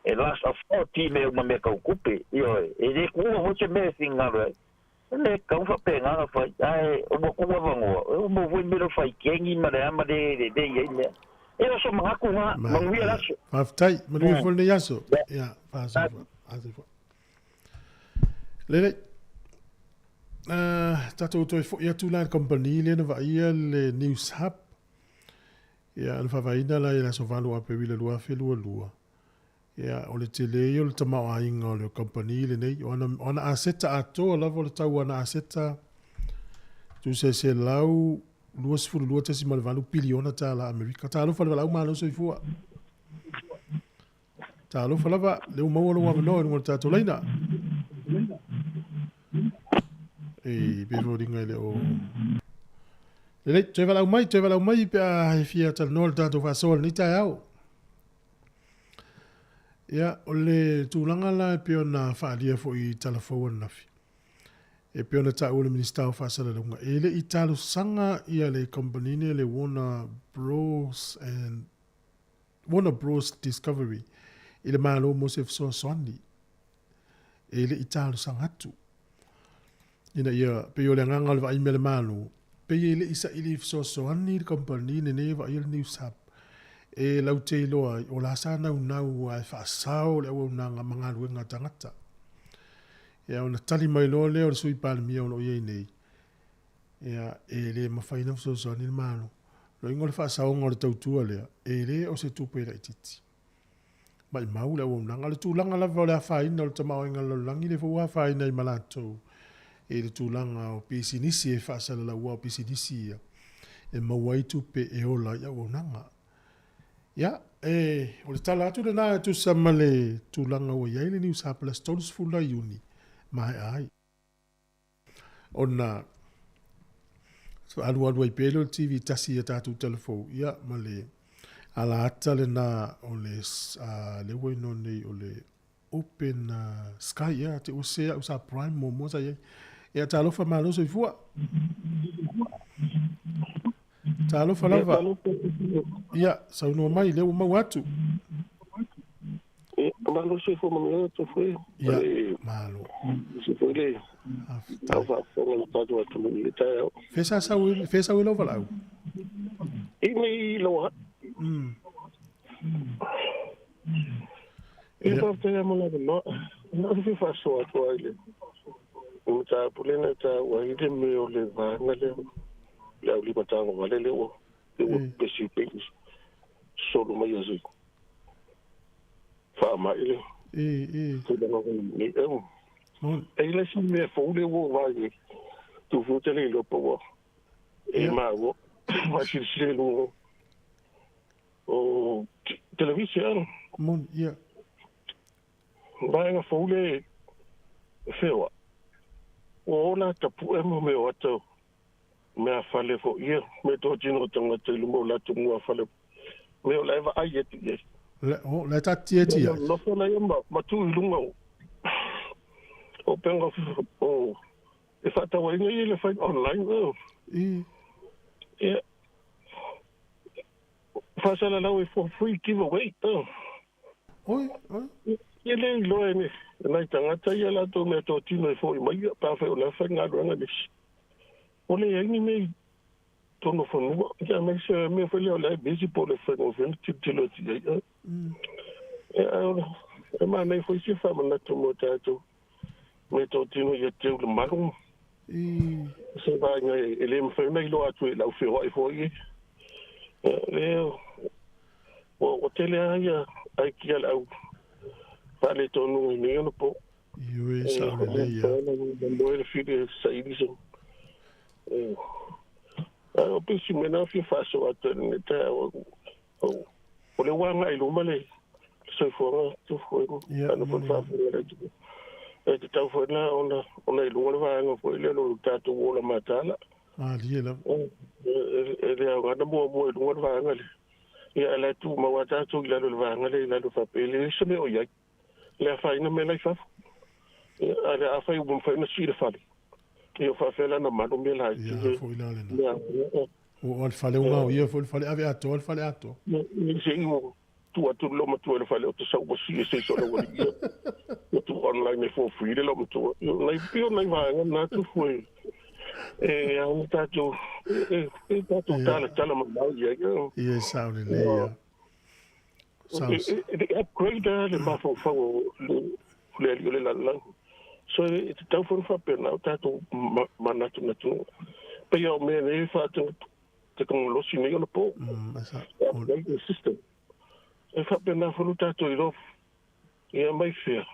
e last authority i mea uma mea tau tupe, ioe, e le tuua foi se mea e finagalo ai. E le tatau faapena ona fai, ae ua tuu avanoa, e uma foi mea o fai keni ma le a ma le lelei ai mea. E o so manatu na, manuia le aso. Faafetai, manuia foi lenei aso. Ia, faasoa. Faasoa. Lelei. Tatou toe foi atu la i le kamupani lea na vaaia le News Hub. Ia, na faavaeina la i le aso 8 o Aperila 2022. Ia, o le tele ia o le tamaoaiga o le kamupani lenei. O ana, o ana aseta atoa lava o le tau o ana aseta tusa e $122.8 piliona tālā Amerika. Talofa le valaau malo soifua. Talofa lava, lea ua maua lou avanoa i luga o le tatou laina. E, pe foliga e le o... Lelei, toe valaau mai, toe valaau mai pe a he fia talanoa le tatou faasoa lenei taeao. Ia, o le tulaga la e pei ona faaalia foi i tala fou ananafi, e pei ona taua e le Minisita o Faasalalauga, e le i talosaga ia le kamupani nei le Warner Bros and Warner Bros Discovery i le Malo mo se fesoasoani e le i talosaga atu. Ina ia, pei o le agaga o le vaai mai a le Malo, pei e le i saili fesoasoani le kamupani lenei e vaaia le News Hub e laute iloa ai o la sa naunau ae faasao le auaunaga ma galuega a tagata. Ia ona tali mai loa lea o le Sui Palemia o lo o i ai nei, ia e le mafai ona fesoasoani le Malo. Loiga o le faasaoga o le tautua lea, e le o se tupe laitiiti. Maimau le auaunaga. O le tulaga lava o le afaina o le tamaoaiga o le lalolagi, lea foi ua afaina ai ma latou. i le tulaga o pisinisi e faasalalaua o pisinisi ia e maua ai tupe e ola ai auaunaga. Ia, e, o le tala atu lena e tusa ma le tulaga ua i ai le New Surplus 30 Iuni maea ai. Ona alualu ai pea lea o le TV tasi i a tatou talafou, ia, ma le ala ata lena o le, lea ua igoa nei o le Open Sky, ia, te ua se au sa Prime muamua sa i ai. Ia, talofa malo soifua. Talofa lava. Ia, saunoa mai, lea ua maua atu. Malo soifua manuia atu foi. Ia, malo. Se foi le au faafofoga le tatou atunuu i le taeao. Fea sa sau, fea sau ai lau valaau? I nei lau Ia faafetai mo le avanoa. Na o se fia faasoa atu lava i le mataupu lea na taua ai le mea o le vaega lea le aulima tagovale lea ua lea ua pesi pei solo mai ai se faamai le tulaga o nei au. E i le isi mea fou lea ua vaai ai tu fua te le iloa po ua e maua faasilasila i luga o televise a. Moni, ia. Vaega fou le feoa. Ua ola tapu'e mo mea o ata mea fale fo ia me to tino tangata i luma o latou mua fale mea o la e vaai atu i ai. Le, o, le ta tia tia. Nofo la ia ma, ma tu i lunga o o penga o e faatauaiga ia le fai online o. I. Ia. Faasalalau e for free giveaway. Oh. Oi, oi. Ia le iloa e nai tagata ia latou mea totino e fo'i mai pe afai o le a faigaluega nisi. Ua leai ni mea i totonu o fanua, ia aemaise mea foi lea o la e busy po o le faigofie ona tilotilo atu i ai. Ia ae o le e manaia foi se faamanatu mo tatou mea totino ia teu le malu. Se vaega e le mafai ona iloa atu e le au feoai foi. Ia lea ua tele lava ia aikia a le au faaletonu i nei ona po. Ioe, sao lelei ia. Moe le fili e saili se. Ae o pisi mea na fia faasoa atu ai lenei taeao. O le ua agai i luma le soifuaga tufu ai ana foi faafofoga le atunuu. E tatau foi la ona i luga le vaega foi lea o lo tatou ola mataala. Malie lava. E le aoga ona muamua i luga le vaega lea. Ia ae la e tumau lava tatou i lalo i le vaega lea i lalo faapea e leai se mea o i ai. Le afaina mea la i fafo. Ia ae le afai ua mafai ona sii le fale. Ia o faafefea la ona malu mea laiti ia. Foi la lena. O le fale ua gaoia foi le fale ave atoa le fale atoa. Se i ua tuu atu le loomatua i le fale o te sau ua sii e se isi o le aualii ia. Ua tuu online e for free le loomatua. Ia pei o nai vaega na tufu e e ao ona tatou e tatou talatala mamao i ai. Ia e sao lelei ia. E le upgrade lava le mafaufau o le alii o le lalolagi. So e tatau foi ona faapena o tatou manatunatuga. Pei lava o mea nei e faatekonolosi nei ona po. E upgrade le system. E faapena foi lo tatou iloa ia mai fea.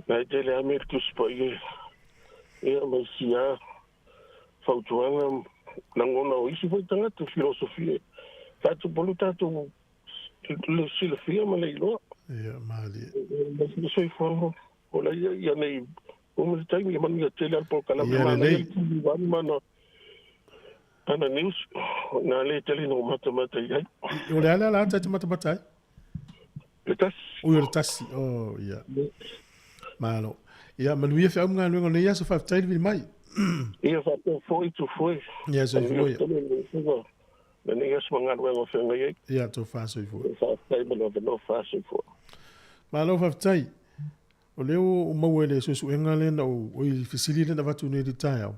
Nai tele lava mea i le Tusi Paia ia ma isi lava fautuaga lagona o isi foi tagata filosofia e faatupu lo tatou le silafia ma le iloa. Ia, malie. Le soifuaga o la ia ia nei uma le taimi e manuia tele a le polokalame Ia, manaia lelei. le TV1 ma ana ana news na le tele ina matamata i ai. O le a le ala ata e te matamata ai? Le tasi. Ui o le tasi. Oh, ia. Malo. Ia, manuia feau ma galuega o lenei aso, faafetai le vili mai. Ia, faapea foi Tufue. Ia, soifua ia. Lenei aso ma galuega o feagai ai. Ia, tofa soifua. Faafetai mo le avanoa, fa soifua. Malo faafetai. O lea ua maua i le suesuega lea na ou, oi, le fesili lea na avatu nei i le taeao,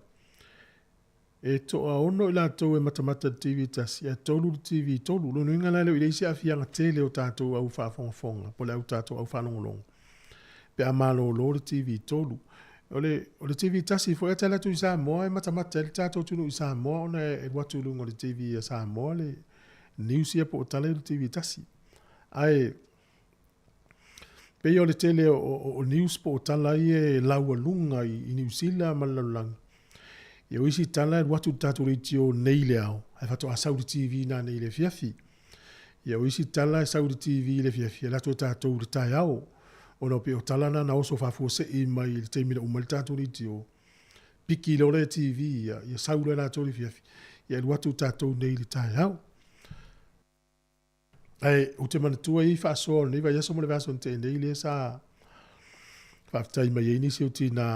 E toaono i latou e matamata i le TV tasi, ae tolu le TV tolu. O lona uiga la e le o i ai se aafiaga tele o tatou au faafogafoga po o le au tatou au faalogologo pe a malolo le TV tolu. O le, o le TV tasi foi a tala atu i Samoa e matamata ai le tatou atunuu i Samoa ona e alu atu i luga o le TV a Samoa le news ia po o tala i le TV tasi. Ae. Pei o le tele o news po o tala ia e laualuga i Niu Sila ma le lalolagi, ia o isi tala e alu atu i le tatou leitio nei i le ao, ae faatoa sau i le TV nanei i le afiafi. Ia o isi tala e sau i le TV i le afiafi, e alu atu e tatou i le taeao, ona pei o tala na na oso faafuasei mai i le taimi na uma ai le tatou leitio, piki loa le TV ia, ia sau loa e latou i le afiafi, ia alu atu tatou nei i le taeao. Ae ou te manatua e i ai faasoa o lenei vaiaso ma le vaiaso na tea nei lea sa faafetai mai ai nisi o tina,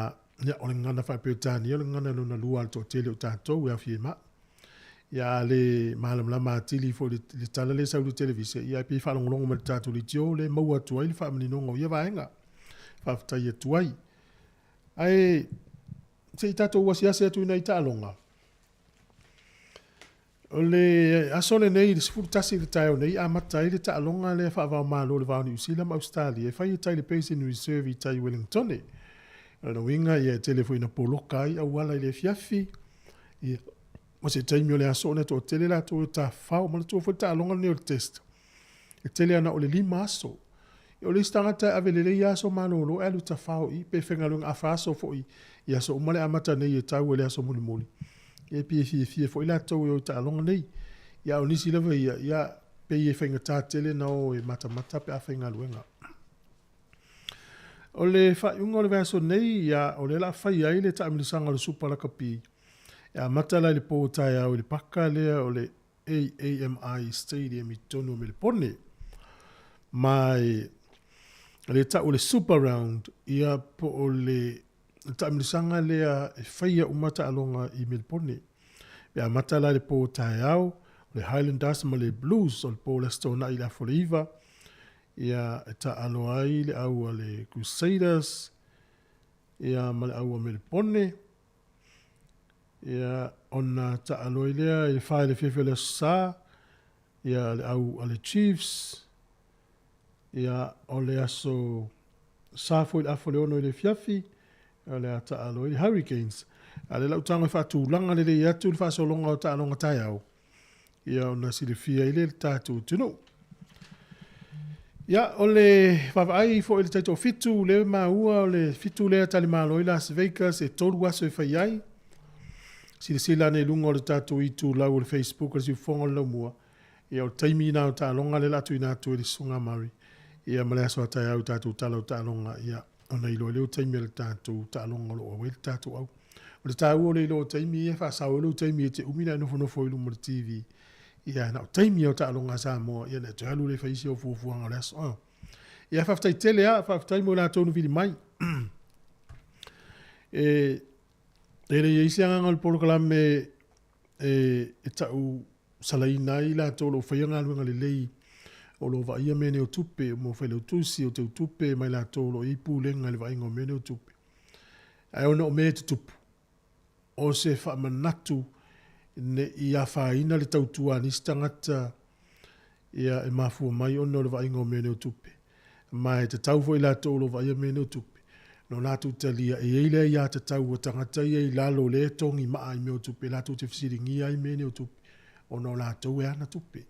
ia, o le gagana faa-Peretania o le gagana lona lua a le toatele o tatou e aofia ai ma au. Ia a le malamalama atili foi i le tala lea e sau i le televise, ia ae pei e faalogologo mai i le tatou leitio lea e maua atu ai le faamaninoga o ia vaega. Faafetai atu ai. Ae se i tatou asiasi atu i nai taaloga. O le aso lenei i le 11 i le taeao nei, amata ai le taaloga lea faava-o-Malo i le va o Niu Sila ma Ausetalia e fai e tai le Basin Reserve i tai i Wellingtone. O lona uiga, ia e tele foi ina poloka ai auala i le afiafi, ia, ma se taimi o le aso ona e toatele latou e tafafao. Manatua foi le taaloga lenei o le test, e tele ana o le 5 aso. O le isi tagata e ave lelei ia aso malolo e alu tafao i pe faigaluega afa aso foi i aso uma le amata nei e tau e le aso mulimuli. Ia e pei e fiafia foi latou e o i taaloga nei. Ia a o nisi lava ia, ia pei e faigata tele na o e matamata pe a faigaluega. O le faaiuga o le vaiaso nei, ia o lea o le a fai ai le taamilisaga o le Supa Lakapi e amata la i le po taeao i le paka lea o le AAMI Stadium i totonu o Melepone. Ma e le tau o le Super Round, ia po o le taamilisaga lea e faia uma taaloga i Melepone. E amata la i le po taeao, o le Highlanders ma le Blues o le po o le Aso Toonai i le afa o le 9, ia e taaalo ai le au a le Crusaders, ia ma le au a Melepone. Ia, ona taalo ai lea i le fa i le afiafi o le Aso Sa, ia, le au a le Chiefs, ia, o le Aso Sa foi i le afa o le 6 i le afiafi, o le a taalo ai le Hurricanes. A o lea la ua tago e faatulaga lelei atu le faasologa o taaloga taeao, ia ona silafia ai lea e le tatou atunuu. Ia, o le vaavaai foi i le taitoafitu, lea e maua o le fitu lea talimalo i Las Vegas, e 3 aso e fai ai. Silasila ane i luga o le tatou itulau o le Facebook o le Siufofoga o le Laumua, ia o le taimi lena o taaloga lea o le a tuuina atu e le Susuga Murray, ia ma le aso a taeao i tatou tala o taaloga, ia ona iloa ai lea o taimi o le tatou taaloga o lo o auai le tatou au. O le taua o le iloa o taimi ia e faasao ai lou taimi e te umi ona e nofonofo i luma o le TV. Ia na o taimi lava o taaloga a Samoa, ia ona e toe alu lea e fai isi au fuafuaga o le aso. Oh. Ia faafetai tele lava, faafetai mo i latou na vili mai. E, e le i ai se agaga o le polokalame e, e tau salaina ai i latou o lo o faia galuega lelei o lo o vaaia mea nei o tupe, mo failautusi, o teutupe ma i latou o lo o i ai pulega i le vaaiga o mea nei o tupe. Ae ona o mea e tutupu, o se faamanatu ne i afaina le tautua a nisi tagata ia e mafua mai ona o le vaaiga o mea nei o tupe. Ma e tatau foi i latou o lo o vaaia mea nei o tupe, no latou talia e i ai le aiatatau a tagata ia i lalo o lea e togi maa i mea o tupe latou te fesiligia ai mea nei o tupe ona o latou e ana tupe.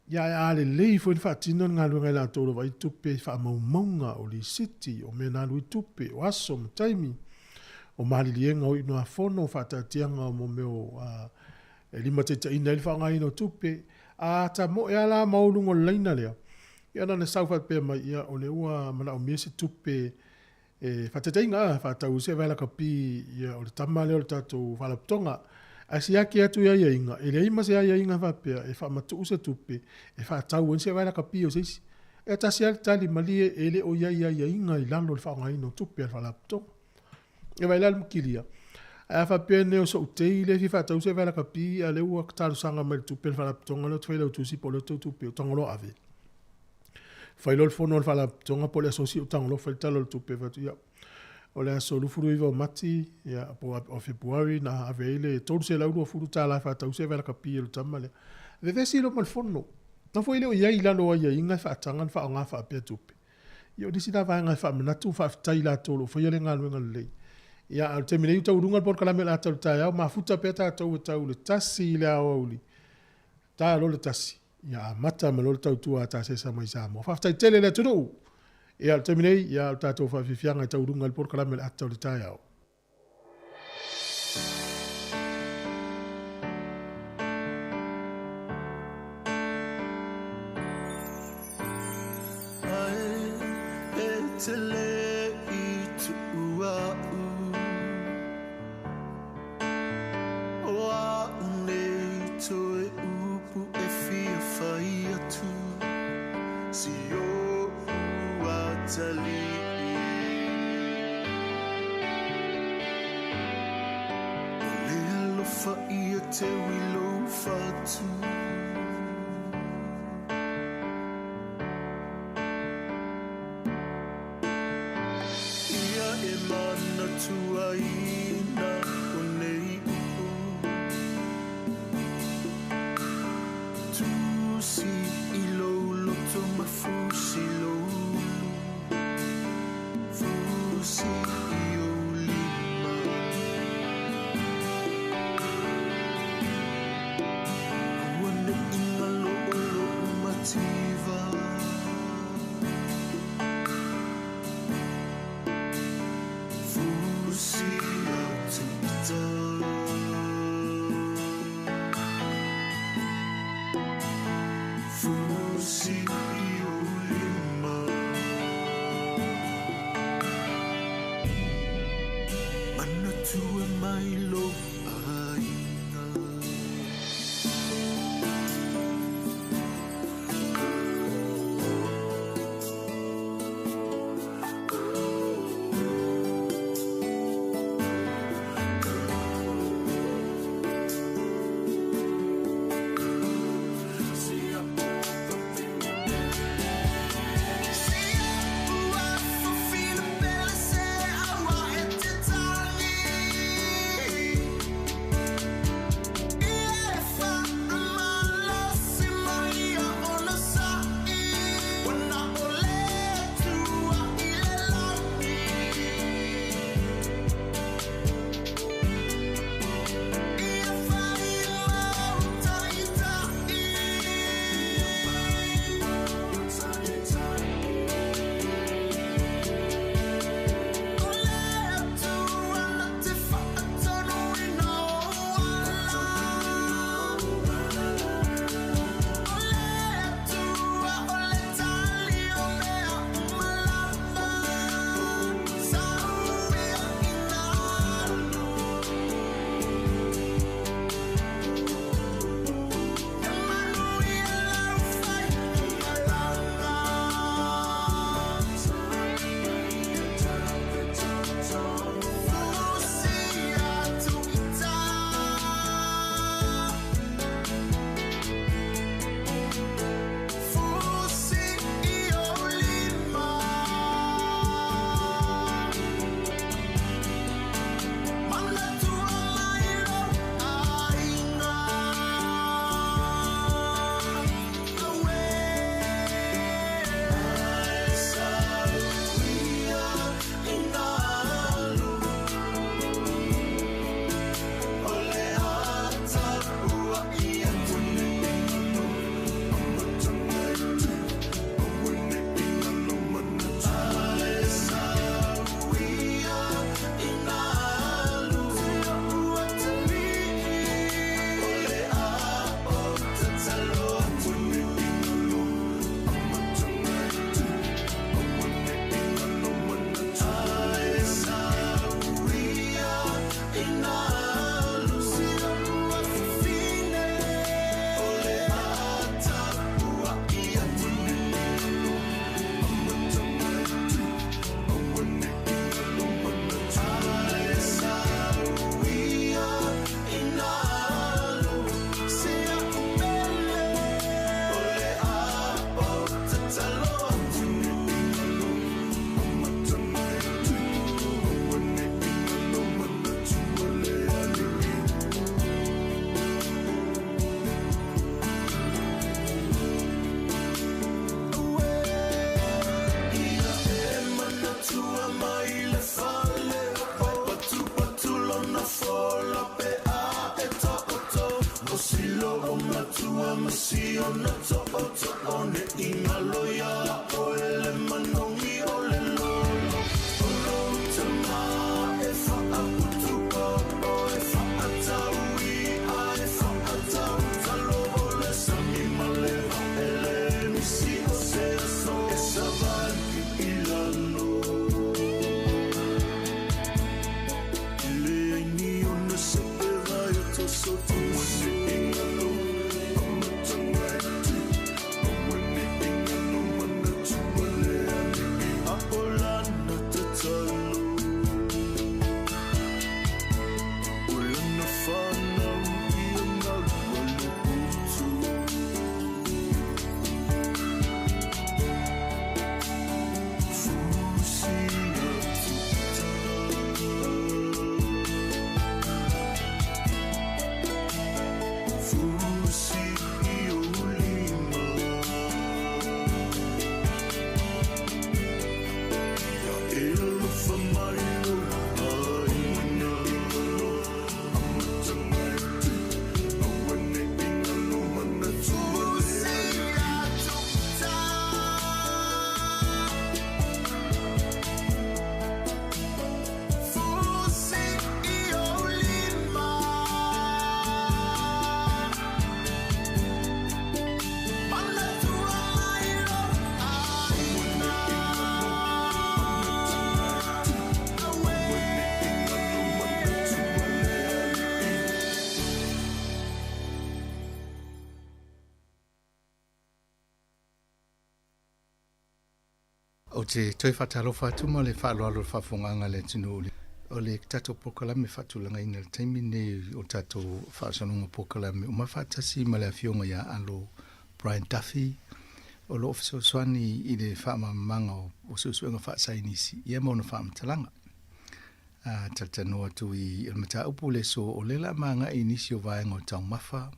Ia ae a lelei foi ona faatino le galuega e latou o lo o vaai tupe i faamaumauga, o lisiti, o mea na alu ai tupe, o aso ma taimi, o maliliega o iugafono, o faataatiaga o mea o e limataitaiina ai le faaaogaina o tupe. A tamoe lava la ma o luga o le laina lea, ia na ona sau faapea mai, ia o lea ua manaomia se tupe E faataitaiga a, faatau ai se vae lakapi ia o le tama lea o le tatou faalapotopotoga. Ae siaki atu i aiaiga, e leai ma se aiaiga faapea e faamatuu se tupe e faatau ai se vae lakapi o se isi. E tasi lava le tali malie, e le o i ai aiaiga i lalo o le faaaogaina o tupe a le faalapotopotoga. E vaai la le makilia. Ae a faapea nei o sou tei lea e fia faatau se vae lakapi a o lea ua talosaga mai i le tupe a le faalapotopotoga lea ou te failautusi po o lea tou tupe o Tagoloa ave. Fai loa le fono a le Faalapotopotoga po o le aso Siu Tagoloa fai le Tala o le Tupe fai atu, ia, o le aso 29 o Mati, ia, po o Fepuari na ave ai le $320 e faatau se lakapi o le tama lea. Vevesi loa ma le fono. Na foi e le o i ai i lalo o aiaiga e faataga ona faaaoga faapea tupe. Ia o nisi na vaega e faamanatu ma faafetai i latou o lo o faia le galuega lelei. Ia, a o le taimi nei ua tauuluga le polokalame o le a tau i le taeao, mafuta pea tatou e tau i le 1 i le aoauli, ta loa le 1. Ia amata mai loa le tautua a Tasesa mai Samoa. Faafetai tele le atunuu. Ia, o le taimi nei, ia, o le tatou faafiafiaga e tauuluga i le polokalame o le ata o le taeao. Matua masio na to o to o ne ingalo ya o ele manongi o. Ou te toe faatalofa atu ma le faaaloalo i le faafofogaaga a le atunuu o le tatou polokalame faatulagaina i le taimi lenei o tatou faasologa polokalame uma faatasi ma le Afioga ia Alo Brian Duffy o lo o fesoasoani i le faamalamalamaga o suesuega faasaienisi ia ma ona faamatalaga. A talatalanoa atu i le mataupu le aso o lea o le a magai i nisi o vaega o taumafa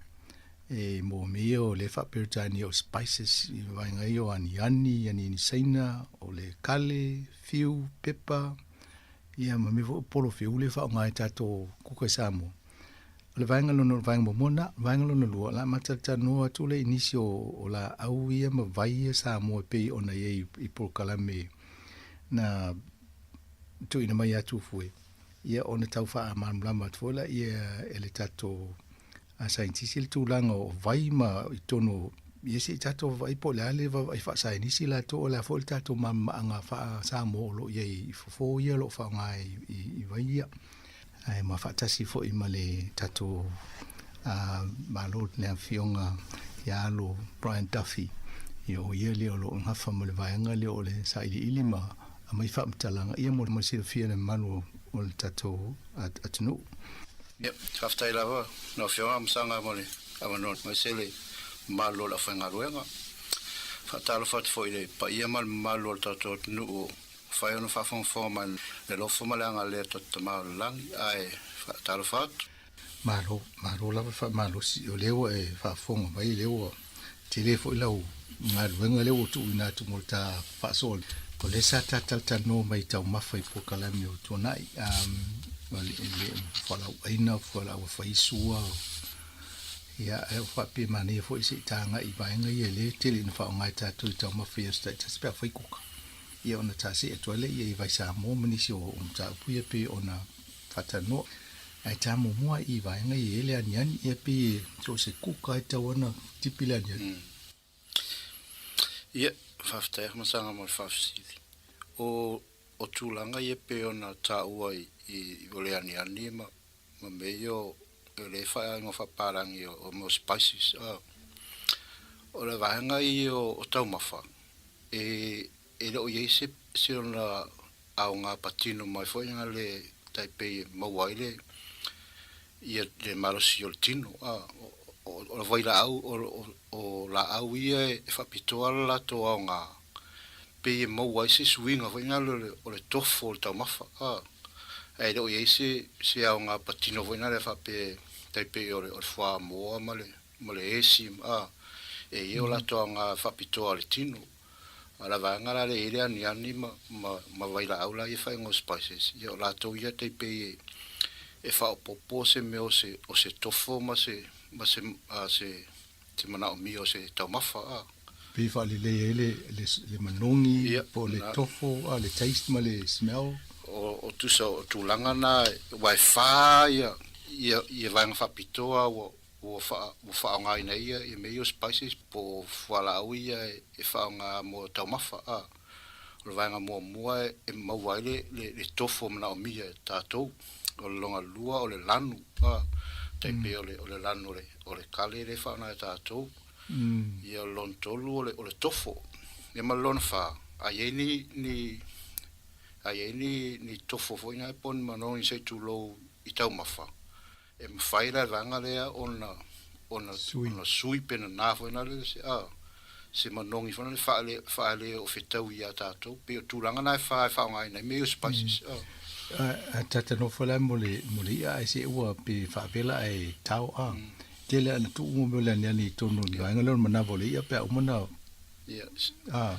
e mo mea ia o lea e faa-Peretania o spices i vaega ia o aniani, aniani Saina, o le kale, fiu, pepa, ia ma mea foi o polo fiu lea e faaaoga e tatou kuka i Samoa. O le vaega lona, o le vaega muamua lena. O le vaega lona lua, o le a ma talatalanoa atu lea i nisi o, o laau ia ma vai ia Samoa e pei ona i ai i polokalame na tuuina mai ia Tufue, ia ona tau faamalamalama atu foi laia e le tatou saienitisi le tulaga o vai ma i totonu ia se i tatou vaavaai po o le a le vaavaai faasaienisi latou o le a foi le tatou malamalamaaga faa-Samoa o lo o i ai i fofo ia o lo o faaaoga i vai ia. Ae ma faatasi foi ma le tatou Malo le Afioga ia Alo Brian Duffy, ia o ia lea o lo o gafa ma le vaega lea o le sailiili ma aumai faamatalaga ia mo le silafia e le mamalu o le tatou atunuu. Ia, faafetai lava lau Afioga Masaga mo le avanoa aemaise le mamalu o le aufaigaluega. Faatalofa atu foi i le paia ma le mamalu o le tatou atunuu o mafai ona faafogafoga mai le alofa ma le agalelei a tatou Tama o le Lagi, ae faatalofa atu. Malo, malo lava le faamalosi, o lea ua e faafofoga mai, o lea ua tele foi lau galuega lea ua tuuina atu mo le ta faasoa. O lea sa ta talatalanoa mai i taumafa i polokalame o tuanai, le fualaau aina, fualaau e fai sua, ia, e faapea manaia foi se i ta agai i vaega ia lea e tele ina faaaoga e tatou i taumafa i aso taitasi pe a fai kuka. Ia ona ta see atu ai lea i vai Samoa ma nisi o mataupu ia pei ona faatalanoa. Ae ta muamua i vaega ia e le aniani, ia pei e so o se kuka e tatau ona tipi le aniani. Ia, faafetai Masaga mo le faafesili. O, o tulaga ia pei ona taua i, i, o le aniani ma, ma mea ia o, o le faaigoa faapalagi o, o mea o spices, a. O le vaega ia o, o taumafa, e, e le o i ai se, se ona aoga patino mai foi na le tai pei e maua ai le ia le malosi o le tino a o le vailaau o laau ia e faapitoa le latou aoga pei e maua ai se suiga foi na le o le tofo o le taumafa a ae le o i ai se se aoga patino foi na le faapea tai pei o le fuamoa ma le ma le esi a e i ai o latou aoga faapitoa o le tino. A o le vaega la lea e i ai le aniani ma, ma, ma vailaau la ia faaigoa o spices, ia o latou ia tai pei e, e faaopoopo se mea o se, o se tofo ma se, ma se, a, se, se manaomia o se taumafa, a. Pei e faalelei ai le, le, le manogi po o le tofo, a, le taste ma le smell. O, o tusa o tulaga na, aua e fa ia, ia, ia vaega faapitoa ua, Ua faaaogaina ai ia mea ia o spices po o fualaau ia e faaaoga mo taumafa. A o le vaega muamua e maua ai le tofo manaomia e tatou. O le lona lua o le lanu. A Tai pei o le o le lanu o le o le kale lea e faaaoga e tatou. Ia o le lona tolu o le o le tofo. Ia ma le lona fa, a i ai ni ni a i ai ni ni tofo foi na po o ni manogi se i tulou i taumafa, e mafai la e le vaega lea ona ona ona sui pe nana foi na le se a se manogi foi na le faale faale o fetaui ia tatou. Pei o tulaga na e fa e faaaogaina ai mea ia o spices. A tata nofo la mo le mo le i'a ae se ua pe faavela ae tao a. Tele ana tuu mo mea o le aniani i totonu o le vaega lea o le manava o le i'a pe a uma na Ia a.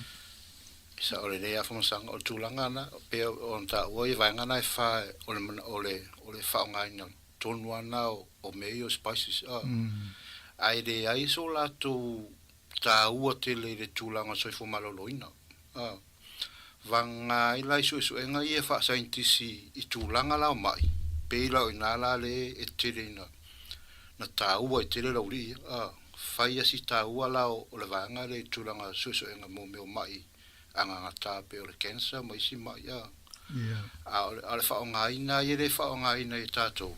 Sa o le lea famasaga o le tulaga na pei ona taua ia vaega na e fa o le o le o le faaaogaina tonu lava na o mea ia o spices a. Ae leai so latou taua tele i le tulaga o le soifua maloloina. A vaga ai la i suesuega ia faasaienitisi i tulaga la o mai, pei la o i ina la le e tele ina na taua ai tele le aualii ia. A fai lava si taua la o le vaega lea i tulaga suesuega mo mea o mai agagata pei o le cancer ma isi mai. A a o le faaaogaina ia lea e faaaogaina e tatou,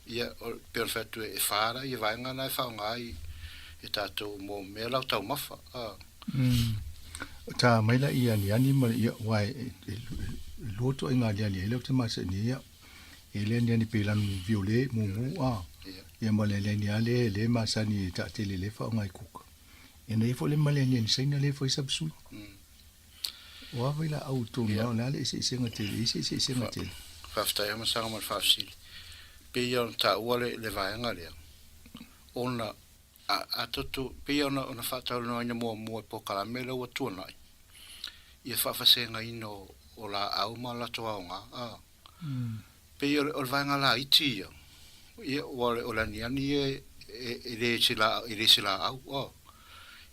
ia, pei ona fai atu e fa la ia vaega na e faaaoga ai e tatou mo mea la o taumafa. A. Ta mai la i aniani ma ia aua e lua ituaiga aniani ai lea ou te masani ai au. E le aniani pei lanu viole mumu a. Ia ma le aniani lava lea lea e masani e taatele lea e faaaoga i kuka. Ia na i ai foi le ma le aniani Saina lea e fai sabsui. O a vai laau i totonu o le a le eseesega tele, e i ai se eseesega tele? Faafetai lava Masaga mo le faafesili. Pei lava ona taua le vaega lea, ona a tatou, pei lava ona faatalanoaina muamua i polokalame lea ua tuanai, ia faafasegaina o laau ma latou aoga. A pei o le vaega laiti ia, ia ua o le aniani ia e le se laau, e le se laau. A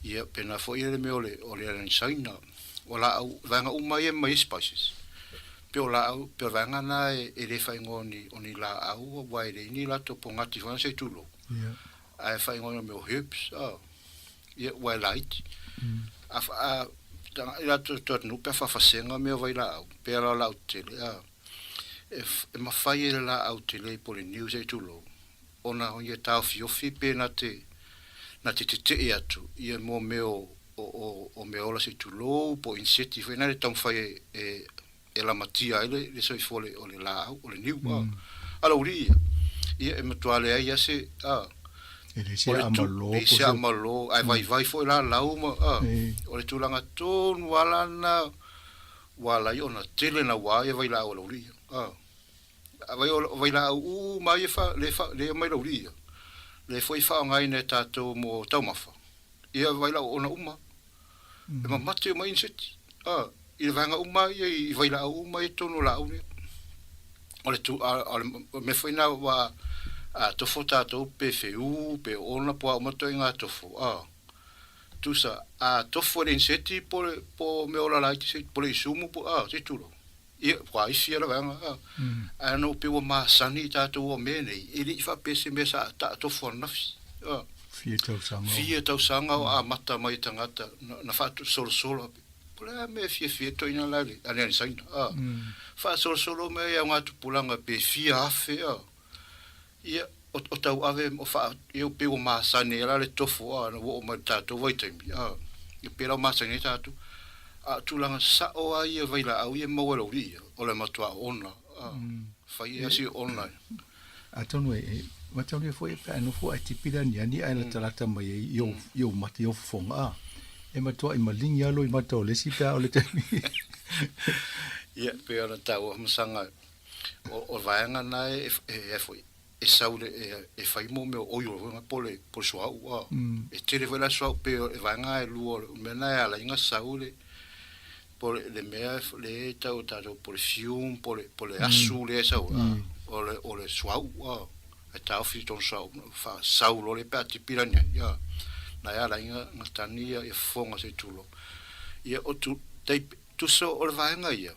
ia pena foi le mea o le o le aniani Saina, o laau vaega uma ia mai ai spices. Pe o laau, pe o le vaega na e le faaigoa o ni laau aua e leai ni latou pogati foi na se i tulou. Ae faaigoa o mea o herbs, a ia ua e laiti. A a tagai latou i atunuu pe a faafasega mea o vailaau, pe ala o laau tetele, a e e mafai e le laau tele po o le niu se i tulou, ona ia taofiofi pe na te na te tetee atu ia mo mea o o o mea ola se i tulou po o inseti foi na le taumafai e e e lamatia ai le soifua o le laau, o le niu, a. A o le uliʻi ia, ia e matua leai lava se, a. E leai se aamalo. E leai se aamalo, ae vaivai foi la lau ma, a. O le tulaga tonu lava la lena ua ala ai ona tele naua ia vailaau a le uliʻi ia, a. A vai o vailaau uma ia fa, le fa, le aumai le uliʻi ia, lea foi e faaaogaina e tatou mo taumafa, ia vailaau ona uma. E mamate uma iniseti, a, i le vaega uma ia i vailaau uma ia i totonu o laau nei. O le tu, a, o le mea foi lena ua a tofo tatou pe feū pe oona po o a uma ituaiga tofo, a, tusa, a tofo e le iniseti po o le, po o mea ola laiti se, po o le isumu po, a, se i tulou. Ia, ua isi ia le vaega, a, ae ona pei ua masani i tatou o mea nei, e le i faapea se mea sa taatofo ananafi, a. Fia tausaga o. Fia tausaga o amata mai e tagata, na faasolosolo, po o le a mea e fiafia ai toeaiina la i le aniani Saina, a. Faasolosolo mea i aoga tupulaga pe fia afe, a. Ia, o tauave, o faa, ia pei ua masani ai la le tofo, a, na ua oo mai i le tatou vaitaimi, a, ia pei la ua masani ai tatou. A o tulaga sao lava ia vailaau ia e maua e le aualii ia, o le matua oona, a, fai lava si oona. Atonu e mataulia foi pe a nofo ae tipi le aniani ae latalata mai ai i ou mata, i ou fofoga, a, e matuai maligi lava lou mata o le isi pe a o le taimi. Ia, pei ona taua masaga O le vaega lena e foi e sau le e fai mo mea o oil foi na po le po le suauu a. E tele foi la suauu pei o le vaega e lua o le mea lena e ala ai ona sau le po le le mea le e tau e tatou po le fume po le po le asu lea e sau a o le o le suauu a. E taofi tonu suauu faasau loa lea pe a tipi le aniani a. Na e ala ai ona tani ia fofoga se i tulou. Ia o tu tai tusa o le vaega ia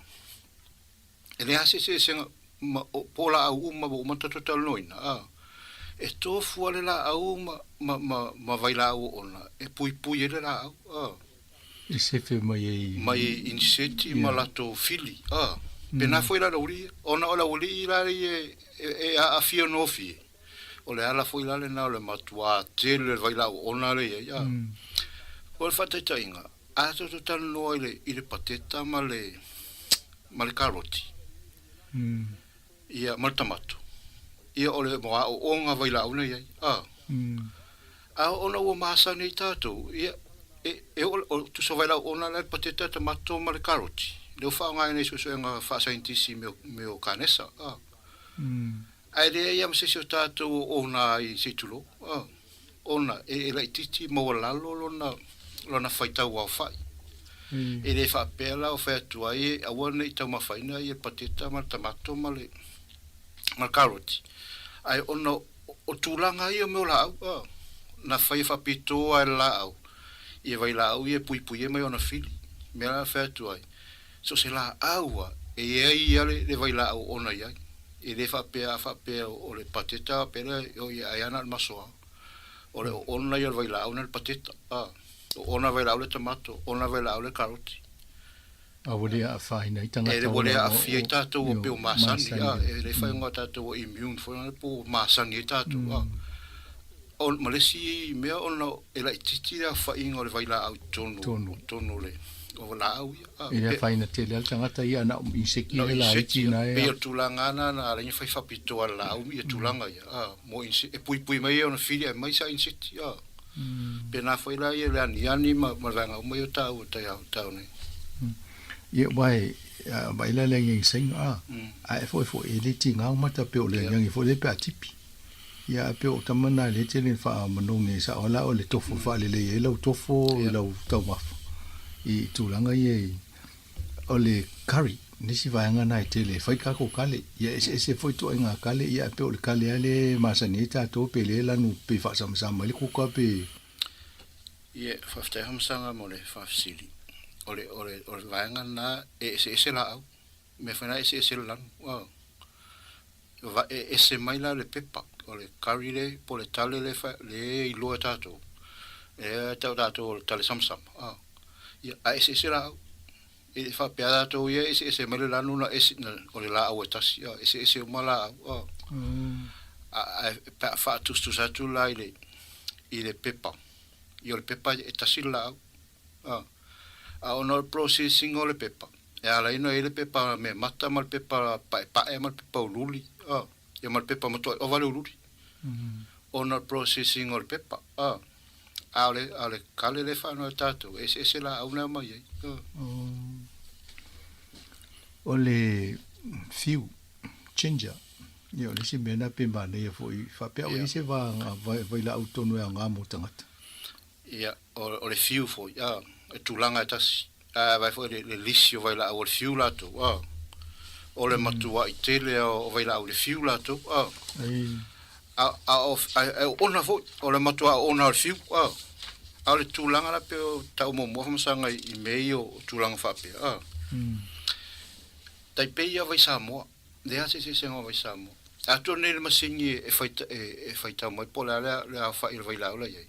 E leai se eseesega ma o po o laau uma ua uma ona tatou talanoaina, a. E tofu lava le laau ma, ma, ma, ma vailaau oona e puipui ai le laau, a. E sefe mai ai. Mai ai iniseti ma latou fili, a. Pena foi la le aualii, ona o le aualii la ia e, e aafia gofie. O le ala foi la lena o le matuā tele o le vailaau oona lea i ai, a. O le faataitaiga, a tatou talanoa i le, i le pateta ma le, ma le karoti, ia, ma le tamato, ia, o le aoaoga vailaau na i ai, a. A ona ua masani ai tatou, ia, e, e oo, o, tusa vailaau oona la le pateta, tamato ma le karoti, lea ua faaaogaina i suesuega faasaienitisi i mea o, mea o kanesa, a. Ae leai lava ma se isi o tatou o ona ai se i tulou, a, ona e, e laitiiti maualalo lona, lona faitau aofai. E le faapea la o fai atu ai e aua ne i taumafaina ia le pateta ma le tamato ma le, ma le karoti, ae ona o tulaga ia o mea o laau, a, na fai e faapitoa e le laau ia vailaau ia e puipui ai mai ona fili. O le mea la na fai atu ai, so o se laau lava e i ai lava le vailaau ona i ai. E le faapea a faapea o le pateta faapea lea oi e ai lava na o le masoa. O le oona ia o le vailaau na le pateta, a. O oona vailaau le tamato, oona vailaau le karoti. A ua le aafaina ai tagata E ua le aafia ai tatou ua pei o masani, a. E le faaigoa tatou ua immune foi lea po ua masani ai tatou, a. O, ma le isi mea ona e laitiiti le aofaiga o le vailaau i totonu, totonu o le o laau ia. A, E le afaina tele lava le tagata ia na o inseki le laiti na e. Pei o le tulaga lava na ala ai ona fai faapitoa e le laau ia tulaga ia, a, mo e puipui mai ai ona fili aemaise lava inseki, a. Pēnā foi la ia le aniani ma le vaega uma ia o tāua tai ao tau nei. Ia, aua e vaai la le agiagi saina, a, a e foi foi e le tiga o mata pei o le agiagi foi lea pe a tipi. Ia, ae pei o tama na e le tele ni faamanogi e sao la o le tofo e faalelei ai lau tofo i lau taumafa i tulaga ia i o le curry, nisi vaega na e tele e fai tatou kale. Ia eseese foi ituaiga kale, ia ae pei o le kale lava lea e masani ai tatou pe le lanu pe faasamasama ai le kuka pe. Ia, faafetai Hamasaga mo le faafesili. O le, o le, o le vaega lena e eseese laau. Mea foi na e eseese le lanu. Va, e ese mai la le pepa, o le curry le, po o le tale le, le iloa e tatou. E tau tatou o le tale samasama. Ia, a eseese laau. E le faapea tatou ia e eseese mai le lanu na ese, na, o le laau e tasi, a, eseese uma laau, a. A, ae pe a faatusatusa atu la i le, i le pepa, ia o le pepa e tasi le laau, a. A ona o le processing o le pepa, e ala ai ona i ai le pepa mea mata ma le pepa paepae ma le pepa uliuli, a, ia ma le pepa matuai ova le uliuli, ona o le processing o le pepa, a. A o le, a o le kale lea e faanoa e tatou, e eseese laau na e omai ai. O le fiu, ginger, ia o le isi mea na pe manaia foi, faapea ua i ai se vaega vailaau tonu e aoga mo tagata. Ia, o le fiu foi, a, e tulaga e tasi. A vaai foi le, le lisi o vailaau o le fiu latou, a. O le matuai tele o vailaau i le fiu latou, a. A, a, o, a, e oona foi, o le matua oona o le fiu, a. A o le tulaga la pei o tau muamua famasaga i, i mea ia o tulaga faapea, a. Tai pei ia vai Samoa, leai se eseesega o vai Samoa. Atu nei le masini e fai, e, e faitau mai po o le a le, le aofai o le vailaau la i ai.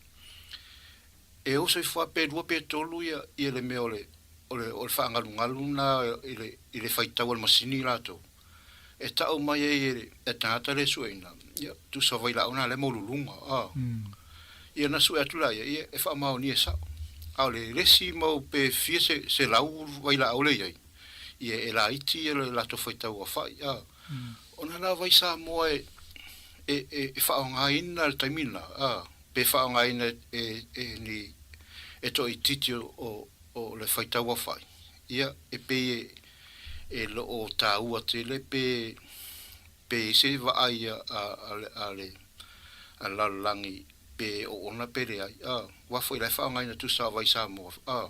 E oso ifo lava pe lua pe tolu ia ia le mea o le o le o le faagalugalu lena i le i le faitau a le masini latou. E tau mai ai e le tagata lea e sueina, ia, tusa vailaau na lea e maululuga, a. Ia na sue atu laia, ia, e faamaonia e sao. A o le le isi mau pe fia se se lau vailaau lea i ai, ia e laiti ia le latou faitau aofai, a. Ona la vai Samoa e e e faaaogaina le taimi lena, a. pe faaaogaina e ni e toaitiiti o le faitau aofai, ia, e pei e le o taua tele pe pe i ai se vaai a le lalolagi pe oona pe leai, a, aua foi la e faaaogaina tusa o vai Samoa, a.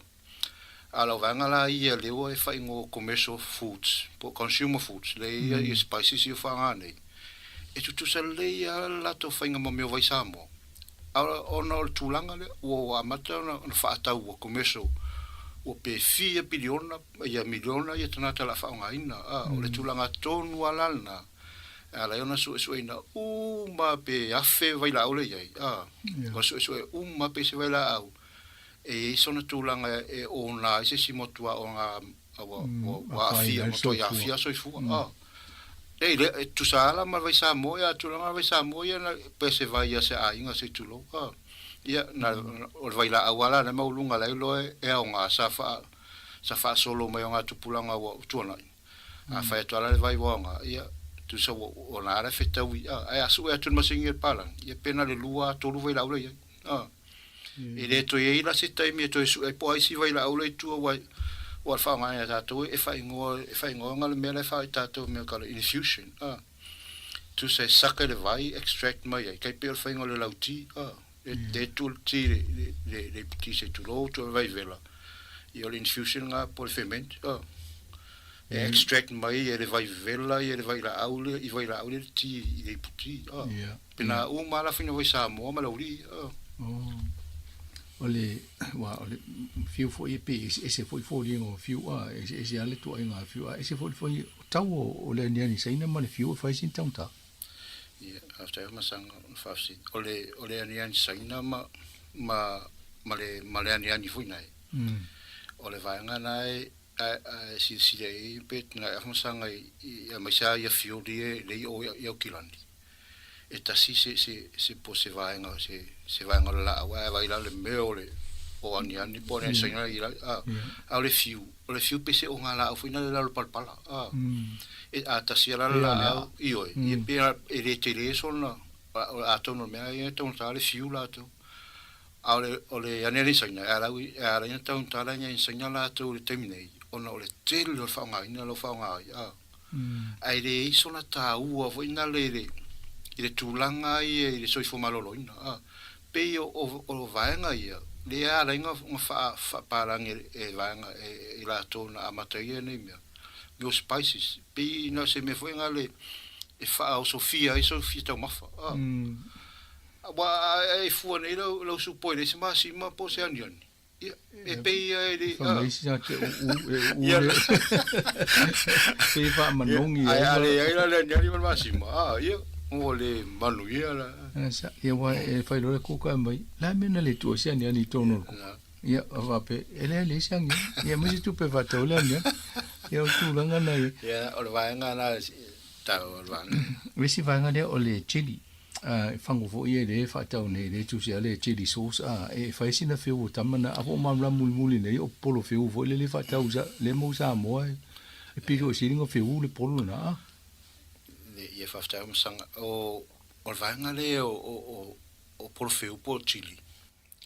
A o lau vaega la ia lea ua e faaigoa commercial foods po o consumer foods lea e i ai spices ia ua faaaoga nei, e tutusa lelei lava le latou faiga ma mea o vai Samoa. A ona o le tulaga lea ua amata ona faatau ua commercial ua pe fia piliona ia miliona ia tagata o le a faaaogaina. A o le tulaga tonu lava la lena e ala ai ona suesueina uma pe 1000 vailaau lea e i ai, a ua suesue uma pe se vailaau E i ai sona tulaga e ona ai se isi motuā o ngā ua aafia, matuai aafia soifua. E le e tusa ala ma le vai Samoa ia tulaga le vai Samoa ia na pe se vai ia se aiga se tulou a. Ia na o le vailaau lava la na maualuga la iloa e aoga sa faa sa faasolo mai o ngā tupulaga ua tuanai. A fai atu lava la le vai ua aoga ia tusa ua o na ala fetaui a ae a sue atu le masini e le palagi ia pe na le lua tolu vailaau la i ai a. E le toe i ai la se taimi e toe sue ai po o ai isi vailaau la i tua ua ua le faaaogaina e tatou e faaigoa e faaigoa le mea la e faa i tatou mea kala infusion a. Tusa e saka i le vai extract mai ai tai pei o le faiga o le lauti a. E le tuu le ti le le le iputi se tulou tuu le vai vela ia o le infusion lena po o le ferment a. E extract mai e le vai vela ia le vailaau lea i vailaau lea le ti i le iputi a. Pena uma lava la faiga vai Samoa ma le aualii a. O le ua o le fiu foi e pei eseese foi foliga o fiu a, e eseese lava le ituaiga fiu a ese foi le foi tau o le aniani Saina ma le fiu e fai sina taugata. Ia, faafetai Afamasaga o le faafesili. O le o le aniani Saina ma ma ma le ma le aniani foi nae. O le vaega na e ae silasila i ai pe na e Afamasaga i aemaise lava ia fioli e lei o i Aukilani. E tasi se se se po se vaega se se vaega o le laau ae vaai la le mea o le o aniani po o aniani Saina i la a a o le fiu o le fiu pei se o ngā laau foi na le lalo palapala a e a tasi ala le laau ioe ia pei e le tele sona atonu o le mea ia e taugata le fiu latou a o le o le aniani Saina e ala e ala ai ona taugata le aniani Saina latou i le taimi nei ona o le tele o le faaaogaina o lo o faaaoga ai a ae leai sona taua foi na le i le tulaga ia i le soifua maloloina. A pei o vaega ia lea ala ai ona faapalagi e vaega e i latou na amata ai nei mea, mea o spices, pei na o se mea foi na le e faaosofia ai sou fia taumafa. A aua e fua nei lau supo e leai se masima po o se aniani. Ia, e pei ia e le... Fai mai isi tagata e uu, e uu le... Pei e faamanogi ai. Ae a leai la le aniani ma le masima, a, ia, ua le manuia la. Ia, aua e fai loa le kuka e mai, la e mea na le tuu ai se aniani i totonu o le kuka. Ia, a faapea, e leai leai se aniani. Ia, aumai se tupe e faatau ai le aniani. Ia, o le tulaga lena ia. Ia, o le vaega lena, tau o le vaega. O le isi vaega lea o le chili. A e fagu foi ia le faatau nei le tusi a le chili sauce a e fai sina feu o tama na a fo malamalama mulimuli nei o polo feu foi le le faatau sa le mau Samoa e pito i sili nga feu le polo na a. Le ia faafetai o masaga o o le vaega le o o o o polo feu po o chili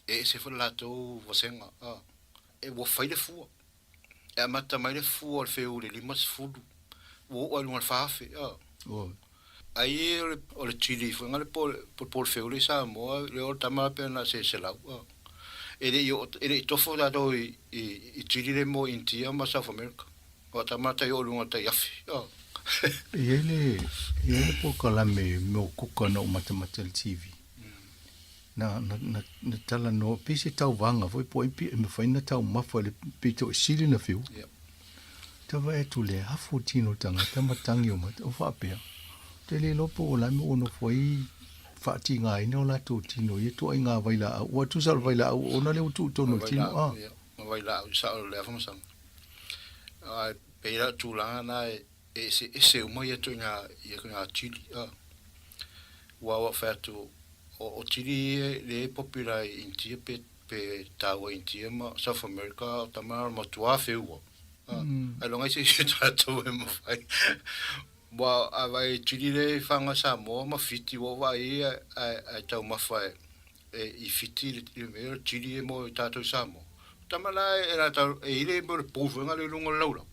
e ese foi le latou vasega a e ua fai le fua e amata mai le fua o le feu i le 50 ua oo ai luga i le 4,000 a. Ai e o le chili foi le po po le feu le i Samoa le o le tama pe na se selau a. E le i e le i tofo tatou i i chili le mo India ma South America. O tama tai oo i luga tai afi a. E i ai le e i ai le polokalame mo kuka na ou matamata i le TV. Na na na na talanoa pei se tauvaga foi po o ai e mafai ona taumafa i le pito e sili ona fiu. Tau vaai atu le afu o tino o le tagata ma tangi o mata, o faapea, ou te le iloa po o le a mea ua nofo ai faatigaina o latou tino i ia ituaiga vailaau. Ua tusa o le vailaau ona lea ua tuu i totonu o le tino, a. Ma vailaau i sao le afa masana. Ae pei la o tulaga na e eseese uma ia ituaiga chili, a. Ua ou fai atu, o chili ia lea e popular i Initia pe pe taua i Initia ma South America, o tama na o le matua feua. Ailoga i se isi o tatou e mafai. Ua a vaai i chili lea i Faga Samoa ma Fiti ua ou vaai i ai ae taumafa e i Fiti le mea o le chili e mo i tatou i Samoa. Tama la e la tau e ile mo le pou foi ngale lunga o le laulau.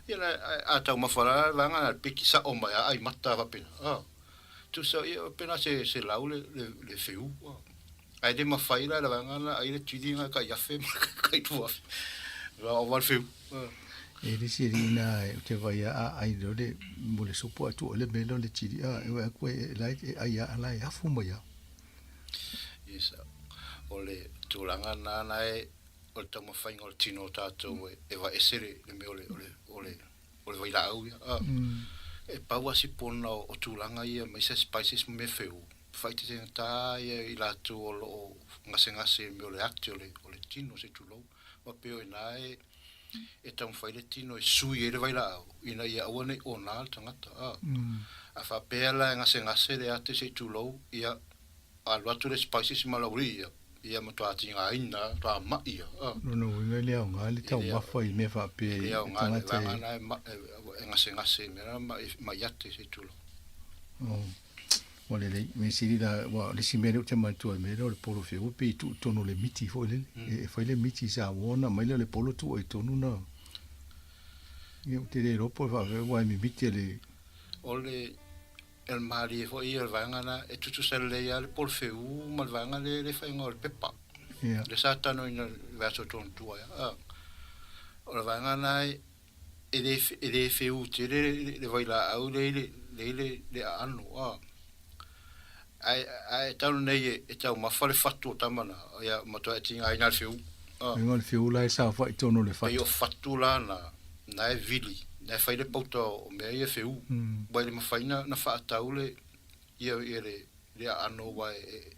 Ia la a taumafa la le vaega na le piki sao mai a ai mata faapena. Tusa ia pena se se lau le le le feu. Ae le mafai la le vaega na ai le chili nga kai afe ma kai 2,000. Va o va le feu. E le se alii na ou te vaai a ai loa le mo le sopo a tuu ai le mea lea o le chili a e vaai atu e la e ai a la e afu mai a. Yes, o le tulaga na na e o le taumafaiga o le tino o tatou e vaese le le mea o le o le o le o le vailaau ia. A e pau lava si pona o tulaga ia aemaise spices ma mea feu, faaetetegata ia i latou o lo o gasegase i mea o le ate o le o le tino se tulou. Ua pei o i ina e e taumafai le tino e sui ai le vailaau ina ia aua ne i ona le tagata a. A faapea la e gasegase le ate se i tulou, ia alu atu le spices ma lau alii ia, ia matua tigaina lava, matua ma'i lava a. Lona uiga e le aoga le taumafa i mea faapea i le aoga le tagata e. Vaega na e gasegase i mea na ma'i ate se i tulou. Oh. Ua lelei, mea sili la, ua le isi mea lea ou te manatua i mea lea o le polo feua pei e tuu i totonu o le miti foi lele. E fai le miti i Samoa ona aumai lea o le polo tuu ai i totonu na. Ia ou te le iloa po o le faapefea aua e mimiti e le. O le o le malie foi ia o le vaega lena e tutusa lelei lava le polo feu ma le vaega lea le faiga o le pepa. Ia. Lea sa talanoaina i le vaiaso atoa ia. O le vaega lena e e le e le feu tele le vailaau lea i le lea i le le aano a. Ae ae talu nei e taumafa le fatu o tama na ia matua e tigaina le feu a. Uiga o le feu la e saofai i totonu o le fatu. Pei o fatu la na na e vili na e fai le pauta o mea ia feu ua e le mafai na na faatau le ia ia le le aano ua e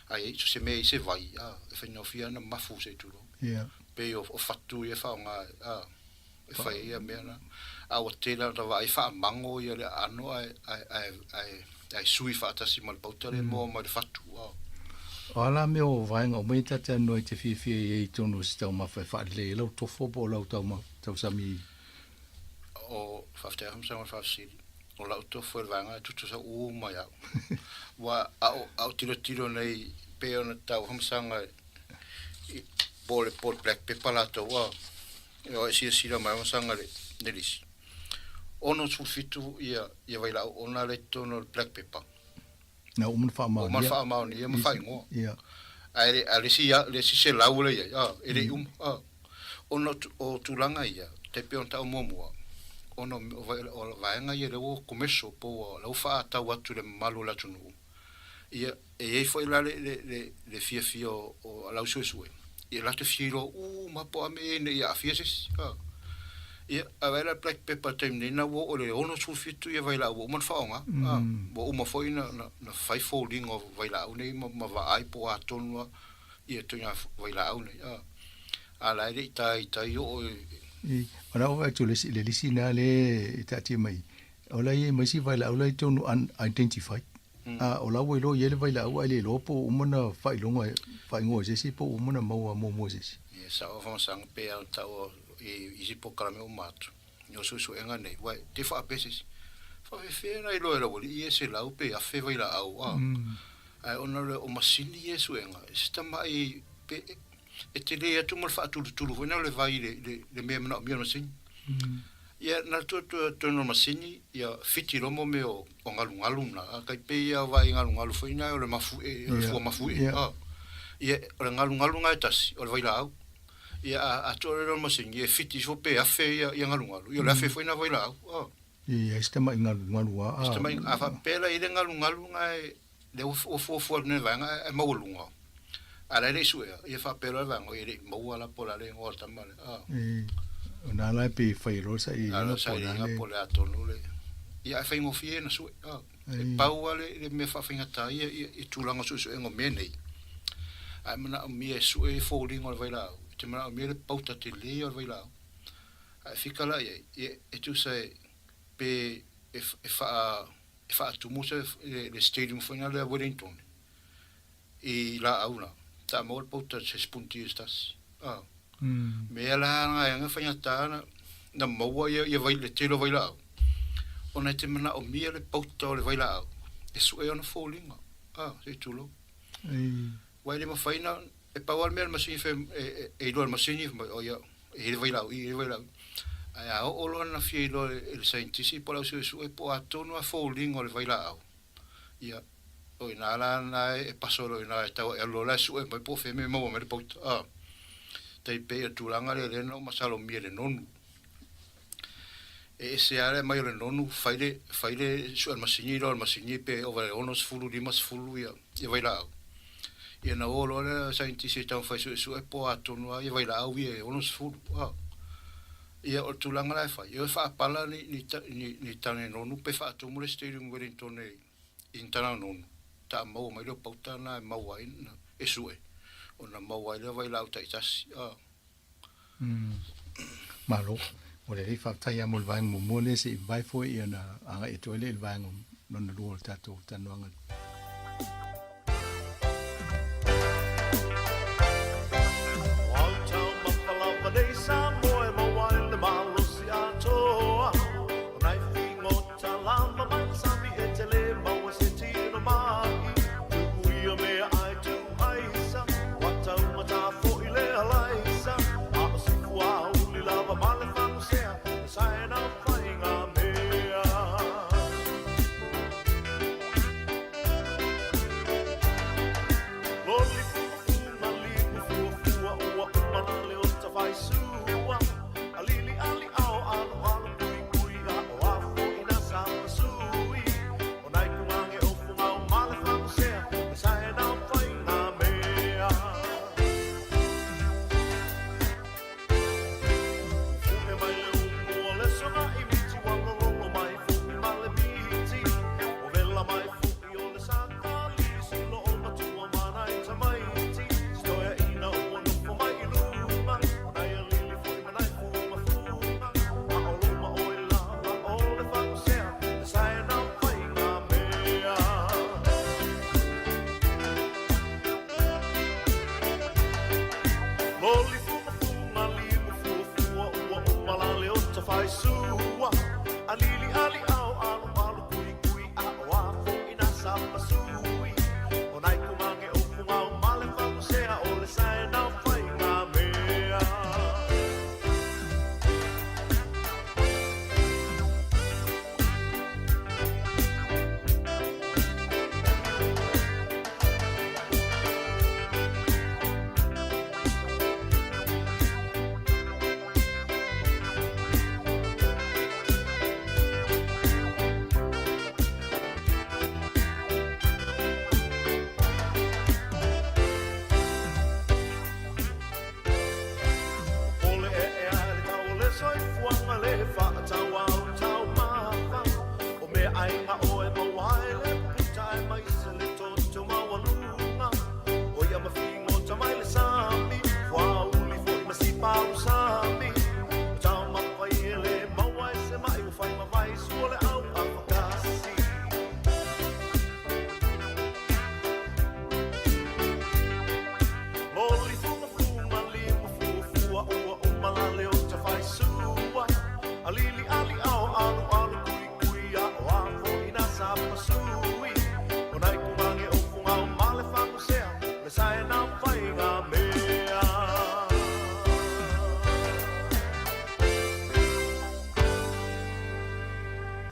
ai ai so se mea i se vai a e faigofie lava na mafu se i tulou. Ia. Pei o fatu ia e faaaoga a e fai ai ia mea na. A ua tele lava ona vaai faamago ia le aano ae, ae, ae, ae, ae sui faatasi ma le pauta lea e moa mai le fatu. A. O a la mea o vaega uma ia ta te anoa i te fiafia i ai i totonu o se taumafa e faalelei ai lau tofo po o lau tausami? O, faafetai lava Masau mo le faafesili. O lau tofo i le vaega e tutusa uma iau. Ua a o, a o tilotilo nei pei ona tau hamasaga i, po o le, po o le black pepper latou a. E o e silasila mai masaga le le lisi. 67 ia ia vailaau ona le totonu o le black pepper. Na uma na faamaonia. Uma na faamaonia ma faaigoa. Ia. Ae le a le isi le isi 100 le iai a e le i uma a. Ona o tulaga ia tai pei ona taua muamua ona o vaega ia lea ua commercial po ua la ua faaatau atu i le mamalu o le atunuu. Ia e i ai foi la le le le le fiafia o o lau suesue, ia latou fia iloa uma po o a mea ina ia aafia se isi. A. Ia, a vaai la black pepper i le taimi nei na ua oo i le 67 ia vailaau ua uma ona faaaoga. A. Ua uma foi na na na fai foliga o vailaau nei ma ma vaai po o a tonu lava ia ituaiga vailaau nei. A. A la e le i ta i tai oo i. I, o la ua vaai atu i le isi le lisi lena lea e taatia mai, o la e i ai ma isi vailaau la i totonu unidentified. A o la ua iloa i ai le vailaau ae le iloa po ua uma ona faailoga faaigoa e se isi po ua uma ona maua muamua e se isi. Ia sao faamasanga pe a taua i isi polokalame uma atu i o suesuega nei ua te faapea se isi faafefea na iloa e lau alii e 100 pe 1000 vailaau a ae ona o le o masini ia e suega e se tamai pe e tele atu ma le faatulutulu foi na o le vai i le le mea e manaomia e le masini. Ia na tua tua tonu o le masini ia fiti loa mo mea o galugalu na a kai pei ia vaai galugalu foi na o le mafuie o le fua mafuie a ia o le galugalu na e tasi o le vailaau ia a tua loa le masini ia e fiti ifo pe afe ia ia galugalu ia o le afe foi na vailaau a. Ia se tamai galugalu a. Se tamai a faapea la i le galugalu na e lea ua fuafua atu nei le vaega e maualuga a la e le i suea ia faapea loa le vaega oi e le i maua la po o le a le igoa o le tama lea a. E, o na la e pei e fai loa le sailiiliga po o le a le. Po o le a tonu le ia ae faigofie ona sue a. E pau lava le mea faafaigata ia i tulaga o suesuega o mea nei ae manaomia e sue foliga o le vailaau e te manaomia le pauta tele o le vailaau ae fika la i ai ia e tusa e pe e faa e faatumu se le stadium foi na lea Wellington i laau la ta maua le pauta se sipuni se tasi a mea la na e faigata na na maua ia ia vai le tele o vailaau ona e te manaomia le pauta o le vailaau e sue ona foliga a se i tulou Ua e le mafai na e pau lava le mea le masini fai e iloa e le masini fai mai o ia e i ai le vailaau i e i ai le vailaau i. Ae a oo loa na fia iloa e le saienitisi po o le ausuesue po o a tonu lava foliga o le vailaau, ia o i ina la na e paso loa i ina e tau e alu loa la e sue mai po o fea mea e maua mai le pauta a. Tai pei o le tulaga lea lea na ou masalomia i le nonu. E ese lava le aumai o le nonu fai le fai le sue a le masini iloa e le masini pe ova i le 60, 50 ia ia vailaau. Ia na o loa le saienitisi e taumafai suesue po o a tonu lava ia vailaau ia e 60 a. Ia o le tulaga la e fai, e o e faapala ni ni ni ni tane nonu pe faatumu le stadium Wellington i ni tana nonu, ta maua mai lea o pauta na e maua ai e sue ona maua ai lea vailaau taitasi a. Malo. Ua lelei faafetai lava mo le vaega muamua lea se i vavae foi ia ona agai atu ai lea i le vaega lona lua o le tatou talanoaga.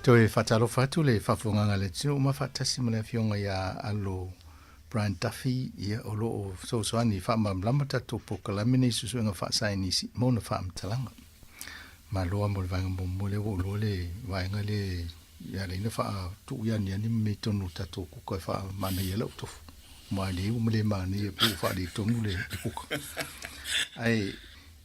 Toe faatalofa atu le faafofogaaga a le atunuu ma faatasi ma le Afioga ia Alo Brian Duffy, ia, o lo o fesoasoani e faamalamalama tatou polokalame nei i suesuega faasaienisi ma ona faamatalaga. Malo lava mo le vaega muamua lea ua ou iloa le vaega lea e ala ai ona faatuu i aniani ma mea i totonu o le tatou kuka e faamanaia ai lau tofu. Malie ua le manaia pei ua faaletonu le kuka. Ae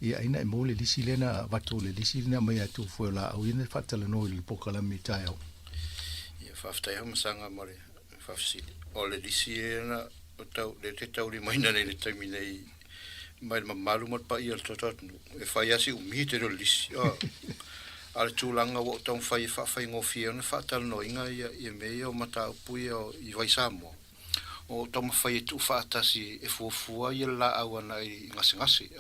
ia ai na e maua le lisi lea na avatu le lisi lea na aumai atu foe o laau ia na faatalanoa i le polokalame i taeao. Ia faafetai Hamasaga ma le faafesili. O le lisi lea na tau lea te taulimaina nei i le taimi nei mai le mamalu ma le paia o le tatou atunuu, e fai lava si umi tele o le lisi. A o le tulaga ua ou taumafai e faafaigofie ona faatalanoaina ia mea ia o mataupu ia i Vai Samoa, ua ou taumafai e tuufaatasi e fuafua ia le laau ana i gasegase.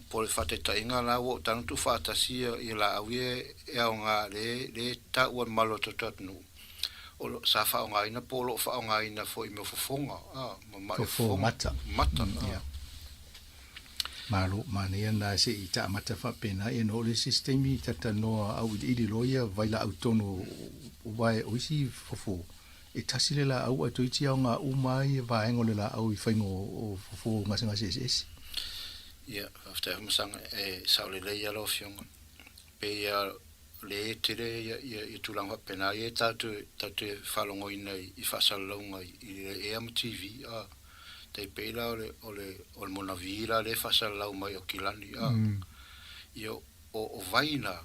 Po o le faataitaiga la ua ou tago tuufaatasi ia laau ia e aoga lea e taua e le mamalu o le tatou atunuu. O lo, sa faaaogaina po o lo o faaaogaina foi i mea o fofoga, a, ma ma'i o Fofo fofoga. mata. Mata, a. Ia. Malo, manaia lena se i taamata faapena, ia ona oo lea i se isi taimi talatalanoa auiliili loa ia vailaau tonu o vae o isi fofo, e tasi le laau ae toeitiiti aoga uma lava ia vaega o le laau i faiga o fofo gasegase eseese. Ia, faafetai Afamasaga, e sao lelei lava lau Afioga. Pei lava le e tele ia tulaga faapena ia tatou te faalogoina i faasalalauga i le ea ma TV a. Tai pei la o le o le o le Monavi la lea e faasalalau mai o Kilani a. Ia o vai na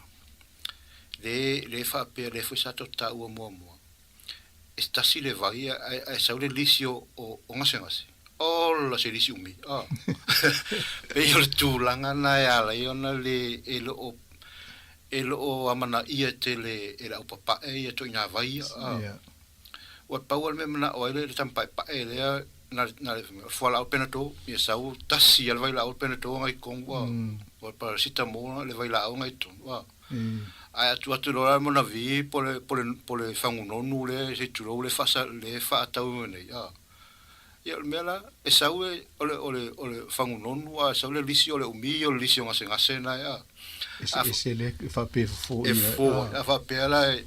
le le faapea lea foi sa tatou taua muamua e tasi le vai ae sau le lisi o gasegase. Ola se lisi umi a. Pei o le tulaga na e ala ai ona le e le o e le o amanaia tele e le aupapae ia ituaiga vai ia a. Ua pau lava le mea e manao ai le tamapaepae lea na na le fualaau Panadol ia sau tasi lava le vailaau Panadol na i totonu a. O le paracetamol le vailaau na i totonu a. Ae atu atu loa la mona vi po le po le po le fagunonu lea se i tulou le faasa le faatau nei a. Ia o le mea la, e sau e, o le, o le, o le fagunonu a sau le lisi o le umi o le lisi o gasegase na e a. Eseese lea e faapea e fofo ia. E fofo ai. A faapea la e,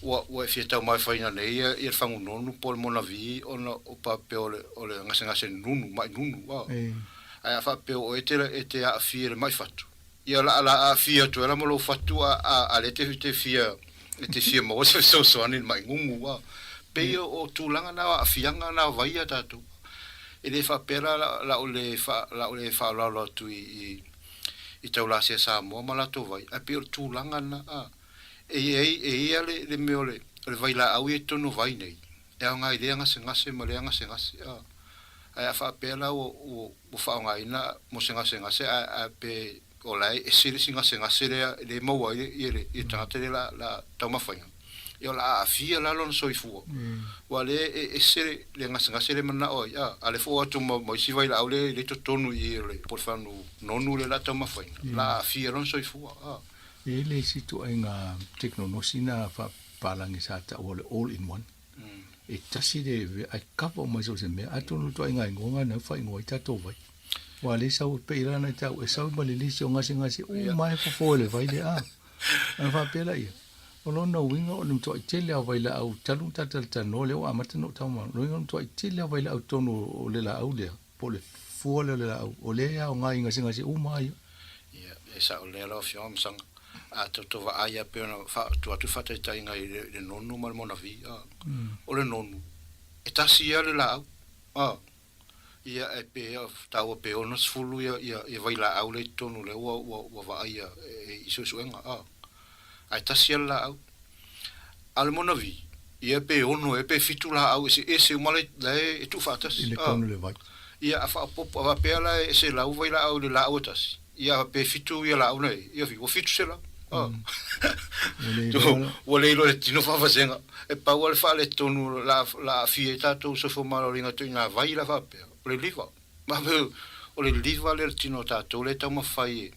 ua, ua e fia taumafaina nei ia, ia le fagunonu po o le monavi ona o faapea o le, o le gasegase nunu, mai nunu a. Ae a faapea o oe e te, e te aafia i le mai fatu, ia la, la aafia atu ai la ma lou fatu a, a, a lea e te fia, e te fia maua se fesoasoani i le mai gugu a. Pei o, o tulaga na o aafiaga na o vai a tatou. E le faapea la, la, la o le fa, la o le faaaloalo atu i, i, i Taulasia Samoa ma latou vai, ae pei o le tulaga na a. E i ai, e i ai le, le mea o le, o le vailaau ia i totonu o vai nei, e aoga i lea gasegase ma lea gasegase a. Ae a faapea la ua, ua, ua faaaogaina mo se gasegase ae, ae pe o la e ese le isi gasegase lea e le maua ai le, le, le tagata lea la, la taumafaina, ia o le a aafia la lona soifua. Aua o lea e ese le, le gasegase lea e manao ai, a, a o lea foi ua o atu ma, ma isi vailaau lea e le i totonu i i o le, po o le fagu nonu lea o le a taumafaina, o le a aafia lona soifua, a. E i ai le isi ituaiga tekonolosi na faapapalagi sa taua o le all in one. E tasi le ae kava uma so o se mea. Atonu ituaiga igoa na faaigoa ai tatou vai. Ua le sau pei la na tau e sau ma le lisi o gasegase uma e fofo e le vai lea. Ona faapea laia, o lona uiga o le matuai tele lava o vailaau talu ona talatalanoa lea ua amata ona ou tau mai. O lona uiga o le matuai tele lava o vailaau i totonu o le laau lea, po o le fua lea o le laau, o lea e aoga i gasegase uma lava ia. Ia, e sao lea lau Afioga Masaga. A tatou vaai lava pei ona tuu atu le faataitaiga i le nonu ma le monavi, a. O le nonu, e tasi lava le laau, a. Ia, e pe taua pe 60 ia, ia, ia vailaau lea i totonu lea ua, ua, ua vaaia e, i suesuega, a. Ae tasi lava le laau. A o le monavi, ia pe ono ea pe fitu laau eseese uma la, la e, e tuufaatasi, I le a. tonu le vai. Ia, a faaopoopo, a faapea la e 100 vailaau i le laau e tasi, ia pe fitu ia laau nei, ia ua 700, a. Ua le iloa la. Ua le iloa e le tino faavasega. E pau lava le faaletonu la la aafia ai tatou soifua maloloina atu i nā vai la faapea, o le liva. Ma o le liva lea o le tino o tatou lea e taumafai e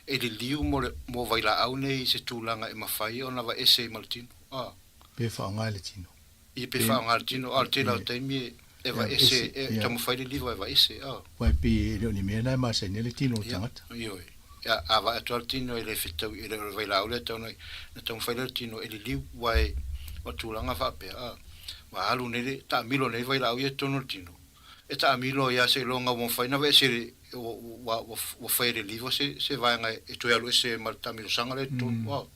e liliu mo le mo vailaau nei i se tulaga e mafai ona aveese ai ma le tino. A. Pe faaaoga e le tino. Ia pe faaaoga e le tino, a o le tele o taimi e aveese, e taumafai le liva e aveese, a. Aua e pei e le o ni mea na e masani ai le tino o le tagata. Ioe. Ia, a vaai atu lava le tino e le fetau, e le o le vailaau lea e tau nei, na taumafai lea le tino e liliu, aua e, o tulaga faapea, a, ua alu nei le, taamilo nei le vailaau ia i totonu o le tino, e taamilo ai lava seiloga ua mafai ona aveese le, ua, ua, ua, ua fai e le liva se, se vaega e toe alu ese ma le taamilosaga lea i totonu, a,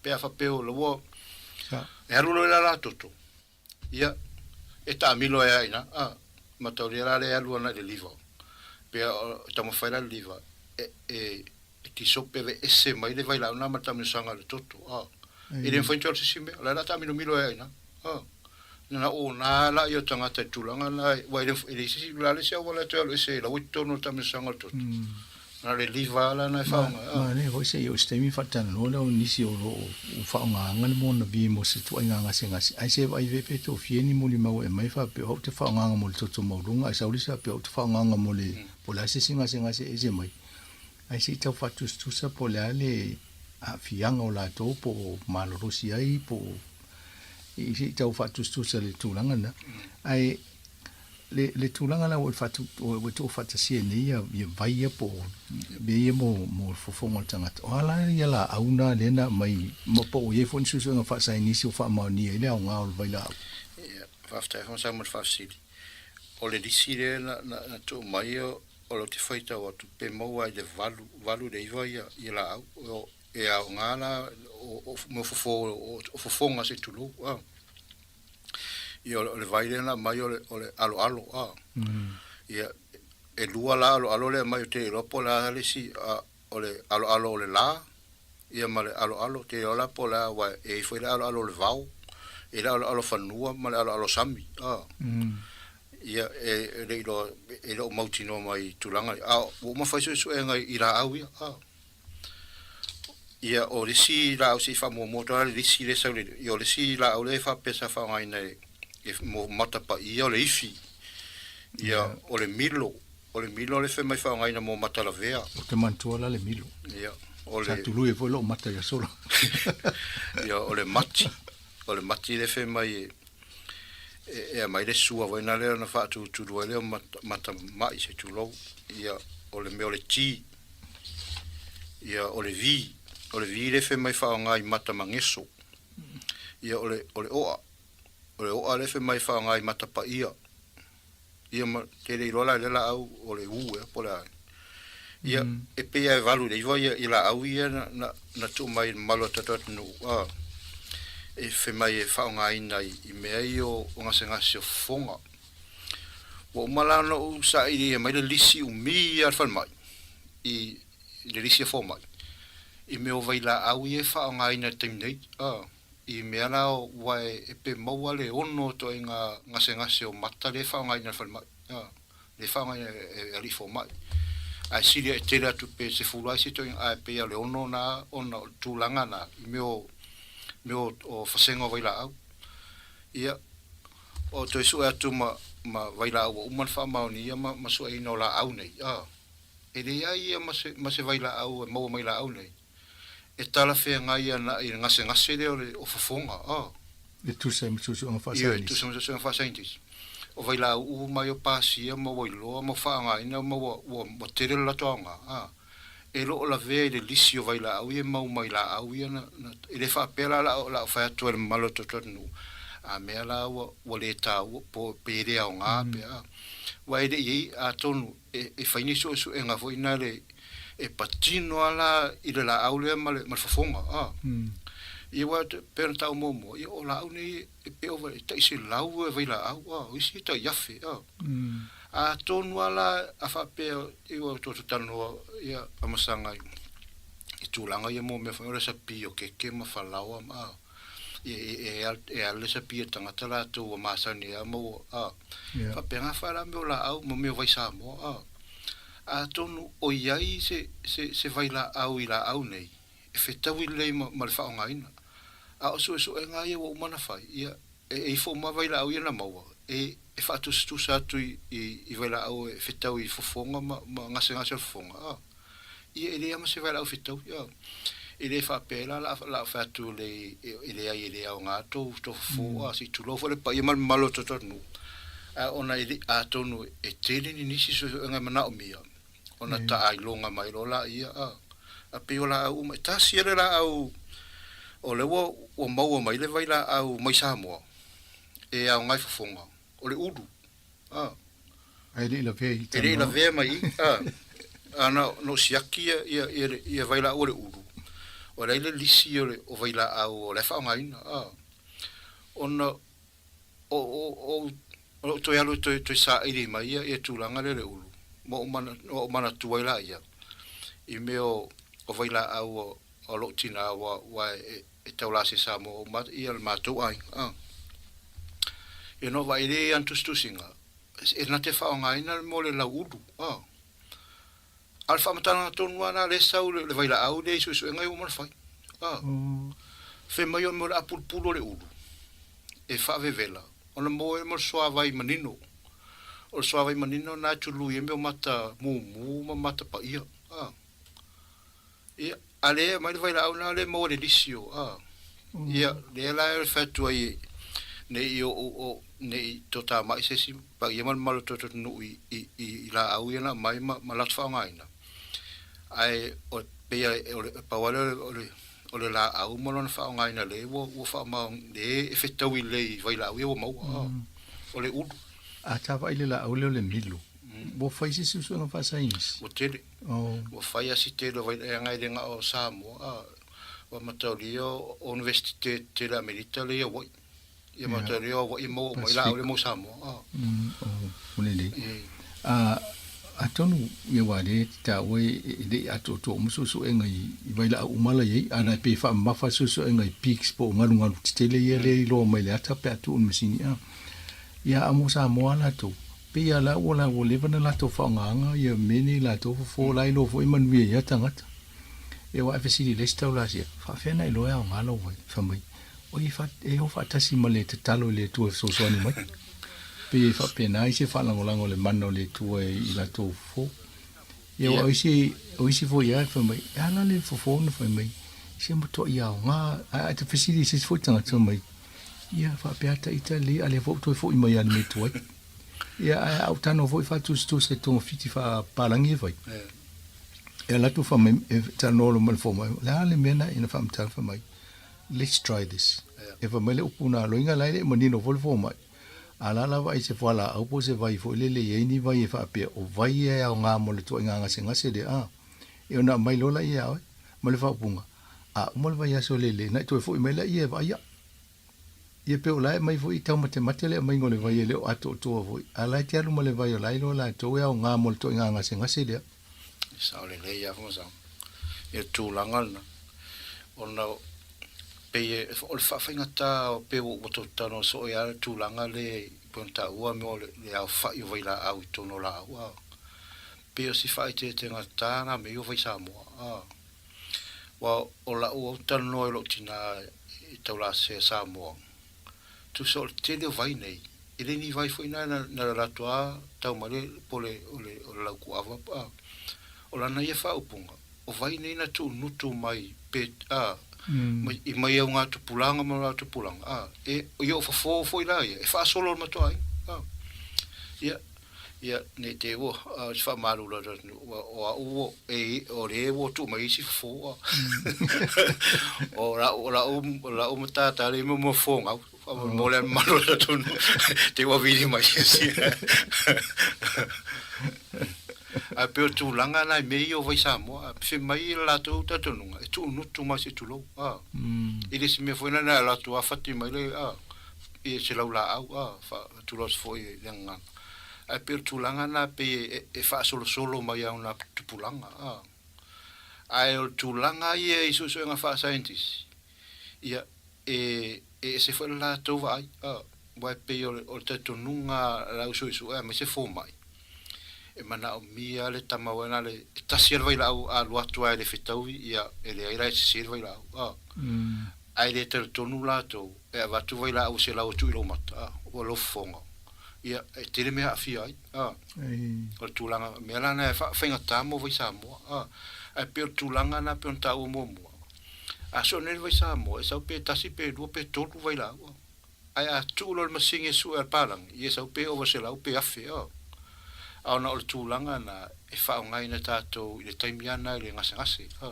pe a faapea o la ua, e alu loa i le alatoto, Ia, e taamilo ai lava i ina, a, mataulia la lea e alu ana i le liva. Pei o taumafai la le liva e, e, e tisope aveese mai le vailaau lena ma le taamilosaga i le toto, a. E le mafai ona toe alu se isi mea, o la e la taamilomilo ai lava i ina, a. Na ona lava la o tagata i le tulaga lena, aua e le, e leai se isi, o le a le isi auala e toe alu ese ai, la ua i totonu o le taamilosaga o le toto. Na o le liva lava la na e faaaoga, a. Manaia foi se i oo i se taimi faatalanoa lea o nisi o lo o faaaogaina le monavi mo se ituaiga gasegase, ae se vaai ve pe tofia ni molimau e aumai faapea o au te faaaogaina mo le toto maualuga ae sau le isi faapea o au te faaaogaina mo le po o le a se isi gasegase e ese mai. Ae se i tau faatusatusa po o le a le aafiaga o latou po o malolosi ai po o se i tau faatusatusa le tulaga lena. Ae Le, le tulaga la ua faatu, ua tuufaatasia nei ia, ia vai ia po o mea ia mo, mo le fofoga o le tagata. O a la ia laau na lea na aumai, ma po o i ai foi ni suesuega faasaienisi o faamaonia ai le aoga o le vailaau? Ia, faafetai foi Samu i le faafesili. O le lisi lea na, na, na tuu mai o lea ou te faitau atu pe maua ai le valu, valu i le iva ia, ia laau. O, e aoga la o, o, mo fofo, o, o fofoga se i tulou, a. Ia, o le vai lea na aumai o le, o le aloalo, a. Ia, e lua la aloalo lea aumai, ou te le iloa po o le a le isi, a, o le aloalo o le la, ia ma le aloalo, ou te le iloa la po o le a, aua e i ai foi le aloalo o le vao, e i ai le aloalo fanua ma le aloalo sami, a. Ia, e le i iloa, e le o mautinoa mai i tulaga ia. A ua uma fai suesuega i laau ia, a. Ia, o le isi laau se i faamuamua atu lava le lisi lea e sau i le, ia o le isi laau lea e faapea sa faaaogaina e, e mo mata paia o le ifi. Ia, o le milo, o le milo lea fai mai faaaogaina mo mata lavea. Ou te manatua la le milo. Ia, o le. Sa tului ai foi lou mata ia solo. Ia, o le mati, o le mati lea fai mai e, e aumai le sua foi na lea na faatutulu ai lea o mata, mata mai se tulou. Ia, o le mea o le ti. Ia, o le vi. O le vi lea fai mai faaaoga i mata mageso. Ia, o le, o le oa. O le oa lea fai mai faaaoga i mata paia. Ia, ma, te le iloa la i lea laau o le u ea po o le a. Ia, e pei lava e 8 i le 9 ia, i laau ia na, na, na tuu mai i le mamalu o le tatou atunuu, a, e fai mai e faaaogaina i, i mea ia o, o gasegase o fofoga. Ua uma la ona ou sailiia mai le lisi umi ia a le falemai, i, i le lisi a fomai, i mea o vailaau ia e faaaogaina i le taimi nei, a, i mea la ua e, e pe maua le ono o ituaiga gasegase o mata lea e faaaogaina e le falemai, a, lea e faaaogaina e, e alii fomai. Ae sili e tele atu pe 10 ai se ituaiga, ae pei lava o le ono na ona o le tulaga na i mea o, mea o, o fasega o vailaau. Ia, o toe sue atu ma, ma vailaau ua uma ona faamaonia ma, ma sueina o laau nei, a, e leai ia ma se, ma se vailaau e maua mai laau nei, e talafeagai ana i le gasegase lea o le, o fofoga, a. E tusa ai ma suesuega faa-scientist. Ioe, e tusa ma suesuega faa-scientist. O vailaau uma ai o pasia ma ua iloa ma ua faaaogaina ma ua, ua, ua tele le latou aoga, a. E le o lavea i le lisi o vailaau ia e mau mai laau ia na, na, e le faapea la la o la o fai atu ai le mamalu o le tatou atunuu, a mea la ua, ua le taua, po, pe le aoga pe a. Aua e le i ai, atonu e, e fai ni suesuega foi na le, e patino lava la i le laau lea ma le, ma le fofoga, a. Ia aua pei ona taua muamua, ia o laau nei e pei ova e tai 100 e vailaau, a, o isi e tai 1000, a. Atonu lava la a faapea i ua tou talanoa ia Amasaga i tulaga ia mo mea foi o le sapi o keke ma falaoa ma a ia e alu le sapi a le tagata latou ua masani a ma ua a faapena fa la mea o laau ma mea o vai Samoa a atonu o i ai se se se vailaau i laau nei e fetaui lelei ma ma le faaaogaina a o suesuega ia ua uma ona fai ia e ifo uma vailaau ia na maua e e faatusatusa atu i, i, i vailaau e fetau i fofoga ma, ma gasegase o le fofoga, a. Ia, e leai lava ma se vailaau fetau, ia. E le faapea ai la, la, la fai atu le, e leai e le aoga tou, tou fofo, a, se i tulou foi le paia ma le mamalu o le tatou atunuu. Ae ona e le, atonu e tele ni nisi suesuega e manaomia, ona taailoga mai loa laia, a. A pei o laau uma, e tasi lava le laau, o lea ua, ua maua mai le vailaau mai Samoa, e aoga i fofoga, o le ulu, a. Ae le i lavea i E le i lavea mai i, a. A na, na ou siaki ia, ia, ia, ia vailaau o le ulu, o la e i le lisi o le, o vailaau o la e faaaogaina, a. Ona o, o, o, o lou toe alu e toe, toe saili mai ia, ia tulaga lea o le ulu, ma ou mana, ma ou manatua ai laia, i mea o, o vailaau o, o lou tina ua, ua e, e taula se Samoa uma ia le matou aiga a. Ia no vaai le ia tusitusiga e na te faaaogaina mo le lau ulu a. A o le faamatalaga tonu lava la lea sau le vailaau lea i suesuega ia ua uma ona fai a. Fai mai o le mea o le apulupulu o le ulu e faavevela ona maua ai mo le suavai manino. O le suavai manino lena e tului ai mea o mata mumu ma mata paia a. Ia, a lea e aumai le vailaau lena lea e maua i le lisi o, a. Ia, lea la e fai atu ai ne i o, o, ne i totamai se isi paia ma le mamalu o le tatou atunuu i, i, i laau ia na aumai ma, ma latou faaaogaina. Ae o, pei lava o le, pau lava lea o le, o le laau ma lona faaaogaina lea ua, ua faamao, lea e fetaui lelei i vailaau ia ua maua, a. O le ulu. A tavaai le laau lea o le milo, ua fai se suesuega faasaienisi? Ua tele. Ua fai a si tele o vailaeaga e le na o Samoa, a ua mataulia o Universite tele Amerita lea i Hawaii. Ia mataulia o Hawaii e maua uma ai laau lea mo Samoa, a. O lelei. A, atonu ia aua lea e te taua e le i atoatoa uma suesuega i vailaau uma la i ai, a na e pei e faamamafa suesuega i pigs po o galugalu tetele ia lea e iloa mai le ata pe a tuu i le masini, a. Ia a mo Samoa latou. Pei a la ua la ua leva na latou faaaogaga ia mea nei latou fofo la iloa foi manuia ai tagata. E aua e fesili i le isi taulasia, faafefea na iloa e aoga lou vai? Fai mai, oi e fa, e o faatasi ma le tatalo i le Atua e fesoasoani mai. Pei e faapena ai se faalagolago i le mana o le Atua i latou fofo. Ia aua o isi, o isi foi lava e fai mai, e a la le fofo na fai mai, se matuai aoga. Ae a e fesili i se isi foi tagata fai mai, ia faapea ta ita lelei a lea foi ua toe foi mai lava i le mea tuai. Ia ae a ou talanoa foi faatusatusa i togafiti faapalagi e fai. E alu atu fai mai, e talanoa loa ma le fomai, o le a le mea na ina faamatala fai mai, let's try this. E fai mai le upu na loiga la e le i manino foi le fomai. A la lava ai se fualaau po o se vai foi lele e i ai ni vai e faapea o vai ia e aoga mo le tuaiga gasegase lea, a. E ona aumai loa laia ia oe, ma le faaupuga, a uma le vaiaso lele, na i toe foi mai laia e vaai au. Ia pei o la e aumai foi i taumatemate le aumaiga o le vai e le o atoatoa foi, a la e te alu ma le vai o la e iloa latou e aoga mo le tuaiga gasegase lea. E sao lelei lava Faamasau i le tulaga lena, ona pei e, o le faafaigata pei ua tou talanoa soo ai lava le tulaga lea e pei ona taua mea o le aofai o vailaau i totonu o laau a. Pei o si faaeteetegata na mea ia o vai Samoa a. Aua o la'u au talanoa i lo'u tinā i taulasea Samoa, tusa o le tele o vai nei, e le ni vai foi na na le latou a tau mai le po le o le o le laukuava a. O lana ia faaupuga, o vai nei na tuunutu mai pe a mai i mai au ngā tupulaga ma ngā tupulaga a e ia o fofo foi la ia e faasolo le matoaiga a. Ia Ia, nei te ua, a, se faamalulu atu atu, ua, o a'u ua, e, o le ua tuu mai isi fofo, a. O la'u, o la'u, o la'u matata le mo mo fofo gau, mo le mamalu o le atunuu, te ua vili mai isi. Ae pei o tulaga na i mea ia o vai Samoa, fe mai le latou talitonuga, e tuunutu mai se tulou, a. I le isi mea foi lena e alu atu lava fati mai le, a, i se laulaau, a, fa, tulou atu foi i le gagana. Ae pei o le tulaga lena pei e faasolosolo mai ai ona tupulaga. Ae o le tulaga ia i suesuega faasaienitisi, ia, e ese foi le latou vaai, aua e pei o le talitonuga a le au suesue aemaise fomai, e manaomia le tama uae na le, e tasi lava le vailaau a alu atu lava e le fetaui, ia, e leai la e sese le vailaau. Ae le talitonu latou e avatu vailaau se lau atu i lou mata, ua lou fofoga. Ia, e tele mea aafia ai, a. O le tulaga, mea la na e faigata mo vai Samoa, a. Ae pei o le tulaga na pei ona taua muamua, a soo nei le vai Samoa, e sau pe tasi pe lua pe tolu vailaau, a. Ae a tuu loa le masini e sue a le palagi, ia e sau pe ova 100 pe 1000, a. A ona o le tulaga na e faaaogaina tatou i le taimi a na i le gasegase, a.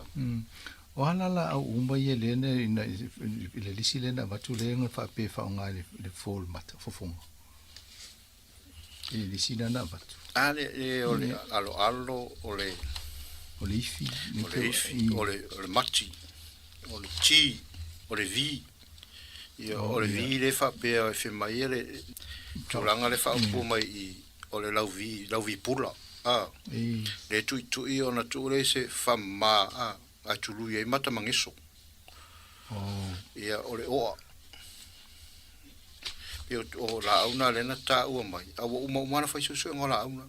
O a la laau uma ia lea na ina i le lisi lea na avatu lea na faapea e faaaoga i le fofo o le mata, fofoga. I le lisi lea na avatu. A le, le o le aloalo, o le. O le ifi. O le ifi, o le, o le mati, o le ti, o le vi. Ia, o le vi lea faapea e fai mai le tulaga lea faaupu mai i o le lauvi, lauvi pula, a. Le tuitui ona tuu lea i se faamama, a, ae tului ai mata ma geso. Ia, o le oa. Pei o laau na lea na taua mai, a ua uma uma ona fai suesuega o laau na.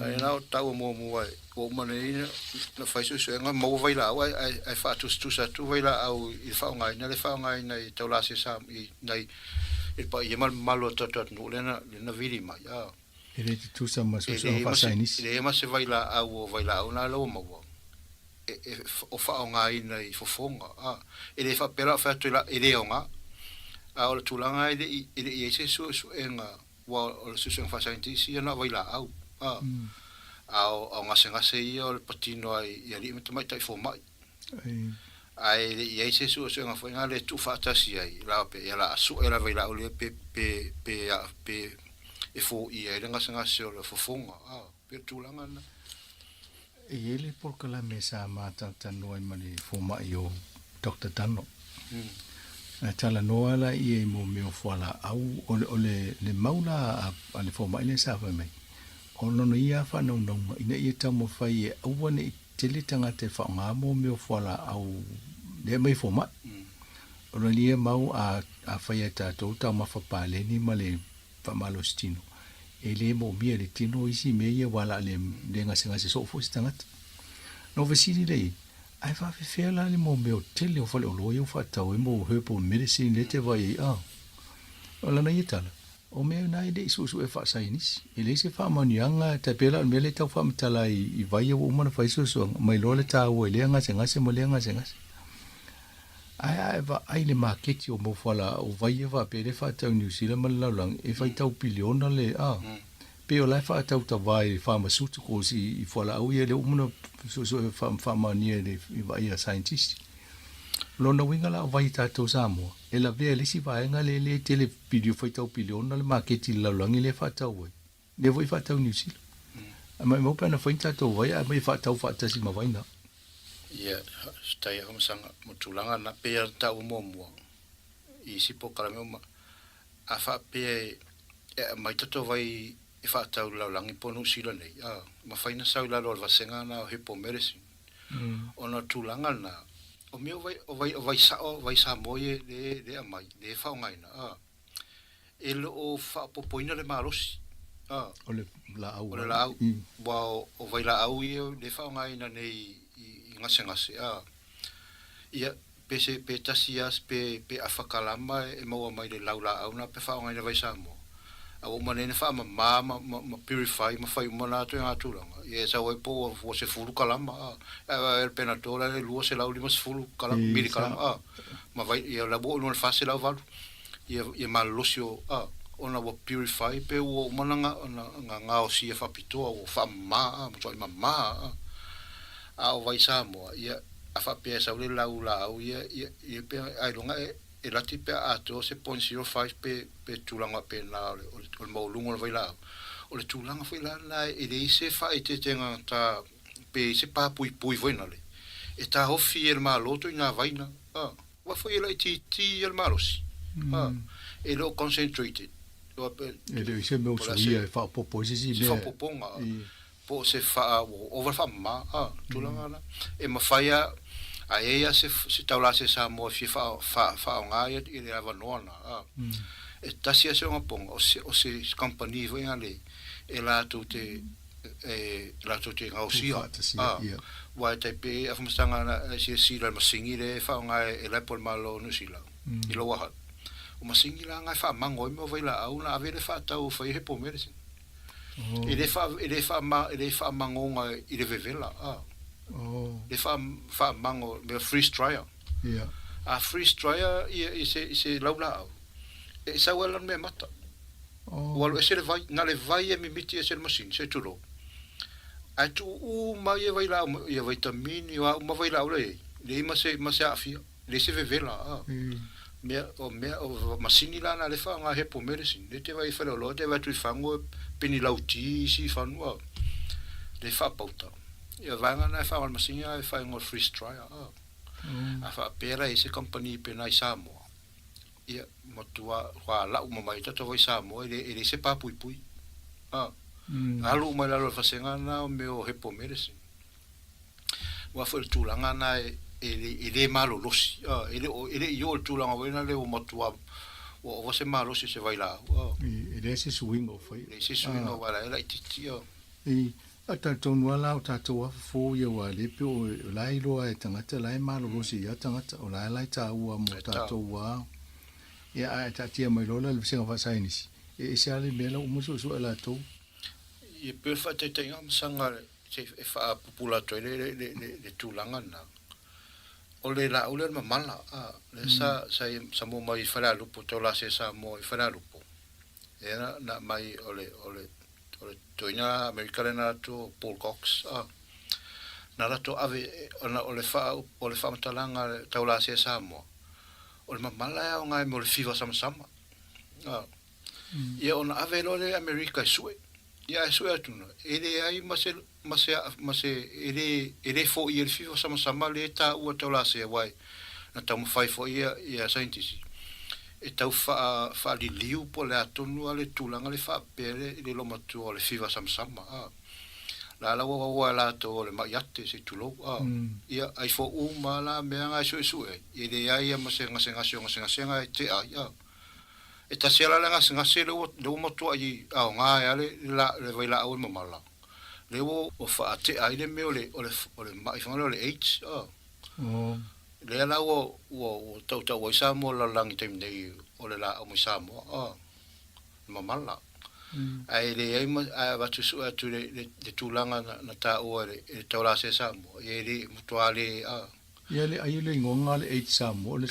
Ae na o taua muamua ua uma nei na fai suesuega maua vailaau ae faatusatusa atu vailaau i le faaaogaina le faaaogaina i taulase i nai i le paia ma le mamalu o le tatou atunuu lea na vili mai a. E le tutusa ma suesuega faasaienisi. E leai ma se vailaau o vailaau na lea ua maua e o faaaogaina i fofoga a. E le faapea la o fai atu e le aoga, a o le tulaga e le i i ai se suesuega Ua o le suesuega faasaienitisi ia na o vailaau, a, a o gasegase ia o le patino ai i alii ma tamaitai fomai. Ae le i ai se suesuega foi na le tuufaatasi ai, la pe ia la a sue la vailaau lea pe pe pe pe e foia ai le gasegase o le fofoga, a, pe o le tulaga lena. E i ai le polokalame sa matalatalanoa ai ma le fomai o Doctor Dunlop. Na talanoa la ia i mo mea o fualaau, o le, o le, le mau la a, a le fomai lea sa fai mai, o lona ia faanaunauga ina ia taumafai e aua ne i tele tagata e faaaoga mo mea o fualaau lea e aumai e fomai. O lona ia mau a, a fai e tatou taumafa paleni ma le faamalositino. E lē moomia e le tino isi mea ia aua o le a le gasegase soo foi se tagata. Na ou fesili lea i ai, Ae faafefea la le mau mea o tele o faleoloa ia ua faatau ai mau herbal medicine lea e te vaai ai a? O lana ia tala, o mea na e le i suesue faasaienisi. E leai se faamanuiaga, tai pei la o le mea lea e tau faamatala ai i vai ia ua uma ona fai suesuega, mai loa le taua i lea gasegase ma lea gasegase. Ae a e vaai i le maketi o mau fualaau vai ia faapea lea e faatau i Niu Sila ma le lalolagi, e faitau piliona le, a. Pei o la e faatau tavā i pharmaceuticals i fualaau ia lea ua uma ona suesue faamaonia i vaai a scientist. O lona uiga la o vai tatou Samoa, e lavea i le isi vaega lea e tele pilio, faitau piliona le maketi i le lalolagi lea e faatau ai, lea foi e faatau i Niu Sila. Ae maumau pe ana fai ni tatou vai ae aumai e faatau faatasi ma vai na. Ia, faafetai Afamasaga mo tulaga na, pei lava ona taua muamua i isi polokalame uma, A faapea e aumai tatou vai e faatau i le lalolagi po o Niu Sila nei, a, mafai ona sau i lalo o le vasega lena o herbal medicine. Ona o le tulaga lena, o mea o vai, o vai, o vai sao, vai Samoa ia lea, lea e aumai, lea e faaaogaina, a, e le o faaopoopoina le malosi, a, O le laau. O le laau. Aua o vailaau ia lea e faaaogaina nei i gasegase, a, ia, Pe se, pe tasi a, pe, pe afa kalama e maua mai le lau laau na pe faaaogaina vai Samoa. A ua uma nei na faamama ma, ma, ma purify ma fai uma na atoega tulaga. Ia e sau ai po ua, ua 10 kalama a, a, a, le Panadol a le 250 kalama, milikalama a, ma vai, ia la ua oo i luga o le 408 ia, ia malolosi o, a, ona ua purify pe ua uma na, na, na gaosia faapitoa ua faamama a, matuai mama a. A o vai Samoa, ia, A faapea e sau le lau laau ia, ia, ia pe ailoga e, e lati pe a atoa se .05 pe, pe tulaga faapena o le, o le, o le maualuga o le vailaau. O le tulaga foi la lena e leai se faaeteetega ta, pe i ai se pa puipui foi nale, e taofi e le Malo ituaiga vaina, a, aua foi e laitiiti ia le malosi, a, e le o concentrated, E le o i se mea o suia e faaopoopo ai se isi mea. Se faaopoopoga. Po o se faa, ua ova le faamama, a, tulaga na. E mafai a, a i ai a se, se taulase Samoa e fia faa, faa, faaoga ia i le avanoa na, a. E tasi a se ogapoga, o se, o se kamupani foi na le, e latou te, e latou te gaosia, a. Aua e tai pei e afamasaga na e silasila i le masini lea e faaoga e lae po o le Malo o Niu Sila, i Lower Hutt. O masini la na e faamango ai mea o vailaau na ave le faatau e fai ai hepo medicine. E le faa, e le faa, e le faamagoga i le vevela, a. Le faa, faamago, mea freeze dryer. Ia. A freeze dryer ia i se, i se laulaau, e sau ai lana mea mata. Ua alu ese le vai, na le vai e mimiti ese le masini, se tulou. Ae tuu uma ia vailaau, ia vaitamini, o a uma vailaau la i ai, leai ma se, ma se aafia. Leai se vevela, a. Mea, o mea, o masini la na le whaanga hepo medicine. Le te vai whare te vai atu i whango, peni lau ti isi i whanua. Le whaapauta. Ia vaenga na e whaanga le masini a e whaingo freeze dryer, a. A whaapera i se company pena i Samoa. Ia, matua, wha lau ma mai tatou vai Samoa, e le, e le se pāpuipui. A. Alu mai lalo le whasenga na o mea o hepo medicine. Aua foi o le tulaga lena e le malolosi, e le o, e le i oo i le tulaga foi lena ua matua ua ova se malosi o se vailaau. E leai se suiga o faia. E leai se suiga o vailai laitiiti. E talitonu lava la o tatou afa fou ia aua lea pei o la e iloa e tagata la e malolosi ai lava tagata, o la e la e taua mo tatou lava. Ia ae taatia mai loa la le vasega faasaienisi, e ese lava le mea la ua uma suesue e latou. Ia pei o le faataitaiga ma saga Se e faapupula atu ai le tulaga lena. O le laau lea o le mamala, a, lea sa, sa, sa maua mai i Falealupo, Taulase Samoa i Falealupo. Lea na, na aumai o le, o le, o le toeaina Amerika lea na alu atu o Paul Cox, a. Na latou ave, ona o le faa, o le faamatalaga a le Taulase Samoa, o le mamala e aoga ai mo le fiva samasama. A. Ia ona ave loa lea i Amerika e sue. Ia ae sue atu na, e leai ma se, ma se, ma se, e le, e le foia e le fiva samasama le taua taulasea aua e, na taumafai foi ia, ia saienitisi e tau faa, faaliliu po o le a tonu lava le tulaga le faapea le, le loomatua o le fiva samasama, a. La la ua aua e latou o le mai ate se i tulou, a. Ia, ai fo uma lava la mea na e suesue ai, e leai lava ma se gasegase o gasegasega e tea ai, a. E tasi lava la le gasegase lea ua lea ua matuai aoga ai lava le le le vailaau e mamala, lea ua ua faatea ai le mea o le o le o le mai foi lea o le AIDS a. Lea la ua ua ua tautau ai Samoa lalolagi i taimi nei o le laau mai Samoa a, le mamala. Ae leai ma ae avatu sue atu le le le tulaga na na taua e le e le taulasea Samoa, ia e le matua le a. Ia le ai le igoa le AIDS Samoa o le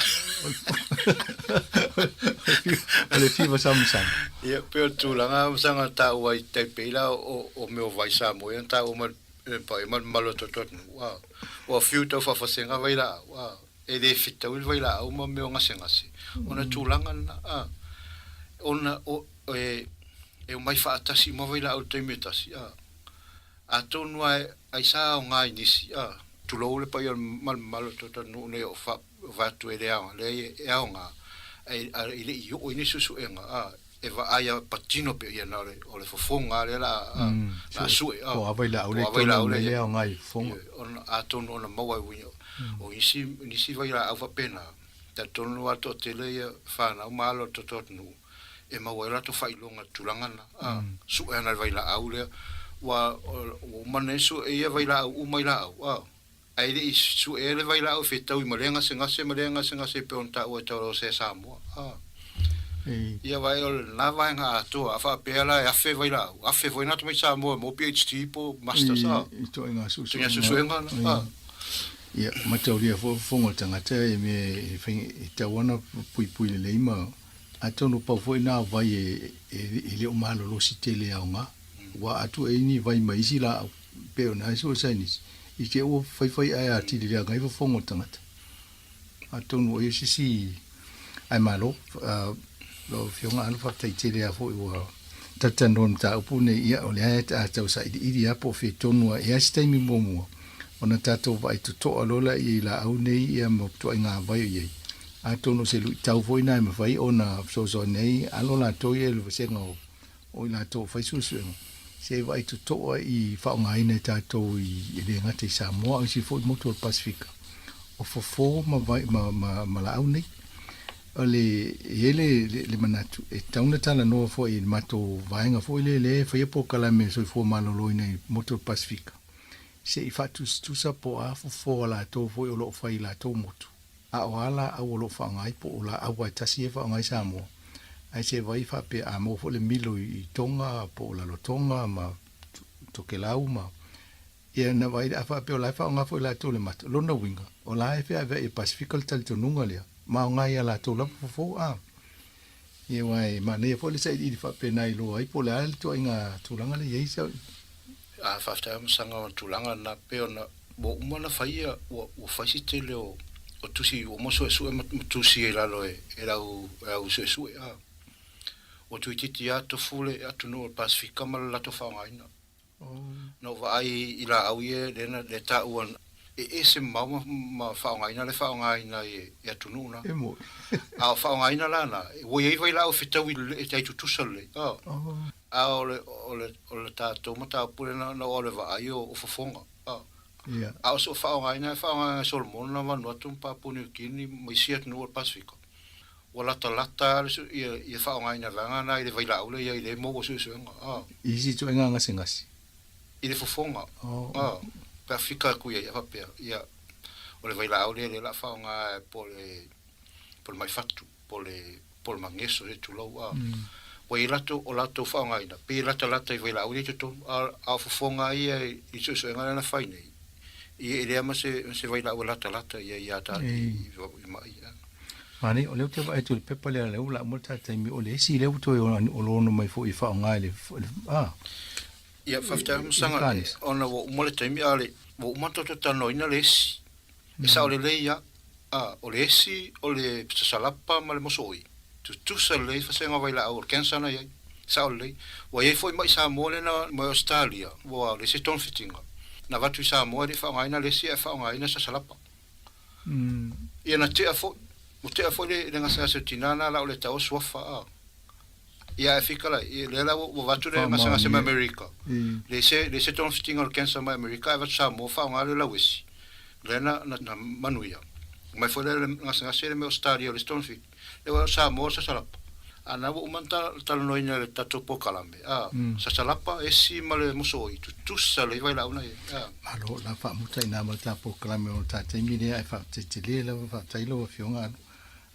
o le fiva samasama. Ia pei o le tulaga masaga na taua ai tai pei la o o mea o vai Samoa ia na taua mai le paia ma le mamalu o le tatou atunuu a. Ua fiu tau faafasega vailaau a, e le fetaui le vailaau ma mea o gasegase ona tulaga lena a. Ona o e e omai faatasi uma vailaau i le taimi e tasi a. Atonu a aisa aoga i nisi, a. Tulou le paia ma le mamalu o le tatou atunuu nei o vaeatu e le aoga, leai e aoga, ae e le i oo i ni suesuega, a, e vaai a patino pea ia na o le, o le fofoga lava lea la a, la a sue, a. Po o a vailaau lea i tonu o le aoga i fofoga. Ona, atonu ona maua e uiga, o nisi, nisi vailaau faapena, talitonu lava le toatele ia fanau ma alo o le tatou atunuu, e maua ai o latou faailoga i le tulaga lena, a, sue ana i le vailaau lea, ua, ua uma nei sue ia vailaau uma i laau, a, ae le i suea le vailaau e fetaui ma lea gasegase ma lea gasegase e pei ona taua e Taualaosea Samoa, a. Ia vaai o lena vaega atoa, a faapea la e afe vailaau, afe foi na tamai Samoa e maua PHD po o Masters, a. I ituaiga suesuega. Suesuega na, a. Ia, mataulia foi o fofoga o le tagata e mea e fai, e tatau ona puipui lelei ma Atonu pau foi na vai e le o malolosi tele e aoga, ua atu ai ni vai mai isi laau, pei ona ai sua Sainisi, i te ua faifai ae atili leaga ai fofoga o le tagata. Atonu o ia se isi ae malo, lau Afioga Alo faafetai tele lava foi ua talatalanoa i le mataupu lenei, ia o lea a tau sailiili lava po o fea tonu lava, e i ai se taimi muamua ona tatou vaai totoa loa lea i laau nei ia ma ituaiga vai o i ai. Atonu o se luitau foi na e mafai ona fesoasoani ai alo latou ia i le vasega o i latou o fai suesuega, se i vaai totoa i faaaogaina e tatou i e le gata i Samoa a o isi foi motu o le Pasefika, o fofo ma vai ma ma ma laau nei. O le e i ai le le manatu e tatau ona talanoa foi i le matou vaega foi lea lea e faia polokalame soifua maloloina i motu o le Pasefika, se i faatusatusa po o a fofo a latou foi o lo o fai i latou motu. A o a laau o lo o faaaoga ai po o laau lava e tasi ia e faaaoga ai Samoa, ae se vai faapea a maua foi le milo i Tonga po o Lalotonga ma Tokelau ma ia na vaai a faapea o la e faaaoga foi latou le mata. O lona uiga, o la e feaveai e Pasefika le talitonuga lea ma aoga i a latou lava fofo a. Ia aua e manaia foi le sailiili faapena i loa ai po o le a le ituaiga tulaga lea i ai sa. A faafetai Amasaga o le tulaga lena pei ona Ua uma ona fai ia, ua, ua fai se tele o, o tusi, ua uma suesue ma, ma tusi i lalo e, e lau, e au suesue, a. Ua tuititi lava tofu le atunuu o le Pasefika ma le latou faaaogaina. Na ou vaai i laau ia lea na, lea taua e ese mamao ma, ma faaaogaina le faaaogaina e, e atunuu na. E moni. A o faaaogaina la na, ua i ai vailaau e fetaui lelei, e tai tutusa lelei, a. A o le, o le, o le tatou mataupu lea na, na ou alu e vaai o, o fofoga. Ia. A o sou faaaogaina e faaaogaina e Solomona, Vanuatu ma Papua New Guinea ma isi atunuu o le Pasefika, ua latalata lava le ia faaaogaina e vaega na i le vailaau lea i ai lea e maua suesuega. A. I isi ituaiga gasegase. I le fofoga. A. Pe a fika atu i ai a faapea, ia, o le vailaau lea lea o le a faaaoga po o le, po o le maifatu, po o le, po o le mageso se tulou, a. Ua i ai latou, o latou faaaogaina, pei e latalata i vailaau ia i totonu, a, a o fofoga ia i suesuega lea na fai nei, ia e leai ma se, ma se vailaau e latalata ia ia ta, i, i mai ia. Manaia, o lea ou te vaai atu i le pepa lea, lea ua uma le ta taimi, o le isi lea ua toe oloolo mai foi e faaaoga i le, a. Ia, faafetai Afamasaga, ona ua uma le taimi, a o le, ua uma ona tatou talanoaina le esi. E sao lelei ia, a, o le esi, o le sasalapa ma le mosooi, tutusa lelei fasega vailaau o le cancer na i ai. Sao lelei. Ua i ai foi mai Samoa lea na mai Ausetalia, ua le isi togafitiga na avatu i Samoa e le i faaaogaina le esi ae faaaogaina sasalapa. Ia na tea foi, ua tea foi le le gasegase o le tina na la o le tau o suafa, a. Ia ae fika la, ia lea la ua avatu le gasegase mai Amerika, le ese le ese togafitiga o le cancer mai Amerika ae avatu Samoa faaaoga le lauesi. Lea na na manuia mai foi le gasegase le mai Ausetalia o le isi togafiti, lea ua Samoa sasalapa. Ana ua uma ona talanoaina e le tatou polokalame, a, sasalapa, esi ma le mosooi, tutusa le iva i laau na i ai, a. Malo, o le a faamuta i ina ma le ta polokalame o le ta taimi lea ae faafetai tele lava, faafetai lau Afioga Alu.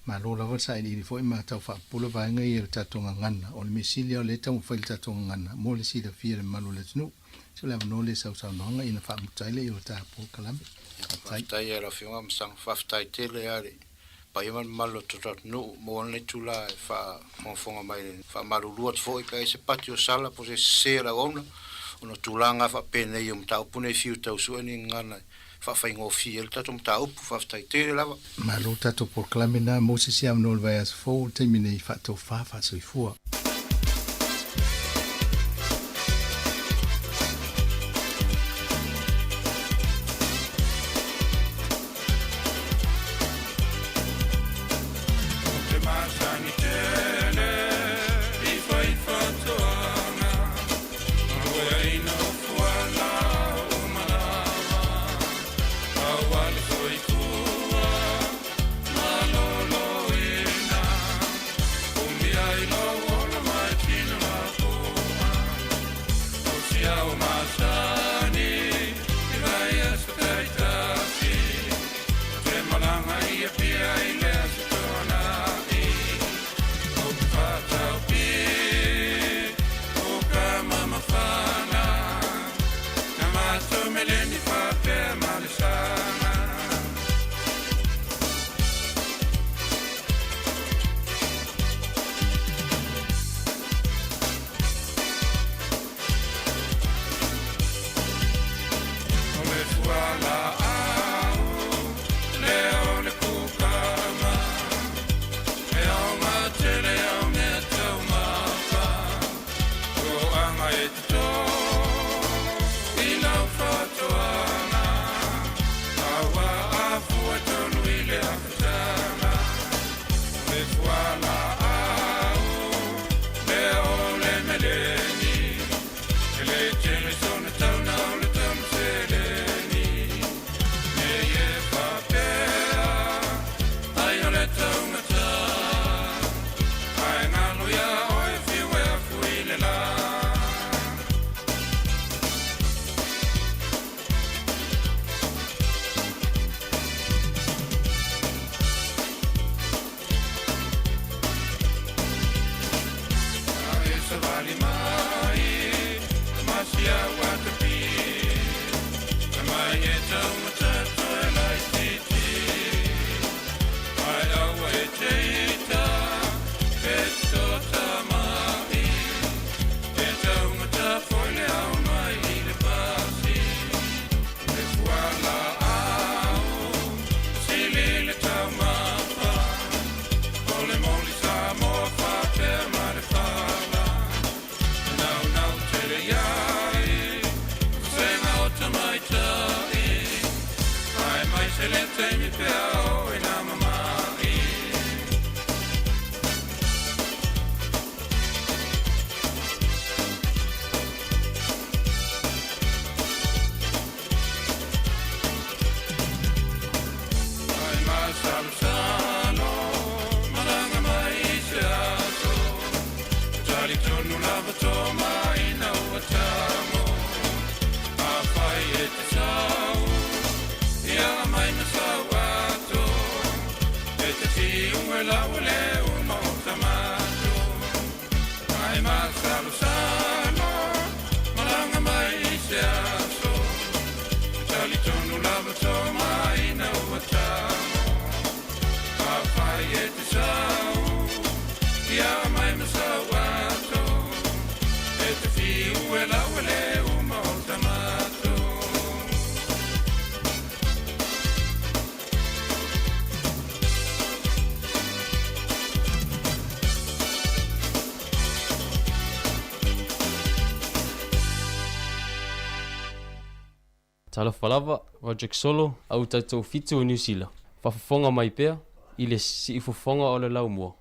Malo lava le sailiili foi ma tau faapupula vaega ia i le tatou gagana. O le mea sili lava o lea e taumafai le tatou gagana mo le silafia e le mamalu o le atunuu. Se o le avanoa lea i sau saunoaga ina faamuta ai lea i o le ta polokalame. Faafetai. Faafetai i lau Afioga Masaga. Faafetai tele lava i le paia ma le mamalu o le tatou atunuu mo lana itula e faafogafoga mai le faamalulu atu foi pe ai se pati o sala po o se sese o le auauna ona o tulaga faapenei o mataupu nei fiu tau sue ni gagana e faafaigofie ai le tatou mataupu. Faafetai tele lava. Malo tatou polokalame na mo se isi avanoa o le vaiaso fou o le taimi nei faatofa faasoifua. Talofa lava, Roderick Solo, au tatou fitu o Niu Sila. Faafofoga mai pea i le siufofoga o le laumua.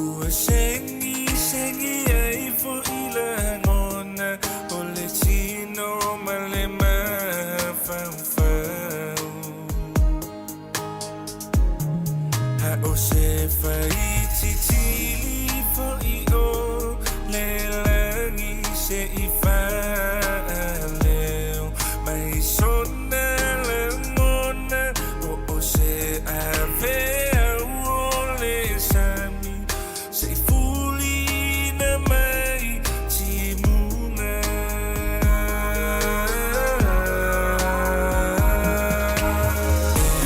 Ua segi segi ai foʻi lagona o le tino ma le mafaufau. A o se faititili foʻi o le lagi seʻi faaleo mai sona lagona o o se aveau o le sami seʻi fulina mai timuga.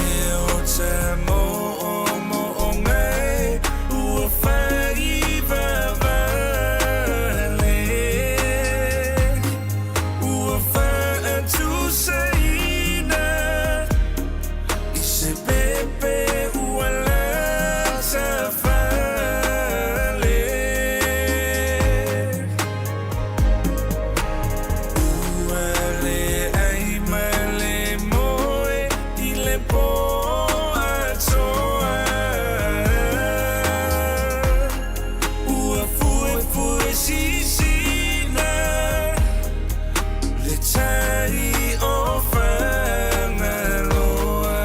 E o ta moʻomoʻoga e ua faivavale ua faatusaina i se pepe ua latafale. Ua leai ma le moe i le pō atoa. Ua fuefue sisina le tai o Fagaloa.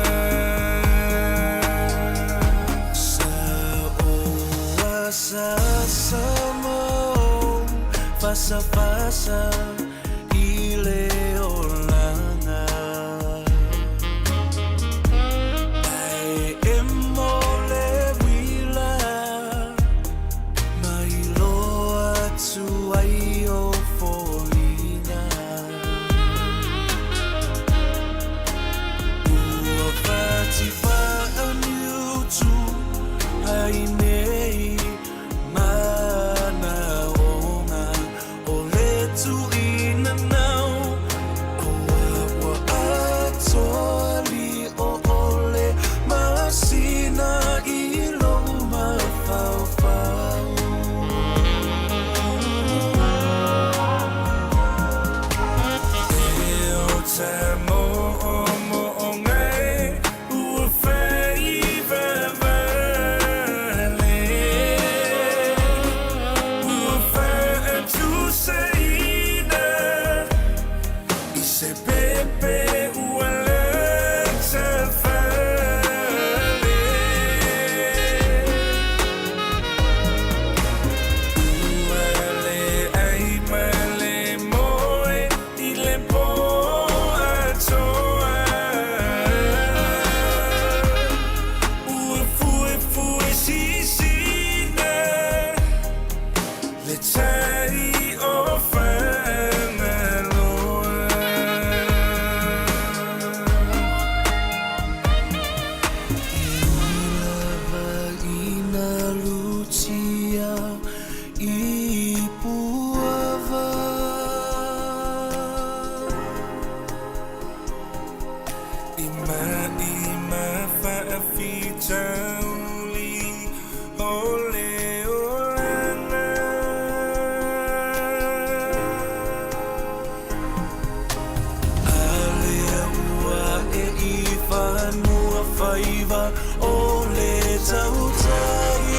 Sa oa sa sa mo fasa fasa i le olaga. Ae emo le uila mai loa atu ai o foliga. Ua fatifaaniutu ai nei manaoga o le tuinanau. Aua ua atoa lio o le masina i lou mafaufau. E o ta moʻomoʻoga e ua faivavale ua faatusaina i se pepe ua latafale. Ua leai ma le moe i le pō atoa. Ua fuefue sisina le tai o Fagaloa. Ina lutia i puava Ima faafitauli o le olaga. A lea ua e i fanua faiva o le tautai.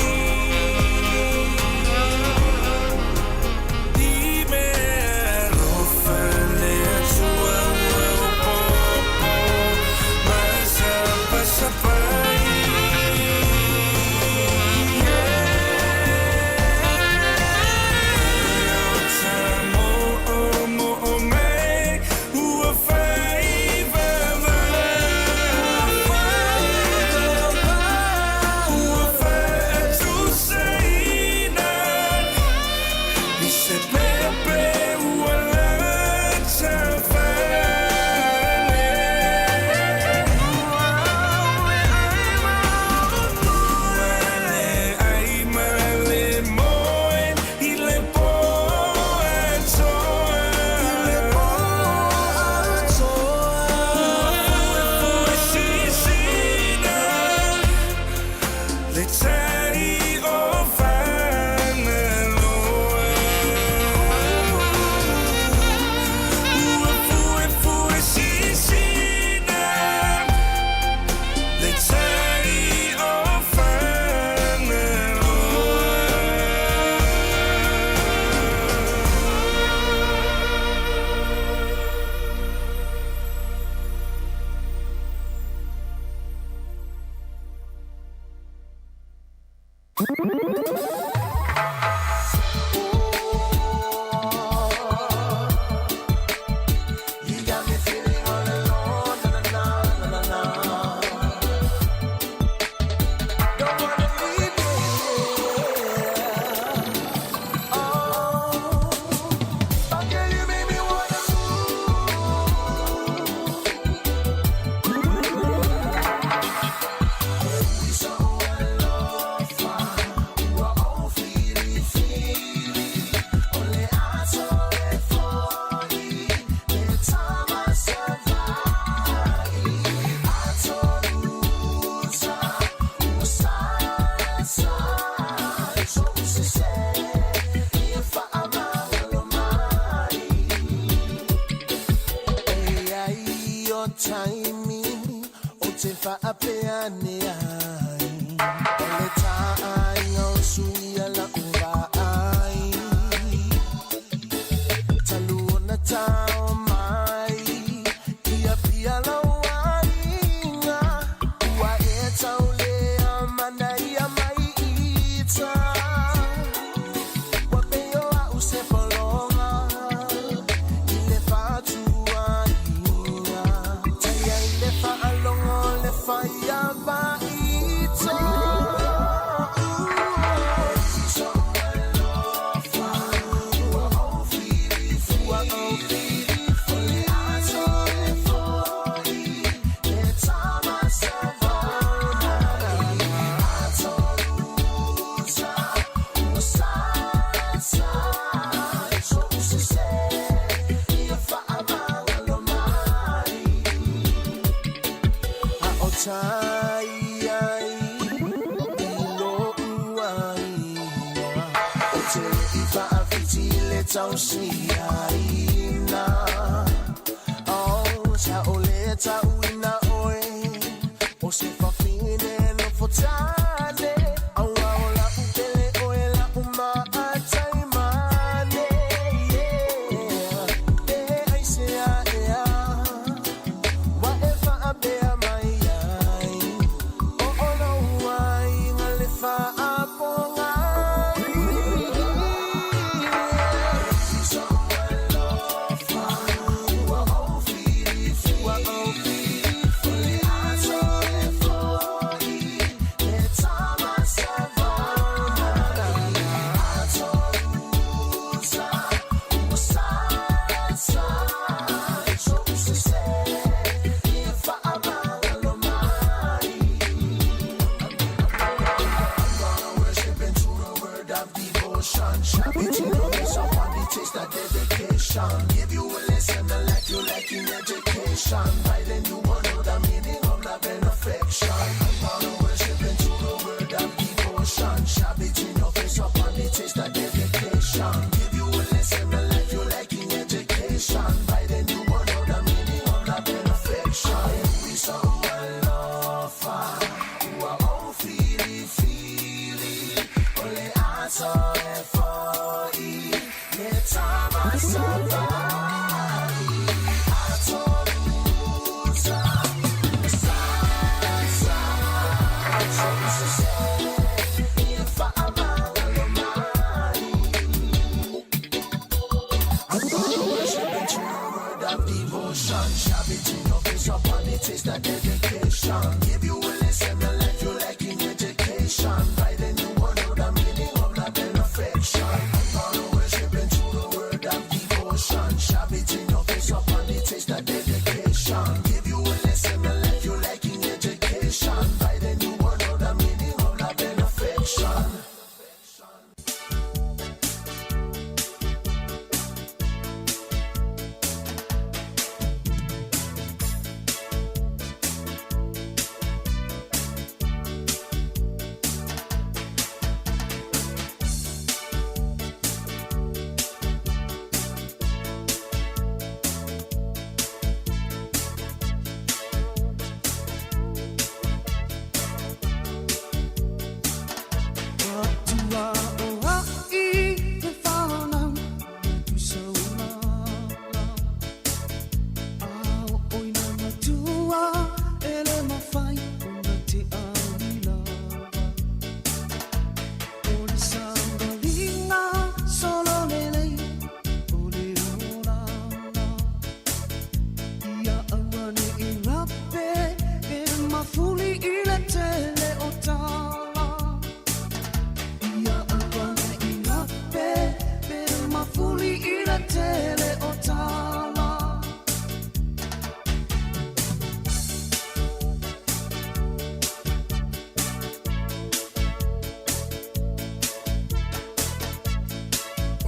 taimi o te faapea ane ai. O le taaiga o suia la'u vaai. Talu ona tao mai ia pia lau aiga. Ua e taulea manaia mai ita. Ua pei o a'u se pologa i le fa'atuaiga. Taia i le fa'alogo le faia va'ita.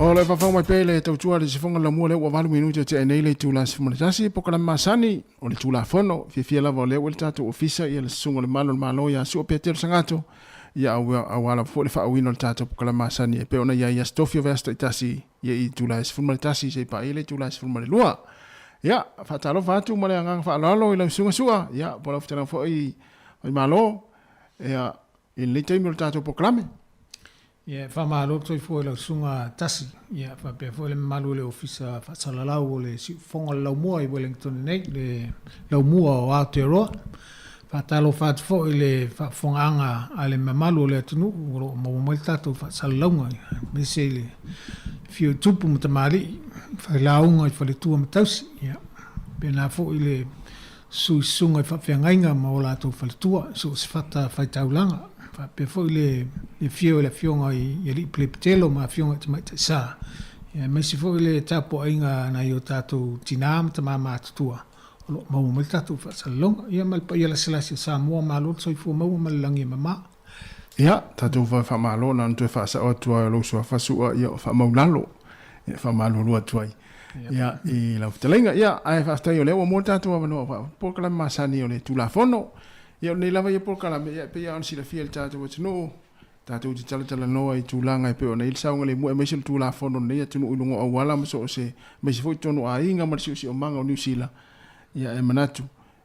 O le fafau mai pea le tautua le sifonga la mua le ua valu minute te nei le tula sifuma le tasi po kala masani o le tula fono fiafia lava o le ua le tatou ofisa ia le susuga o le malo le malo ia Sua Petero Sagato ia auala foi le faauina o le tatou po masani e pe ona ia ia stofi o vesta itasi ia i tula sifuma le tasi se pa le tula sifuma le lua. Ia, faatalofa atu ma le agaga faaaloalo i lau susuga Su'a, ia, po o lau fetalaiga foi Faimalo, ia, i lenei taimi o le tatou polokalame. Ia, e faamalo le soifua i lau susuga Tasi, ia, faapea foi le mamalu o le Ofisa Faasalalau o le Siufofoga o le Laumua i Wellington nei, le Laumua o Aotearoa. Faatalofa atu foi i le faafofogaaga a le mamalu o le atunuu o lo o maua mai le tatou faasalalauga, aemaise i le afio i tupu ma tamalii, failauga i faletua ma tausi, ia, faapena foi le susu i susuga i faafeagaiga ma o latou faletua i so o se fata faitaulaga, faapea foi le afio i le afioga i alii pelepitelo ma afioga i tamaitai sa, ia, aemaise foi le tapuaiga a nai o tatou tina ma tama matutua o lo o maua mai le tatou faasalalauga. Ia ma le paia lasilasi o Samoa, malo le soifua maua ma le lagi e mama. Ia, tatou faamalo na ona toe faasao atu lava o lou suafa Su'a, ia o faamaulalo e faamalulu atu ai ia i lau fetalaiga. Ia, ae faafetai o lea ua maua le tatou avanoa o polokalame masani o le Tulafono. Ia o lenei lava ia polokalame, ia e pei lava ona silafia e le tatou atunuu, tatou te talatalanoa i tulaga e pei ona i ai le saogalemu aemaise o le Tulafono o lenei atunuu i luga o auala ma so o se, aemaise foi totonu o aiga ma le siosiomaga o Niu Sila. Ia e manatu,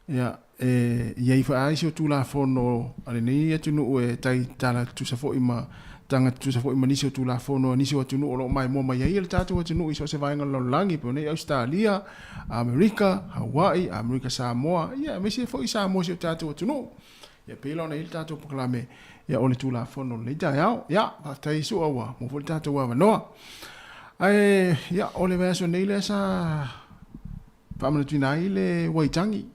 ia, e i ai foi lava isi o Tulafono a lenei atunuu e tai tala tutusa foi ma taga tutusa foi ma nisi o Tulafono a nisi o atunuu o lo o maimoa mai ai le tatou atunuu i so o se vaega o le lalolagi e pei ona i ai Ausetalia, Amerika, Hawaii, Amerika Samoa, ia aemaise foi Samoa si o tatou atunuu. Ia pei la ona i ai le tatou polokalame ia o le Tulafono o lenei taeao. Ia, faafetai Su'a ua maua foi le tatou avanoa. Ae ia o le vaiaso nei lea sa faamanatuina ai le Waitangi.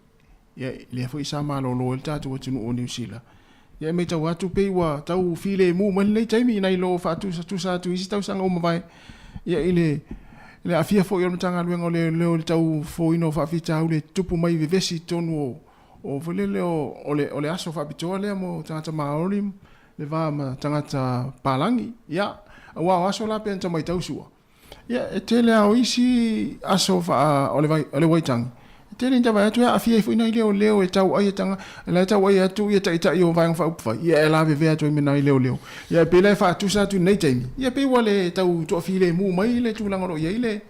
Ia lea foi sa malolo ai le tatou atunuu o Niu Sila. Ia e matau atu pei ua tau filemu mai lenei taimi nai lo faatusatusa atu i isi tausaga ua mavae. Ia i le le aafia foi o le Matagaluega o Leoleo i le tau fofoina o faafitauli e tutupu mai i vevesi i totonu o O foi lele o le o le aso faapitoa lea mo tagata Maori le va ma tagata palagi. Ia, aua o aso la pei ona matau sua, ia e tele lava o isi aso faa o le o le Waitangi, e tele ina vaai atu e aafia ai foi nai leoleo e tau ai e tanga, la e tau ai atu ia taitai o Vaega Faaupufai, ia e lavevea atu ai ma nai leoleo. Ia e pei la e faatusa atu i lenei taimi, ia pei ua le tau toafilemu mai le tulaga o lo o i ai le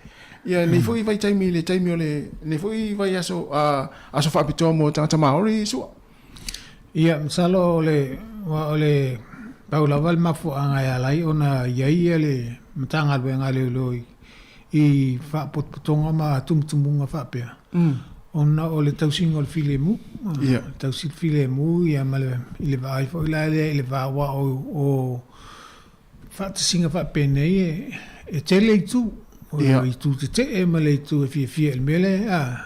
Ia nei foi vaitaimi i le taimi o le nei foi vaiaso a aso faapitoa mo tagata Maori Su'a. Ia masalo o le aua o le pau lava le mafuaaga e ala ai ona i ai ia le Matagaluega a Leoleo i faapotopotoga ma tumutumuga faapea ona o le tausiga o le filemu. Tausi le filemu ia ma le i le vaai foi la lea i le va aua o faatasiga faapenei e tele itu, o le itu tetee ma le itu e fiafia i le mea lea, a,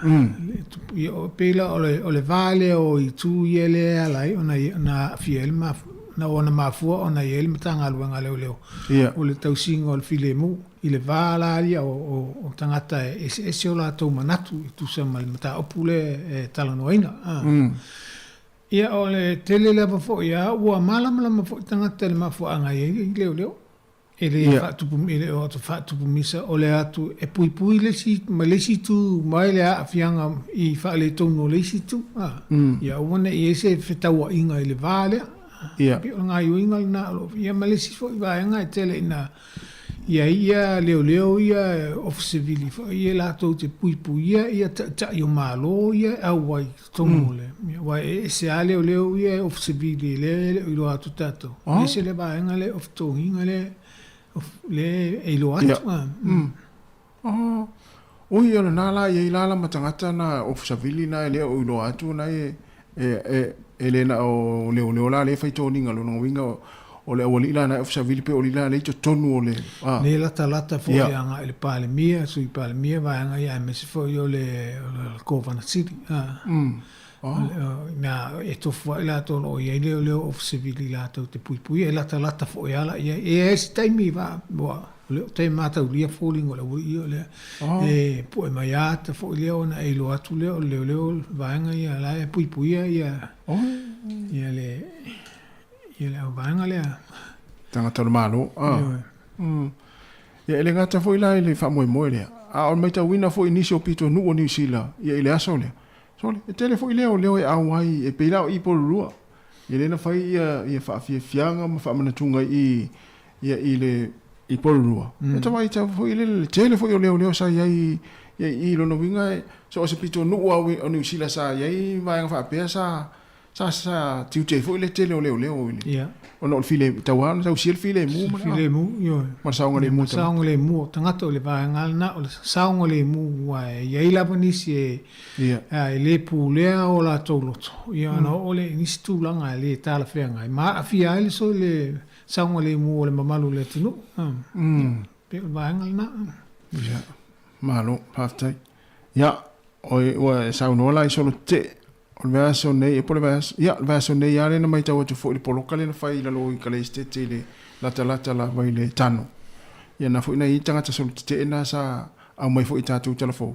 ia, pei la o le, o le va lea o itu ia lea e ala ai ona, ona aafia ai le maf, na ona mafua ona i ai le Matagaluega a Leoleo, o le tausiga o le filemu, i le va la ia o, o, o tagata e eseese o latou manatu e tusa ma le mataupu lea e talanoaina, a. Ia, o le tele lava foi a ua malamalama foi tagata i le mafuaaga e i ai leoleo. E le faatupu, e le o faatupu misa o le atu e puipui le isi mai le isi itu mai le aafiaga i faaletonu o le isi itu. A, ia aua ne i i ai se fetauaiga i le va lea. Pei o le gaoioiga lena o lo o, ia ma le isi foi vaega e tele ina i ai ia leoleo ia ofisa sivili foi ia latou te puipuia ia taitai o Malo ia e auai i totonu o le, aua e ese lava leoleo ia ofisa sivili lea e le o iloa atu tatou, ese le vaega lea o totogiga lea lea e iloa atu. Oi o lena la e i ai la ma tagata na ofisa sivili na e le o iloa atu na e e le na o leoleo la lea e fai toniga lona uiga o le aualii la na e ofisa sivili pe o alii la lea i totonu o le a. Lea latalata foi agai i le Palemia, Sui Palemia vaega ia aemaise foi o le Kovana Sili a. Mea e tofu ai latou o lo o i ai leoleo ofisa sivili latou te puipuia e latalata foi a la i ai. E i ai se taimi va ua O le tai mataulia foliga o le aualii o lea e pue mai lava ata foi lea ona e iloa atu lea o le leoleo o vaega ia la e puipuia ia ia le ia le auvaega lea. Tagata o le Malo. Ah. Ia e le gata foi la i le faamoemoe lea, a o le matauina foi i nisi o pitonuu o Niu Sila ia i le aso lea, sole, e tele foi leoleo e auai e pei la o i Porirua, ia lea na fai ia ia faafiafiaga ma faamanatuga i Ia i le i Porirua. E tawai tau foi le le tele foi o leoleo sa i ai Ia i i lona uiga e so o se pitonuu lava o Niu Sila sa i ai vaega faapea sa sa sa tiute ai foi le tele o leoleo i le Ia. ona o le file tau lava ona tausia le filemu ma le Filemu, ioe. Ma le saogalemu o tagata. Saogalemu o tagata o le vaega lena o le saogalemu aua e i ai lava nisi e Ia. e le pulea o latou loto, ia ona oo lea i nisi tulaga e le talafeagai ma aafia ai le le saogalemu o le mamalu o le atunuu. Ia, pei o le vaega lena. Ia, malo, faafetai. Ia, oi, ua e saunoa la i solo tetee. O le vaiaso nei, po o le vaiaso, ia, le vaiaso nei lava lea na matau atu foi i le poloka lea na fai i lalo i Kaleistete i le latalata lava i le tano. Ia na foi na i ai tagata solo tetee na sa aumai foi i tatou talafou.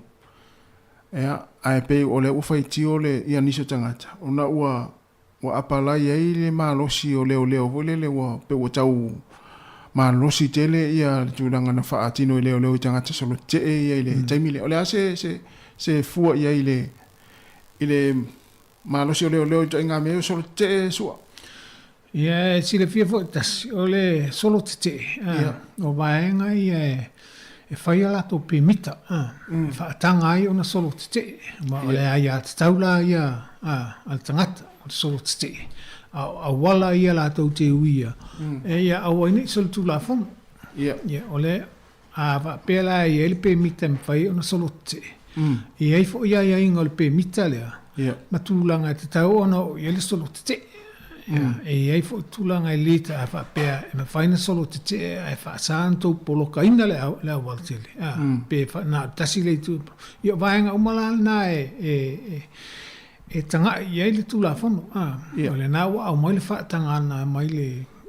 Ia, ae pei o lea ua faitio le, ia nisi o tagata, ona ua ua apalai ai le malosi o leoleo foi lele ua pei ua tau malosi tele ia le tulaga na faatino e leoleo i tagata solo tetee ia i le taimi lea. O le a se se se fua i ai i le i le malosi o leoleo i ituaiga mea ia o solo tetee sua? Ia e silafia foi tasi, o le solo tetee, o vaega ia e fai a latou pemita e faataga ai ona solo tetee, ma o le aiatatau la ia a le tagata o le solo tetee, a o auala ia latou te uia e ia aua ai ne i solitulafono. Ia, o le a faapea la e i ai le pemita e mafai ai ona solo tetee, e i ai foi aiaiga o le pemita lea ma tulaga e tatau ona oo i ai le solo tetee. E i ai foi tulaga e le a faapea e mafai ona solo tetee ae faasa ona tou polokaina le auala tele, pe na o le tasi le itu. Ia o vaega uma la lena e tagai i ai le Tulafono. O lena ua aumai le faatagaga mai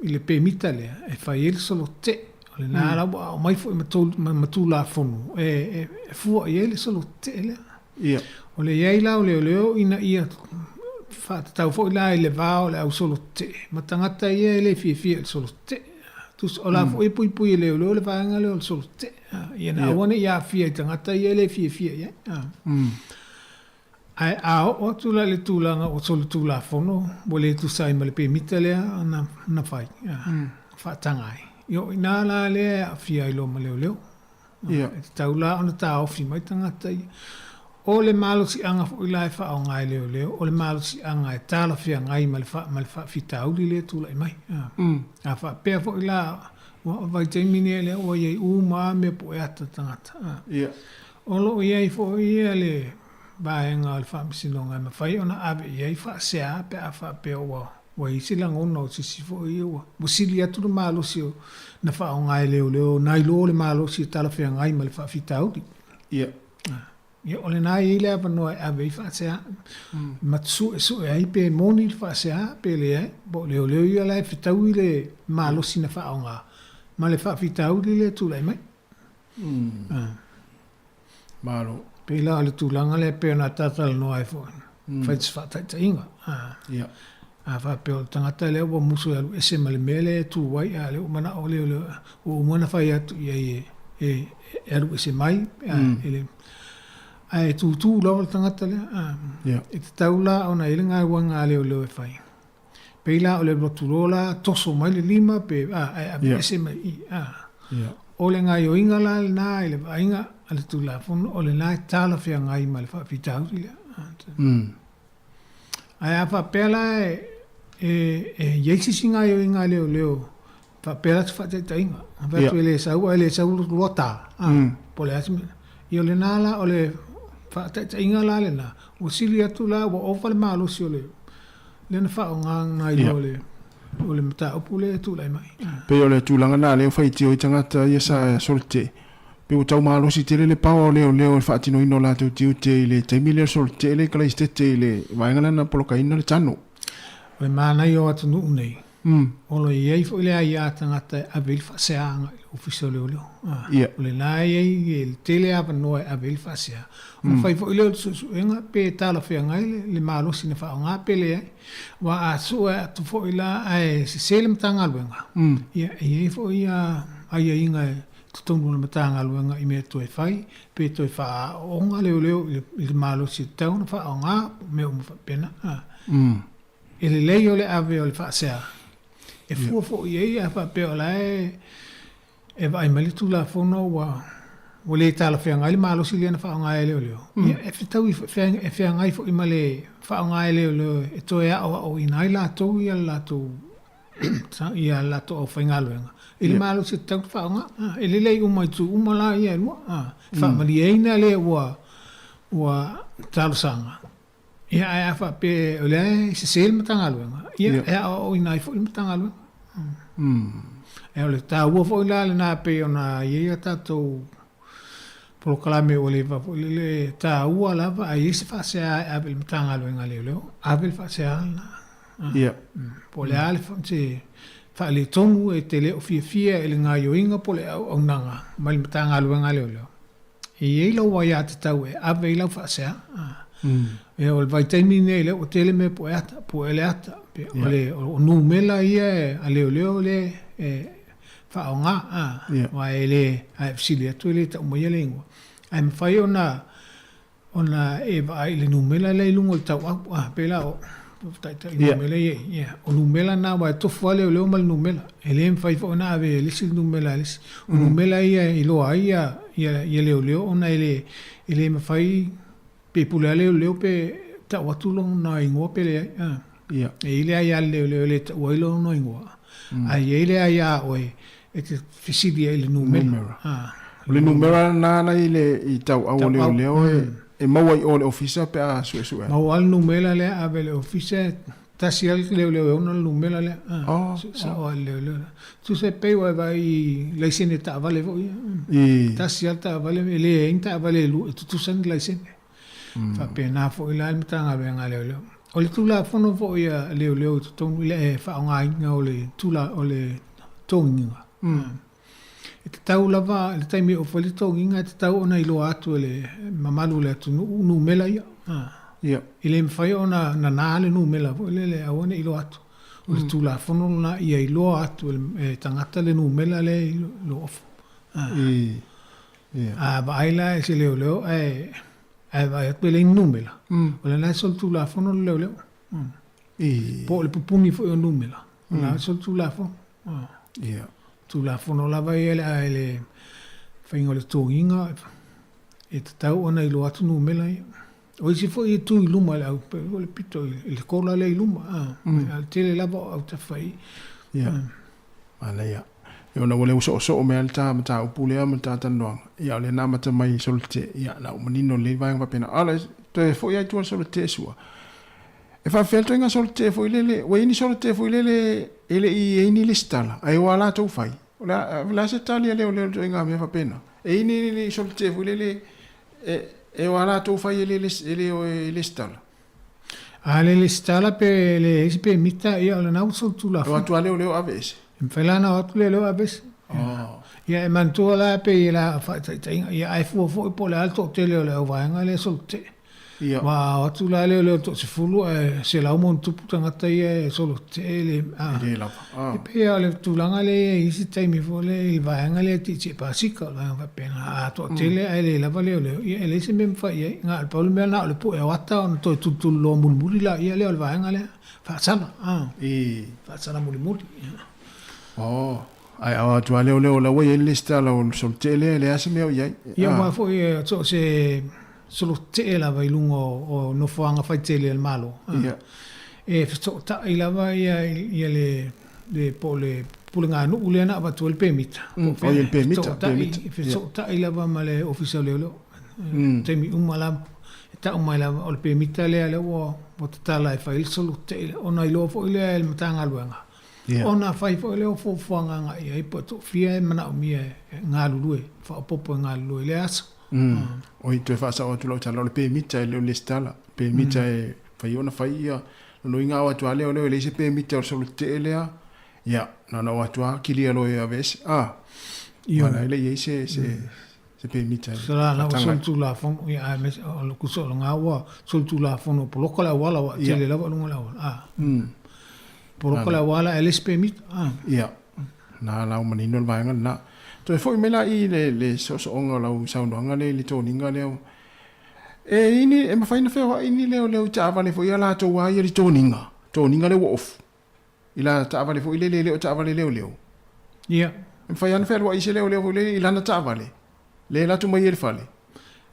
i le pemita lea e fai ai le solo tetee. O lena la ua aumai foi ma Tulafono e fua i ai le solo tetee lea. O le i ai la o leoleo ina ia faatatau foi la i le va o le au solo tetee ma tagata ia e le fiafia i le solo tetee. Tusa o la foi e puipui e leoleo le vaega lea o le solo tetee, ina aua ne i aafia i tagata ia e le fiafia i ai. Ae a oo atu la i le tulaga ua solitulafono, ua le tusa ai ma le pemita lea na fai, faataga ai, ia o i ina la lea e aafia ai loa ma leoleo. E tatau la ona taofi mai tagata ia. O le malosiaga foi la e faaaoga e leoleo, o le malosiaga e talafeagai ma le ma le faafitauli lea e tulai mai. A faapea foi la, ua vaitaimi nei lea ua i ai uma lava mea po o ata tagata. O lo o i ai foi ia le vaega o le Faamasinoga e mafai ona ave i ai faasea pe a faapea ua ua i ai se lagona o se isi foi ia ua ua sili atu le malosi o na faaaoga e leoleo nai lo le malosi e talafeagai ma le faafitauli. Ia. Ia, o lena e i ai le avanoa e ave ai faasea, ma suesue ai pe moni le faasea pe leai, po o leoleo ia la e fetaui le malosi na faaaoga ma le faafitauli lea e tulai mai. Malo. Pei la o le tulaga lea pei ona talatalanoa ai foi, fai se faataitaiga. A faapea o le tagata lea ua musu e alu ese ma le mea lea e tu ai, a o lea ua manao lea ua uma ona fai atu i ai e alu ese mai, ae tutū lava le tagata lea. E tatau la ona i ai le galuega a leoleo e fai. Pei la o le alu atu loa la toso mai le lima pe a ae aveese mai i i a. O le gaoioiga la lena i le vaaiga a le Tulafono o lena e talafeagai ma le faafitauli lea. Ae a faapea la e i ai se isi gaoioiga a leoleo faapea la se faataitaiga, fai atu e le sau ae le sau loa ta, po o le a se mea. Ia o lena la, o le faataitaiga la lena, ua sili atu la ua ova le malosi o le lea na faaaoga nai lo le o le mataupu lea e tulai mai. Pei o le tulaga lena lea ua faitio ai tagata ia sa solotetee, pei ua tau malosi tele le paoa o leoleo i le faatinoina o latou tiute i le taimi lea o le solotetee lea i Kalaisitete i le vaega lea na polokaina le tano. O le manaia o atunuu nei, O lo o i ai foi le aia tagata e ave ai le faasea agai i le Ofisa o Leoleo. O lena e i ai le tele avanoa e ave ai le faasea. Ona fai foi lea o le suesuega pe talafeagai le malosi na faaaoga pe leai. Aua a sue atu foi la ae sese le Matagaluega, ia e i ai foi aiaiga i totonu o le Matagaluega i mea e toe fai pe toe faaaooga leoleo i le malosi e tatau ona faaaoga, mea uma faapena. E lelei o le ave o le faasea e fua foi i ai a faapea o la e vaai mai le Tulafono ua ua le talafeagai le malosi lea na faaaoga e leoleo, ia e fetaui e feagai foi ma le faaaoga e leoleo e toe aoaoina ai latou ia le latou ia le latou aufaigaluega i le malosi e tatau ona faaaoga. E lelei uma i itu uma la ia e lua. E faamalieina lea ua ua talosaga, ia ae a faapea o lea e sese le Matagaluega, ia e aoaoina ai foi le Matagaluega. E o le taua foi la lena e pei ona i ai a tatou polokalame ua leva foi lele e taua lava a i ai se faasea e ave i le Matagaluega a Leoleo, ave le faasea lena. Po o le a le se faaletonu e te le o fiafia i le gaoioiga po o le auaunaga mai le Matagaluega a Leoleo, e i ai lou aiatatau e ave ai lau faasea. Ia o le vaitaimi lenei lea ua tele mea pue ata, pue le ata, o le o numera ia a leoleo lea e faaaoga, aua e le, a e fesili atu e le tau maia le igoa. Ae mafai ona ona e vaai i le numera lea i luga o le tauau, a pei la o taitai numera ia i i, o numera na aua e tofu lava leoleo ma le numera, e le mafai foi ona ave e le isi le numera a le isi. O numera ia e iloa ai ia ia leoleo ona e le e le mafai pe pule lava leoleo pe tau atu lona igoa pe leai, a. E i ai le aia a le leoleo e le taua ai lona igoa, ae i ai le aia a oe e te fesili ai i le numera. O le numera lena na i le i tauau o leoleo e e maua i o le ofisa pe a suesue. Maua le numera lea ave i le ofisa tasi lava le leoleo e ona le numera lea. Sao lava i le leoleo lea. Tusa e pei ua e vaai i laisene taavale foi ia. Tasi lava le taavale e leai ni taavale e lua e tutusa ni laisene. Faapena foi la le Matagaluega a Leoleo. O le Tulafono foi a Leoleo i totonu i le faaaogaina o le tula o le togiga. E tatau lava i le taimi e ofa ai le togiga e tatau ona iloa atu e le mamalu o le atunuu numera ia. E le mafai ona nana le numera foi lele aua ne i iloa atu. O le Tulafono lena ia iloa atu e tagata le numera lea i lou ofa. A vaai la e se leoleo ae ae vaai atu e leai ni numera, o lena e solitulafono le leoleo. Po o le pupuni foi o numera, o lena e solitulafono. Tulafono lava ia i le faiga o le totogiina, e tatau ona iloa atu numera ia. O isi foi e tu i luma i le au, o le pito i le kola lea i luma, a o le tele lava o autafa i. Ia. Manaia. Ia ona ua le soosoo mai lava le ta mataupu lea ma le ta talanoaga, ia o lea na amata mai i Solotee, ia la ua manino lelei vaega faapena. A o le toe foi lava i tua i le Solotee sua, e faapefea le ituaiga Solotee foi lele, ua i ai ni Solotee foi lele e le i i ai ni lesitala, ae ua latou fai. O le a, o le a se tali a leoleo i le ituaiga mea faapena? E i ai ni, ni Solotee foi lele e, e ua latou fai e le, e le o e lesitala? A le lesitala pe leai se pemita, ia o lena ua solitulafono. O atu lava leoleo aveese. E mafai la ona o atu leoleo aveese. Ia e manatua la pei e la faataitaiga, ia ae fua foi po o le a le toatele o le auvaega lea e solotetee. Ia. Aua a o atu la leoleo toasefulu ae 100 ma ono tupu tagata ia e solotetee e le, a. E le lava. E pei lava o le tulaga lea e i ai i isi taimi foi lea i le vaega lea e tietie pasika, o le vaega faapena. A toatele ae le lava leoleo, ia e leai se mea e mafai i ai. Na o le pau le mea na o le pue o ata ona toe tulutulu loa mulimuli laia lea o le vaega lea. Faasala, a. Faasala mulimuli. Oh, ae a o atu lava leoleo o la ua i ai le lesitala o le solotetee lea, e leai lava se mea o i ai. Ia aua foi e so o se solotetee lava i luga o nofoaga faitele a le Malo. E fesootai lava ia ia le le po o le puleganuu lea na avatu ai le pemita. Po o le pemita, pemita. E fesootai lava ma le Ofisa o Leoleo. Taimi uma lava e tau mai lava o le pemita lea lea ua tatala e fai ai le solotetee ona iloa foi lea e le Matagaluega. Ona fai foi lea o fuafuaga agai i ai po o toafia e manaomia e galulue, faaopoopo e galulue i lea aso. Oi, toe faasao atu lau tala, o le pemita e le o le lesitala. Pemita e fai ona fai ia, lona uiga a o atu lava leoleo e leai se pemita o le solo tetee lea, ia, na ona o atu lava kilia loa e aveese. A, aua la e le i ai se, se, se pemita e Tusa la, la ua solitulafono, ia, aemaise o le tusa o lena ua solitulafono poloka le auala, ua tele lava i luga o le auala. A, poloka le auala ae leai se pemita. A. Ia, na la ua manino le vaega lena. Toe foi mai la i le, le soosooga o lau saunoaga lea i le toniga lea, E ini, e mafai ona feoai ni leoleo i taavale foi a latou a ia i le toniga, toniga lea ua ofu. I la taavale foi lele e le o taavale leoleo. Ia. E mafai lava ona fealuai se leoleo foi lele i lana taavale. Le alu atu ma ia i le fale.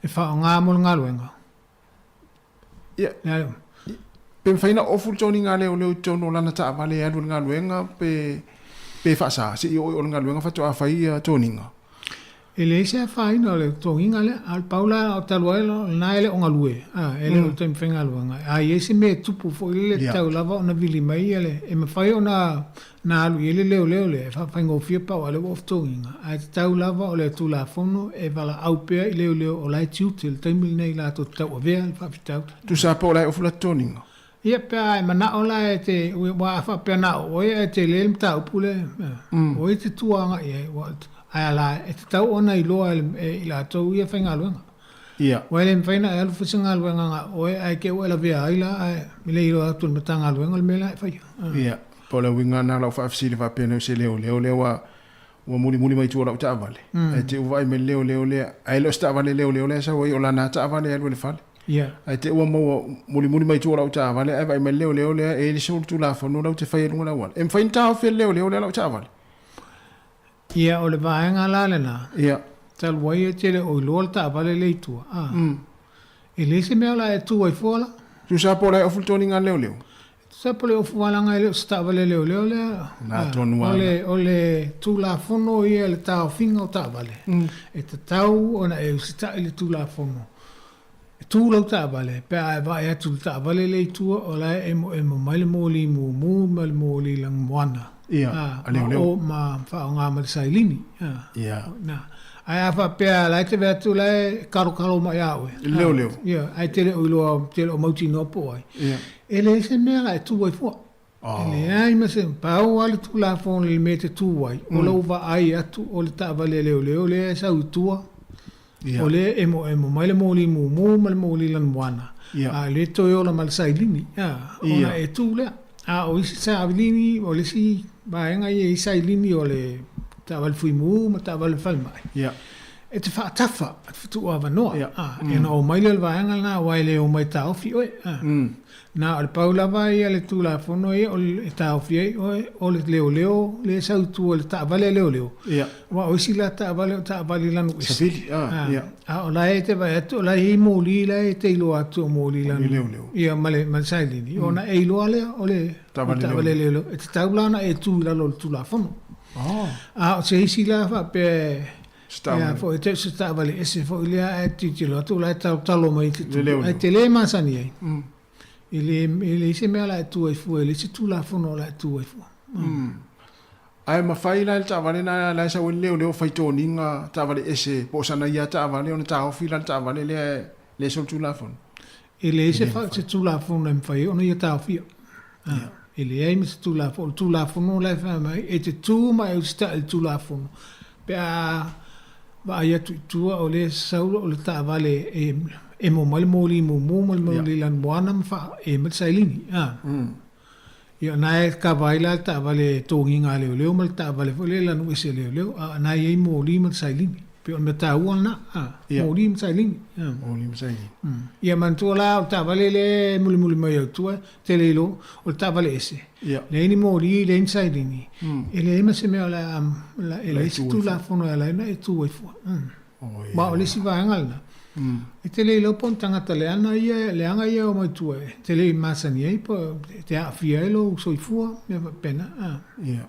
E faaaoga mo le galuega. Ia, pe mafai ona ofu le toniga a leoleo i totonu o lana taavale e alu i le galuega pe pe faasa se i oo i o le galuega faatoa fai ia toniga. E leai se afaina o le togiga lea, a o le pau la o talu ai o lena e le o galue, a, e le o le taimi faigaluega. A i ai se mea e tupu foi lele, e tatau lava ona vili mai ia le, e mafai ona na alu i ai le leoleo lea e faafaigofie pau a o lea ua ofu togiga, ae tatau lava o le Tulafono e valaau pea i leoleo o la e tiute i le taimi lenei latou te tauavea le faafitauli. Tusa po o la e ofu la toniga. Ia, pe a e manao la e te, aua a faapea na o oe ae tele le mataupu lea, o oe e te tua agai i ai, ae a la, e tatau ona iloa e i latou ia faigaluega. Ia. Aua e le mafai ona e alu fai se galuega na o oe ae te i ua e lavea ai la ae le iloa atu e le Matagaluega le mea la e faia. Ia, po o le uiga lena o lau faafesili faapea nei o se leoleo lea ua ua mulimuli mai tua o lau taavale, ae te i ua vaai mai le leoleo lea, ae le o se taavale leoleo lea e sau ai, o lana taavale e alu i le fale. Ae te i ua maua mulimuli mai tua o lau taavale, ae vaai mai le leoleo lea, e i ai le solitulafono la ou te faia i luga o le auala. E mafai ona taofi e le leoleo lea lau taavale? Ia, o le vaega la lena, talu ai e te le o iloa le taavale lea i tua, a, e leai se mea o le a e tu ai fua la. Tusa po o la e ofu le toniga a le leoleo? Tusa po o le ofu leaga e le o se taavale leoleo lea. Na tonu lava. O le Tulafono ia i le taofiga o taavale, e tatau ona e usitai i le Tulafono. E tu lau taavale pe a e vaai atu i le taavale lea i tua o la e emoemo mai le moli mumu ma le moli lanumoana. Ia, a leoleo. Ma faaaoga ma le sailini. Na. Ae a faapea la e te vaai atu la e kalokalo mai ia oe. I le leoleo. Ia, ae te le o iloa, te le o mautinoa po o ai. Ia. E leai se mea la e tu ai fua. Oh. E leai ma se, pau lava le Tulafono i le mea e te tu ai, o lou vaai atu o le taavale a leoleo lea e sau i tua, Ia. o lea e emoemo mai le moli mumu ma le moli lanumoana, Ia. a o lea e toe ola ma le sailini, a, ona Ia. e tu lea. A o isi sailini, o le isi vaega ia i sailini o le taavale fuimu ma taavale falemai. Ia. E te faatafa, e te tuuavanoa. Ia. A, e ona omai lea o le vaega lena, aua e le omai taofi oe. A. Na o le pau lava ia le Tulafono ia o le, e taofi ai oe, o le leoleo lea e sau i tua i le taavale a leoleo. Ia. Aua o isi la taavale o taavale lanu ese. Savili, a, ia. A o la e te vaai atu, o la e i ai moli la e te iloa atu o moli lanu. O le leoleo. Ia, ma le, ma le sailini. Ona e iloa lea o le Taavale taavale leoleo. E tatau la ona e tu i lalo o le Tulafono. Oh. A o se isi la faapea e, Se taavale. Ia foi, te, se taavale ese foi lea ae tilotilo atu la e talotalo mai i te Le leoleo. Ae tele masani ai. E le, e leai se mea o le a e tu ai fua, e leai se Tulafono o le a e tu ai fua. Ae mafai la e le taavale na la e sau ai le leoleo fai toniga taavale ese po o sana ia taavale ona taofi la le taavale lea lea e solitulafono. E leai se fa, se Tulafono e mafai ai ona ia taofia. A, e leai ma se Tulafono. O le Tulafono la e fai mai, e te tu ma e usitai i le Tulafono pe a vaai atu i tua o lea e sau o le taavale e emo mai le moli mumu ma le moli lanumoana ma faa e mai le sailini. A. Ia, na e kava ai la le taavale togiga a leoleo ma le taavale foi lea e lanu ese a leoleo, a na e i ai moli ma le sailini. Pei o le mea taua lena, a, moli ma sailini. A. Moli ma sailini. Ia manatua la o le taavale lea e mulimuli mai au tua, te le iloa, o le taavale ese. Leai ni moli, leai ni sailini. E leai ma se mea o le a, e leai se Tulafono e ala ai ona e tu ai fua. Ma o le isi vaega lena, e te le iloa po o ni tagata leaga ia, leaga ia e omai i tua e te le i masani ai po e te aafia ai lou soifua, mea faapena. A. Ia.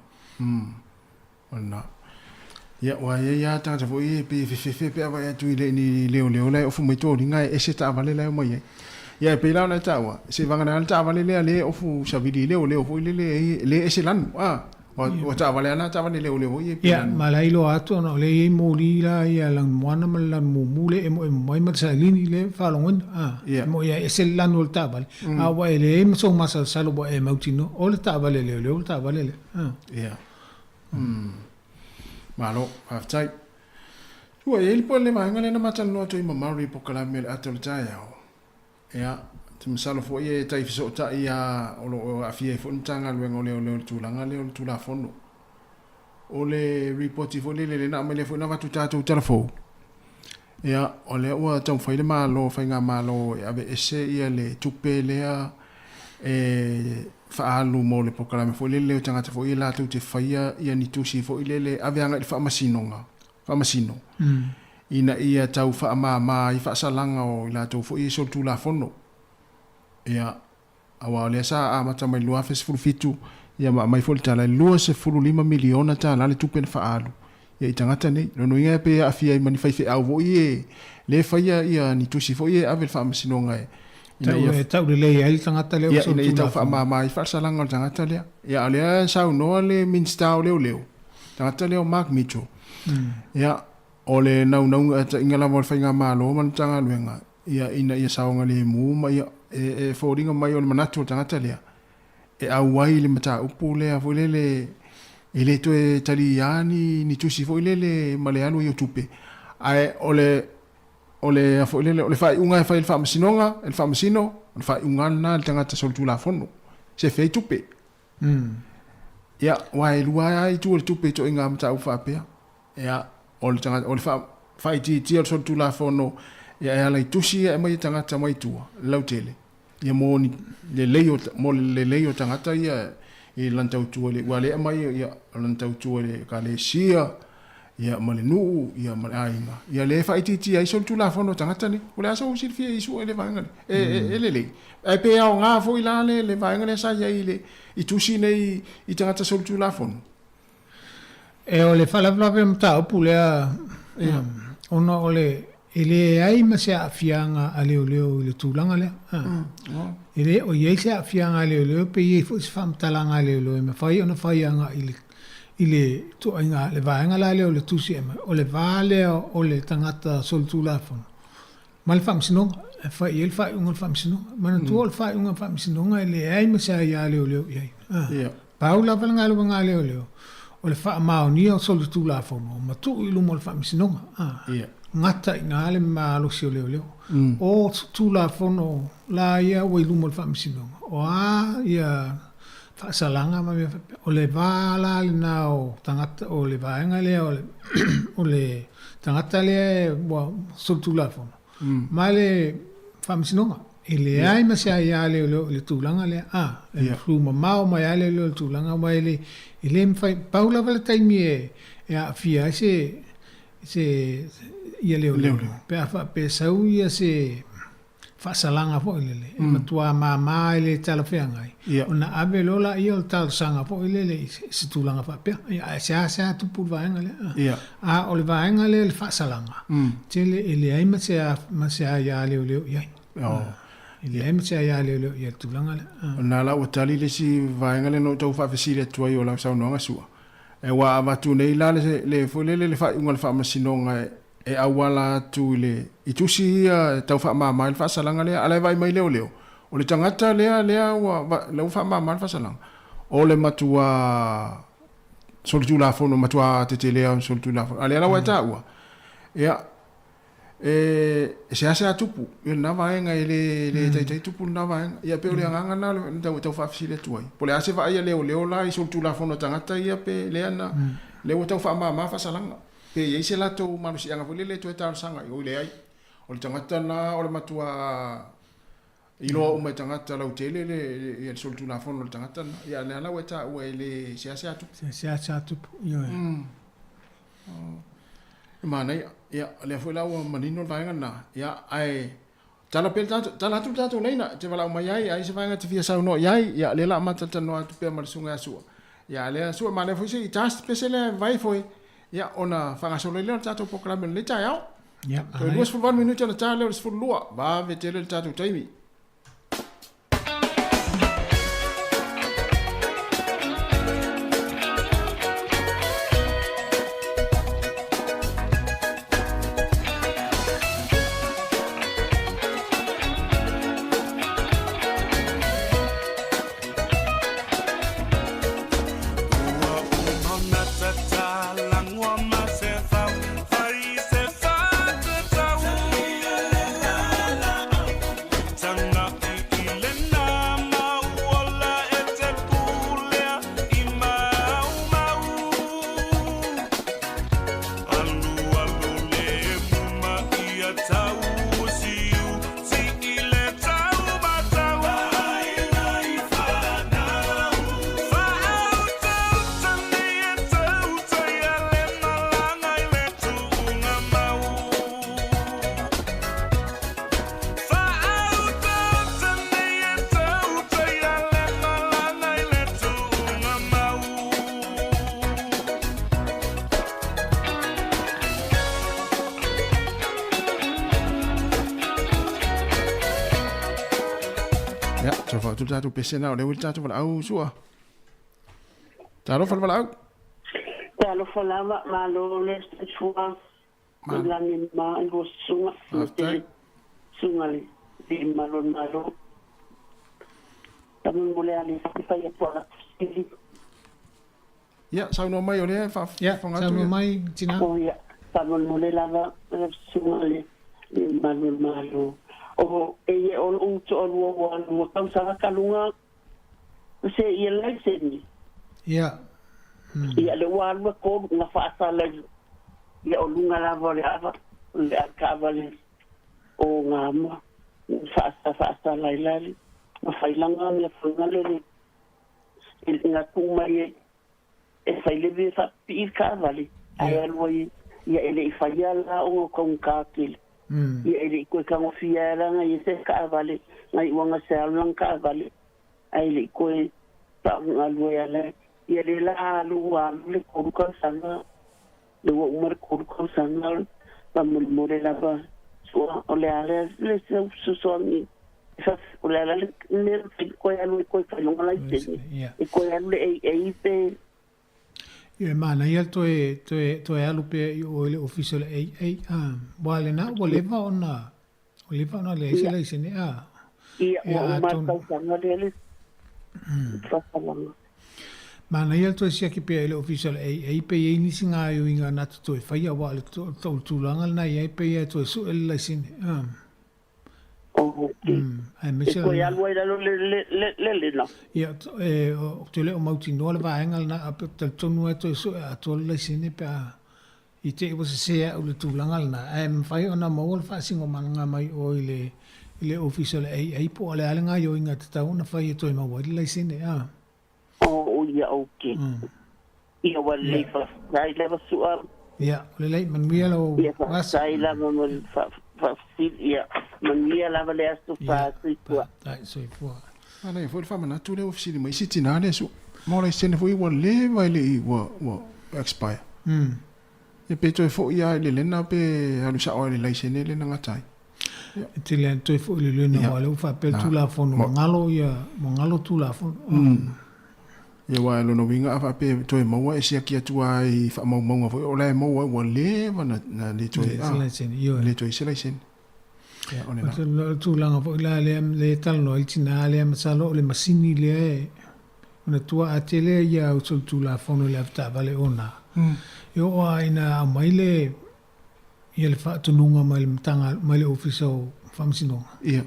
O lena. Ia, ua i ai lava tagata foi ia e pei e fefefe pe a vaai atu i le ni leoleo la e ofu mai toliga e ese taavale la e omai ai. Ia, e pei la ona e taua, seivagana le taavale lea lea e ofu savili i leoleo foi lele e le ese lanu. A. Ua taavale ana taavale leoleo foi ia Ia, ma la iloa atu ona o lea e i ai moli la ia lanumoana ma le lanumumu le emoemo mai ma le sailini le faalogoina. A, mo ia ese le lanu o le taavale, a ua e leai ma sou masalosalo ua e mautinoa o le taavale leoleo le taavale lea. A. Ia. Malo, faafetai. Ua i ai le le vaega lea na matalanoa atu ai ma Maori i polokalame o le ata o le taeao. Ia, ou te masalo foi e tai fesootai lava o lo o aafia ai foi le Matagaluega o Leoleo i le tulaga lea o le Tulafono. O le Lipoti foi lele lea na aumai lea foi na avatu i tatou tala fou, ia, o lea ua taumafai le Malo, Faigamalo e aveese ia le tupe lea e faaalu mo le polokalame foi lele o tagata foi ia latou te faia ia ni tusi foi lele e ave agai i le Faamasinoga, Faamasino. ina ia tau faamāmā ai faasalaga o i latou foi ia i solitulafono. Ia, aua o lea sa amata mai le 2017, ia ma aumai foi le tala e $25 miliona tala le tupe na faaalu ia i tagata nei. Lona uiga pe aafia ai ma ni faifeau foi e le faia ia ni tusi foi e ave i le faamasinoga e ina ia e tau lelei ai le tagata lea ua ina ia tau faamama ai faasalaga o le tagata lea. Ia a o lea e saunoa le Minisita o Leoleo, tagata lea o Mark Mitchell. Ia o le naunautaiga lava o le faigamalo ma le Matagaluega ia ina ia saogalemu ma ia e foliga mai o le manatu o le tagata lea e auai i le mataupu lea foi lele e le toe taliā ni ni tusi foi lele ma le alu ai o tupe ae o le o le foi lele o le faaiuga e fai e le faamasinoga e le faamasino o le faaiuga lena le tagata solitulafono sefe ai tupe. Ia, aua e lua lava itu o le tupe i ituaiga mataupu faapea. Ia, o le tagata, o le faaitiitia o le solitulafono, ia e ala i tusi ia e aumai e tagata mai tua, le lautele, ia mo ni lelei o, mo le lelei o tagata ia i lana tautua i le, aua o lea e aumai ia lana tautua i le ekalesia, ia ma le nuu, ia ma le aiga, ia lea e faaitiitia ai solitulafono o tagata nei. O le a sou silafia i sue le vaega lea? E, e, e lelei. Ae pe aoga foi la le, le vaega lea sa i ai i le, i tusi nei i tagata solitulafono? E o le faalavelave o le mataupu lea, ia, ona o le, e leai ma se aafiaga a leoleo i le tulaga lea. E le o i ai se aafiaga a leoleo pe i ai foi se faamatalaga a leoleo e mafai ona fai agai i le i le ituaiga, le vaega la lea o le tusi e aumai, o le va lea o le tagata solitulafono ma le faamasinoga, e fai i ai le faaiuga a le faamasinoga. Manatua o le faaiuga a le faamasinoga e leai ma se aia leoleo i ai. Pau lava le galuega a leoleo, o le faamaonia o solitulafono ma tuu i luma o le faamasinoga. Gata i ina le malosi o leoleo. O tulafono la ia ua i luma o le faamasinoga, o a ia faasalaga ma mea faapea. O le va la lena o tagata, o le vaega lea o le, o le tagata lea ua solitulafono ma le faamasinoga. E leai ma se aia leoleo i le tulaga lea. A, e tumamao mai lava leoleo i le tulaga aua e le, e le mafai, pau lava le taimi e, e aafia ai se, se, ia leoleo, pe a faapea e sau ia se, faasalaga foi lele, e matua mama e le talafeagai, ona ave loa laia o le talosaga foi lele i se tulaga faapea. Ia, ae seasea tupu le vaega lea. A o le vaega lea le faasalaga, tele e leai ma se ma se aia leoleo i ai. E leai ma se aia leoleo i ai le tulaga lea. O lena la ua tali le isi vaega lea na ou tau faafesili atu ai o lau saunoaga Sua. Ua avatu nei la le foi lele le faaiuga a le Faamasinoga e auala atu i le i tusi ia e tau faamama ai le faasalaga lea, a la e vaai mai leoleo, o le tagata lea lea ua lea ua faamama le faasalaga, o le matua solitulafono, matua tetelea o le solitulafono. A lea la ua e taua, ia, e seasea tupu ia lena vaega, e le le taitai tupu lena vaega. Ia pei o le agaga lena na tau tau faafesili atu ai. Po o le a se vaai a leoleo la i solitulafono a tagata ia pe lea na lea ua tau faamama faasalaga. Pe i ai se latou malosiaga foi lele e toe talosaga i oi leai. O le tagata lena o le matua iloa uma e tagata lautele le ia le solitulafono o le tagata lena. Ia lea la ua e taua e le seasea tupu. Seasea tupu, ioe. E manaia. Ia, lea foi la ua manino le vaega lena. Ia, ae tala pea le tatou, tala atu le tatou laina e te valaau mai ai, a i ai se vaega e te fia saunoa i ai, ia lea la a ma talatalanoa atu pea ma le susuga ia Sua. Ia, a lea Sua, manaia foi se i task pese lea e vai foi, ia, ona faagasolo ai lea o le tatou polokalame o lenei taeao. Ia, Toe 28 minute ona ta lea o le 12, vave tele le tatou taimi. Toe faaoto le tatou pese na o lea ua i le tatou valaau sua. Talofa le valaau. Talofa lava, malo le soifua. Lagi ma i lua susuga. Faafetai. Susuga le Alii Malo o le Malo. Faamolemole lava le fai atu a lau fesili. Ia, saunoa mai o lea e faafofoga atu. Saunoa mai, tina. Oh ia, faamolemole lava lau susuga le Alii Malu o le Malo. O eia o lou toalua ua lua tausaga talu na seia laiseni. Ia. Ia lea ua alu e tolu na faasala ia o luga lava o le ava, le avetaavale o Gama, na faasala ai la le na failaga mea fagale le na tuu mai e fai le mea e faapipii le taavale ae alu ai ia e le i faia la ona o taugata tele. Ia e le i toe tagofia ai la na ia se taavale na iu anga se alu lana taavale ae le i toe faagalue ala ia le la alu ua alu le 3 tausaga le ua uma le 3 tausaga faamolemole lava sua o le a lea le fesoasoani o le a la le mea e mafai ona toe alu e toe fai lona laisene e toe alu le AA pe Ia e manaia le toe, toe, toe alu pea i o i le ofisa o le AA, a, aua lena ua leva ona, ua leva ona leai se laisene, a. Ia, ua uma le tausaga lea le faasalaga. Manaia le toe siaki pea i le ofisa o le AA pe i ai nisi gaoioiga na te toe faia, aua o le tulaga lena e i ai pei lava e toe sue le laisene, a. E toe alu ai lalo le lena. Ia, ou te le o mautinoa le vaega lena, ae ou te talitonu lava e toe sue atoa le laisene pe a i te i ua sese au i le tulaga lena, ae mafai ona maua le faasinomaga mai o i le i le ofisa o le AA po o le a le gaoioiga e tatau ona fai e toe maua ai le laisene, a. Oh, ia, okay. Ia, ua lelei faafetai lava Su'a. Ia, o lelei, manuia lau Ia, faafetai lava mo le faafesili. Ia, manuia lava le aso fa soifua. Faafetai, soifua. Manaia foi le faamanatu lea ua fesili mai isi tina lea Su'a. Ma o laisene foi ua leva e le i ua ua expire. Ia pe toe foi lava i le lena pe alu sao lava i le laisene lea na gata ai. E tele lava toe foi i le lena aua o lea ua faapea le Tulafono ua galo ia, ua galo Tulafono. Ia aua o lona uiga a faapea e toe maua e siaki atu lava i faamaumauga foi o la e maua ai ua leva na le toe le toe i se laisene. Ia o lena. O le tulaga foi la lea lea e talanoa ai le tina lea masalo o le masini lea e manatua a tele ia au solitulafono i le avetaavale ona e oo lava ina aumai le ia le faatonuga mai le matagaluega mai le Ofisa o Faamasinoga. Ia.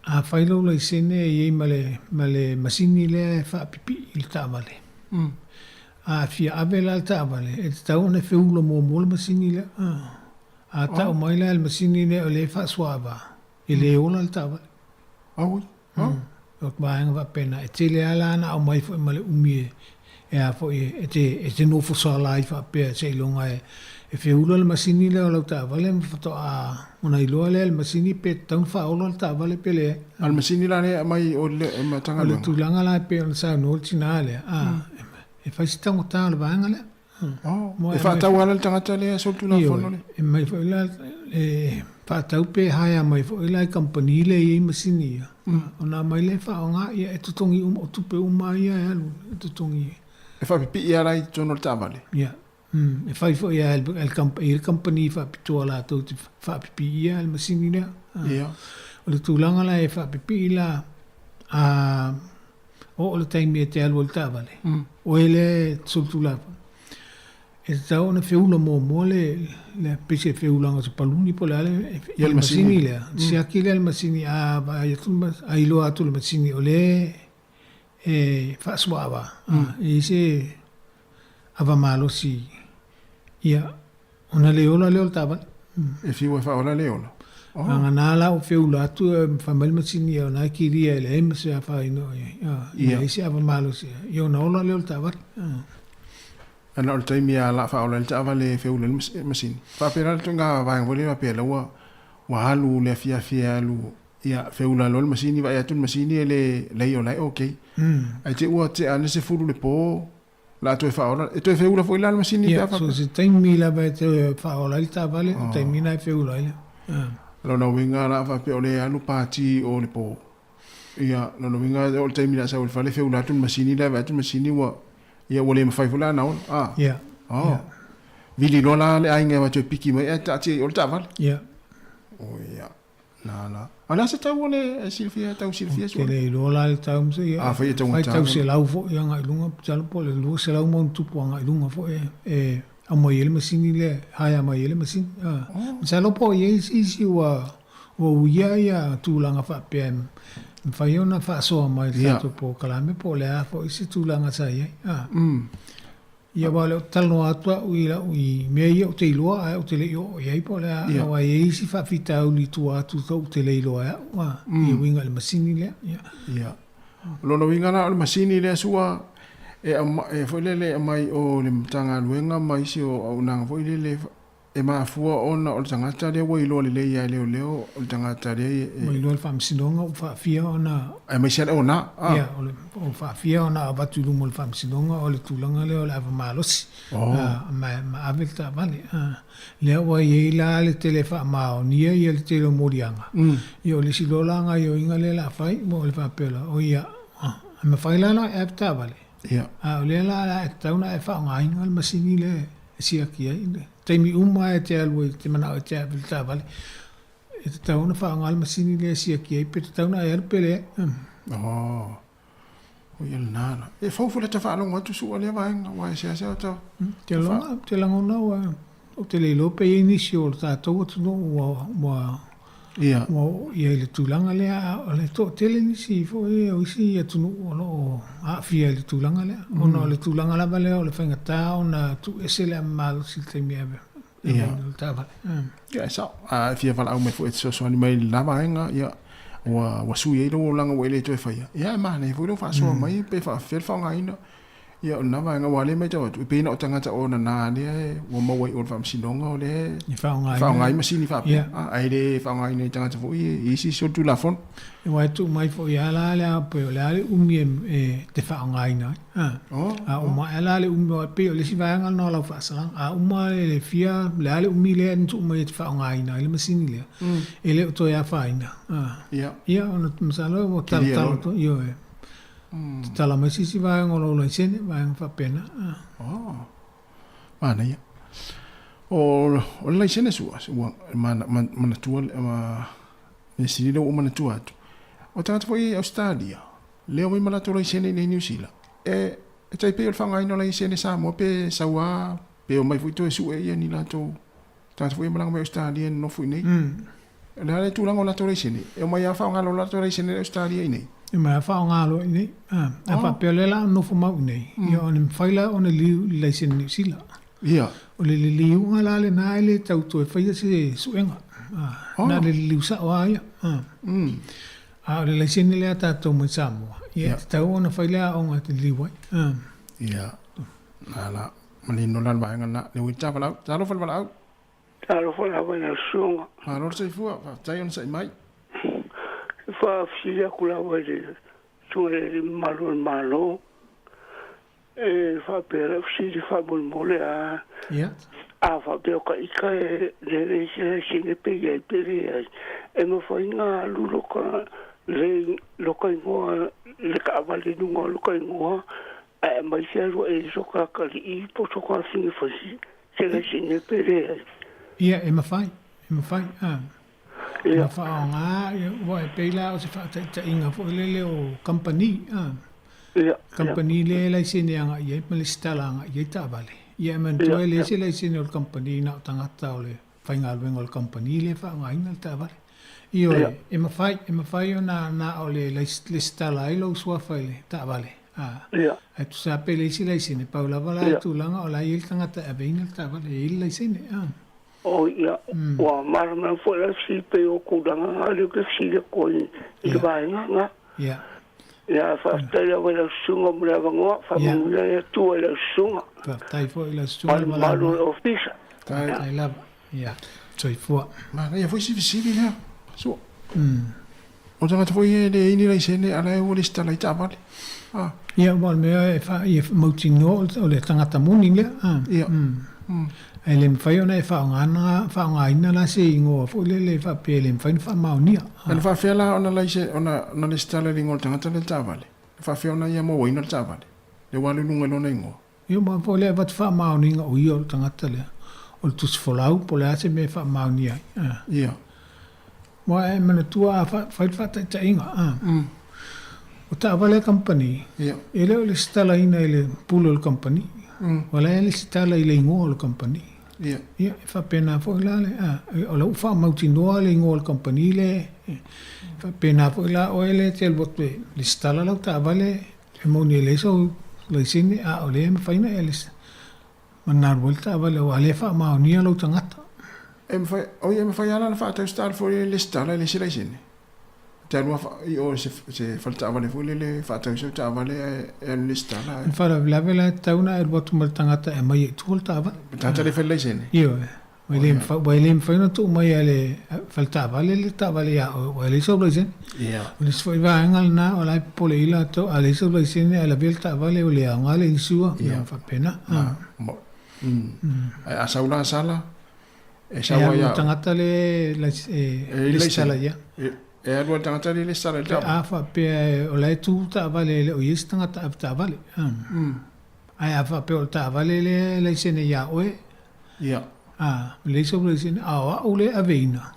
Afai lou laisene e i ai ma le ma le masini lea e faapipii i le taavale. A fia ave la le taavale, e tatau ona feula muamua le masini lea. A tau mai la e le masini lea o lea e faasuaava, e le ola le taavale. Auoi. O vaega faapena, e tele lava la ona aumai foi ma le umi e a foi e te e te nofo sala ai faapea seiloga e feula le masini lea o lau taavale ma faatoa ona iloa lea e le masini pe tatau ona faaola le taavale pe leai. A o le masini la lea e aumai o le Matagaluega? O le tulaga la e pei ona saunoa le tina lea, e fai si taugata o le vaega lea. Oh, e faatau lava la le tagata lea solitulafono lea? E mai foi la, e faatau pe hire mai foi la i kamupani lea e i ai masini ia, ona aumai lea e faaaoga, ia e totogi uma, o tupe uma lava ia e alu, e totogi. E faapipii lava la i totonu o le taavale? Ia, e fai foi lava e le, e i ai le kamupani faapitoa latou te faapipiia le masini lea. Ia. O le tulaga la e faapipii la, a Oo le taimi e te alu ai i le taavale, oe lea e solitulafono, e tatau ona feula muamua le, le pei se feulaga o se paluni po o le a le, i le masini lea. Siaki lea i le masini, a vaai atu, a iloa atu e le masini o lea e faasuaava, e i ai se ava malosi, ia, Ona le ola lea o le taavale. E fiu e faaola le ola. Oh. Vagana la ua feula atu fai mai le masini ia ona e kilia e leai ma se afaina o i ai. E leai se ava malosi ia ona ola lea o le taavale. Ana o le taimi lava la faaola ai le taavale e feula ai le masini. Faapea la le ituaiga vaega foi lea faapea la ua ua alu le afiafi e alu ia feula loa le masini vaai atu le masini e le leai o la e okay. Ae te i ua tea ane 10 le po La a toe faaola, e toe feula foi la le masini pe a faapea? Ia, so se taimi lava e toe faaola ai le taavale, o le taimi lena e feula ai le. Lona uiga la a faapea o lea e alu pati o le po. Ia, lona uiga e oo i le taimi o le a sau ai i le fale feula atu le masini lea vaai atu le masini ua, ia ua le mafai foi la ona ola. A? Ia. Oh. Vili loa la le aiga e o atu e piki mai ae taatia i o le taavale. Ia. Oh ia. La la. A o le a se tau o le e silafia tau silafia Ou te le iloa la le tau ma se ia. Afai e taugata. Faitau selau foi agai i luga, masalo po o le 200 ma ona tupu agai i luga foi e aumai ai le masini lea, hire mai ai le masini. Masalo po o i ai se isi ua uia ia tulaga faapea e mafai ona faasoa mai i le tatou polokalame po o le a foi se tulaga sa i ai. Ia aua o lea ou te talanoa atu au i lau i mea ia ou te iloa ae ou te le i oo i ai po o le a, aua e i ai isi faafitauli i tua atu ou te le iloa e au a, i uiga i le masini lea. Ia. Ia. O lona uiga la o le masini lea sua e e foi lele e aumai o le Matagaluega ma isi o auaunaga foi lele E mafua ona o le tagata lea ua iloa lelei ia e leoleo, o le tagata lea e. Ua iloa le Faamasinoga ua faafia ona. Aemaise le ona, a. Ia, o le, ua faafia ona avatu i luma o le Faamasinoga o le tulaga lea o le ava malosi. Oh. A, ma, ma ave le taavale. A, lea ua i ai la le tele faamaonia ia le tele o moliaga. Ia o le isi loa la gaioiga lea o le a fai, ua o le faapea loa, o ia, e mafai la ona e ave taavale. Ia. A o lea la e tatau ona e faaaogaina le masini lea e siaki ai le taimi uma lava e te alu ai e te manao e te ave i le taavale, e tatau ona faaaoga le masini lea e siaki ai pe tatau ona e alu pe leai. Oh. O ia lena la. E fou foi le ta faalogo atu sua lea vaega, aua e seasea o ta... Te lagona, te lagona ua, ou te le iloa pe i ai nisi o le tatou atunuu ua, ua, Ia. ua oo i ai i le tulaga lea, a o le toatele nisi foi o isi atunuu o lo o aafia i le tulaga lea, ona o le tulaga lava lea o le faigata ona tuuese le amamalosi i le taimi e ave ai le taavale. Ia, e sao. A e fia valaau mai foi e te fesoasoani mai i lena vaega, ia, ua, ua sui ai lou olaga ua e le toe faia. Ia, e manaia foi lou faasoa mai pe faafefea le faaaogaina. Ia, o lena vaega, aua o lea e matau atu, e pei na o tagata o nana lea ua maua i o i le Faamasinoga o lea e faaaoga ai masini faapea, ae le faaaogaina e tagata foi i isi solitulafono. Aua e tuu mai foi lava la le pei o le a le umi e te faaaogaina ai. A uma ae la le umi, aua e pei o le isi vaega lena o lau faasalaga, a uma le fia, o le a le umi lea na tuu mai e te faaaogaina ai le masini lea, e le o toe afaina. Ia, ona masalo ua talatala atu, ioe. Tatala mai se isi vaega o lou laisene, vaega faapena. Oh, manaia. O, o le laisene sua, ua manatua, mea sili lea ua ou manatua atu. O tagata foi i Ausetalia, lea omai ma latou laisene i inei i Niu Sila, e, e tai pei o le faaaogaina o laisene Samoa pe sau lava, pe omai foi toe sue ia ni latou Tagata foi e malaga mai Ausetalia e nonofo i inei. O le a le tulaga o latou laisene? E omai lava faaaoga loa latou laisene i Ausetalia i inei? E omai lava faaaoga loa i inei. A faapea o lea la a nofo mau i inei, ia ona mafai la ona liliu i le laisene Niu Sila. Ia. O le liliuga la lena e le tau toe faia se suega. Na o le liliu sao lava ia. A o le laisene lea a tatou mai Samoa, ia e tatau ona fai le aoga e te liliu ai. Ia. Ala, manino la le vaega lena. Le ui tavalaau. Talofa le valaau. Talofa lava i lau susuga. Malo le soifua, faafetai ona sa'i mai. E faafesili atu lava i le susuga i le Alii Mamalu o le Malo, e faapea lau fesili faamolemole a, a faapea o ka ita e le leai se laisene pe i ai pe leai, e mafai ona alu loka le loka igoa le taavale i luga o loka igoa Ae aumai se alu e soka atalii po soka afine fai se laisene pe leai. Ia, e mafai, e mafai, a. Ia. Ona faaaoga, ia, ua e pei la o se faataitaiga foi lele o kamupani, a. Ia. Kamupani lea e laisene agai i ai ma lesitala agai i ai taavale. Ia, e manatua e leai se laisene o le kamupani na o tagata o le faigaluega o le kamupani lea e faaaogaina le taavale. Ioe, e mafai, e mafai ona na o le lesitala ai lou suafa i le taavale. A, ae tusa pe leai se laisene, pau lava la le tulaga o la e i ai le tagata e aveina le taavale, e i ai le laisene. A. O ia, ua malamalama foi la fesili pei o tulaga na lea ou te fesili atu ai i le vaega na. Ia. Ia, faafetai lava i lau susuga mo le avanoa, faamanuia le Atua i lau susuga. Faafetai foi i lau susuga ma le mamalu o le ofisa. Faafetai lava. Ia, soifua. Manaia foi si fesili lea, Sua. O tagata foi e leai ni laisene a la e ua lesitala ai taavale. Ia, ua o le mea e mautinoa o le tagata moni lea. Ia. Ae le mafai ona e faaaogaina, faaaogaina la se igoa foi lele faapea e le mafai ona faamaonia. E na faafefea la ona laise, ona, ona lesitala i le igoa o le tagata lea i le taavale? E faafefea ona ia mauaina le taavale? Lea ua alu i luga i lona igoa. Ia ma po o le avatu faamaoniga o ia o le tagata lea, o le tusi folau po o le a se mea e faamaonia ai. A. Ia. Aua e manatua a fai le faataitaiga, a. O taavale a kamupani, Ia. e le o lesitalaina i le pule o le kamupani, ua la e lesitala i le igoa o le kamupani. Ia. Ia, e faapena foi la le, a, o la ua faamautinoa le igoa o le kamupani lea, e faapena foi la oe lea e te alu atu e lesitala lau taavale, E moni e leai sou laisene a o lea e mafai ona e manalu ai le taavale aua o lea e faamaonia lou tagata. E mafai, oi e mafai lava la ona faatau se taavale foi lele lesitala e leai se laisene. Te alu i o i se fale taavale foi lele faatau sau taavale ae e alu lesitala ae. O le faalavelave la e tatau ona e alu atu ma le tagata e aumai ai i tua le taavale. Le tagata lea e fai le laisene? Ioe. Ua le mafai, ua le mafai ona tuu mai e le faletaavale le taavale ia oe, ua leai sou laisene. O le isi foi vaega lena o la e popole i latou, a leai sou laisene ae lavea le taavale, ua le aoga le insure, mea faapena. Ae a sau la sala, e sau ai le tagata le e lesitala ia. E alu ai le tagata le lesitala i le taavale. Pe a faapea o la e tu le taavale e le o i ai se tagata avetaavale. Ae a faapea o le taavale lea e laisene ia oe, Ia. A, leai sou laisene, a o au lea e aveina,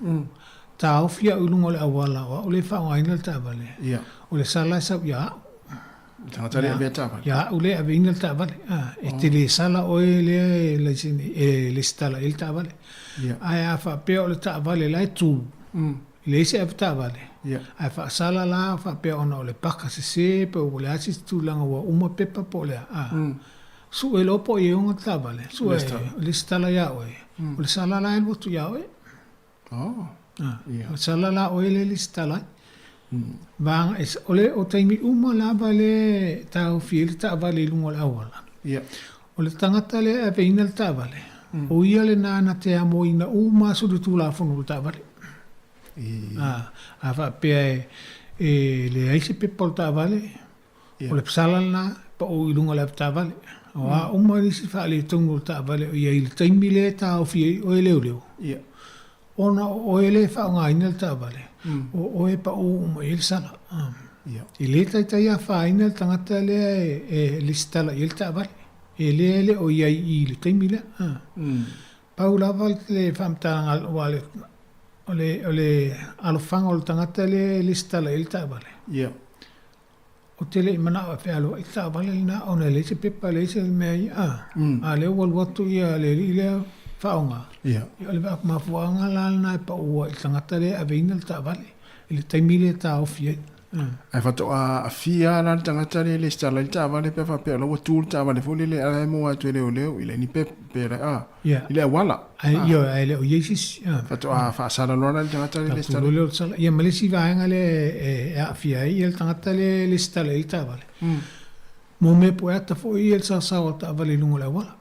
taofi au i luga o le auala, o au lea e faaaogaina le taavale. Ia. O le sala e sau ia au. Le tagata lea e avea taavale. Ia au lea e aveina le taavale. A, e te le sala oe lea e laisene, e lesitala i ai le taavale. Ia. Ae a faapea o le taavale la e tu, e leai se avetaavale, Ia. ae faasala la faapea ona o le paka sese pe o le a se isi tulaga ua uma pepa po o le a, a. Sue loa po o i ai ona taavale, sue lesitala ia oe, o le sala la e alu atu ia oe. Oh. Ah, o le sala la oe le lesitala ai. Vaega e, o le o taimi uma lava le taofi ai le taavale i luga o le auala. Ia. O le tagata lea e aveina le taavale, o ia lena na te amoina uma aso le Tulafono o le taavale. Ah, a faapea e leai se pepa o le taavale, O le sala lena, pau i luga o le avetaavale. O a uma nisi faaletonu o le taavale o i ai i le taimi lea e taofi ai oe leoleo, ona o oe lea e faaaogaina le taavale, o oe e pau uma i ai le sala. E le taitai afaina le tagata lea e lesitala i ai le taavale, e lea e le o i ai i le taimi lea. Pau lava le faamatalaga aua o le alofaga o le tagata lea e lesitala i ai le taavale. Ou te le i manao e fealuai le taavale lena ona e leai se pepa, e leai se mea ia, a, a lea ua alu atu ia le alii lea faaaoga, ia, o le mafuaaga la lena e pau ai i le tagata lea e aveina le taavale i le taimi lea e taofi ai. Ae faatoa aafia la le tagata lea e lesitala ai le taavale pe a faapea o la ua tu le taavale foi lele a la e maua atu e leoleo i le ni pepa pe le a, i le auala. Ae, ioe, ae le o i ai se isi. Faatoa faasala loa la le tagata lea e lesitala. Tatou sala. Ia ma le isi vaega lea e aafia ai le tagata lea e lesitala i le taavale. Mo mea pueata foi ia le saosao o le taavale i luga o le auala.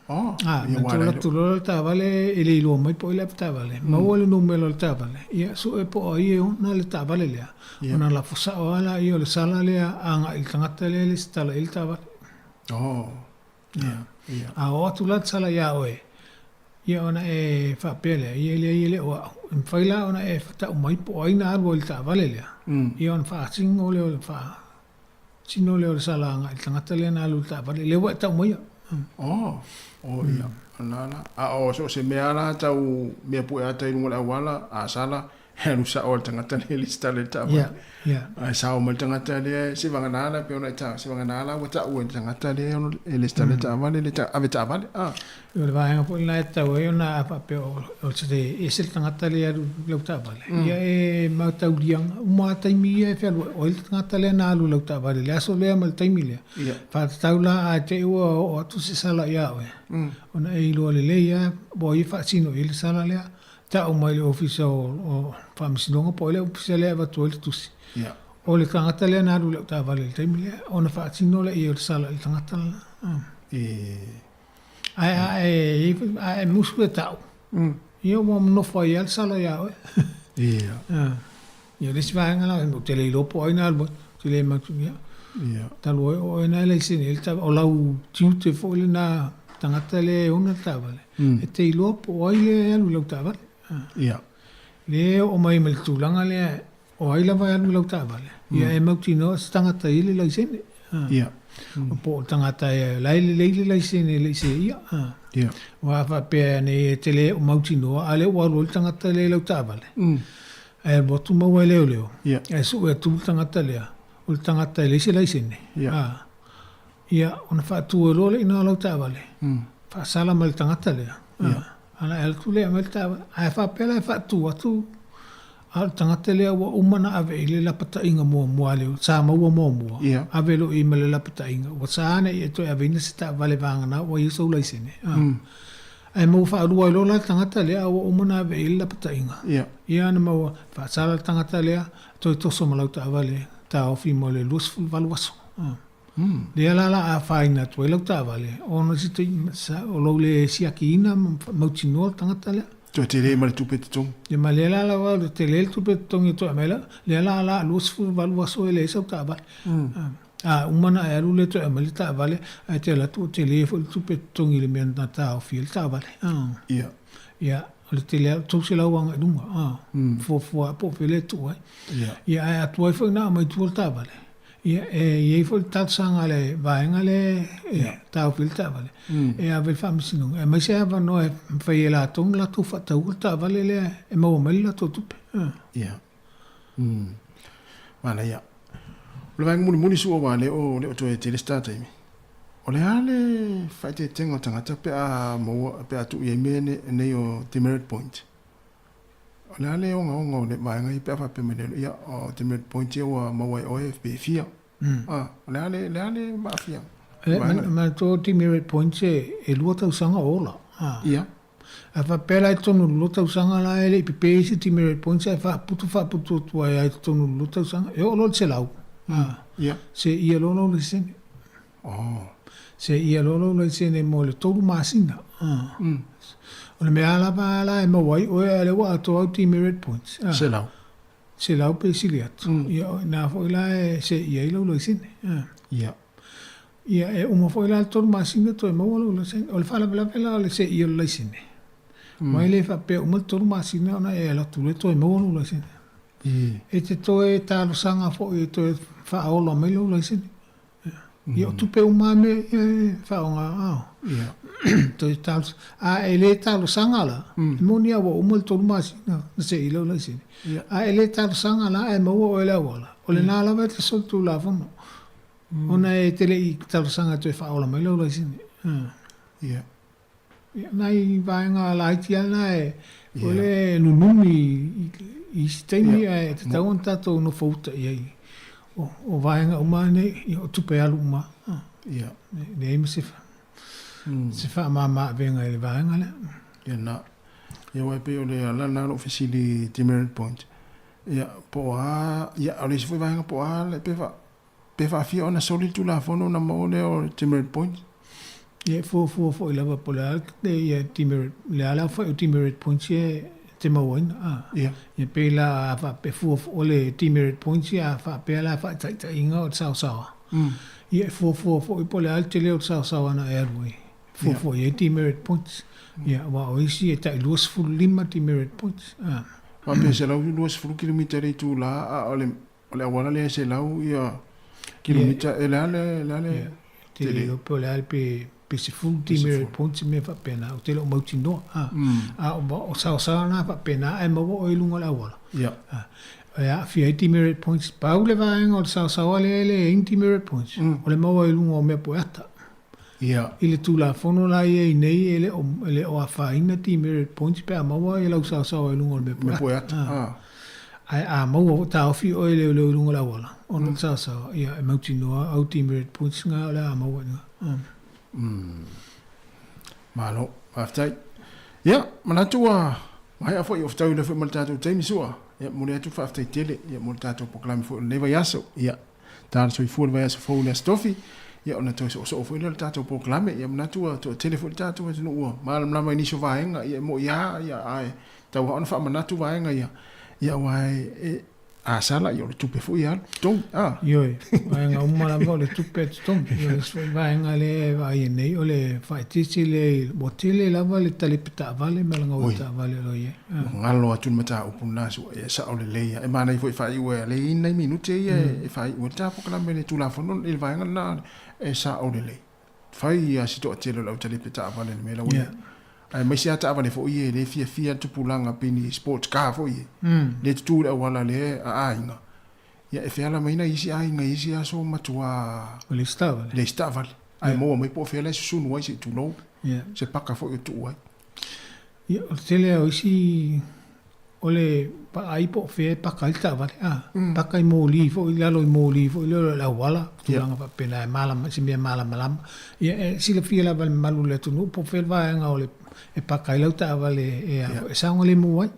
Oh, ah, ia ua atu loa le taavale e le iloa mai po o ai le avetaavale. Maua le numera o le taavale, ia sue po o ai e ona le taavale lea. Ona lafo sao lava laia o le sala lea agai i le tagata lea e lesitala i le taavale. Oh. Ia. Ia. A oo atu la le sala iā oe, ia ona e faapea lea, ia leai e le o au. E mafai la ona e tau mai po o ai na alu ai i le taavale lea, ia ona faasino lea o le faasino lea o le sala agai i le tagata lea na alu i le taavale, lea ua e tau maia. Oh, oh ia. La la. A o so o se mea la tau mea pueata i luga o le auala, a sala, E alu sao le tagata lea i le lesitala i le taavale. Yeah, yeah. Ae sao mai le tagata lea, se vagana la pei ona e ta, se vagana la ua tau e le tagata lea ono e lesitala i le taavale, le ave taavale. Ah. O le vaega foi lena e tatau ai ona a faapea o se ese le tagata lea e alu i lau taavale, ia e matauliaga uma lava taimi ia e fealuai, o ai le tagata lea na alu i lau taavale i le aso lea ma le taimi lea. Faatatau la a te i ua oo atu se sala ia oe, ona e iloa lelei lava po o ai e faasino i ai le sala lea. Tau mai le Ofisa o Faamasinoga po o ai le Ofisa lea e avatu ai le tusi. O le tagata lea na alu i lau taavale i le taimi lea, ona faatino lea i ai o le sala i le tagata lena. Ae a e, a e musu e tau, ia ua nofo ai lava le sala ia oe. Ia o le isi vaega la, ou te le iloa po o ai na alu ai, ou te le manatu, ia. Talu ai o oe na e laisene ai le taavale, o lau tiute foi lena. tagata lea e ona le taavale, e te iloa po o ai lea e alu i lau taavale. Ia. Lea e oo mai ma le tulaga lea, o ai lava e alu i lau taavale, ia e mautinoa o se tagata e i ai le laisene. Ia. Po o le tagata e la e lelei le laisene e le i seia. Ia. Aua a faapea nei e te le o mautinoa, a o lea ua alu ai le tagata lea i lau taavale, ae alu atu maua e leoleo, ae sue atu le tagata lea, o le tagata e leai se laisene. Ia. Ia, ona faatu ai loa lea i ina lau taavale, faasala ma le tagata lea. Ona e alu atu lea e aumai le taavale. Ae faapea la e faatu atu, a o le tagata lea ua uma ona ave i ai le lapataiga muamua a le sa maua muamua, ave loa i ai ma le lapataiga, ua sa ana ia e toe aveina se taavale vagana ua i ai sou laisene. Ae maua faalua ai loa la le tagata lea a ua uma ona ave i ai le lapataiga. Ia ona maua, faasala le tagata lea, toe toso ma lau taavale taofi mo le 28 aso. Lea la la afaina atu ai lau taavale, ona se taimi o lou le siakiina ma mautinoa le tagata lea. Toe tele ma le tupe totogi. Ia ma lea la la o le tele le tupe totogi e toe aumai la, lea la la 28 aso e leai sau taavale. A uma ona e alu lea toe aumai le taavale, ae te alu atu ua tele foi le tupe totogi i le mea na taofi ai le taavale. Ia. Ia, o le tele lava, $300 agai i luga, fuafua po o fea lea e tuu ai. Ia, ae a tuai foi ona aumai i tua le taavale, Ia, e i ai foi le talosaga a le vaega lea e taofi ai le taavale, e ave i le faamasinoga, e aumai se avanoa e mafai e latou ona latou faataua le taavale lea e maua mai le latou tupe. Ia. Manaia. O le vaega mulimuli sua aua lea o le o toe tele se ta taimi. O le a le faaeteetega o tagata pe a maua pe a tuu i ai mea nei o demerit point? O le a le ogaoga o le vaega ia pe a faapea mai lea, ia, o demerit point ia ua maua e oe pe fia. A, o le a le, le a le maafiaga? E, manatua o demerit points e 2 tausaga o ola. Ia. A faapea la i totonu o le 2 tausaga la e le i pepe ai se demerit points ae faaputu faaputu atu ai lava i totonu o le 2 tausaga, e oo loa i le 100. Ia. Seia loa lou laisene. Oh. Seia loa lou laisene mo le 3 masina. O le mea lava la e maua ai oe a o lea ua atoa au demerit points. 100. 100 pe sili atu. Ia o i ina foi la e seia ai lou laisene. Ia. Ia e uma foi la le 3 masina toe maua lou laisene. O le faalavelave la o le seia o le laisene, aua e le faapea uma le 3 masina ona e alu atu loa toe maua lou laisene. E te toe talosaga foi e toe faaola mai lou laisene. Ia o tupe uma lava mea ia e faaaoga ao. Toe talosaga. A e le talosaga la, e moni lava ua uma le 3 masina na seei lau laisene. A e le talosaga la ae maua oe i le auala, o lena lava e te solitulafono. Ona e te le i talosaga e toe faaola mai lau laisene. Ia. Ia, nai vaega laiti lava na e, o le nunumi i isi taimi ae tatau ona tatou nofouta i ai. O vaega uma lava nei, ia, o tupe alu uma lava. Ia. E leai ma se faamama avega i le vaega lea. Ia na. Ia aua e pei o le ala lena o lou fesili i demerit point. Ia, po o a, ia, o le isi foi vaega po o a le, pe Pe faafia ona soli le Tulafono ona maua lea o demerit points? Ia e fuafua foi lava po o le a le ia demerit, le a le aofai o demerit points ia e te mauaina. A. Ia. Ia pei la a faapea fua o le demerit points ia a faapea la faataitaiga o le saosaoa. Ia e fuafua foi po o le a le tele o le saosaoa na e alu ai. Fuafua i ai demerit points. Ia aua o isi e tai 25 demerit points. A. Faapea 120 kilomita i le itula a o le O le auala lea e 100 ia kilomita, e le a le, le a le tele. Te le iloa pe o le a pe, pe 10 demerit points se mea faapena, ou te le o mautinoa. A, a o saosaoa na faapena ae maua oe i luga o le auala. Ia. A, e aafia ai demerit points. Pau le vaega o le saosaoa lea e leai ni demerit points, o le maua i luga o mea poeata. Ia. I le Tulafono la ia i nei e le o, e le o afaina demerit points pe a maua e lau saosaoa i luga o le mea poeata. Mea poeata, a. Ae a maua ua taofi oe e leoleo i luga o le auala, ona o le saosaoa, ia e mautinoa au demerit points nga o le a maua i luga. Malo, faafetai. Ia, manatu ua maea foi o fetau lea foi ma le tatou taimi sua. Ia, momoli atu le faafetai tele ia mo le tatou polokalame foi o lenei vaiaso. Ia, Ta le soifua i le vaiaso fou i le Aso Tofi, ia ona toe soosoo foi lea o le tatou polokalame. Ia manatu ua toatele foi le tatou atunuu ua malamalama i nisi o vaega, ia e moni lava, ia ae tatau lava ona faamanatu vaega ia, ia aua e, A sala ia o le tupe foi e alu totogi a. Ioe, vaega uma lava o le tupe e totogi. Ia o le isi foi vaega lea e vaaia nei o le faaeteete lea i ua tele lava le talepe taavale ma le gaoi taavale o lo o i ai. Ua galo atu le mataupu lena sua e sao lelei lava. E manaia foi e faaiu ai lea e i ai nai minute ia e faaiu ai le ta polokalame i le Tulafono i le vaega lena e sao lelei. Fai lava si toatele o le au talepe taavale i le mea la ua i ai. Aemaise lava taavale foi ia e le fiafia le tupulaga pei ni sports car foi ia, lea e tutu i le auala lea a aiga. Ia e feala mai nai isi aiga i isi aso matua O le isi taavale. Le isi taavale. Ae maua mai po o fea la e susunu ai se i tulou, se paka foi o tuu ai. Ia, o le tele lava o isi o le vaai po o fea e paka ai le taavale, a, paka i moli foi, i lalo i moli foi lea o le auala, tulaga faapena e malama, se mea malamalama. Ia, e silafia lava e le mamalu o le atunuu po o fea le vaega o le e paka ai lau taavale e, e saogalemu ai.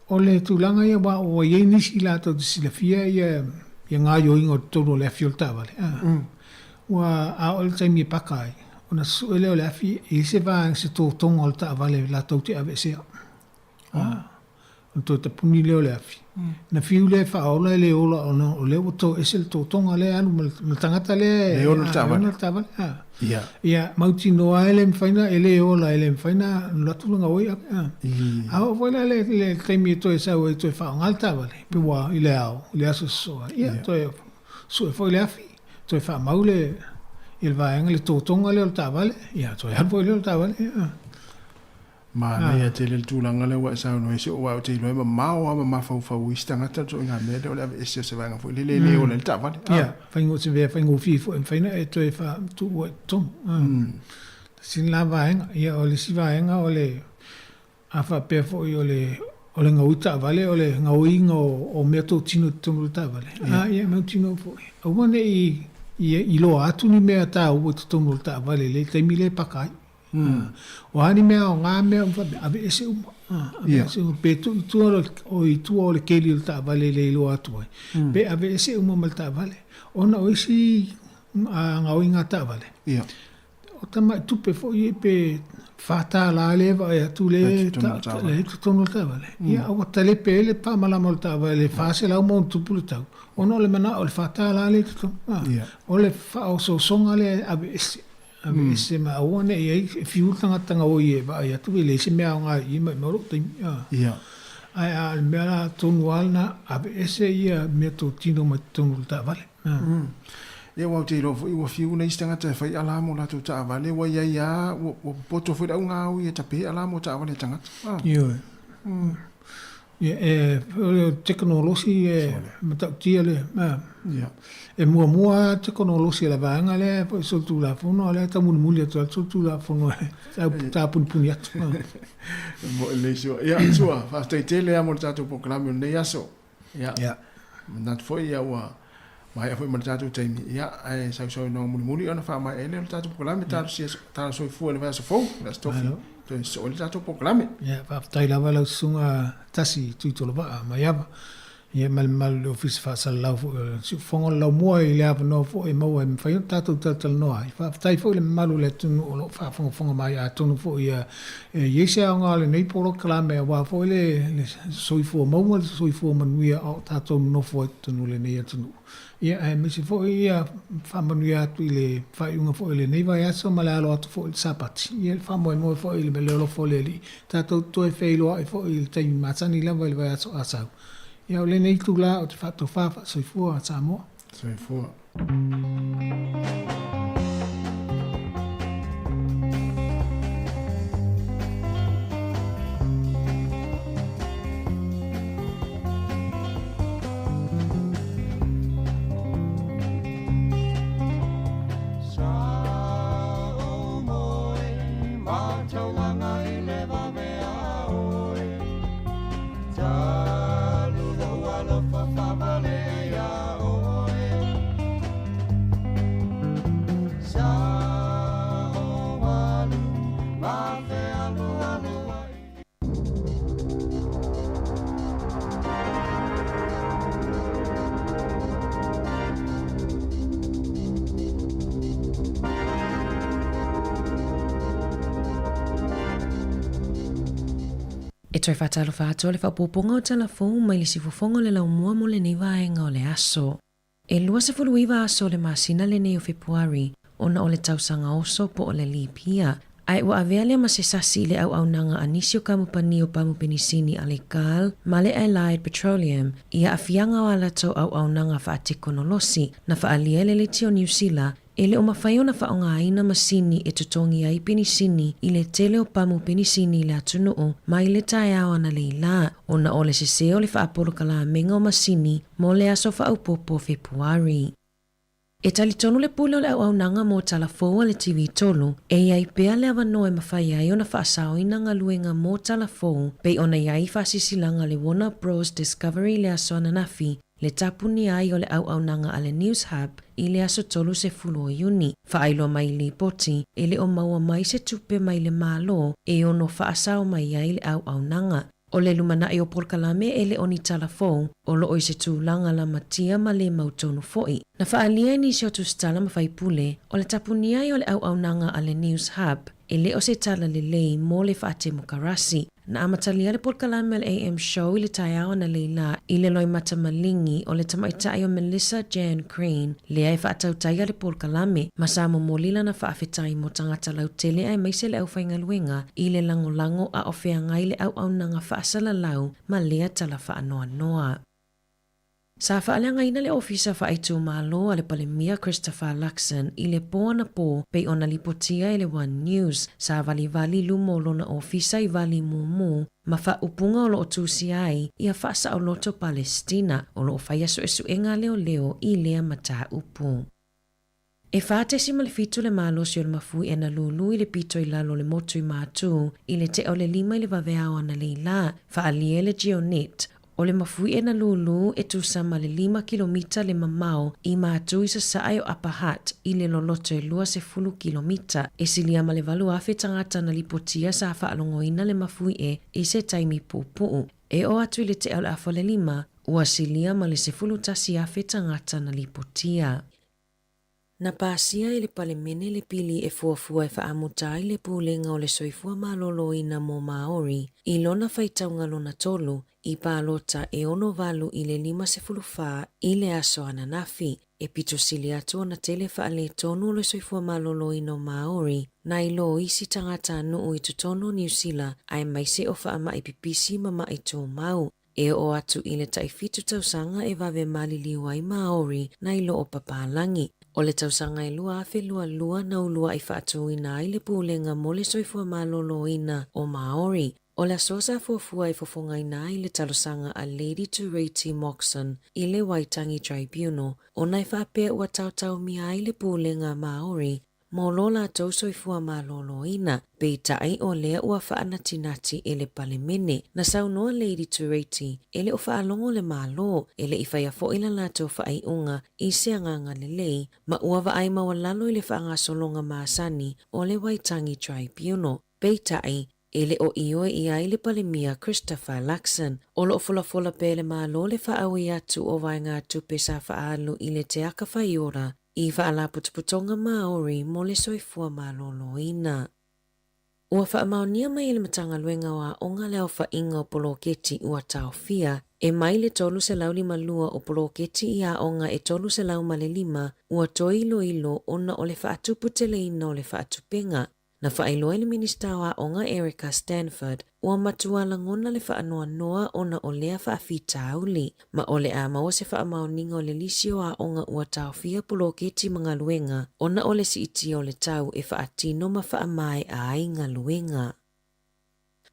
O le tulaga ia, aua ua i ai nisi latou te silafia ia gaoioiga o totonu o le afi o le taavale, a, ua a oo i le taimi e paka ai, ona susue lea o le afi, e i ai se vaega, se totoga o le taavale latou te aveesea. A, ona toe tapuni lea o le afi. Na fiu lea e faaola e le ola ona o lea ua toese le totoga lea e alu ma le tagata lea e ona le taavale. A. Ia. Ia, mautinoa e le mafai ona, e le ola, e le mafai ona alu atu le gaoi ave. A. A oo foi la le le taimi e toe sau ai e toe faaaoga le taavale, pe ua i le ao, i le aso sosoo ai, ia, toe sue foi le afi, toe faamau le i le vaega le totoga lea o le taavale, ia, toe alu foi lea o le taavale. Ia. Manaia tele le tulaga lea ua e saunoa ai, se aua ou te iloa e mamao lava ma mafaufau isi tagata le ituaiga mea lea o le aveese o se vaega foi lele e le ola ai le taavale. Ia, faigofie foi e mafai ona e toe faatuua i totonu. Tasi lena vaega. Ia, o le isi vaega o le, a faapea foi o le o le gaoi taavale, o le gaoiga o meatotino i totonu o le taavale, a ia, e mautinoa foi. Aua ne i iloa atu ni mea taua i totonu o le taavale i le taimi lea e paka ai. O a ni mea aoga mea uma faapea, aveese uma. Aveese uma. Pe tuu i tua o i tua o le keli o le taavale e le iloa atu ai, pe aveese uma ma le taavale. Ona o isi gaoiga taavale, o tamai tupe foi ia pe $4 lea e vaai atu lea e i totonu o le taavale, ia ua talepe ai le faamalama o le taavale i le $400+ le tau, ona o le manao o le $4 lea i totonu. O le faaosoosoga lea e aveese. Aveese ma aua ne i ai e fiu le tagata gaoi e vaai atu e leai se mea aoga i i maimau lou taimi. Ia. Ae a o le mea la tonu lava lena, aveese ia meatotino mai totonu o le taavale. Ia aua ou te iloa foi ua fiu nai isi tagata e fai ala mo latou taavale, ua i ai lava, ua popoto foi le auga au ia e tape ala mo taavale a tagata. Ioe. Ia, e, o le tekonolosi e matautia le, e muamua lava tekonolosi a le vaega lea foi solitulafono, a o lea e taumulimuli atu lava le solitulafono e tapunipuni atu. Mo le sua. Ia, sua, faafetai tele lava mo le tatou polokalame o lenei aso. Ia, Ia. manatu foi ia ua maea foi ma le tatou taimi. Ia, ae sausaunoaga mulimuli ona faamaea ai lea o le tatou polokalame. Talosia, talosoifua i le vaiaso fou, le Aso Tofi. Toe sosoo ai le tatou polokalame. Ia, faafetai lava lau susuga Tasi Tuitolovaa Maiava, ia ma le mamalu i le Ofisa Faasalalau foi o le Siufofoga o le Laumua i le avanoa foi e maua e mafai ona tatou talatalanoa ai. Faafetai foi i le mamalu o le atunuu o lo o faafogafoga mai, atonu foi ia e i ai se aoga o lenei polokalame aua foi le soifua maua, le soifua manuia o tatou nonofo ai i totonu o lenei atunuu. Ia, aemaise foi ia faamanuia atu i le faaiuga foi o lenei vaiaso ma le alo atu foi i le Sapati. Ia, le faamoemoe foi i le alofa o le Alii, tatou te toe feiloai foi i le taimi masani lava i le vaiaso a sau. Ia, o lenei itula ou te faatofa faasoifua Samoa. Soifua. E toe faatalofa atu le faaopoopoga o tala fou mai le siufofoga o le laumua mo lenei vaega o le aso. E 29 aso o le masina lenei o Fepuari ona o le tausaga oso po o le leap year, ae ua avea lea ma se sasi i le auaunaga a nisi o kamupani o pamu penisini a le Gal ma le Allied Petroleum i aafiaga o a latou auaunaga faatekonolosi na faaalia e le leti o Niu Sila E le o mafai ona faaaogaina masini e totogi ai penisini i le tele o pamu penisini i le atunuu mai le taeao analeila ona o le sese o le faapolokalaamega o masini mo le aso faaopoopo o Fepuari. E talitonu le pule o le auaunaga mo tala fou a le TV 3, e i ai pea le avanoa e mafai ai ona faasaoina galuega mo tala fou pei ona i ai faasisilaga a le Warner Bros Discovery i le aso ananafi le tapunia ai o le auaunaga a le Newshub i le aso 30 o Iuni. Faailoa mai i lipoti, e le o maua mai se tupe mai le Malo e ono faasao mai ai le auaunaga. O le lumanai o polokalame e le o ni tala fou, o lo o i se tulaga lamatia ma le mautonu foi. Na faaalia e nisi o tusitala ma faipule, o le tapunia ai o le auaunaga a le Newshub e le o se tala lelei mo le faatemokarasi. Na amatalia le polokalame o le AM Show i le taeao analeila i le loimata maligi o le tamaitai o Melissa Jan Green lea e faatautaia le polokalame, ma sa momoli lana faafetai mo tagata lautele aemaise le aufaigaluega i le lagolago a o feagai le auaunaga faasalalau ma lea tala faanoanoa. Sa faaleagaina le Ofisa Faaitumalo a le Palemia Christopher Luxon i le po anapo pei ona lipotia e le One News. Sa valivali i luma o lona ofisa i vali mumu ma faaupuga o lo o tusia ai ia faasaoloto Palestina o lo o faia suesuega a leoleo i lea mataupu. E 4.7 le malosi o le mafuie na lūlū i le pito i lalo o le motu i Matū i le tea o le 5 i le vaveao analeila, faaalia e le GeoNet. O le mafuie na lūlū e tusa ma le 5 kilomita le mamao i Matū i sasae o Upper Hutt i le loloto e 20 kilomita. E silia ma le 8,000 tagata na lipotia sa faalogoina le mafuie i se taimi puupuu. E oo atu i le tea o le afa o le 5, ua silia ma le 11,000 tagata na lipotia. Na pasia e le Palemene le pili e fuafua e faamuta ai le Pulega o le Soifua Maloloina mo Māori i lona faitauga lona tolu i palota e 68 i le 54 i le aso ananafi, e pito sili atu ona tele faaletonu o le soifua maloloina o Māori nai lo isi tagatanuu i totonu o Niu Sila aemaise o faamai pipisi ma maʻi tumau. E oo atu i le taifitu tausaga e vave maliliu ai Māori nai lo o papalagi. O le tausaga e 2022 na uluaʻi faatuina ai le Pulega mo le Soifua Maloloina o Māori. O le aso sa fuafua e fofogaina ai le talosaga a Lady Tureiti Moxon i le Waitangi Tribunal ona e faapea ua taotaomia ai le Pulega a Māori mo lo latou soifua maloloina, peitai o lea ua faanatinati e le Palemene. Na saunoa Lady Tureiti, e le o faalogo le Malo, e le i faia foi la latou faaiuga i se agaga lelei, ma ua vaai maualalo i le faagasologa masani o le Waitangi Tribunal. Peitai, e le o ioe i ai le Palemia Christopher Luxon. O lo o folafola pea e le Malo le faaui atu o vaegatupe sa faaalu i le Teaka Whaiora i Faalapotopotoga Māori mo le Soifua Maloloina. Ua faamaonia mai e le Matagaluega o Aoga le aofaiga o poloketi ua taofia, e mai le 352 o poloketi i aoga e 305 ua toe iloilo ona o le faatuputeleina o le faatupega. Na faailoa e le Minisita o Aoga Erica Stanford, ua matua lagona le faanoanoa ona o lea faafitauli, ma o le a maua se faamaoniga o le lisi o aoga ua taofia poloketi ma galuega ona o le siitia o le tau e faatino ma faamaea ai galuega.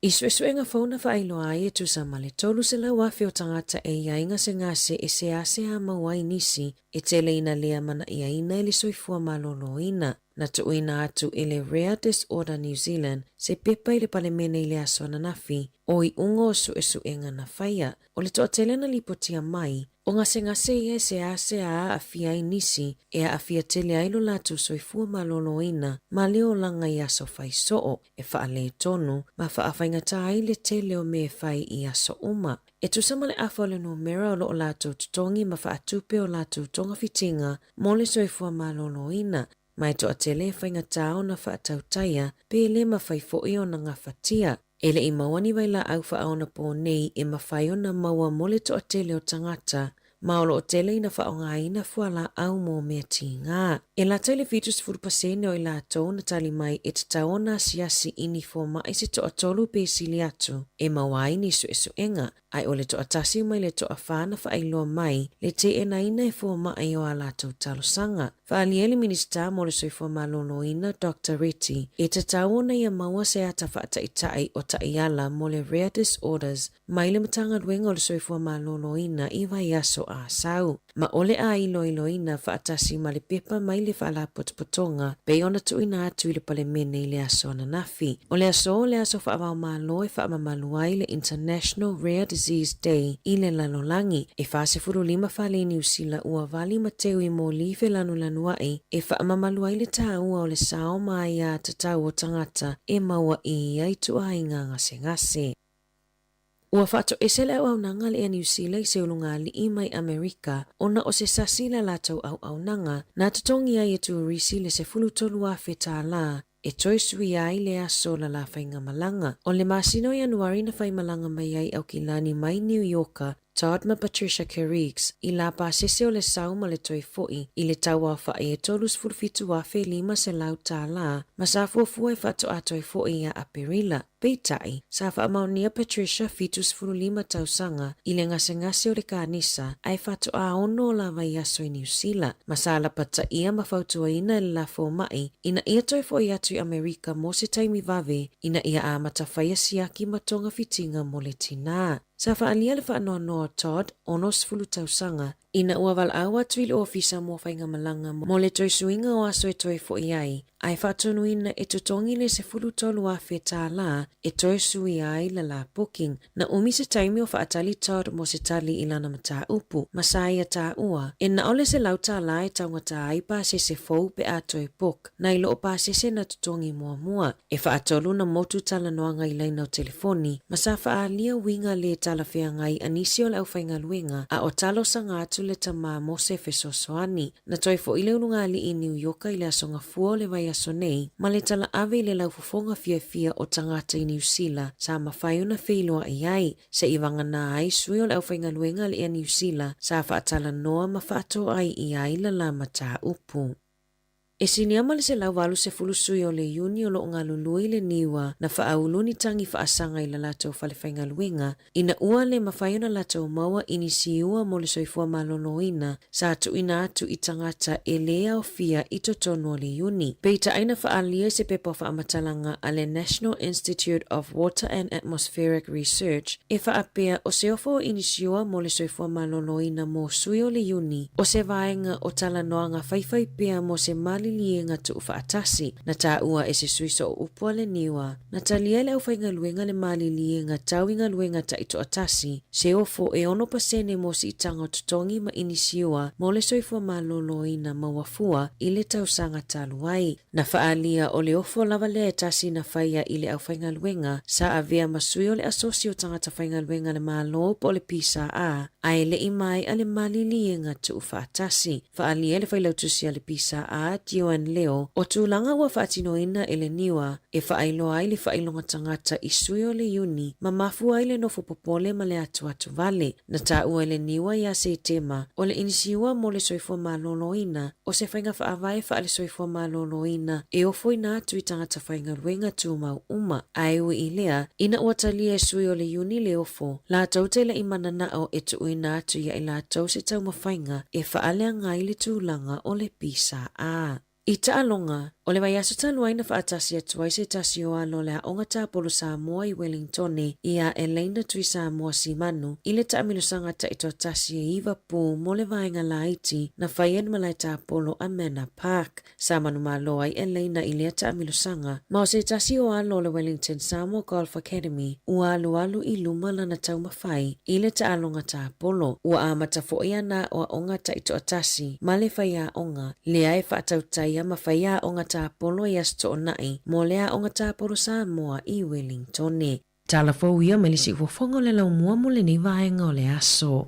I suesuega fou na faailoa ai e tusa ma le 300,000 o tagata e i ai gasegase e seasea mau ai nisi e tele ina lea manaʻiaina i le soifua maloloina. Na tuuina atu e le Rare Disorder New Zealand se pepa i le Palemene i le aso ananafi o iuga o suesuega na faia. O le toatele na lipotia mai, o gasegase ia e seasea aafia ai nisi e aafia tele ai lo latou soifua maloloina ma le olaga i aso fai soo, e faaletonu ma faafaigata ai le tele o mea e fai i aso uma. E tusa ma le afa o le numera o lo o latou totogi ma faatupe o latou togafitiga mo le soifua maloloina, ma e toatele e faigata ona faatautaia pe le mafai foi ona gafatia. E le i maua ni vailaau faaonaponei e mafai ona maua mo le toatele o tagata, ma o lo o tele ina faaaogaina fualaau mo mea tiga. E lata i le 70% o i latou na tali mai e tatau ona asiasi i ni fomai se toatolu pe sili atu e maua ai ni suesuega, ae o le toatasi mai le toafa na faailoa mai le teenaina e fomai o a latou talosaga. Faaalia le Minisita mo le Soifua Maloloina Doctor Reti e tatau ona ia maua se ata faataitai o taiala mo le Rare Disorders mai le Matagaluega o le Soifua Maloloina i vaiaso a sau, ma o le a iloiloina faatasi ma le pepa mai le Faalapotopotoga pei ona tuuina atu i le Palemene i le aso ananafi. O le aso o le aso faavaomalo e faamamalu ai le International Rare Disease Day i le lalolagi. E 45 fale i Niu Sila ua vali ma teu i moli felanulanuai e faamamalu ai le taua o le sao ma aia tatau o tagata e maua i ia ituaiga gasegase. Ua faatoese le auaunaga a le Air Niu Sila i se ulugalii mai Amerika ona o se sasi i la latou auaunaga na totogi ai e turisi le $13,000 tālā e toe suia ai le aso o la la faigamalaga. O le masina o Ianuari na faimalaga mai ai Aukilani mai Niu Ioka Todd ma Patricia Kerrigs i la pasese o le sau ma le toe fo'i i le tauaofa'i e $37,500 ma sa fuafua e faatoa toe fo'i ia Aperila. Peitai, sa faamaonia Patricia 75 tausaga i le gasegase o le kanisa ae faatoa ono o la vaiaso i Niu Sila, ma sa lapataia ma fautuaina e le la fomai ina ia toe fo'i atu i Amerika mo se taimi vave ina ia amata faia siaki ma togafitiga mo le tinā. Sa faaalia le faanoanoa o Todd, 60 tausaga, ina ua valaau atu i le Ofisa mo Faigamalaga mo le toe suiga o aso e toe fo'i ai, ae faatonuina e totogi le $13,000 e toe suia ai la la booking. Na umi se taimi o faatali Todd mo se tali i lana mataupu, ma sa ia taua, e na o le $100 e taugata ai pasese fou pe a toe book, nai lo o pasese na totogi muamua. E faatolu na motu talanoaga i laina o telefoni, ma sa faaalia uiga lē talafeagai a nisi o le aufaigaluega, a o talosaga atu le tamā mo se fesoasoani. Na toe fo'i le ulugalii i Niu Ioka i le aso Gafua o le vaiaso nei, ma le talaave i le laufofoga fiafia o tagata i Niu Sila sa mafai ona feiloai ai, se'i vaganā ai sui o le aufaigaluega a le Ea Niu Sila sa faatalanoa ma faatoai i ai la la mataupu. E silia ma le 180 sui o le iuni o lo o galulue i le niua na faaulu ni tagi faasaga i la latou fale faigaluega ina ua le mafai ona latou maua i ni siua mo le soifua maloloina sa tuuina atu i tagata e lē aofia i totonu o le iuni. Peitai na faaalia i se pepa o faamatalaga a le National Institute of Water and Atmospheric Research e faapea o se ofo o inisiua mo le soifua maloloina mo sui o le iuni o se vaega o talanoaga faifai pea mo se maliliega tuufaatasi na taua e se sui sooupu a le niua na talia e le aufaigaluega le maliliega tau i galuega taitoatasi se ofo e 6% mo siitaga o totogi ma inisiua mo le soifua maloloina maua fua i le tausaga talu ai. Na faaalia o le ofo lava lea e tasi na faia i le aufaigaluega sa avea ma sui o le Asosi o Tagata Faigaluega a le Malo po o le PSA, ae le i maea le maliliega tuufaatasi. Faaalia e le Failautusi a le PSA, Joan Leo, o tulaga ua faatinoina e le niua e faailoa ai le faailoga tagata i sui o le iuni ma mafua ai le nofo popole ma le atuatu vale. Na taua e le niua ia Setema o le inisiua mo le soifua maloloina o se faiga faavae faale-soifua maloloina e ofoina atu i tagata faigaluega tumau uma. Ae ui i lea, ina ua talia e sui o le iuni le ofo, latou te le i mananao e tuuina atu ia i latou se taumafaiga e faaleaga ai le tulaga o le PSA. I taaloga, o le vaiaso talu ai na faatasi atu ai se tasi o alo o le Aoga Tapolo Samoa i Wellingtone iā Elaina Tuisamoa Simanu i le taamilosaga taitoatasi e iva pū mo le vaega laiti na faia i le malae tapolo a Manor Park. Sa manumalo ai Elaina i lea taamilosaga ma o se tasi o alo o le Wellington Samoa Golf Academy ua alualu i luma lana taumafai i le taaloga tapolo. Ua amata fo'i ana aoaoga taitoatasi ma le faiaoga lea e faatautaia ma faiaoga tapolo i Aso Toonai mo le Aoga Tapolo Samoa i Wellingtone. Tala fou ia mai le siufofoga o le laumua mo lenei vaega o le aso.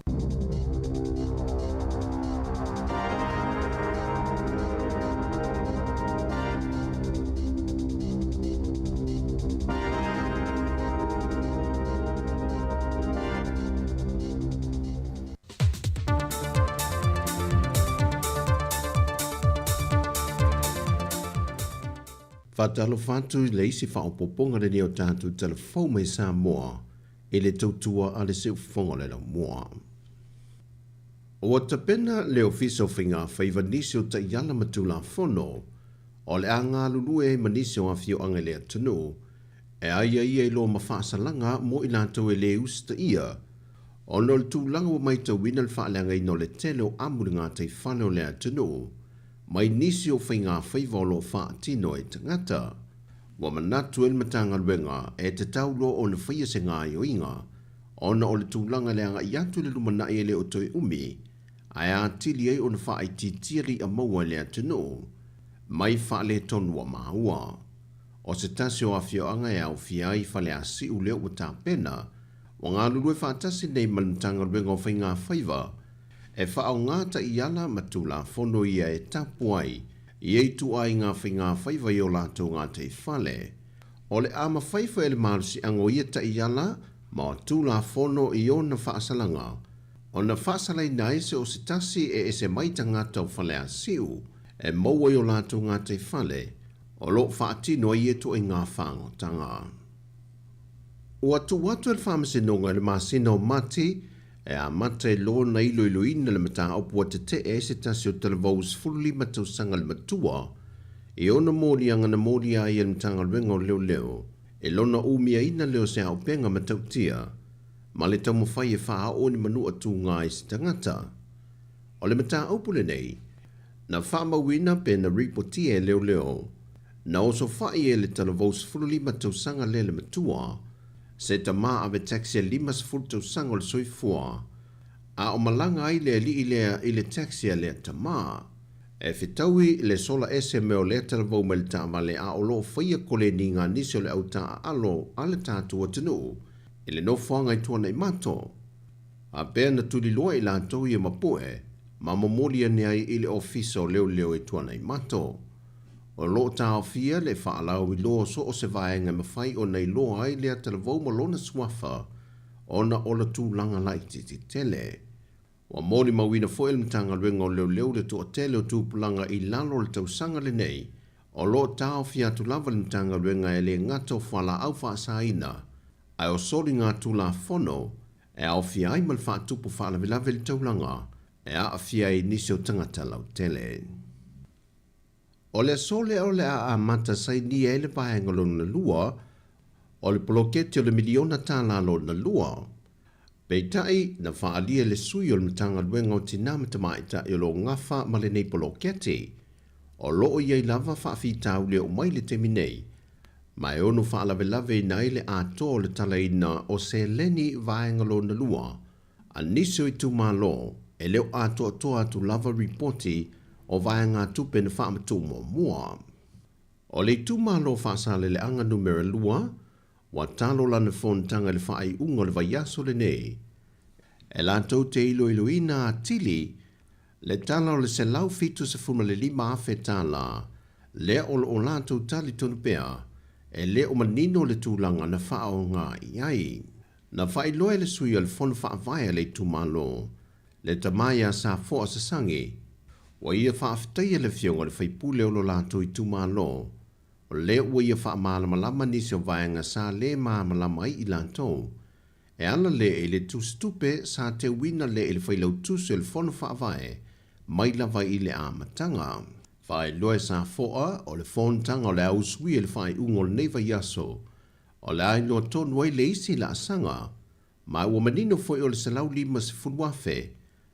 Faatalofa atu i le isi faaopoopoga lenei o tatou tala fou mai Samoa i le tautua a le Siufofoga o le Laumua. Ua tapena le Ofisa o Faigafaiva nisi o taiala ma Tulafono o le a galulue ai ma nisi o afioaga i le atunuu e aiaia i loa ma faasalaga mo i latou e le usitaia ona o le tulaga ua maitauina le faaleagaina o le tele o amu i le gataifale o le atunuu mai nisi o faigafaiva o lo o faatino e tagata. Ua manatu ai le Matagaluega e tatau loa ona faia se gaoioiga ona o le tulaga i le agai atu i le lumanai e le o toe umi ae atili ai ona faaitiitia le i'a maua i le atunuu mai faaletonu ua maua. O se tasi o afioaga e aofia ai Faleasiu lea ua tapena, ua galulue faatasi nei ma le Matagaluega o Faigafaiva e faaaoga taiala ma Tulafono ia e tapu ai ia ituaiga faigafaiva i o latou gataifale. O le a mafai foi e le malosiaga o ia taiala ma Tulafono i ona faasalaga ona faasalaina ai se o se tasi e ese mai tagata o Faleasiu e maua i o latou gataifale o lo o faatino ai ia ituaiga fagotanga. Ua tuu atu e le Faamasinoga i le masina o Mati e amata ai loa ona iloiloina le mataupu ua tetee ai se tasi o talavou 15 tausaga le matua i ona moliaga na molia ai e le Matagaluega o Leoleo i lona umiaina lea o se auupega matautia ma le taumafai e faaoo ni manua tuga i se tagata. O le mataupu lenei, na faamauina pe na ripotia e leoleo, na osofai e le talavou 15 tausaga lea le matua, se tama ave taxi e 50 tausaga o le soifua, a o malaga ai le alii lea i le taxi a lea tama. E fetaui le sola ese mea o lea talavou mai le taavale a o lo o faia koleniga a nisi o le au taaalo a le tatou atunuu i le nofoaga i Tuanaimato. A pea na tuliloa i latou ia mapu'e ma momoli ane ai i le Ofisa o Leoleo i Tuanaimato. O lo o taofia le faalauiloa so o se vaega e mafai ona iloa ai lea talavou ma lona suafa ona o la tulaga laitiiti tele. Ua molimauina foi e le Matagaluega o Leoleo le toatele o tupulaga i lalo o le tausaga lenei o lo o taofia atu lava le Matagaluega e le gata o fualaau faasaina ae o soligatulafono e aofia ai ma le faatupu faalavelave i le taulaga e aafia ai nisi o tagata lautele. O le aso lea o le a amata sainia ai le vaega lona lua o le poloketi o le miliona tala lona lua. Peitai, na faaalia e le sui o le Matagaluega o Tinā ma Tamaitai o lo o gafa ma lenei poloketi, o lo o i ai lava faafitauli e oo mai i le taimi nei, ma e ono faalavelaveina ai le atoa o le talaina o seleni vaega lona lua a nisi o itumalo e le o atoatoa atu lava ripoti o vaegatupe na faamatuu muamua. O le itumalo Faasaleleaga Numera 2, ua talo lana fonotaga i le faaiuga o le vaiaso lenei, e latou te iloiloina atili le tala o le $175,000 lea o lo o latou talitonu pea e le o manino le tulaga na faaaoga i ai. Na faailoa e le sui o le Fono Faavae a le itumalo, le tama ia Safoa Sasagi, ua ia faafetaia le afioga i le faipule o lo latou itumalo, o lea ua ia faamalamalama nisi o vaega sa le malamalama ai i latou. E ala lea i le tusitupe sa teuina lea i le Failautusi o le Fono Faavae mai lava i le amataga. Faailoa e Safoa o le fonotaga o le a usuia i le faaiuga o lenei vaiaso, o le a iloa tonu ai le isi laasaga, ma ua manino foi o le $150,000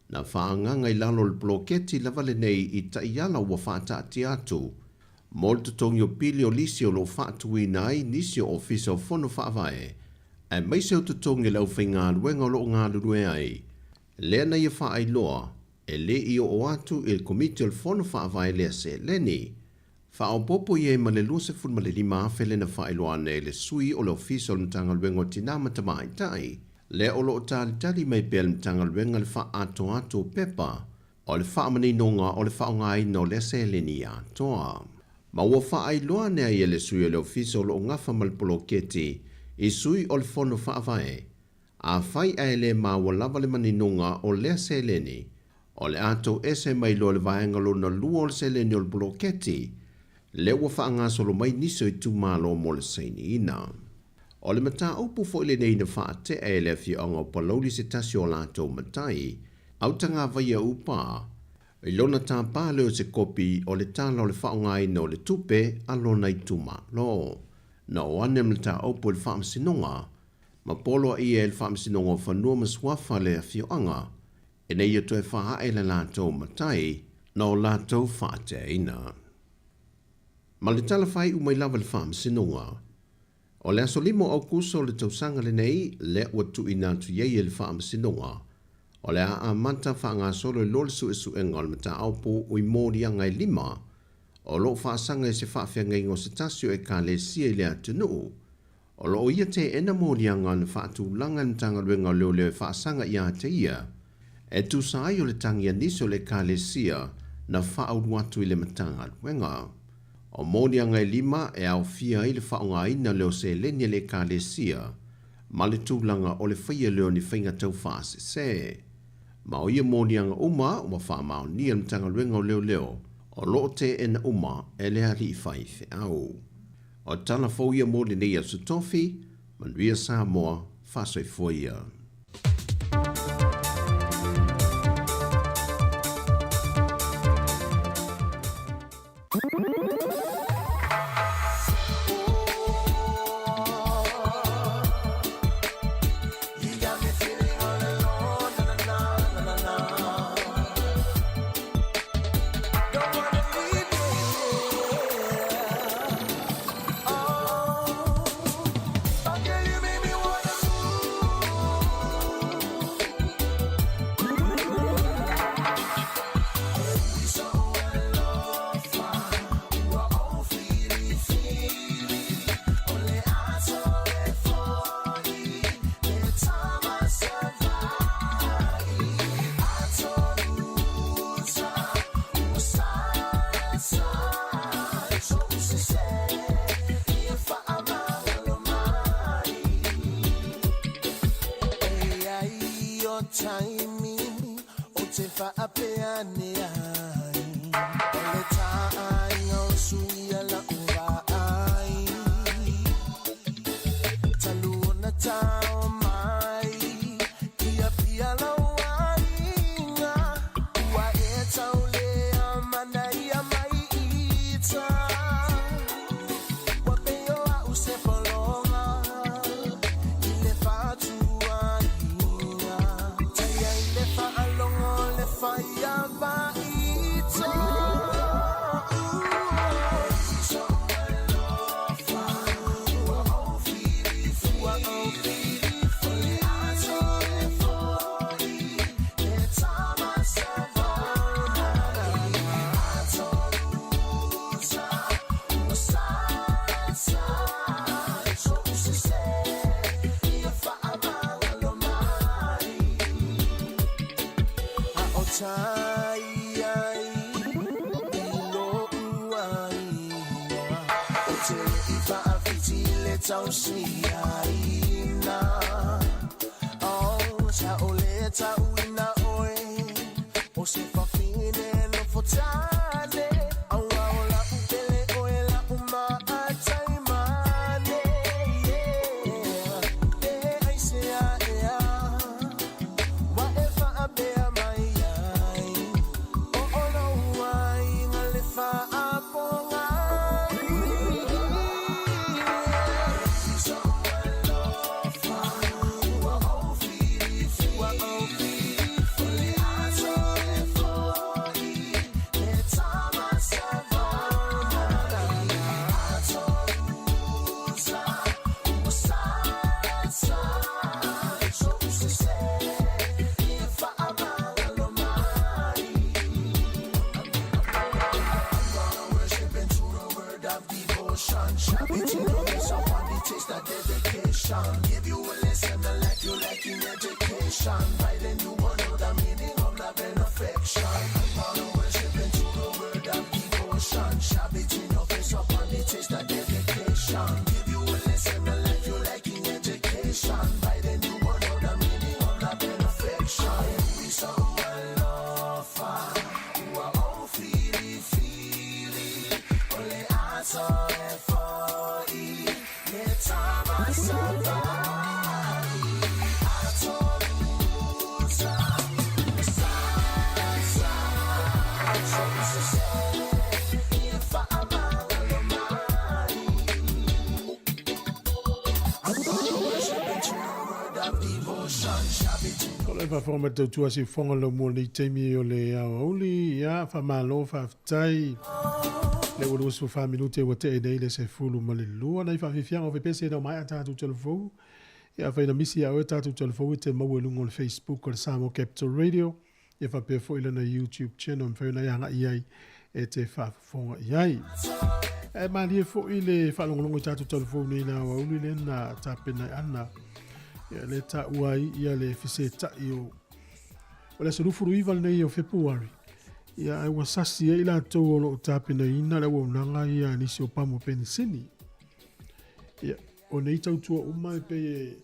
na faaagaga i lalo o le poloketi lava lenei i taiala ua faataatia atu mo le totogi o pili o lisi o lo o faatuina ai nisi o Ofisa o Fono Faavae aemaise o totogi o le aufaigaluega o lo o galulue ai lea na ia faailoa e le i oo atu i le Komiti o le Fono Faavae lea seleni. Faaopoopo i ai ma le $25,000 lea na faailoa ane e le sui o le Ofisa o le Matagaluega o Tinā ma Tamaitai, lea o lo o talitali mai pea le Matagaluega le faaatoato o pepa o le faamaninoga o le faaaogaina o lea seleni atoa. Ma ua faailoa ane ai e le sui o le Ofisa o lo o gafa ma le poloketi i sui o le Fono Faavae, afai ae le maua lava le maninoga o lea seleni, o le a tou ese mai loa le vaega lona lua o le seleni o le poloketi. Lea ua faagasolo mai nisi o itumalo mo le sainiina. O le mataupu foi lenei na faatea e le afioaga o Palauli se tasi o latou matai, Autagavaia Upa, i lona tapa lea o se kopi o le Tala o le Faaaogaina o le Tupe a lona itumalo. Na oo ane le mataupu i le Faamasinoga, ma poloaia e le Faamasinoga o Fanua ma Suafa le afioaga, ina ia toe faaae le latou matai na o latou faateaina. Ma le tala faaiu mai lava i le Faamasinoga, o le aso 5 o Aokuso o le tausaga lenei lea ua tuuina atu i ai e le Faamasinoga, o le a amata faagasolo ai loa le suesuega o le mataupu i moliaga e 5 o lo o faasaga i se faafeagaiga o se tasi o Ekalesia i le atunuu. O lo o ia teena moliaga na faatulaga e le Matagaluega o Leoleo e faasaga ia te ia, e tusa ai o le tagi a nisi o le Ekalesia na faaulu atu i le Matagaluega. O moliaga e 5 e aofia ai le faaaogaina lea o seleni a le Ekalesia ma le tulaga o le faia lea o ni faiga taufaasese. Ma o ia moliaga uma ua faamaonia e le Matagaluega o Leoleo o lo o teena uma e le alii faifeau. O tala fou ia mo lenei aso tofi, manuia Samoa, faasoifua ia. O le faafofoga mai le tautua siufofoga o le laumua o lenei taimi o le aoauli, ia, faamalo, faafetai. Lea ua 24 minute ua tee nei le 12. Nai faafiafiaga o fepese ina ua maea tatou talafou. Ia, afai na misi ia oe tatou talafou e te maua i luga o le Facebook o le Samoa Capital Radio. Ia faapea foi lana YouTube channel e mafai ona e agai i ai e te faafofoga i ai. Ae malie foi le faalogologo i tatou talafou nei le aoauli le na tapena e Ana. Ia le taua ai ia le fesetai o o le aso 29 lenei o Fepuari. Ia ae ua sasi ai latou o lo o tapenaina le auaunaga ia nisi o pamu penisini. Ia o nei tautua uma e pei e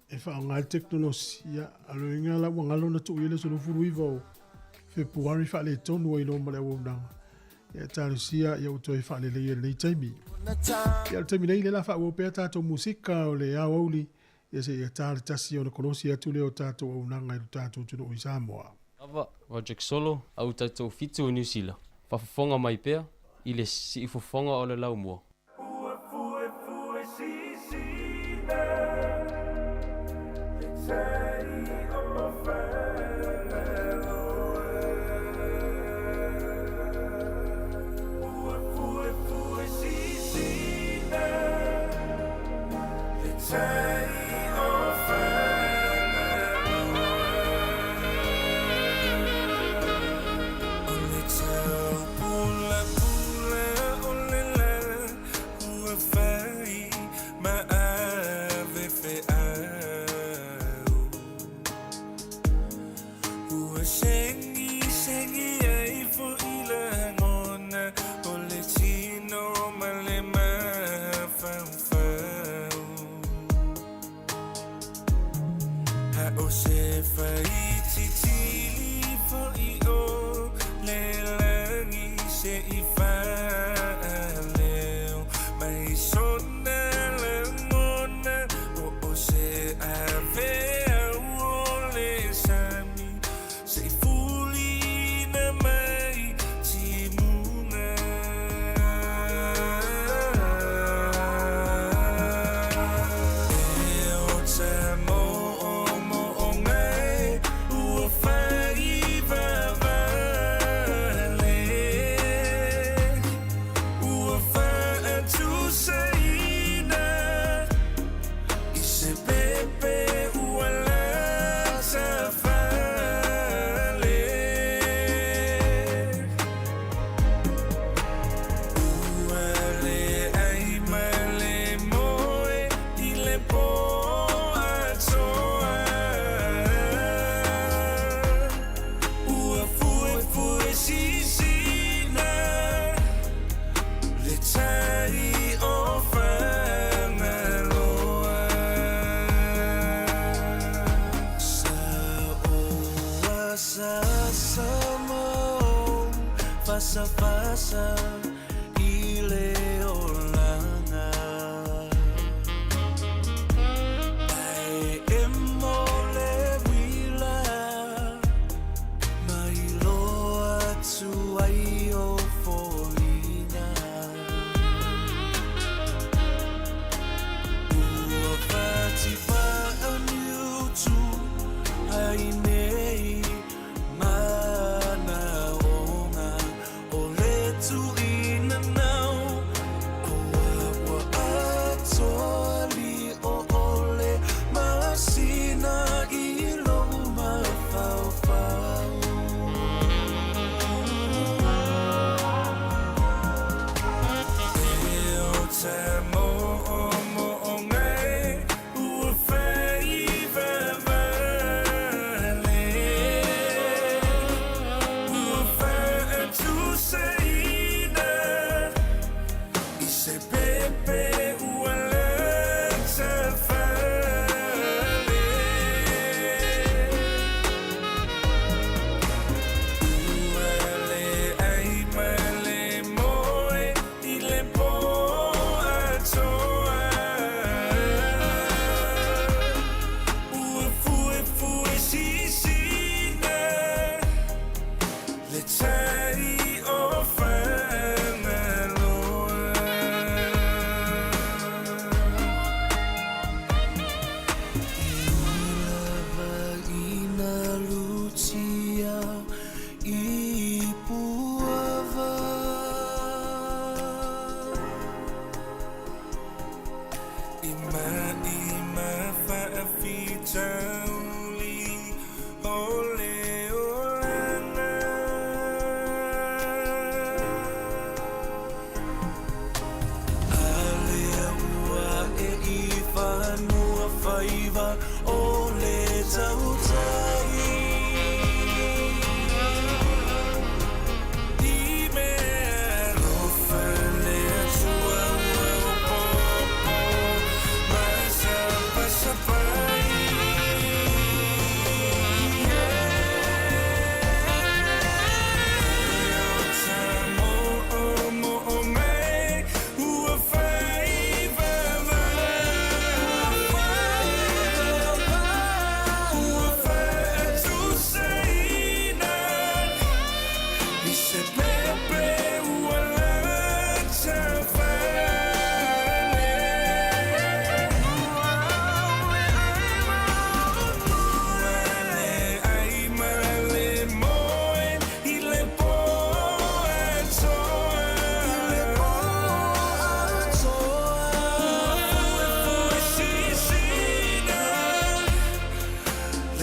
e faaaoga ai le tekonolosi, ia, a o le uiga la ua galo ona tuu i ai le aso 29 o Fepuari faaletonu ai loa ma le auaunaga. Ia talosia ia ua toe faaleleia i lenei taimi. Ia o le taimi nei lea la faaauau pea tatou musika o le aoauli, ia seia ta le tasi ona kolosi atu lea o tatou auaunaga i lo tatou atunuu i Samoa. Lava, Roderick Solo, au tatou fitu o Niu Sila. Faafofoga mai pea i le siufofoga o le laumua.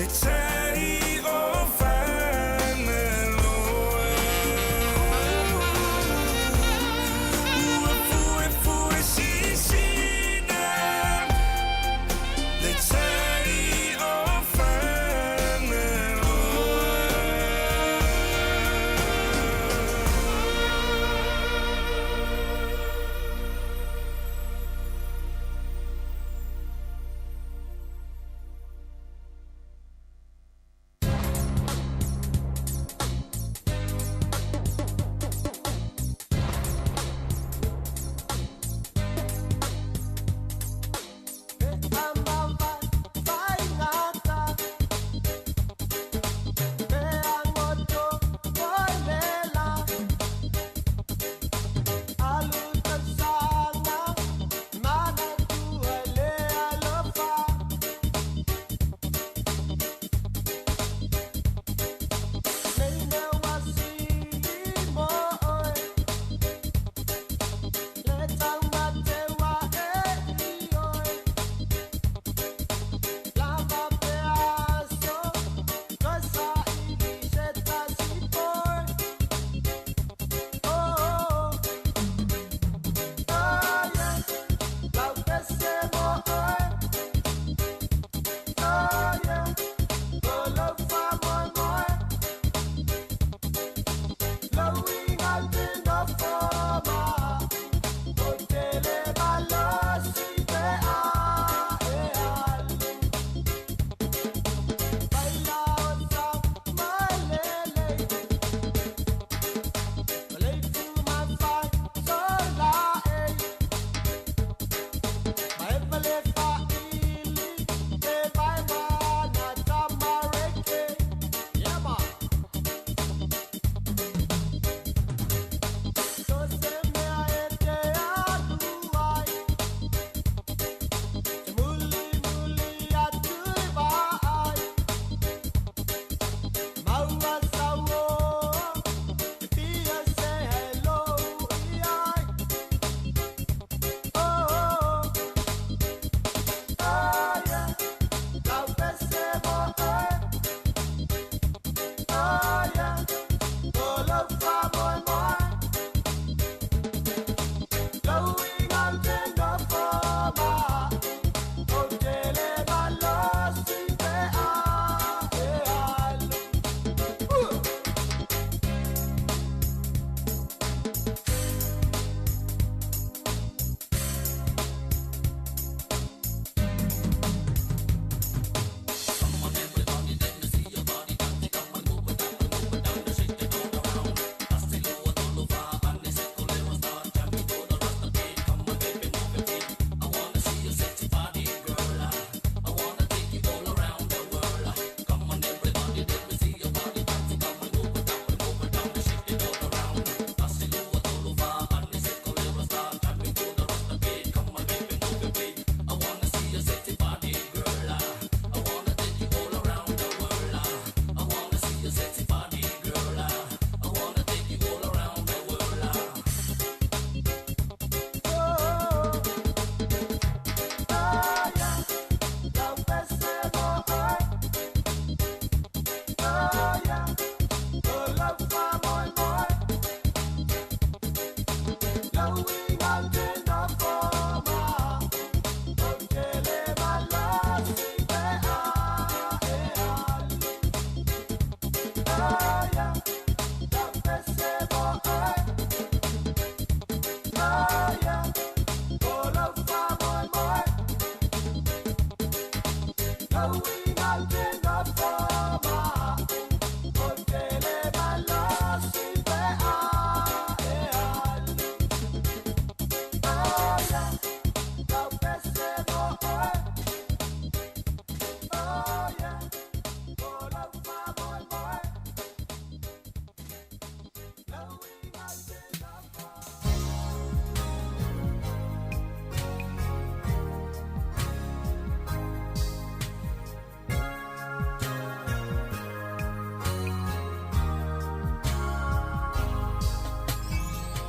Le tai o Fagaloa. Ua fuefue sisina le tai o Fagaloa.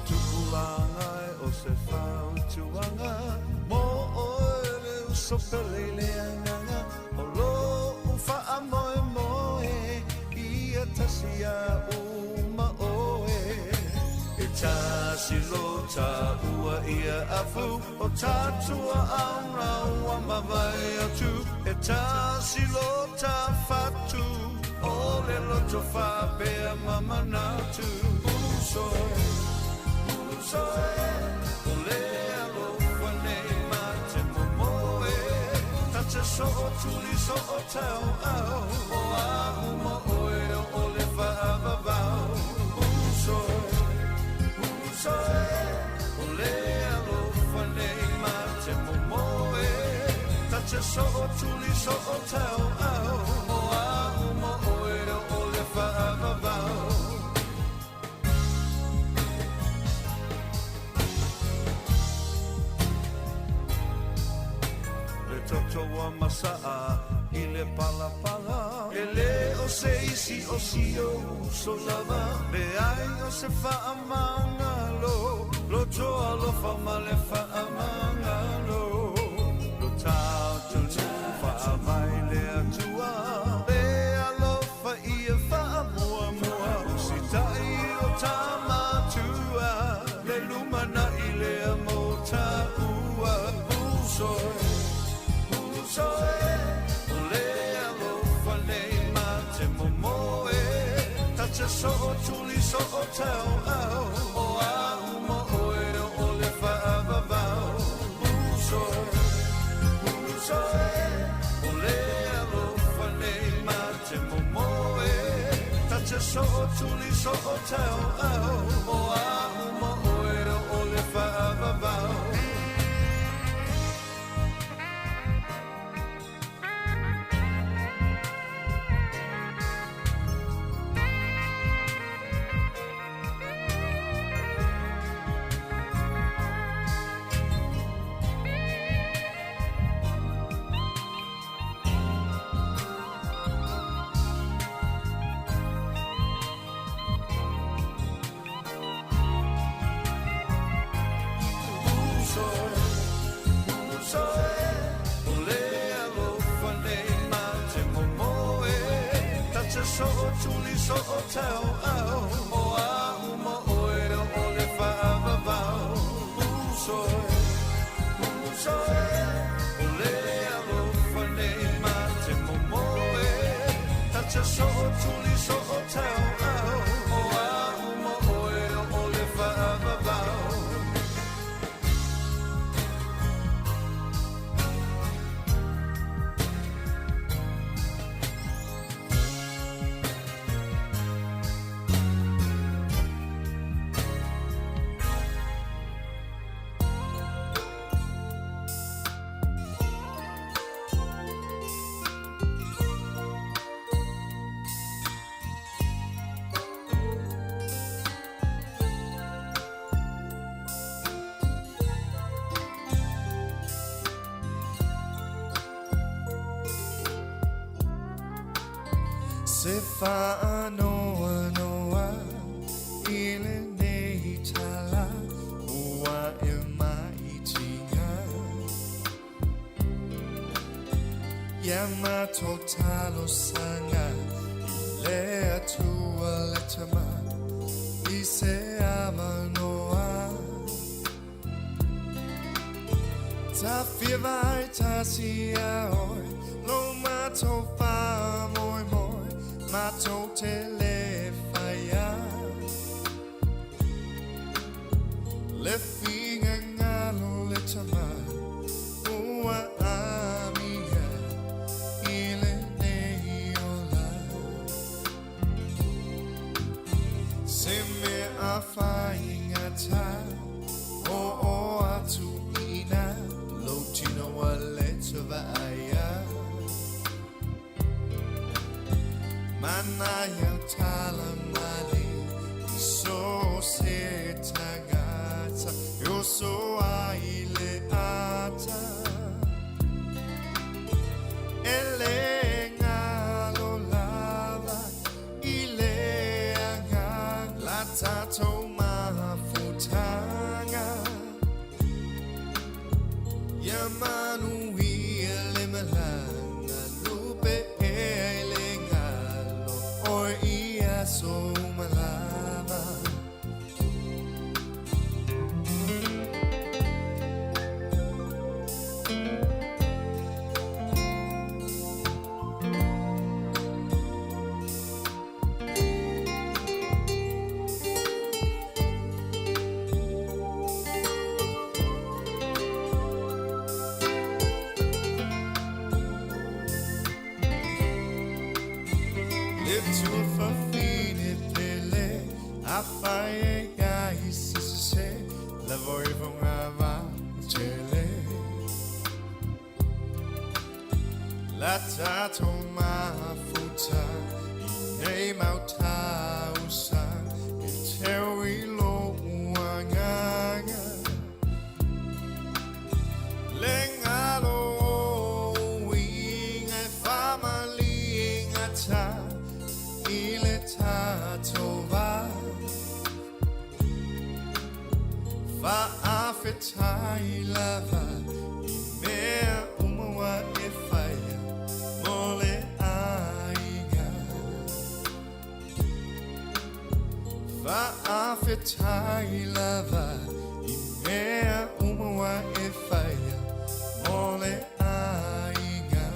Tupulaga e o se fautuaga mo oe le uso pele i le agaga o lou faamoemoe. au ma oe. E tasi lo tāua ia afu o tātua au raua mawai atu. E tasi lo tā whatu o le loto whapea mamanatu. Usoe, usoe, o le alofa nei ma te momoe. Ta te so o tuli so o tau au, o au ma oe o le whaavavau. Usoe, usoe, o le alofa nei ma te momoe. Ta te so o tuli so o tau au, o au ma oe o le whaavavau. Le toto a masaa i le palapala. E le o se isi o si o uso lava. Le ai o se whaamangalo. Loto alofa ma le whaamangalo. Lo tau tunu whaamai le atua. Le alofa ia whaamua mua. Usitai o tamatua. Le lumana i le amo taua. Usoe, usoe, o le alofa nei ma te momoe. Ta te so o tuli so o tau au, o au ma oe o le whaavavau. Usoe, usoe, o le alofa nei ma te momoe. Ta te so o tuli so o tau au, o au ma oe o le whaavavau. So o tuli so o tau au, o au ma oe o le whaavavau. Usoe, usoe, o le alofa nei ma te momoe. Ta te so o tuli so o tau au, o au ma oe o le whaavavau. Se whaanoa noa i le nei tala ua e mai tinga. Ia matou talo sanga i le atua le tama i se amanoa. Ta whiwai tasi a oi, lo matou whamoe moe, matou te le whaia. Le whinga ngalo le tama, ua amia i le nei ola. Se mea a whaingata, o o atu ina, lo tino a le tavaia. Mana iau tala mali, i so se tangata, yo so ai le ata. Ele ngalo lava, i le anga, la tatou mafutanga. Ia manu ia le malanga, lupe e le ngalo, o ia so Le tuafafine pele Afai e gai se se se La voi vongava tele La tato mafuta I nei mautausa E teo i lo uanganga Le ngalo o inga e whamalinga ta I le tātova Faafetai lava I mea umawa e whaia Mo le aiga Faafetai lava I mea umawa e whaia Mo le aiga.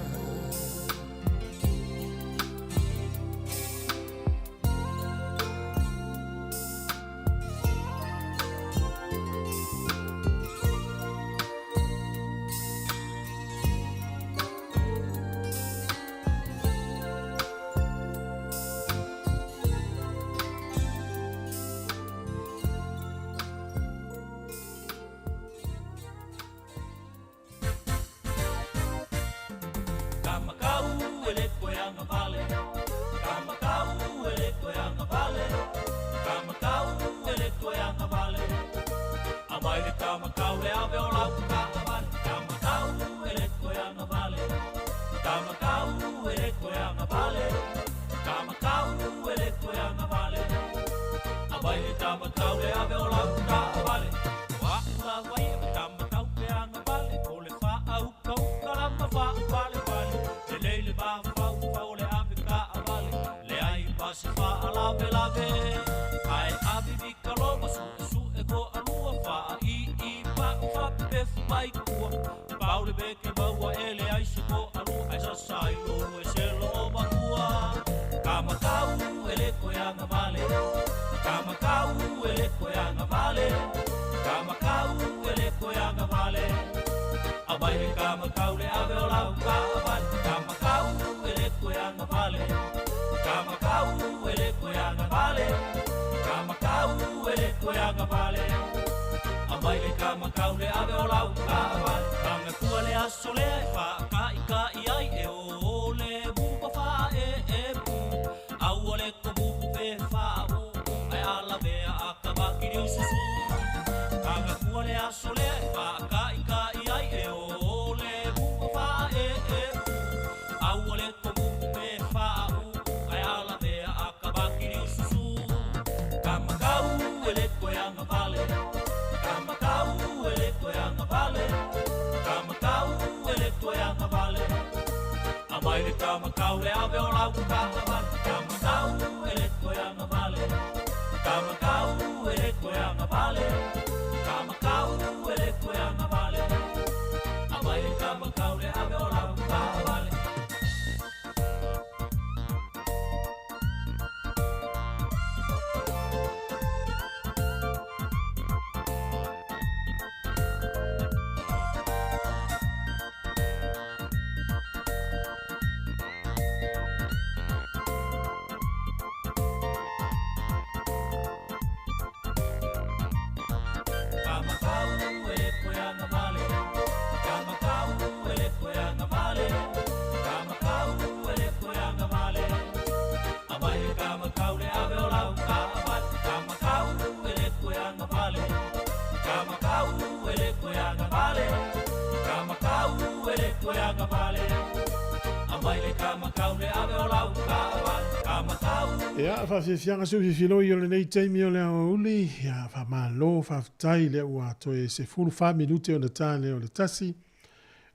Ia, faafiafiaga se ufiafiloi o lenei taimi o le aoauli, ia, faamalo, faafetai lea ua toe 14 minute ona ta lea o le tasi.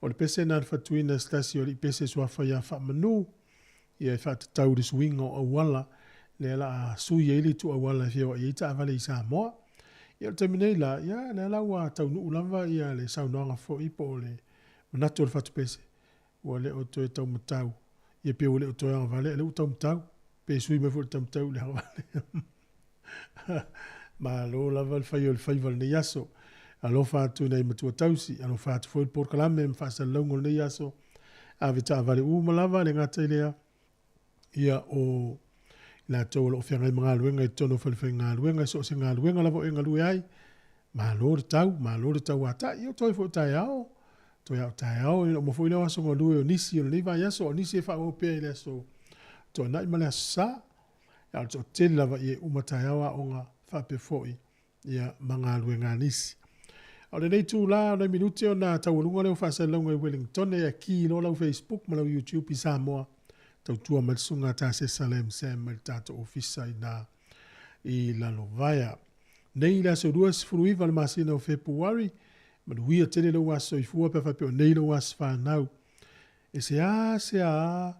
O le pese na le fatuina se tasi o le pese suafa ia faamanu, ia e faatatau le suiga o auala, lea la a sui ai le itu auala e fia o i ai taavale i Samoa. Ia o le taimi nei la, ia lea la ua taunuu lava ia le saunoaga foi po o le manatu o le fatupese, ua le o toe taumatau, ia pe ua le o toe agavale, a lea ua taumatau, pe sui mai foi le taumatau i le agavale. Malo lava le fai o le faiva o lenei aso. Alofa atu i nai matua tausi, alofa atu foi le polokalame ma faasalalauga o lenei aso. Ave taavale uma lava le gata i lea. Ia, o i latou o lo o feagai ma galuega i totonu o falefaigaluega, i so o se galuega lava o e galue ai, malo le tau, malo le tauatai. Ia, o toe foi o taeao, toe lava o taeao, ia ona uma foi lea o aso galue o nisi o lenei vaiaso, a o nisi e faaauau pea i le aso Toonai ma le Aso Sa. A o le toatele lava ia e uma taeao aoga faapea foi ia ma galuega a nisi. A o lenei itula o nai minute ona taualuga lea o faasalalauga i Wellington e ki loa lau Facebook ma lau YouTube i Samoa tautua mai le susuga a Tasesa Lam Sam mai le tatou ofisa ina i Lalovaea. Nei i le aso 29 o le masina o Fepuari, manuia tele lou aso soifua pe a faapea o nei lou aso fanau. E seasea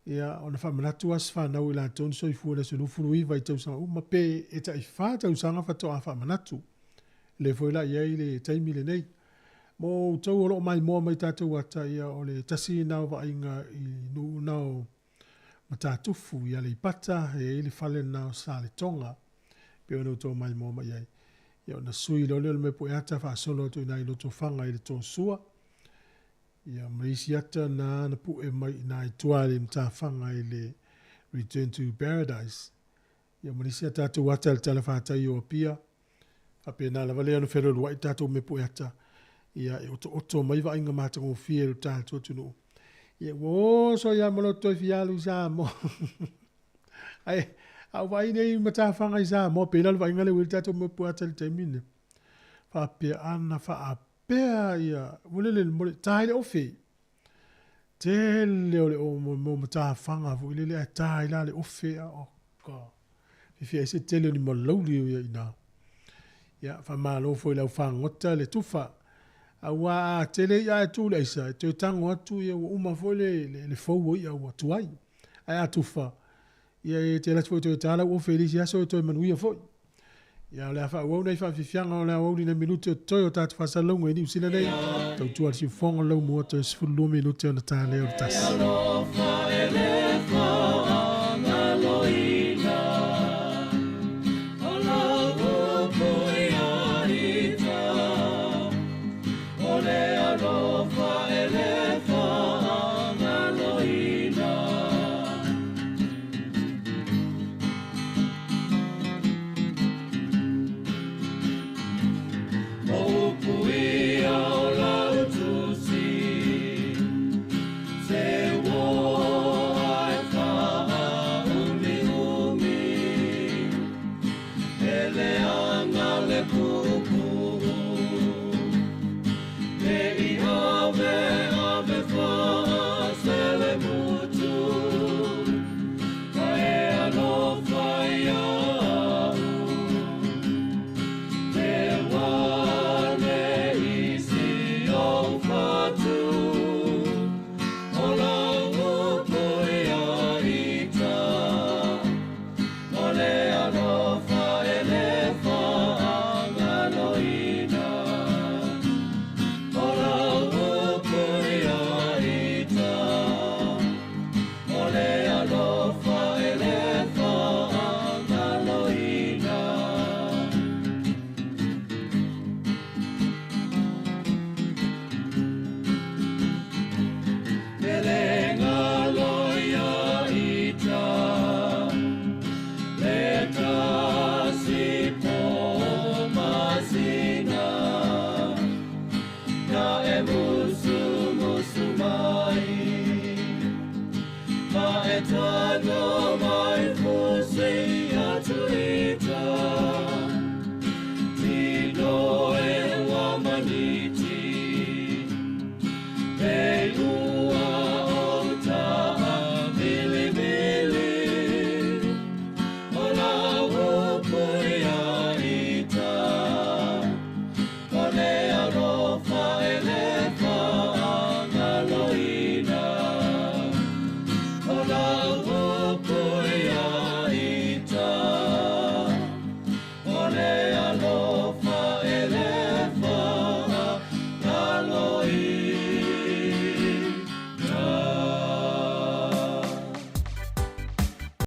Ia, ona faamanatu aso fanau i latou na soifua i le aso 29 i tausaga uma, pe e tai fa tausaga faatoa faamanatu. Lea foi la i ai le taimi lenei. Mo outou o lo o maimoa mai tatou ata, ia, o le tasi lena o vaaiga i nuu na o Matatufu i Aleipata, e i ai le fale lena o Saletoga, pei ona outou maimoa mai ai. Ia, ona sui loa lea o le mea pueata faasolo atu i ina i Lotofaga i le Tosua. Ia, ma isi ata na na pu'e mai i ina i tua i le matafaga i le Return to Paradise. Ia, ma nisi a tatou ata i le talafatai o Apia, faapena lava lea ona fealualua'i tatou mea pu'e ata, ia, e otooto mai vaaiga matagofie i lo tatou atunuu. Ia, ua oso ai lava ma loto toe fia alu i Samoa. Ae, a ou vaai nei i matafaga i Samoa, pei la o le vaaiga lea ua i ai le tatou mea pu'e ata i le taimi lenei, faapea ana faa Pea ia, ua lele le mole, ta ai le ofe. Tele o le o mo mo matafaga foi lele ae ta ai la le ofe a o ka. Fiafia ai se tele o ni malauli o ia ina. Ia, faamalo foi i le au fagota le tufa. Aua a tele i'a ae tu le aisa, e toe tago atu ia ua uma foi le, le, le fou o i'a ua tuai. Ae a tufa, ia e te alu atu foi e toe ta lau ofe i le isi aso e toe manuia foi. Ia, o le a faaauau nei faafiafiaga o le aoauli nai minute o totoe o tatou faasalalauga i Niu Sila nei. Tautua le siufofoga o le laumua toe 12 minute ona ta lea o le tasi.